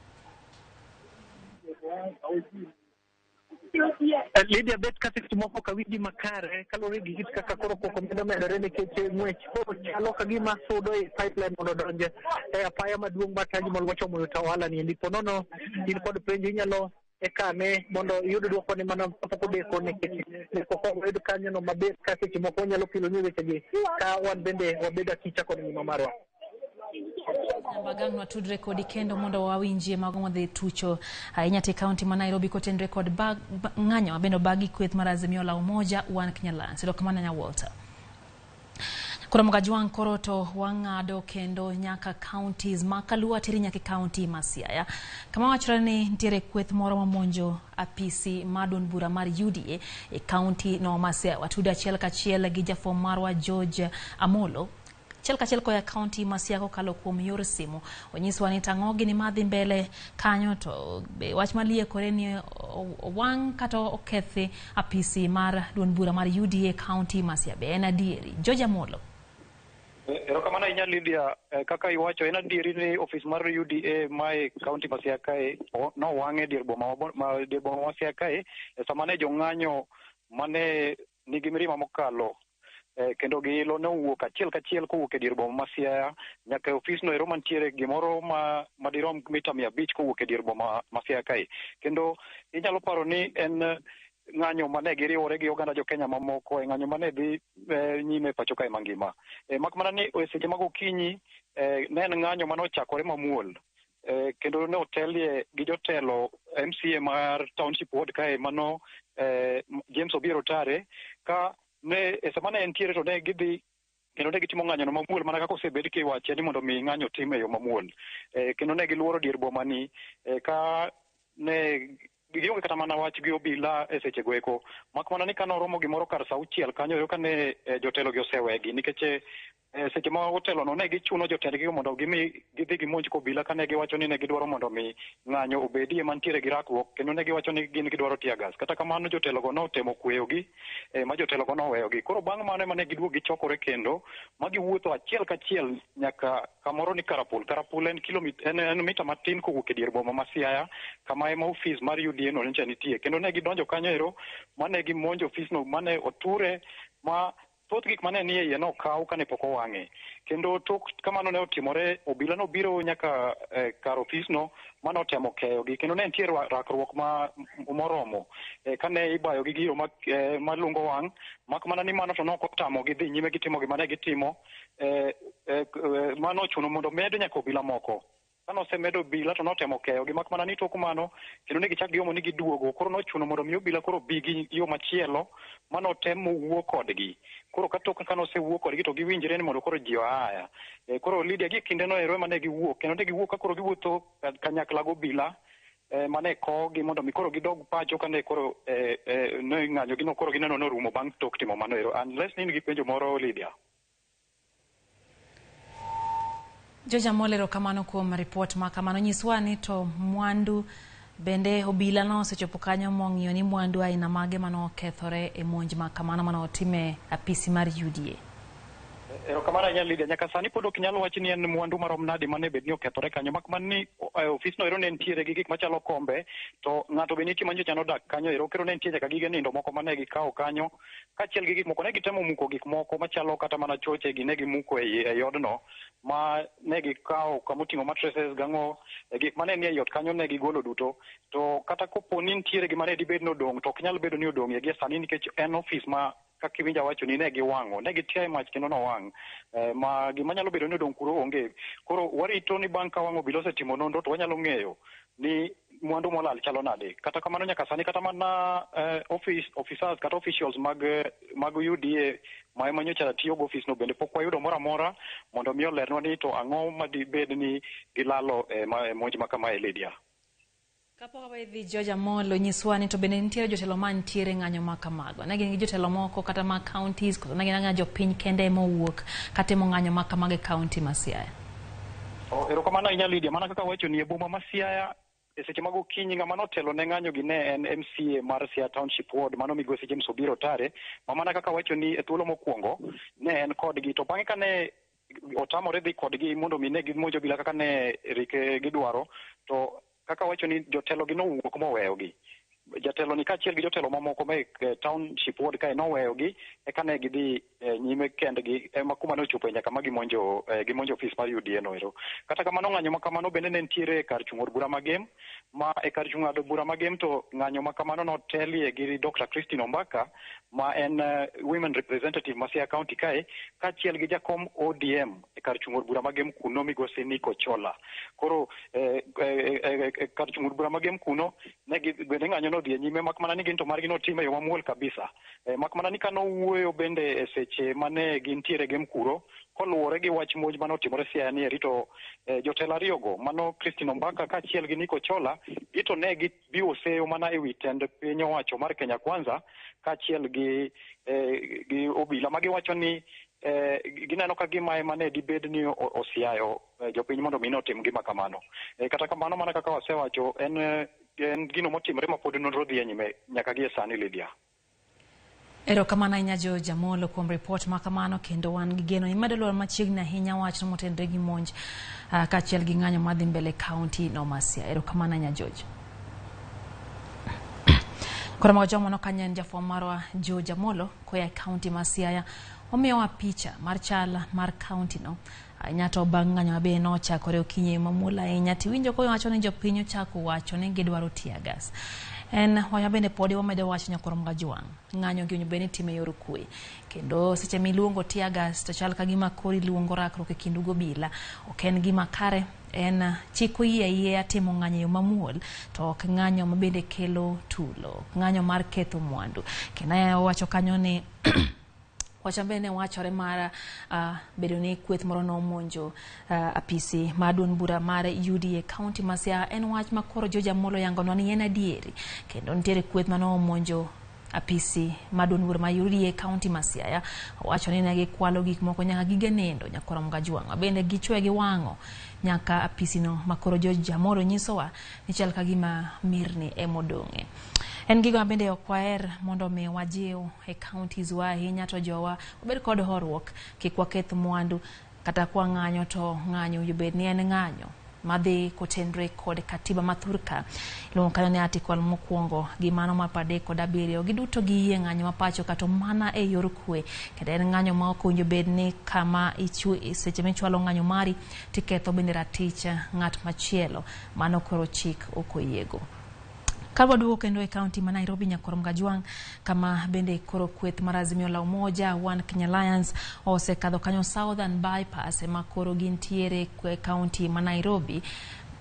Lydia, bet ka seche moko ok awinji makare kaluwore gi kit kaka koro koko medo medore nikech ng'wech koro chalo ka gima sudo e pipeline mondo odonj e apaya maduong' mar Taj Mall mochomo Utawala ni endi. Ponono in kod penjo inyalo kane mondo iyud dwoko ni mana kapok odeko, nikech koko wayud kanyono mabet ka seche moko wanyalo keloni wechegi ka wan bende wabedo akicha kod ngima marwa. Namba watudre kodi kendo mondo wawinjie mago madhi tucho ahinya te kaunti ma Nairobi kotenre kod ng'anyo mabende obagi kweth mar Azimio la Umoja One Kenya Alliance. Erokamano nya Walter. Koro Mogajwang' koro to wang'ado kendo nyaka counties ma Kalua teri nyaka e county ma Siaya, kama wachore ni nitiere kweth moro mamonjo apisi mar duond bura mar UDA e county no ma Siaya. Watudo achiel kachiel gi jafwambo marwa George Amolo achiel kachiel koya county ma Siaya kokalo kuom yor simu. Onyiswa ni tang'o gini madhi mbele kanyo, to be wach maliekore ni owang' kata okethi apisi mar duond bura mar UDA county ma Siaya be en adieri? George Amolo. Erokamano ahinya, Lydia. Kaka iwacho, en adieri ni ofis mar UDA ma e kaunti ma Siaya kae nowang' e dier boma dier boma ma Siaya kae e sama ne jong'anyo mane nigi mirima mokalo kendo gi ilo nowuok achiel kachiel kowuok e dier boma ma Siaya nyaka e ofisno ero mantiere gimoro ma madirom mita 500 kowuok e dier boma ma Siaya kae. Kendo inyalo paro ni en ng'anyo mane giriwore gi oganda jo Kenya mamoko e ng'anyo mane dhi nyime pacho kae mangima. Mak mana ni e seche mag okinyi ne en ng'anyo mane ochakore mamuol, kendo ne otelie gi jotelo MCA mar Township Ward kae mano James Obiero Tare, ka ne e sama ne entiere to ne gidhi kendo ne gitimo ng'anyono mamuol mana kaka osebed kiwache ni mondo mi ng'anyo tim e yo mamuol. Kendo ne giluoro dier boma ni ka ne gionge kata mana wach gi obila e seche go eko, mak mana ni kanoromo gimoro kar sa 6 kanyo ero kane jotelo gi osewegi, nikech seche ma otelono ne gichuno jotendgi mondo gimi gidhi gimonj kobila, kane giwacho ni ne gidwaro mondo mi ng'anyo obedie mantiere gi rakruok, kendo ne giwacho ni gin gidwaro tear gas. Kata kamano, jotelogo notemo kweyogi ma jotelogo noweyogi. Koro bang' mano ema ne giduogo gichokore kendo ma giwuotho achiel kachiel nyaka kamoro ni Karapul. Karapul en kilomita en mita matin kowuok e dier boma ma Siaya, kama ema ofis mar UDA no nyocha nitie, kendo ne gidonjo kanyo ero mane gimonjo ofisno mane oture ma thoth gik mane nie iye nokaw kane pok owang'e. Kendo tok kamano ne otimore, obila nobiro nyaka kar ofisno mane otemo keyogi, kendo ne nitie rakruok ma moromo kane ibayo gi giro malungo wang', mak mana ni mano to nok otamogi dhi nyime gitimo gima ne gitimo. Mano ochuno mondo med nyaka obila moko. Kane osemedo obila to notemo keyogi, mak mana ni tok mano kendo ne gichak giomo ni giduogo. Koro nochuno mondo mi obila koro bi gi yo machielo manotemo wuo kodgi. Koro ka tok kane osewuo kodgi to giwinjre ni mondo koro ji oaya. Koro Lydia, gi kindeno ero ema ne giwuok, kendo ne giwuok ka koro giwuotho kanyakla gobila mane kowogi mondo mi koro gidog pacho kane koro ne ng'anyo gino koro gineno norumo bang' tok timo mano ero. Unless ni in gi penjo moro, Lydia. George Amolo, erokamano kuom ripot ma kamano. Nyiswa ni to mwandu bende obila nosechopo kanyo mong'iyo ni mwandu aina mage manokethore e monj ma kamano mane e apisi mar UDA? Erokamano ahinya, Lydia. Nyaka sani pod ok nyal wach ni en mwandu marom nade mane bed ni okethore kanyo, mak mana ni ofisno ero ne nitiere gi gik machalo kombe, to ng'ato be nitie manyocha nodak kanyo ero, kendo ne nitie nyaka gige nindo moko mane gikawo kanyo kaachiel gi gik moko. Ne gitemo muko gik moko machalo kata mana choche gi ne gimuko ei odno, ma ne gikawo kamoting'o mattresses gang'o, gik mane nie ot kanyo ne gigolo duto. To kata kopo ni nitiere gima ne dibed ni odong', to ok nyal bedo ni odong' gie sani, nikech en ofis ma kaka iwinjo awacho ni ne giwang'o, ne gitiaye mach kendo nowang', ma gima nyalo bedo ni odong' kuro onge. Koro warito ni bang' ka wang' obila osetimo nonro to wanyalo ng'eyo ni mwandu molal chalo nade. Kata kamano, nyaka sani kata mana office officers kata officials mag UDA ma ema nyocha tiyo go ofis no bende pok wayudo moro amora mondo mi olernwa ni to ang'o madibed ni gilalo e monj ma kamae, Lydia. Kapok wadhi George Amolo, nyiswa ni to bende nitiere jotelo ma nitiere ng'anyo ma kamago. Ne gin gi jotelo moko kata ma counties, koso ne gin ang'ina jopiny kende ema owuok katimo ng'anyo ma kamago e county ma Siaya? Oh, erokamano ahinya Lydia. Mana kaka wacho ni e boma ma Siaya e seche mag okinyi ng'ama notelo ne ng'anyo gi ne en MCA mar Siaya Township Ward, mano migosi James Obiro Tare, ma mana kaka wacho ni e thuolo mokwongo ne en kodgi, to bang'e kane otamore dhi kodgi mondo mi ne gimonj obila kaka ne rik gidwaro, to kaka wacho ni jotelo gi nowuok moweyogi. Jatelo ni kaachiel gi jotelo mamoko ma e township ward kae noweyogi, eka ne gidhi nyime kendgi ema kuma ne ochopo nyaka ma gimonjo gimonjo ofis mar UDA no ero. Kata kamano, ng'anyo ma kamano bende ne nitiere e kar chung' od bura ma Gem, ma e kar chung' od bura ma Gem to ng'anyo ma kamano notelie gi Dr. Christine Ombaka, ma en women representative ma Siaya County kae, kaachiel gi jakom ODM e kar chung' od bura ma Gem kuno, migosi Nico Chola. Koro kar chung' od bura ma Gem kuno ne gi bende ng'anyo nodhi e nyime, mak mana ni gin to margi notim e yo mamuol kabisa. Mak mana ni kanowuoyo bende e seche mane gintiere Gem kuro, koluwore gi wach monj manotimore Siaya ni eri, to jotelo ariyogo, mano Christine Ombaka kaachiel gi Nico Chola, gito ne gibiwo seyo mana ewi tend piny owacho mar Kenya Kwanza kaachiel gi obila, ma giwacho ni gineno ka gima ema ne dibed ni osiayo jopiny mondo mi notim gima kamano. Kata kamano, mana kaka wasewacho, en gino motimore ma pod nonro dhi e nyime nyaka gie sani, Lydia. Erokamano ahinya George Amolo kuom ripot ma kamano, kendo wan gi geno imedo luor machiegni ahinya wachno motenore gi monj kaachiel gi ng'anyo madhi mbele county no ma Siaya. Erokamano ahinya George. Koro mago jomo kanyo en jafwambo marwa George Amolo koa e county ma Siaya, omiyowa picha mar chal mar county no ahinya to bang' ng'anyo mabe nochakore okinyi mamuol ahinya, tiwinjo kowacho ni jopiny ochako wacho ni gidwaro tear gas. En wach bende podi wamedo wacho nyakoro Mgajwang', ng'anyo gi onego bed ni itimo e yor kwe, kendo seche miluongo tear gas to chal ka gima koro iluongo rakruok e kindu gobila. Ok en gima kare, en chik oyie ayieya timo ng'anyo e yo mamuol, to ok ng'anyo ma bende kelo tulo, ok ng'anyo mar ketho mwandu. Kendo wacho kanyo ni wach bende wachore mar bedo ni kweth moro nomonjo apisi mar duond bura mar UDA county ma Siaya en wach ma koro George Amolo yangonwa ni en adieri, kendo nitiere kweth manomonjo apisi mar duond bura mar UDA county ma Siaya. Owacho ni ne gikwalo gik moko nyaka gige nindo nyakoro Mgajwang' bende gichwe gi wang'o nyaka apisi no, makoro George Amolo nyisowa ni chal ka gima mirni emodong'e. En gigo ma bende ok waher mondo mi wajiw e counties wa ahinya, to jowa obed kod horuok, kik waketh mwandu kata kwa ng'anyo, to ng'anyo owinjo bed ni en ng'anyo madhi kotenre kod katiba ma thurka iluongo kanyo ni article mokwongo gi mano mar 37, giduto giyie ng'anyo ma pacho kata mana e yor kwe, kendo en ng'anyo ma ok owinjo bed ni kama seche michwalo ng'anyo mari tiketho bende ratich ng'at machielo, mano koro chik ok oyiego. Ka waduogo kendo e kaunti ma Nairobi, Nyakoro Mgajwang', kama bende koro kweth mar Azimio la Umoja One Kenya Alliance osekadho kanyo Southern Bypass ema koro gintiere e kaunti ma Nairobi.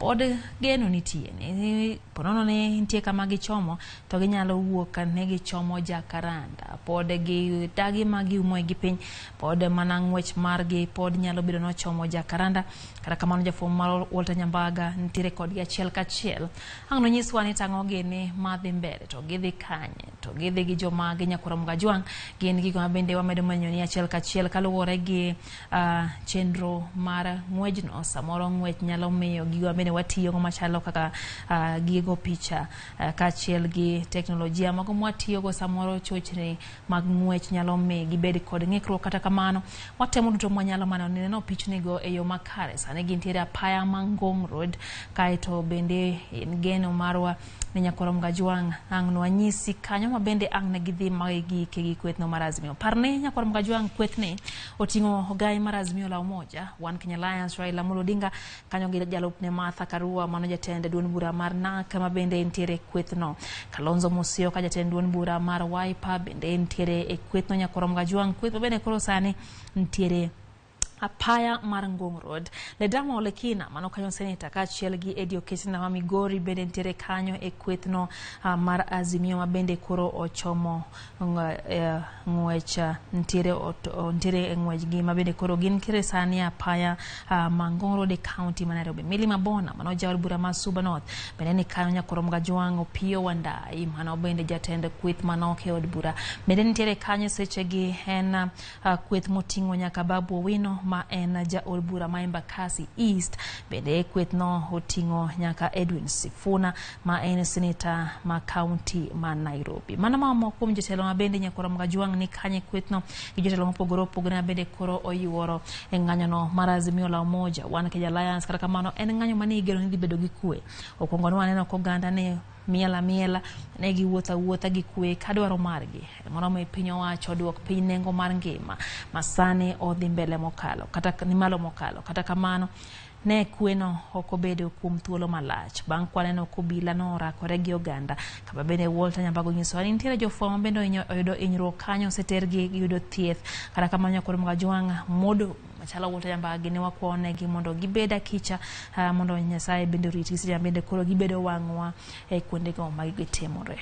Pod geno nitie ni ponono ni nitie kama gichomo to ginyalo wuok ne gichomo Jacaranda. Pod gidagi ma giumo gi piny, pod mana ng'wech margi pod nyalo bedo nochomo Jacaranda. Kata kamano, jafwambo mar Walter Nyambaga nitiere kodgi achiel kachiel. Ang' nonyiswa ni tang'o gini madhi mbele to gidhi kanye, to gidhi gi jomage Nyakoro Mgajwang', gin gigo ma bende wamedo manyo ni achiel kachiel kaluwore gi chenro mar ng'wejno. Samoro ng'wech nyalo miyo gigo ma bende watiyogo machalo kaka gigo picha kaachiel gi teknolojia mago mwatiyogo, samoro chochni mag ng'wech nyalo mi gibed kod ng'ikruok. Kata kamano, watemo duto mwanyalo mana neno pichnigo e yo makare. Sani gintiere apaya ma Ngong Road, kaeto bende en geno marwa ni Nyakoro Mgajwang' ang' nwanyisi kanyo ma bende ang' ne gidhi ma gike gi kwethno mar Azimio. Parne Nyakoro Mgajwang', kwethni oting'o ogai mar Azimio la Umoja One Kenya Alliance Raila Amolo Odinga kanyo gi jalupne Martha Karua, mano jatend duond bura mar NARC ma bende nitiere e kwethno. Kalonzo Musyoka, jatend duond bura mar Wiper, bende nitiere e kwethno. Nyakoro Mgajwang', kweth ma bende koro sani nitiere apaya mar Ngong Road. Ledama Olekina mano kanyo seneta kaachiel gi Eddie Oketch ma Migori bende nitiere kanyo e kwethno mar Azimio ma bende koro ochomo ng'wech nitiere e ng'wechgi ma bende koro gin kere sani e apaya ma Ngong Road e county ma Nairobi. Millie Mabona mano jaod bura ma Suba North bende ni kanyo. Nyakoro Mgajwang' Opiyo Wandayi mano bende jatend kweth manok e od bura bende nitiere kanyo sechegi. En kweth moting'o nyaka Babu Owino ma en jaod bura ma Embakasi East. Bende kweth no oting'o nyaka Edwin Sifuna ma en seneta ma county ma Nairobi. Mano mamoko kuom jotelo ma bende Nyakoro Mgajwang' ni kanyo e kwethno gi jotelo mopogore opogore ma bende koro oyuoro e ng'anyono mar Azimio la Umoja One Kenya Alliance. Kata kamano en ng'anyo mane igeno ni dhi bedo gi kwe. Okwongo ne waneno ka oganda ne miel amiela, ne giwuotho awuotha gi kwe ka dwaro margi mondo mi piny owacho oduok piny nengo mar ngima ma sani odhi mbele mokalo kata ni malo mokalo. Kata kamano ne kweno ok obedo kuom thuolo malach bang' kwaneno ka obila norakore gi oganda. Kama bende Walter Nyambago nyisowa ni nitiere jofwambo bende oyudo hinyruok kanyo, osetergi giyudo thieth. Kata kamano Nyakoro Mgajwang' modo machalo Walter Nyambago ne wakwonegi mondo gibed akicha mondo Nyasaye bende oritgi seche ma bende koro gibedo wang'wa e kuondego ma gitimore.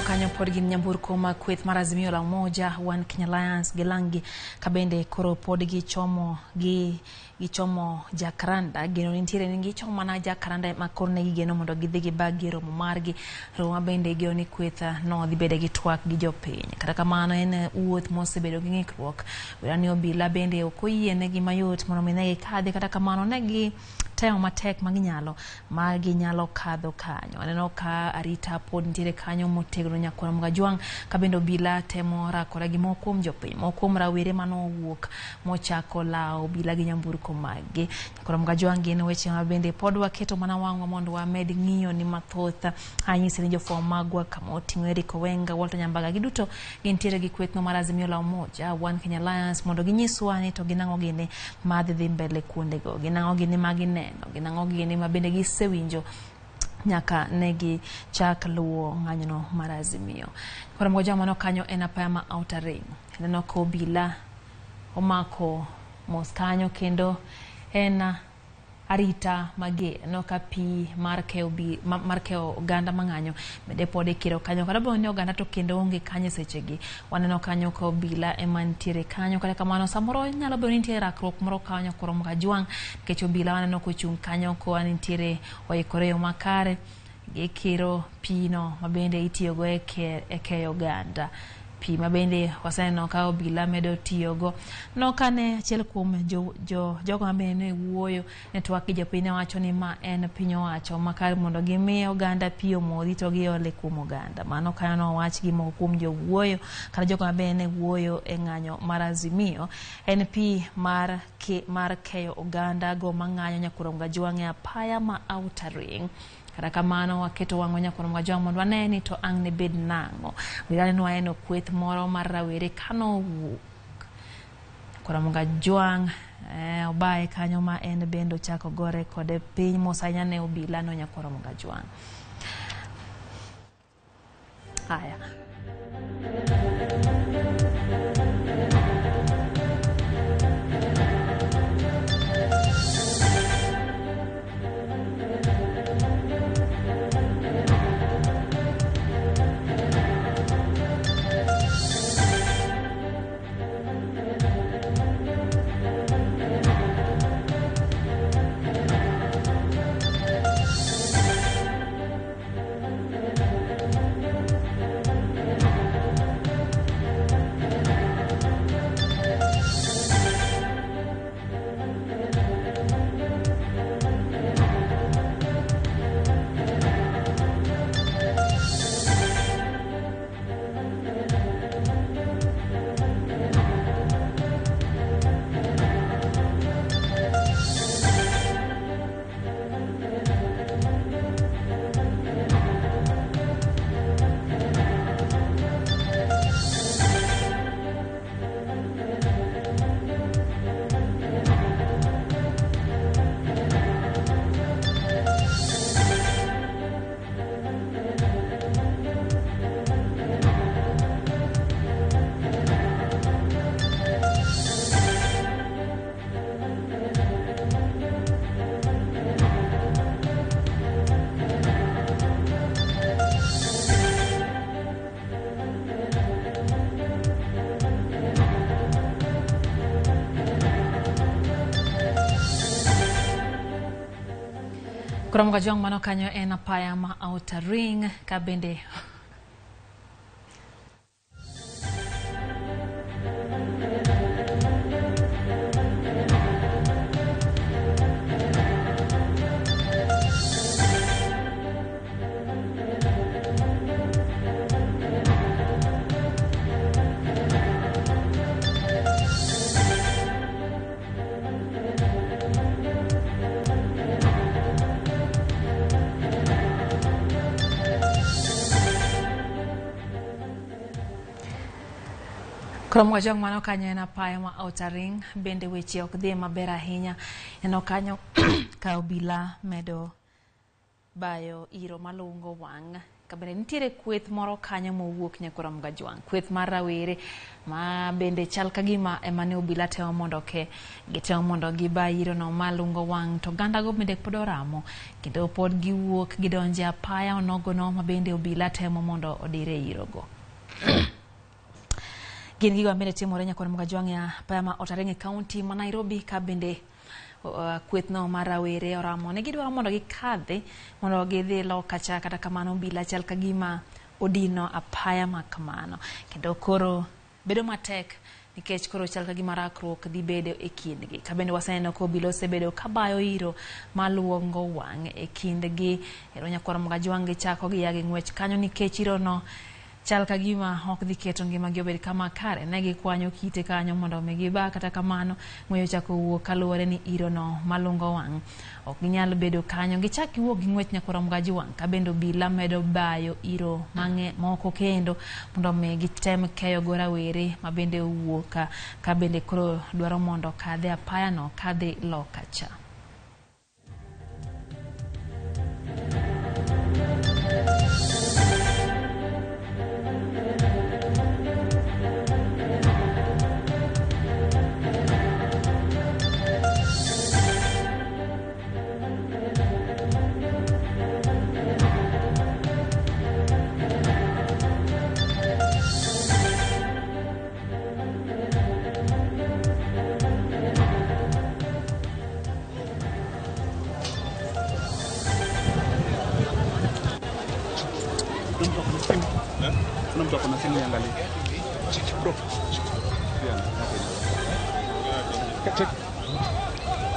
Kanyo pod gin nyamburko ma kweth mar Azimio la Umoja One Kenya Alliance gi Langi kabende koro pod gichomo gichomo Jacaranda. Geno nitiere ni gichomo mana Jacaranda ma koro ne gigeno mondo gidhi gibag gi romo margi, romo ma bende igeno ni kweth no dhi bedo gi twak gi jopiny. Kata kamano en wuoth mosebedo gi ng'ikruok wera ni obila bende ok oyienegi mayot mondo mi ne gikadhi. Kata kamano ne gi temo matek ma ginyalo kadho kanyo. Aneno ka arita pod nitiere kanyo motegno Nyakoro Mgajwang' ka bende obila temo rakore gi moko kuom jopiny, moko kuom rawere manowuok mochako lawo obila gi nyamburko maggi. Nyakoro Mgajwang' gin weche ma bende pod waketo mana wang'wa mondo wamed ng'iyo ni mathoth. Anyisi ni jofwambo magwa kama oting'o Eric Owenga, Walter Nyambaga giduto gintiere gi kwethno mar Azimio la Umoja One Kenya Alliance mondo ginyiswa ni to ginang'o gini madhi dhi mbele kuondego, ginang'o gini ma gineno, ginang'o gini ma bende gisewinjo nyaka negi chak luwo ng'anyono mar Azimio. Koro mgoja mano kanyo en apaya ma Outer Ring. Aneno ka obila omako mos kanyo kendo en arita mager. Aneno ka pi mar keyo oganda mang'anyo bende pod ikiro kanyo. Kata obedo ni oganda to kendo onge kanyo sechegi. Waneno kanyo ka obila ema nitiere kanyo. Kata kamano samoro nyalo bedo ni nitiere rakruok moro kanyo Koro Mgajwang' nikech obila waneno kochung' kanyo koa nitiere oikore yo makare. Gikiro pino mabende itiyogo e keyo oganda. Pi mabende waseneno ka obila medo tiyogo. No kane achiel kuom jogo mabende ne wuoyo ne twak gi jopiny ne wacho ni ma en piny owacho makare mondo gimi oganda pi omodhi to giole kuom oganda. Mano kanyo nowach gi moko kuom jowuoyo kata jogo mabende ne wuoyo e ng'anyo mar Azimio. En pi mar keyo oganda go mang'anyo Nyakoro Mgajwang' e apaya ma Outer Ring. Kata kamano waketo wang'wa Nyakoro Mgajwang' mondo wane ni to ang' ne bed nang'o. Wirane nwaneno kweth moro mar rawere kanowuok Nyakoro Mgajwang' obaye kanyo ma en bende ochako gore kode piny mos ahinya ne obila no Nyakoro Mgajwang'. Haya. Koro Kajwang' mano kanyo en apaya ma Outer Ring ka bende Koro Kajwang' mano kanyo en apaya ma Outer Ring bende weche ok dhi maber ahinya. Neno kanyo ka obila medo bayo iro malungo wang' kabende nitiere kweth moro kanyo mowuok nyakora Kajwang', kweth mar rawere ma bende chal ka gima ema ne obila temo mondo ke gitemo mondo giba irono malungo wang' to ogandago bende pod oramo kendo pod giwuok gidonje apaya onogono ma bende obila temo mondo odire irogo. Gin gigo mabende timore nyakora Kajwang' e apaya ma Outer Ring e kaunti ma Nairobi ka bende kwethno mar rawere oramo ne gidwaro mondo gikadhi mondo gidhi loka cha, kata kamano obila chal ka gima odino apaya ma kamano kendo koro bedo matek nikech koro chal ka gima rakruok dhi bedo e kindgi. Ka bende waseneno ka obila osebedo kabayo iro maluongo wang' e kindgi. Ero nyakwar Kajwang' gichako giya gi ng'wech kanyo nikech irono chal ka gima ok dhi keto ngimagi obed kama kare. Ne gikwanyo kite kanyo mondo mi giba, kata kamano ng'wech ochako wuok kaluwore ni irono malungo wang' ok ginyal bedo kanyo. Gichak giwuok gi ng'wech nyakwar Kajwang' ka bende obila medo bayo iro moko kendo mondo mi gitem keyo go rawere ma bende owuok ka bende koro dwaro mondo kadhe apayano kadhi loka cha.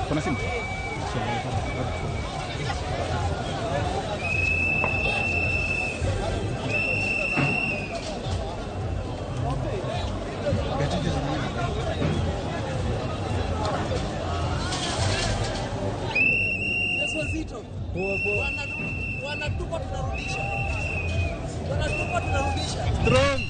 Kuna simu? Wanatupa tunarudisha. Wanatupa tunarudisha. Strong.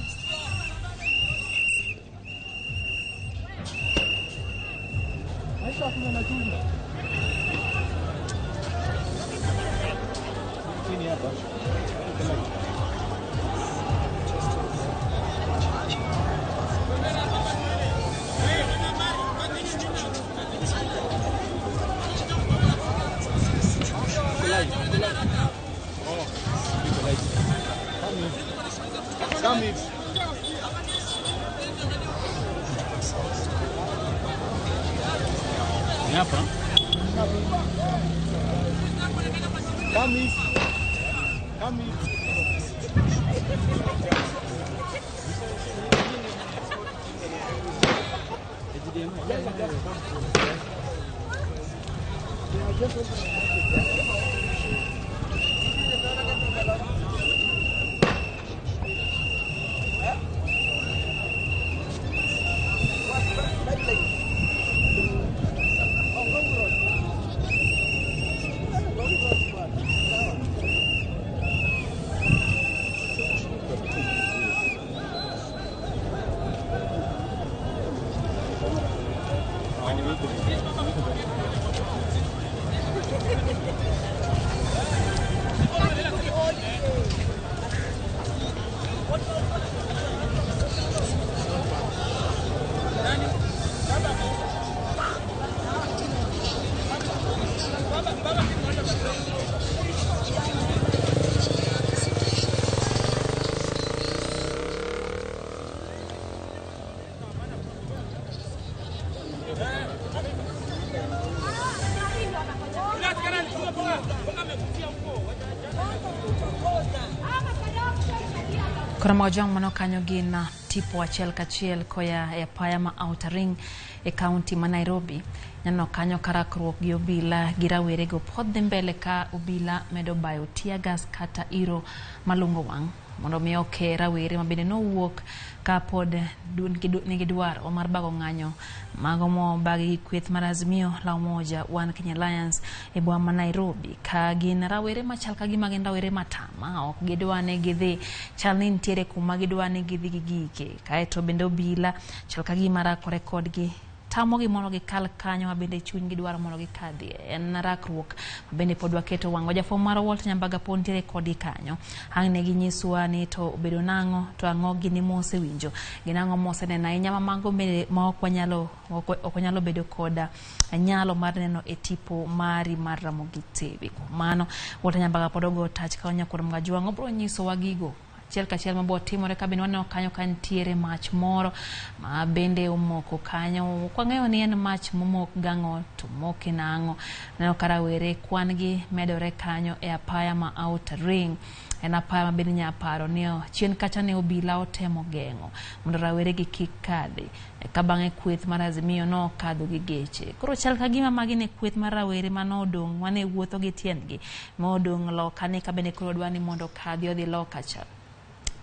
Koro Mojwang mano kanyo gin tipo achiel kachiel koya e apaya ma Outer Ring e kaunti ma Nairobi. Neno kanyo ka rakruok gi obila gi rawerego pod dhi mbele ka obila medo bayo tear gas kata iro malungo wang' mondo mi oke rawere ma bende nowuok ka pod nigi dwaro mar bago ng'anyo mago mobagi gi kweth mar Azimio la Umoja One Kenya Alliance e boma ma Nairobi ka gin rawere machal ka gima gin rawere matama ok gidwa ni gidhi chal ni nitiere kuma gidwa ni gidhi gigike kaeto bende obila chal ka gima rakore kodgi tamogi mondo gikal kanyo ma bende chunygi dwaro mondo gikadhie. En rakruok ma bende pod waketo wang'wa. Jafwambo marwa Walter Nyambaga pod nitiere kodgi kanyo. Ang' ne ginyiswa ni to obedo nang'o to ang'o gini mosewinjo. Gin ang'o moseneno ahinya ma mago bende ma ok wanyalo ok wanyalo bedo koda nyalo mar neno e tipo mari mar Ramogi TV. Kuom mano Walter Nyambaga pod ogo tach kanyo kuom Mgajwang' obiro nyisowa gigo achiel kachiel mabo timore ka bende waneno kanyo ka nitiere mach moro ma bende omoko kanyo. Ok wang'eyo ni en mach momok gang'o to moke nang'o. Aneno ka rawere kwan gi medore kanyo e apaya ma Outer Ring. En apaya ma bende inyalo paro ni chien kacha ne obila otemo geng'o mondo rawere gi kik kadhi. Eka bang'e kweth mar Azimio nokadho gi geche. Koro chal ka gima magi ne kweth mar rawere manodong' mane wuotho gi tiendgi modong' loka ni ka bende koro dwa ni mondo okadhi odhi loka cha.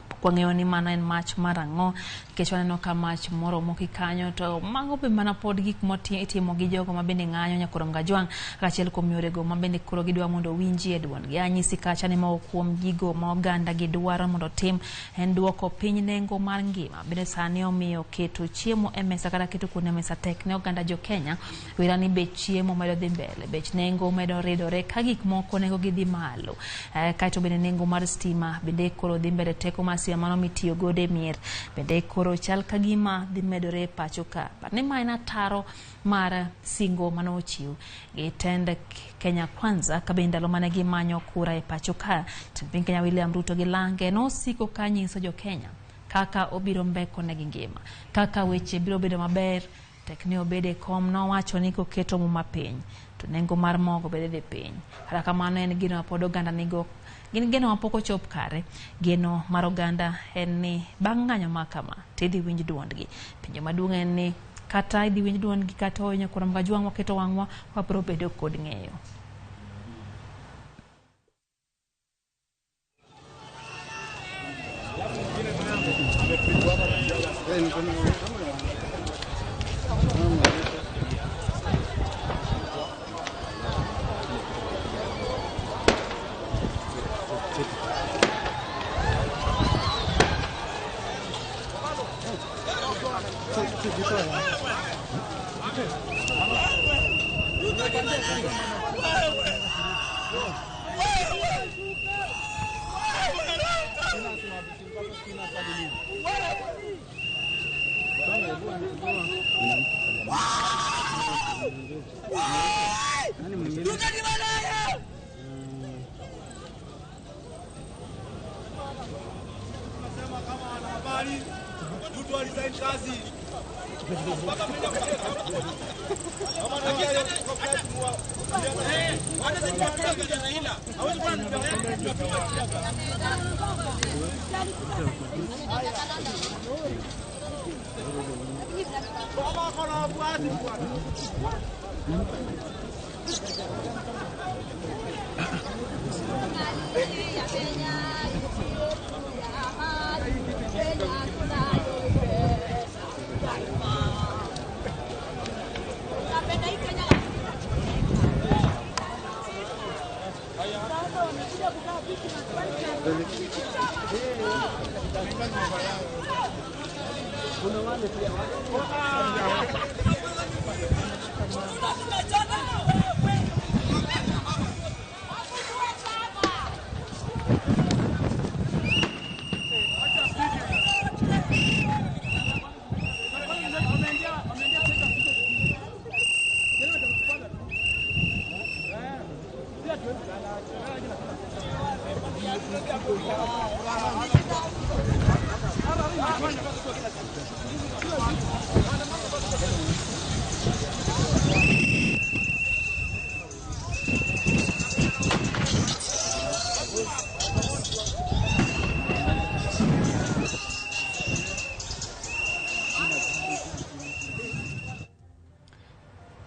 Pok wang'eyo ni mano en mach mar ang'o nikech waneno ka mach moro omoki kanyo to mago be mana pod gik itimo gi jogo ma bende ng'anyo nyakoro Mgajwang' kaachiel kuom yorego ma bende koro gidwa mondo owinjie duondgi. Anyisi kacha ni moko kuom gigo ma oganda gi dwaro mondo otim en duoko piny nengo mar ngima. Bende sani omiyo keto chiemo e mesa kata keto kuon e mesa tek ne oganda jo Kenya. Wera ni bech chiemo medo dhi mbele, bech nengo medo ridore ka gik moko nengo gi dhi malo. Kaeto bende nengo mar stima bende koro dhi mbele, teko mar stima mano mitiyo godo e mier bende koro chal ka gima dhi medore e pacho ka. Par ni ma en ataro mar singo mane ochiw gi tend Kenya Kwanza ka bende ndalo mane gimanyo kura e pacho ka, jatend piny Kenya William Ruto gi lange nosiko ka nyiso jo Kenya kaka obiro mbeko negi ngima, kaka weche biro bedo maber tek ni obed e kom. Nowacho ni koketo muma piny to nengo mar mogo bende dhi piny. Kata kamano en geno ma pod oganda nigo, gin geno ma pok ochop kare. Geno mar oganda en ni bang' ng'anyo ma kama to idhi winj duondgi. Penjo maduong' en ni kata idhi winj duondgi kata ooyo kuom Mgajwang' waketo wang'wa wabiro bedo kod ng'eyo.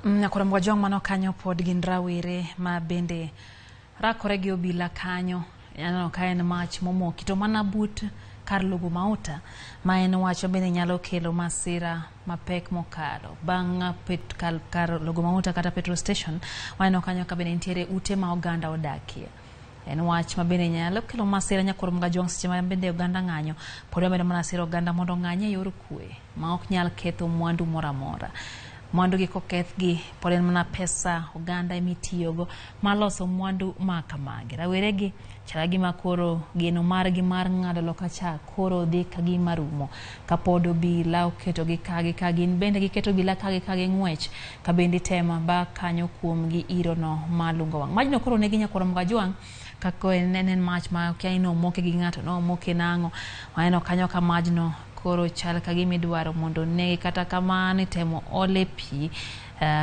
Nyakoro Mgwajwang' mano kanyo pod gin rawere ma bende rakore gi obila kanyo. Aneno ka en mach momoki to mana but kar logo mauta ma en wach ma bende nyalo kelo masira mapek mokalo. Bang' kar logo mauta kata petrol station, waneno kanyo ka bende nitiere ute ma oganda odakie. En wach ma bende nyalo kelo masira Nyakoro Mgajwang' seche ma bende oganda ng'anyo pod wamedo mana siro oganda mondo ong'any e yor kwe ma ok nyal ketho mwandu moro amora. Mwandu gi kokethgi pod en mana pesa oganda emitiyogo mar loso mwandu ma kamagi. Rawere gi chal gima koro geno margi mar ng'ado loka cha koro dhi ka gima rumo kapod obila oketogi ka gi ka gin bende giketo obila ka gi ka gi ng'wech ka bende itemo ba kanyo kuomgi irono malungo wang'. Majno koro negi Nyakwar Mgajwang' kako en en mach ma kia ni nomoke gi ng'ato nomoke nang'o. Waneno kanyo ka majno koro chal ka gima idwaro mondo onege kata kamano itemo ole pi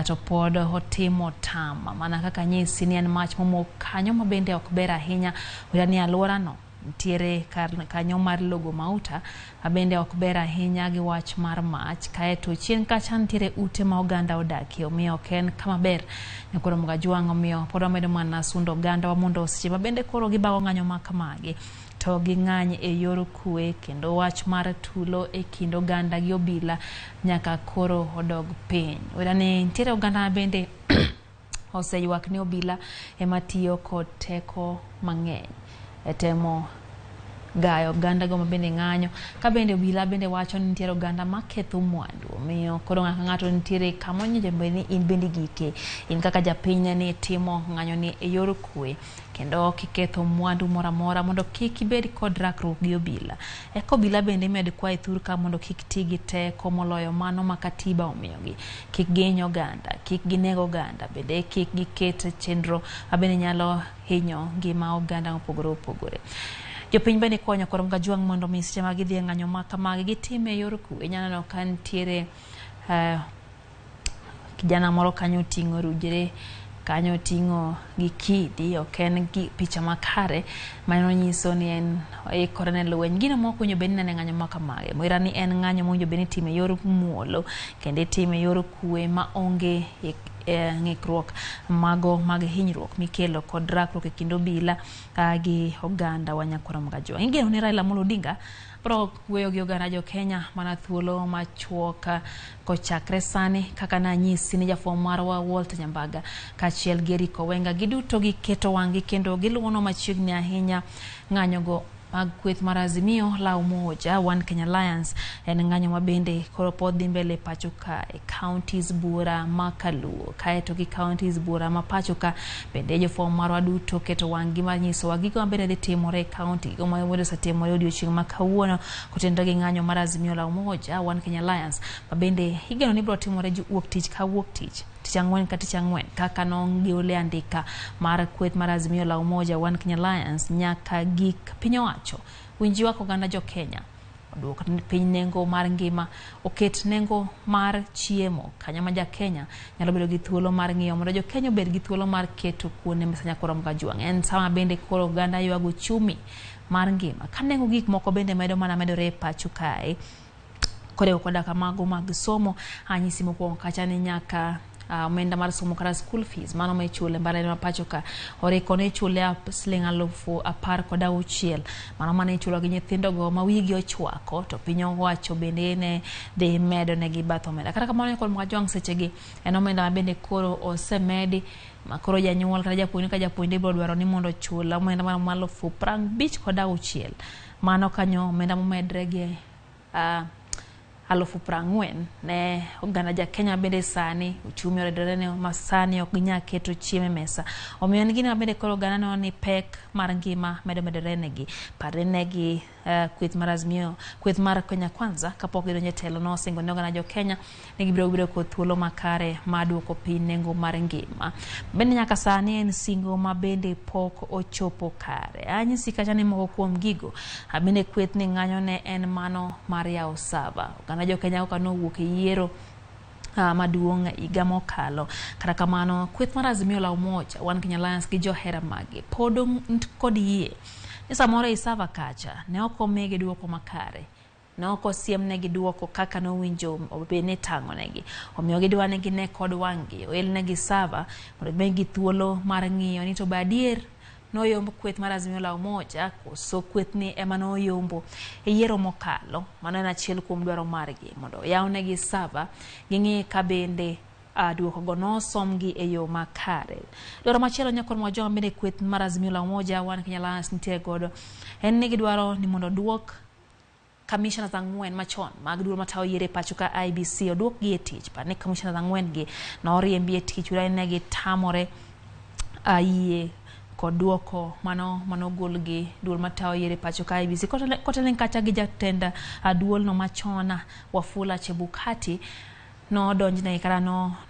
to pod otimo tama mana kaka nyisi ni en mach momok kanyo ma bende ok ber ahinya wera ni alworano nitiere kanyo mar logo mauta ma bende ok ber ahinya gi wach mar mach kaeto chien kacha nitiere ute ma oganda odakie omiyo ok en kama ber Nyakoro Mgajwang' omiyo pod wamedo mana sundo ogandawa mondo seche ma bende koro gibago ng'anyo ma kamagi to ging'any e yor kwe kendo wach mar tulo e kind oganda gi obila nyaka koro odog piny. Wera ni nitiere oganda ma bende oseywak ni obila ema tiyo kod teko mang'eny e temo gayo oganda go mabende ng'anyo ka bende obila bende wacho ni nitiere oganda maketho mwandu omiyo koro ng'ato ka ng'ato nitiere kama owinjo bed ni in bende igike in kaka japiny ni itimo ng'anyo ni e yor kwe kendo ok iketho mwandu moro amora mondo kik ibed kod rakruok gi obila. Eka obila bende imed kwayo thur ka mondo kik ti gi teko moloyo mano ma katiba omiyogi. Kik gihiny oganda, kik gineg oganda, bende kik giket chenro mabende nyalo hinyo ngima oganda mopogore opogore. Jopiny bende konyo koro Mgajwang' mondo mi seche ma gidhi e ng'anyo ma kamagi gitime e yor kwe. Inyalo neno ka nitiere kijana moro kanyo oting'o orujre kanyo oting'o gi kidi ok en gi picha makare mano nyiso ni en oikore ne lweny. Gino ma ok owinjo bed ni ineno e ng'anyo ma kamagi moira ni en ng'anyo mowinjo bed ni itimo e yor muolo kendo itime e yor kwe ma onge ng'ikruok mago mag hinyruok mikelo kod rakruok e kind obila gi oganda wa Nyakwar Mgajwang'. Igeno ni Raila Amolo Odinga biro wuoyo gi oganda jo Kenya mana thuolo machuok kochakre sani kaka nanyisi ni jafwambo marwa Walter Nyambaga kaachiel gi Eric Owenga giduto giketo wang'gi kendo giluwono machiegni ahinya ng'anyogo mag kweth mar Azimio la Umoja One Kenya Alliance en ng'anyo ma bende koro pod dhi mbele pacho ka e counties buora ma Kaluo kaeto gi counties buora ma pacho ka bende jofwambo marwa duto keto wang'gi mar nyisowa gigo ma bende dhi timore e county gigo ma bende osetimore odiochieng' ma kawuono kotenore gi ng'anyo mar Azimio la Umoja One Kenya Alliance ma bende igeno ni biro timore wuok tich ka wuok tich tich ang'wen ka tich ang'wen kaka nogole andika mar kweth mar Azimio la Umoja One Kenya Alliance nyaka gik piny owacho winj ywak oganda jo Kenya oduok piny nengo mar ngima oket nengo mar chiemo kanyo ma ja Kenya nyalo bedo gi thuolo mar ng'iewo mondo jo Kenya obed gi thuolo mar keto kuon e mesa Nyakwar Mgajwang'. En sama bende koro oganda ywago uchumi mar ngima ka nengo gik moko bende medo mana medore e pacho kae koriwo koda ka mago mag somo anyisi mokwongo kacha ni nyaka omenda mar somo kata school fees mano ma ichulo e mbalariany ma pacho ka oriko ni ichule siling 16,000 mano mane ichulo gi nyithindogo ma wigi ochwako to piny owacho bende ne dhi medo negi bath omenda. Kata kamano Nyakwar Mgajwang' sechegi en omenda ma bende koro osemedi ma koro janyuol kata japuonjre ka japuonjre biro dwaro ni mondo ochul omenda maromo 56,000 mano kanyo omenda momedre gi 40,000 ne oganda ja Kenya bende sani uchumi oridore ne ma sani ok ginyal keto chiemo e mesa. Omiyo en gino ma bende koro oganda neno ni pek mar ngima medo medore negi. Parre negi kweth mar Azimio, kweth mar Kenya Kwanza kapok gidonjo e telo nosingo ne oganda jo Kenya ni gibiro bedo kod thuolo makare mar duoko piny nengo mar ngima. Bende nyaka sani en singo ma bende pok ochopo kare. Anyisi kacha ni moko kuom gigo bende kweth ni ng'anyo ne en mano mar yawo sava. Oganda jo Kenya kaka nowuok e yiero maduong' higa mokalo. Kata kamano kweth mar Azimio la Umoja One Kenya Alliance gi johera mage pod kod yie ni samoro ei sava kacha ne ok omigi duoko makare. Ne ok osiemnegi duoko kaka nowinjo obed ni itang'onegi. Omiyo gidwa ni gine kod wang'gi, oelnegi sava mondo gimigi thuolo mar ng'iyo ni to be adier noyomb kweth mar Azimio la Umoja koso kwethni ema noyombo e yiero mokalo. Mano en achiel kuom dwaro margi mondo oyawnegi sava ging'i ka bende duokogo nosomgi e yo makare. Dwaro machielo nyakwar Mwajuma bende kweth mar Azimio la Umoja One Kenya Alliance nitie godo en ni gidwaro ni mondo oduok commissioners ang'wen machon mag duol matayo yiero e pacho ka IEBC oduokgi e tich. Par ni commissioners ang'wen gi noriembi e tich wira ne gitamore yie kod duoko mano manogol gi duol matayo yiero e pacho ka IEBC kotelne kacha gi jatend duolno machon Wafula Chebukati nodonjne kata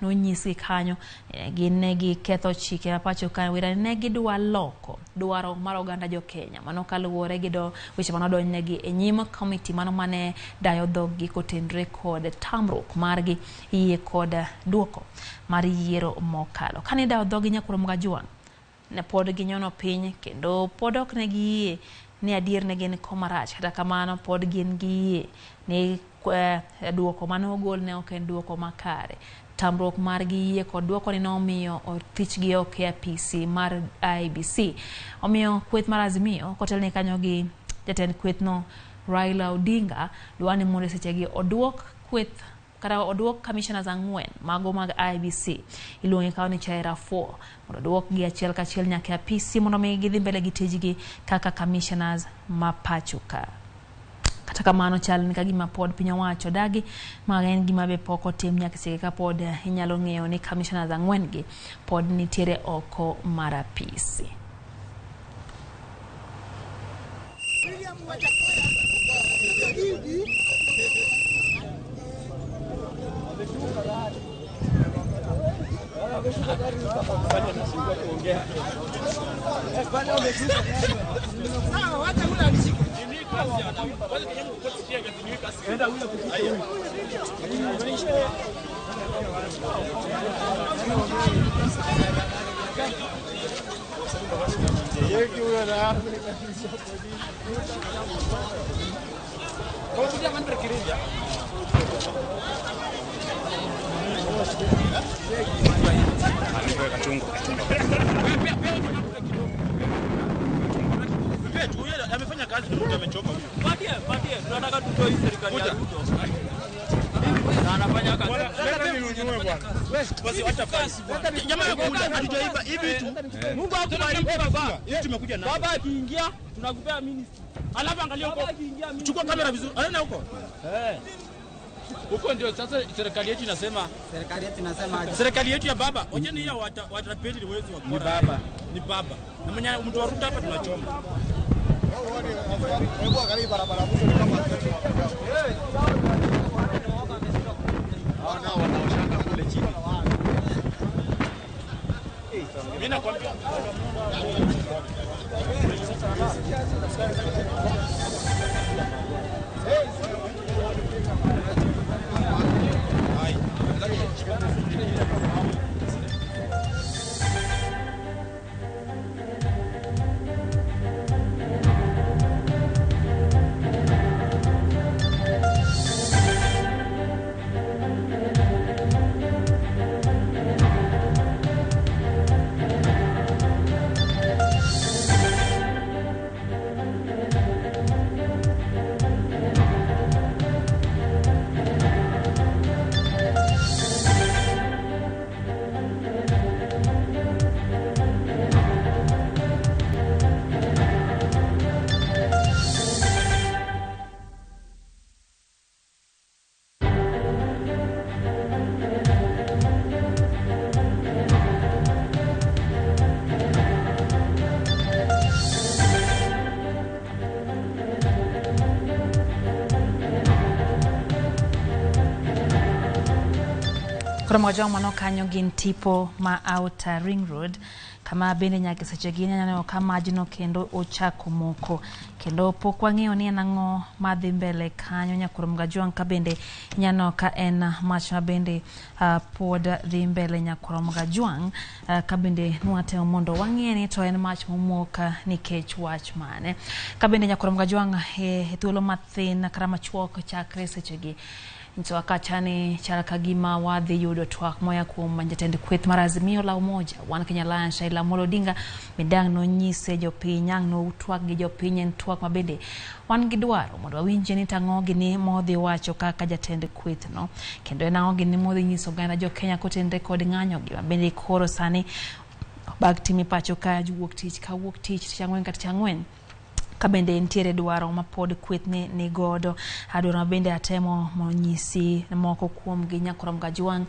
nonyisgi kanyo gin ne giketho chike ma pacho ka wira ne gidwa loko dwaro mar oganda jo Kenya mano kaluwore gi weche manodonjnegi e nyim komiti mano mane dayo dhoggi kotenre kod tamruok margi yie kod duoko mar yiero mokalo. Kane idayo dhoggi nyakwar Mgajwang' ne pod ginyono piny kendo pod ok ne giyie ni adier ne gin koma rach, kata kamano pod gin giyie ni duoko mane ogol ne ok en duoko makare. Tamruok margi yie kod duoko ni nomiyo othichgi oko e apisi mar IEBC. Omiyo kweth mar Azimio kotelne kanyo gi jatend kwethno Raila Odinga dwa ni mondo sechegi oduok kweth kata oduok commissioners ang'wen mago mag IEBC iluonge kao ni Chaira 4 mondo oduokgi achiel kachiel nyaka e apisi mondo mi gidhi mbele gi tijgi kaka commissioners ma pacho ka. Kata kamano chal ni kagima pod piny owacho dagi ma en gima be pok otim nyaka seche ka pod inyalo ng'eyo ni commissioners ang'wen gi pod nitiere oko mar apisi. Amefanya kazi na mtu amechoka huyo. Patie, patie, tunataka tutoe hii serikali ya Ruto. Na anafanya kazi. Leta ninunue bwana. Basi acha kazi bwana. Jamaa kuja hatujaiba hivi vitu. Mungu akubariki baba. Hii tumekuja nayo. Baba akiingia tunakupea ministry. Alafu angalia huko. Chukua kamera vizuri. Anaona huko. Eh. Huko ndio sasa serikali yetu inasema. Serikali yetu inasema aje? Serikali yetu ya baba. Wacheni hiyo watapeli wezi wa Ni baba. Ni baba. Na mwenye mtu wa Ruto hapa tunachoma. Mimi nakwambia Koro Mwajwang' mano kanyo gin tipo ma Outer Ring Road Kama bende nyaka sechegi inyalo neno ka majno kendo ochako moko. Kendo pok wang'eyo ni en ang'o madhi mbele kanyo Nyakurom Gajwang' ka bende inyalo neno ka en mach ma bende pod dhi mbele Nyakurom Gajwang' ka bende nwatemo mondo wang'e ni to en mach momok nikech wach mane. Ka bende Nyakurom Gajwang' e thuolo mathin kata machuok chakre sechegi nyisowa kacha ni chal ka gima wadhi yudo twak moya kuom jatend kweth mar Azimio la Umoja One Kenya Alliance Raila Amolo Odinga bende ang' nonyise jopiny ang' notwak gi jopiny en twak ma bende wan gi dwaro mondo wawinje ni tang'o gini modhi wacho kaka jatend kweth no kendo en ang'o gini modhi nyiso oganda jo Kenya kotenre kod ng'anyo gi ma bende koro sani bag timi pacho ka wuok tich ka wuok tich tich ang'wen ka tich ang'wen ka bende nitiere dwaro ma pod kweth ni godo. Dwaro ma bende atemo monyisi moko kuom gi Nyakurom Gajwang'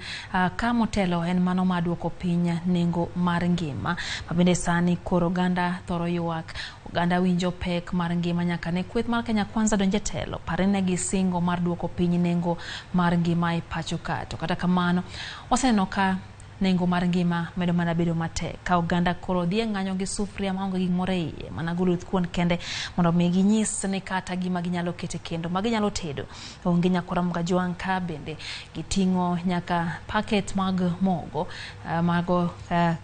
ka motelo en mano ma duoko piny nengo mar ngima ma bende sani koro oganda thoro ywak. Oganda winjo pek mar ngima nyaka ne kweth mar Kenya Kwanza donje telo parene gi singo mar duoko piny nengo mar ngima e pacho ka. To kata kamano waseneno ka nengo mar ngima medo mana bedo matek ka oganda koro dhi e ng'anyo gi sufria maonge gimoro e iye mana goluth kuon kende mondo mi ginyis ni kata gima ginyalo keto e kendo ma ginyalo tedo onge. Nyakurom Gajwang' ka bende giting'o nyaka paket mag mogo mago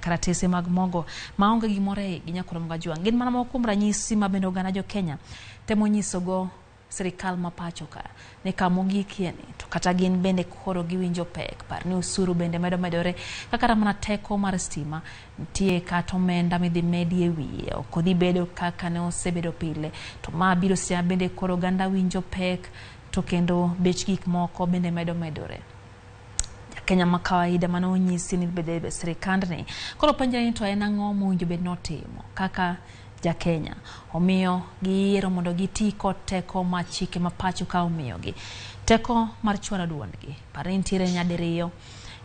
karatese mag mogo maonge gimoro e igi. Nyakurom Gajwang' gin mana moko kuom ranyisi ma bende oganda jo Kenya temo nyisogo sirikal ma pacho ka ni kamogikie ni to kata gin bende koro giwinjo pek. Par ni osuru bende medo medore ka kata mana teko mar stima nitie kata omenda midhi medi e wiye ok odhi bedo kaka ne osebedo pile to ma biro seche ma bende koro oganda winjo pek to kendo bech gik moko bende medo medore. Kenya ma kawaida mane onyisi ni bede sirikandni koro penjre ni to en ang'o mowinjo bed notimo kaka ja Kenya. Omiyo giyiero mondo giti kod teko ma chike ma pacho ka omiyogi. Teko mar chwalo duondgi. Par ni nitiere nyadiriyo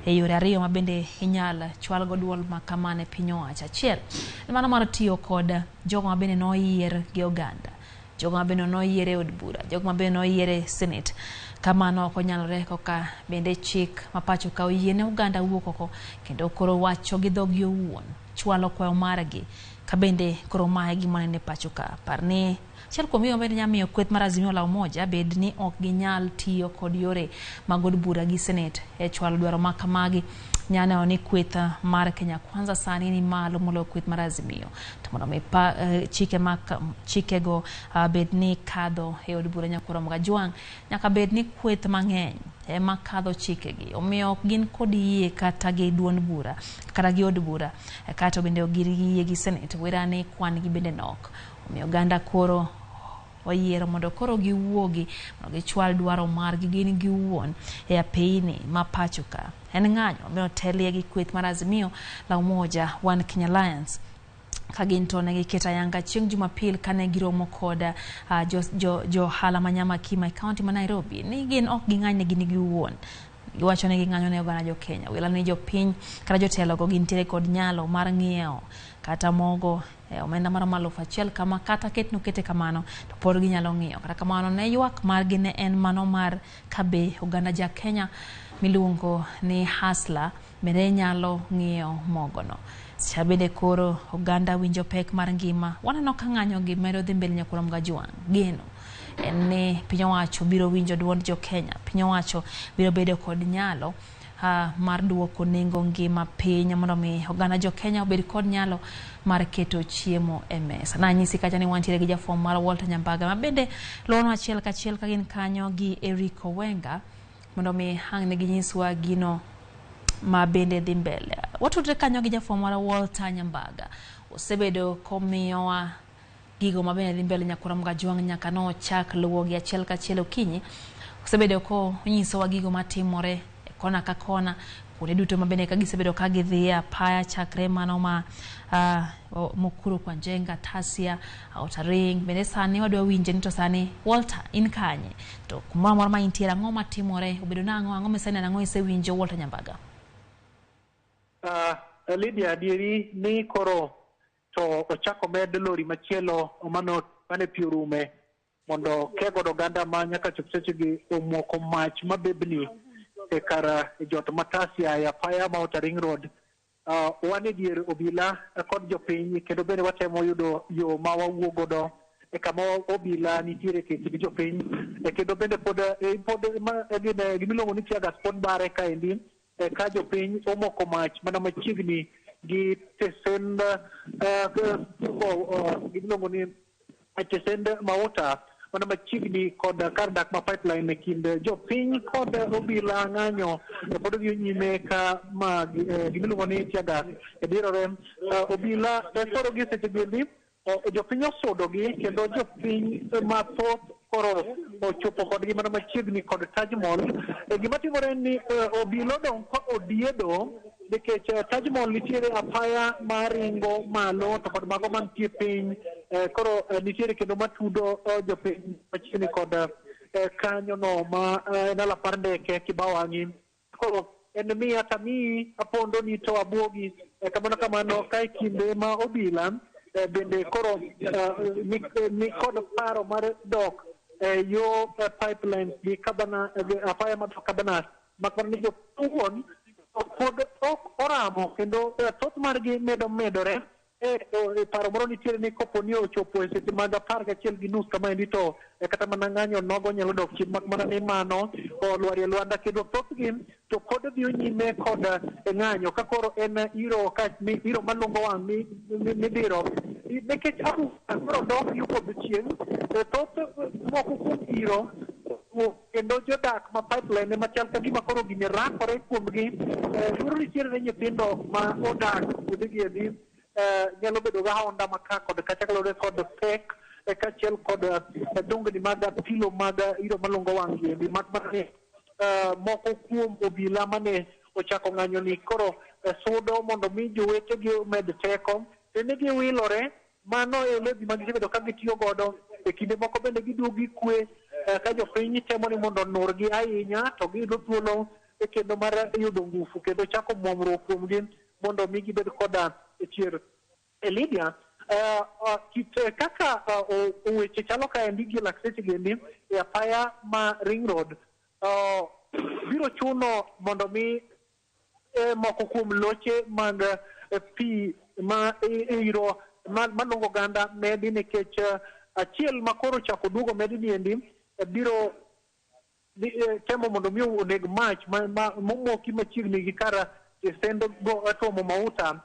e yore ariyo ma bende inyal chwalgo duol ma kamano e piny owacho. Achiel en mano mar tiyo kod jogo ma bende noyier gi oganda, jogo ma bende noyier e od bura, jogo ma bende noyier e senate. Kamano ok onyalore koka bende chik ma pacho ka oyiene oganda wuok oko kendo koro wacho gi dhogi owuon chwalo kwayo margi ka bende koro mae gima nene pacho ka. Par ni achiel kuom gigo mabende nyalo miyo kweth mar Azimio la Umoja bed ni ok ginyal tiyo kod yore mag od bura gi senate e chwalo dwaro ma kamagi. Nyalo neno ni kweth mar Kenya Kwanza sani ni malo moloyo kweth mar Azimio. To mondo mi chikego bed ni kadho e od bura Nyakurom Gajwang' nyaka bed ni kweth mang'eny ema kadho chikegi. Omiyo ok gin kod yie kata gi duond bura kata gi od bura kata bende ok gin gi yie gi senate wera ni kwan gi bende nok. Omiyo oganda koro oyiero mondo koro giwuogi mondo gichwal dwaro margi gin giwuon e apeyni ma pacho ka. En ng'anyo mane otelie gi kweth mar Azimio la Umoja One Kenya Alliance ka gin to ne giketo ayanga chieng' Jumapil kane giromo kod jo ohala ma Nyamakima e kaunti ma Nairobi ni gin ok ging'any ne gin giwuon. Giwacho ni ging'anyo ne oganda jo Kenya. Wila ni jopiny kata jotelogo gintiere kod nyalo mar ng'iewo kata mogo omenda maromo 1000 kama kata ket nokete kamano to pod ginyalo ng'iewo. Kata kamano ne ywak margi ne en mano mar kabe oganda ja Kenya miluongo ni Hustler bende nyalo ng'iewo mogono. Seche bende koro oganda winjo pek mar ngima. Waneno ka ng'anyo gi medo dhi mbele Nyakurom Gajwang'. Geno en ni piny owacho biro winjo duond jo Kenya. Piny owacho biro bedo kod nyalo mar duoko nengo ngima piny mondo mi oganda jo Kenya obed kod nyalo mar keto chiemo e mesa. Nanyisi kacha ni wantiere gi jafwambo mar Walter Nyambaga ma bende luwonwa achiel kachiel ka gin kanyo gi Eric Owenga mondo mi ang' ne ginyiswa gino ma bende dhi mbele. Watudre kanyo gi jafwambo mar Walter Nyambaga. Osebedo komiyowa gigo ma bende dhi mbele Nyakurom Gajwang' nyaka nochak luwogi achiel kachiel okinyi. Osebedo ko onyisowa gigo matimore e kona ka kona kuonde duto ma bende ka gisebedo ka gidhi e apaya chakre mano ma Mukuru kwa Njenga, Tasia, Outer Ring. Bende sani wadwa winje ni to sani Walter in kanye? To kumoro amora ma intiere ang'o matimore? Obedo nang'o? Ang'o miseneno? Ang'o isewinjo Walter Nyambaga? Lydia, adieri ni koro to ochako med lori machielo mane pi orume mondo kegodo oganda ma nyaka chop sechegi omoko mach mabebni e kar jot ma Tasia e apaya ma Outer Ring Road. Wan e dier obila kod jopiny kendo bende watemo yudo yo ma wawuok godo e kama obila nitiere kech gi jopiny. Kendo bende pod gimiluongo ni tear gas pod bare kaendi ka jopiny omoko mach mana machiegni gi tesend gimiluongo ni tesend mauta mana machiegni kod kar dak ma pipeline e kind jopiny kod obila. Ng'anyo pod dhi nyime ka ma gimiluongo ni tear gas dirore. Obila koro gi seche gi jopiny osudogi kendo jopiny mathoth koro ochopo kodgi mana machiegni kod Taj Mall. Gima timore en ni obila odong' ka odiedo nikech Taj Mall nitiere apaya maringo malo to kod mago mantie piny. Koro nitiere kendo matudo jopiny machiegni kod kanyo no ma en alap mar ndeke Kibawang'i. Koro en miya tamiyi apondo ni to abuogi kamano kamano ka e kinde ma obila bende koro ni kod paro mar dok yo pipeline gi Kabana, apaya madok Kabanas, mak mana ni jowuon pod ok oramo kendo thoth margi medo medore. Paro moro nitiere ni kopo ni ochopo e seche mag 11:30 kamaendi to kata mana ng'anyo nogo nyalo dok chien, mak mana ni mano olwarie lwanda kendo thothgi to pod dhi nyime kod ng'anyo ka koro en iro ka iro malungo wang' midiro nikech koro dok yo podho chieng'. Thoth moko kuom iro kendo jodak ma pipeline machal ka gima koro gini rakore kuomgi. Luoro nitiere ne nyithindo ma odak kuondegi endi nyalo bedo ga honda maka kod kacha kaluwore kod pek kaachiel kod dongni mag apilo mag iro malungo wang' gi endi, mak mana ni moko kuom obila mane ochako ng'anyo ni koro sudo mondo mi jowetegi omed teko to ne giwilore. Mano e lodhi ma gisebedo ka gitiyo godo e kinde moko bende giduogo gi kwe ka jopiny temo ni mondo onurgi ahinya to giyudo thuolo kendo mar yudo ngufu kendo chako muomruok kuomgi mondo mi gibed koda chier. Lydia, kit kaka weche chalo kaendi gi lak seche gendi e apaya ma Ring Road biro chuno mondo mi moko kuom loche mag pi ma iro malungo oganda medi nikech achiel ma koro ochako duogo medi niendi biro temo mondo mi oneg mach momoki machiegni gi kar send go tuomo mauta.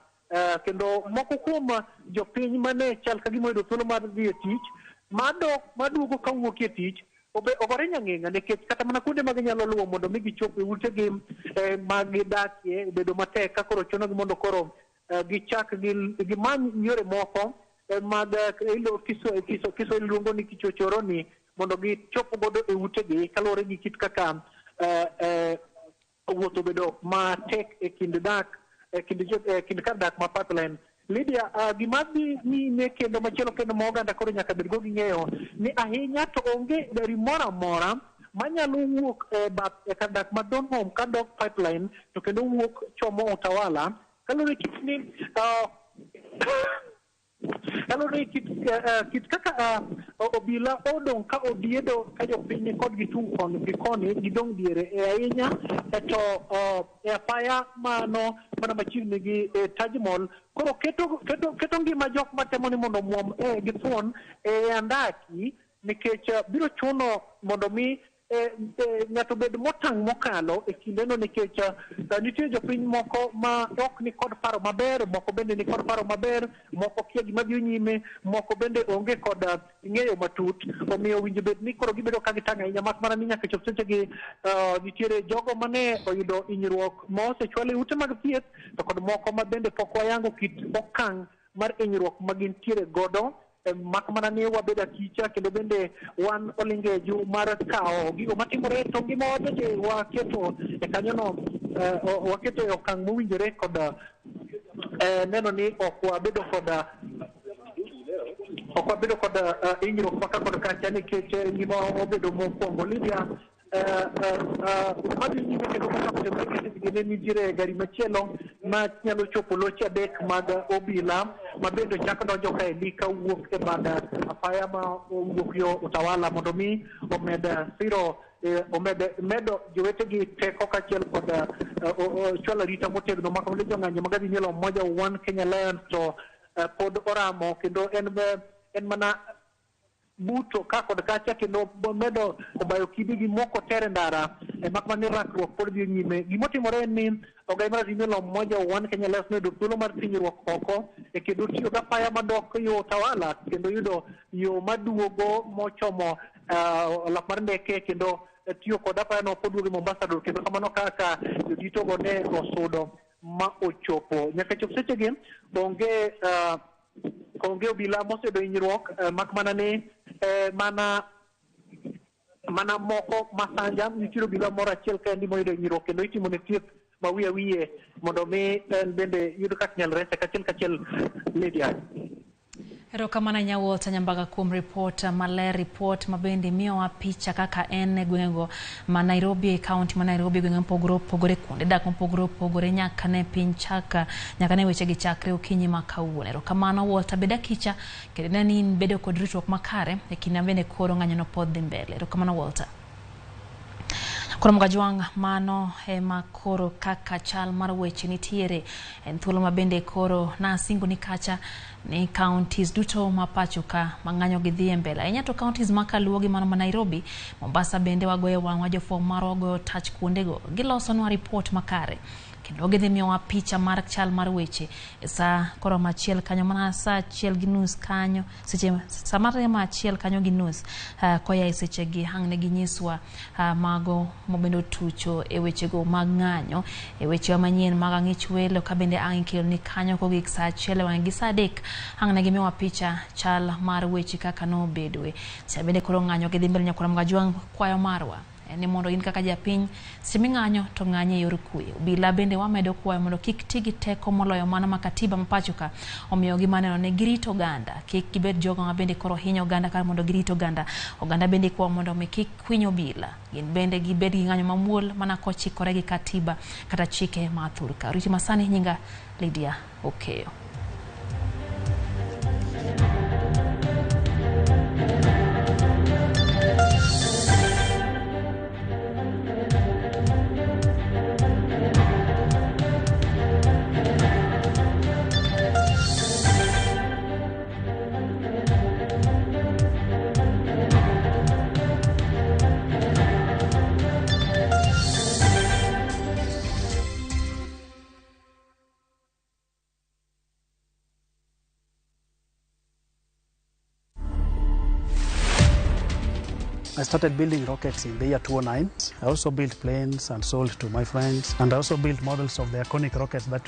Kendo moko kuom jopiny mane chal ka gima oyudo thuolo mar dhi e tich maduogo kawuok e tich ogore nyang'eng'a nikech kata mana kuonde ma ginyalo luwo mondo mi gichop e utegi ma gidakie obedo matek ka koro chunogi mondo koro gichak gimany yore moko mag Kiswahili luongo ni kichochoroni mondo gichop godo e utegi kaluwore gi kit kaka wuoth obedo matek e kind dak e kind kar dak ma pipeline. Lydia, gima dhi nyime kendo machielo kendo ma oganda koro nyaka bed go gi ng'eyo ni ahinya to onge gari moro amora manyalo wuok e bath e kar dak ma Donholm kadok pipeline to kendo wuok chomo Utawala kaluwore kit ni kaluwore kit kaka obila odong' ka odiedo ka jopiny ni kodgi tung' koni gi koni gidong' diere ahinya to e apaya mano mana machiegni gi Taj Mall koro keto ngima jok matemo ni mondo omuom gi thuon e andaki nikech biro chuno mondo mi ng'ato bed motang' mokalo e kindeno nikech nitie jopiny moko ma ok ni kod paro maber, moko bende ni kod paro maber, moko kia gima dhi nyime, moko bende onge kod ng'eyo matut. Omiyo winjo bed ni koro gibedo ka gitang' ahinya, mak mana ni nyaka chop sechegi nitiere jogo mane oyudo hinyruok ma osechwal e ute mag thieth to kod moko ma bende pok wayango kit okang' mar hinyruok ma gintiere godo. Mak mana ni wabedo akicha kendo bende wan olingeju mar kawo gigo matimore to ngimawa bende waketo e kanyono, waketo e okang' mowinjore kod neno ni ok wabedo kod hinyruok maka kod kacha nikech ngima obedo mokwongo. Lydia, madhi nyime kendo machako timore ne nitiere gari machielo ma nyalo chopo loche 3 mag obila ma bende chako donjo kaendi kawuok e bad apaya ma owuok yo Utawala mondo mi omed siro Omedo jowetegi teko kaachiel kod chwalo arita motegno mak mana jong'anyo mag Azimio la Umoja One Kenya Alliance to pod oramo kendo en mana buto ka kod kacha kendo medo obayo kidi gi moko tere ndara mak mana ni rakruok pod dhi nyime. Gimotimore en ni ogai mar Azimio la Umoja One Kenya Alliance noyudo thuolo mar thinyruok oko kendo tiyo gi apaya madok yo Utawala kendo yudo yo maduogo mochomo lap mar ndeke kendo tiyo kod apaya no koduogo e Mombasa Road kendo kamano kaka joditogo ne osudo ma ochopo nyaka chop sechegi onge obila moseyudo hinyruok mak mana ni mana moko masanja nitiere obila moro achiel kendi moyudo hinyruok kendo itimo ne thieth ma wiye wiye mondo mi en bende yud kaka inyalo rese kachiel kachiel Lydia. Erokamano ahinya Walter Nyambaga kuom ripot maler, ripot mabende miyowa picha kaka en e gwengego ma Nairobi, e kaunti ma Nairobi, gwenge mopogore opogore, kuonde dak mopogore opogore, nyaka ne piny chak, nyaka ne wechegi chakre okinyi ma kawuono. Erokamano Walter, bed akicha kendo ne ni in bedo kod ritruok makare e kinde ma bende koro ng'anyono pod dhi mbele. Erokamano Walter. Koro Mgajwang', mano ema koro kaka chal mar weche nitiere en thuolo ma bende koro nasingo ni kacha ni counties duto ma pacho ka ma ng'anyo gi dhi e mbele ahinya to counties ma kaluwo gi mano ma Nairobi, Mombasa bende wagoyo wang'wa jofwambo marwa wagoyo tach kuondego gilosonwa ripot makare kendo gidhi miyowa picha mar chal mar weche e saa koromo achiel kanyo mana saa achiel gi nus kanyo seche saa mar achiel kanyo gi nus koya e sechegi ang' ne ginyiswa mago mobende otucho e wechego mag ng'anyo e wechewa manyien mag ang'ich welo ka bende ang' ikeloni kanyo kogik saa achiel e wang'e gi saa adek ang' ne gimiyowa picha chal mar weche kaka nobedoe. Seche bende koro ng'anyo gidhi mbele nyakwar Mgajwang' kwayo marwa ni mondo in kaka japiny seche ming'anyo to ng'any e yor kwe. Obila bende wamedo kwayo mondo kik ti gi teko moloyo mano ma katiba ma pacho ka omiyogi maneno ni girit oganda, kik gibed jogo ma bende koro hinyo oganda kar mondo girit oganda. Oganda bende ikwayo mondo mi kik kwiny obila, gin bende gibed gi ng'anyo mamuol mana kochikore gi katiba kata chike ma thurka. Oriti masani nyinga Lydia Okeyo. I started building rockets in the year 2009. I also built planes and sold to my friends, and I also built models of the iconic rockets that we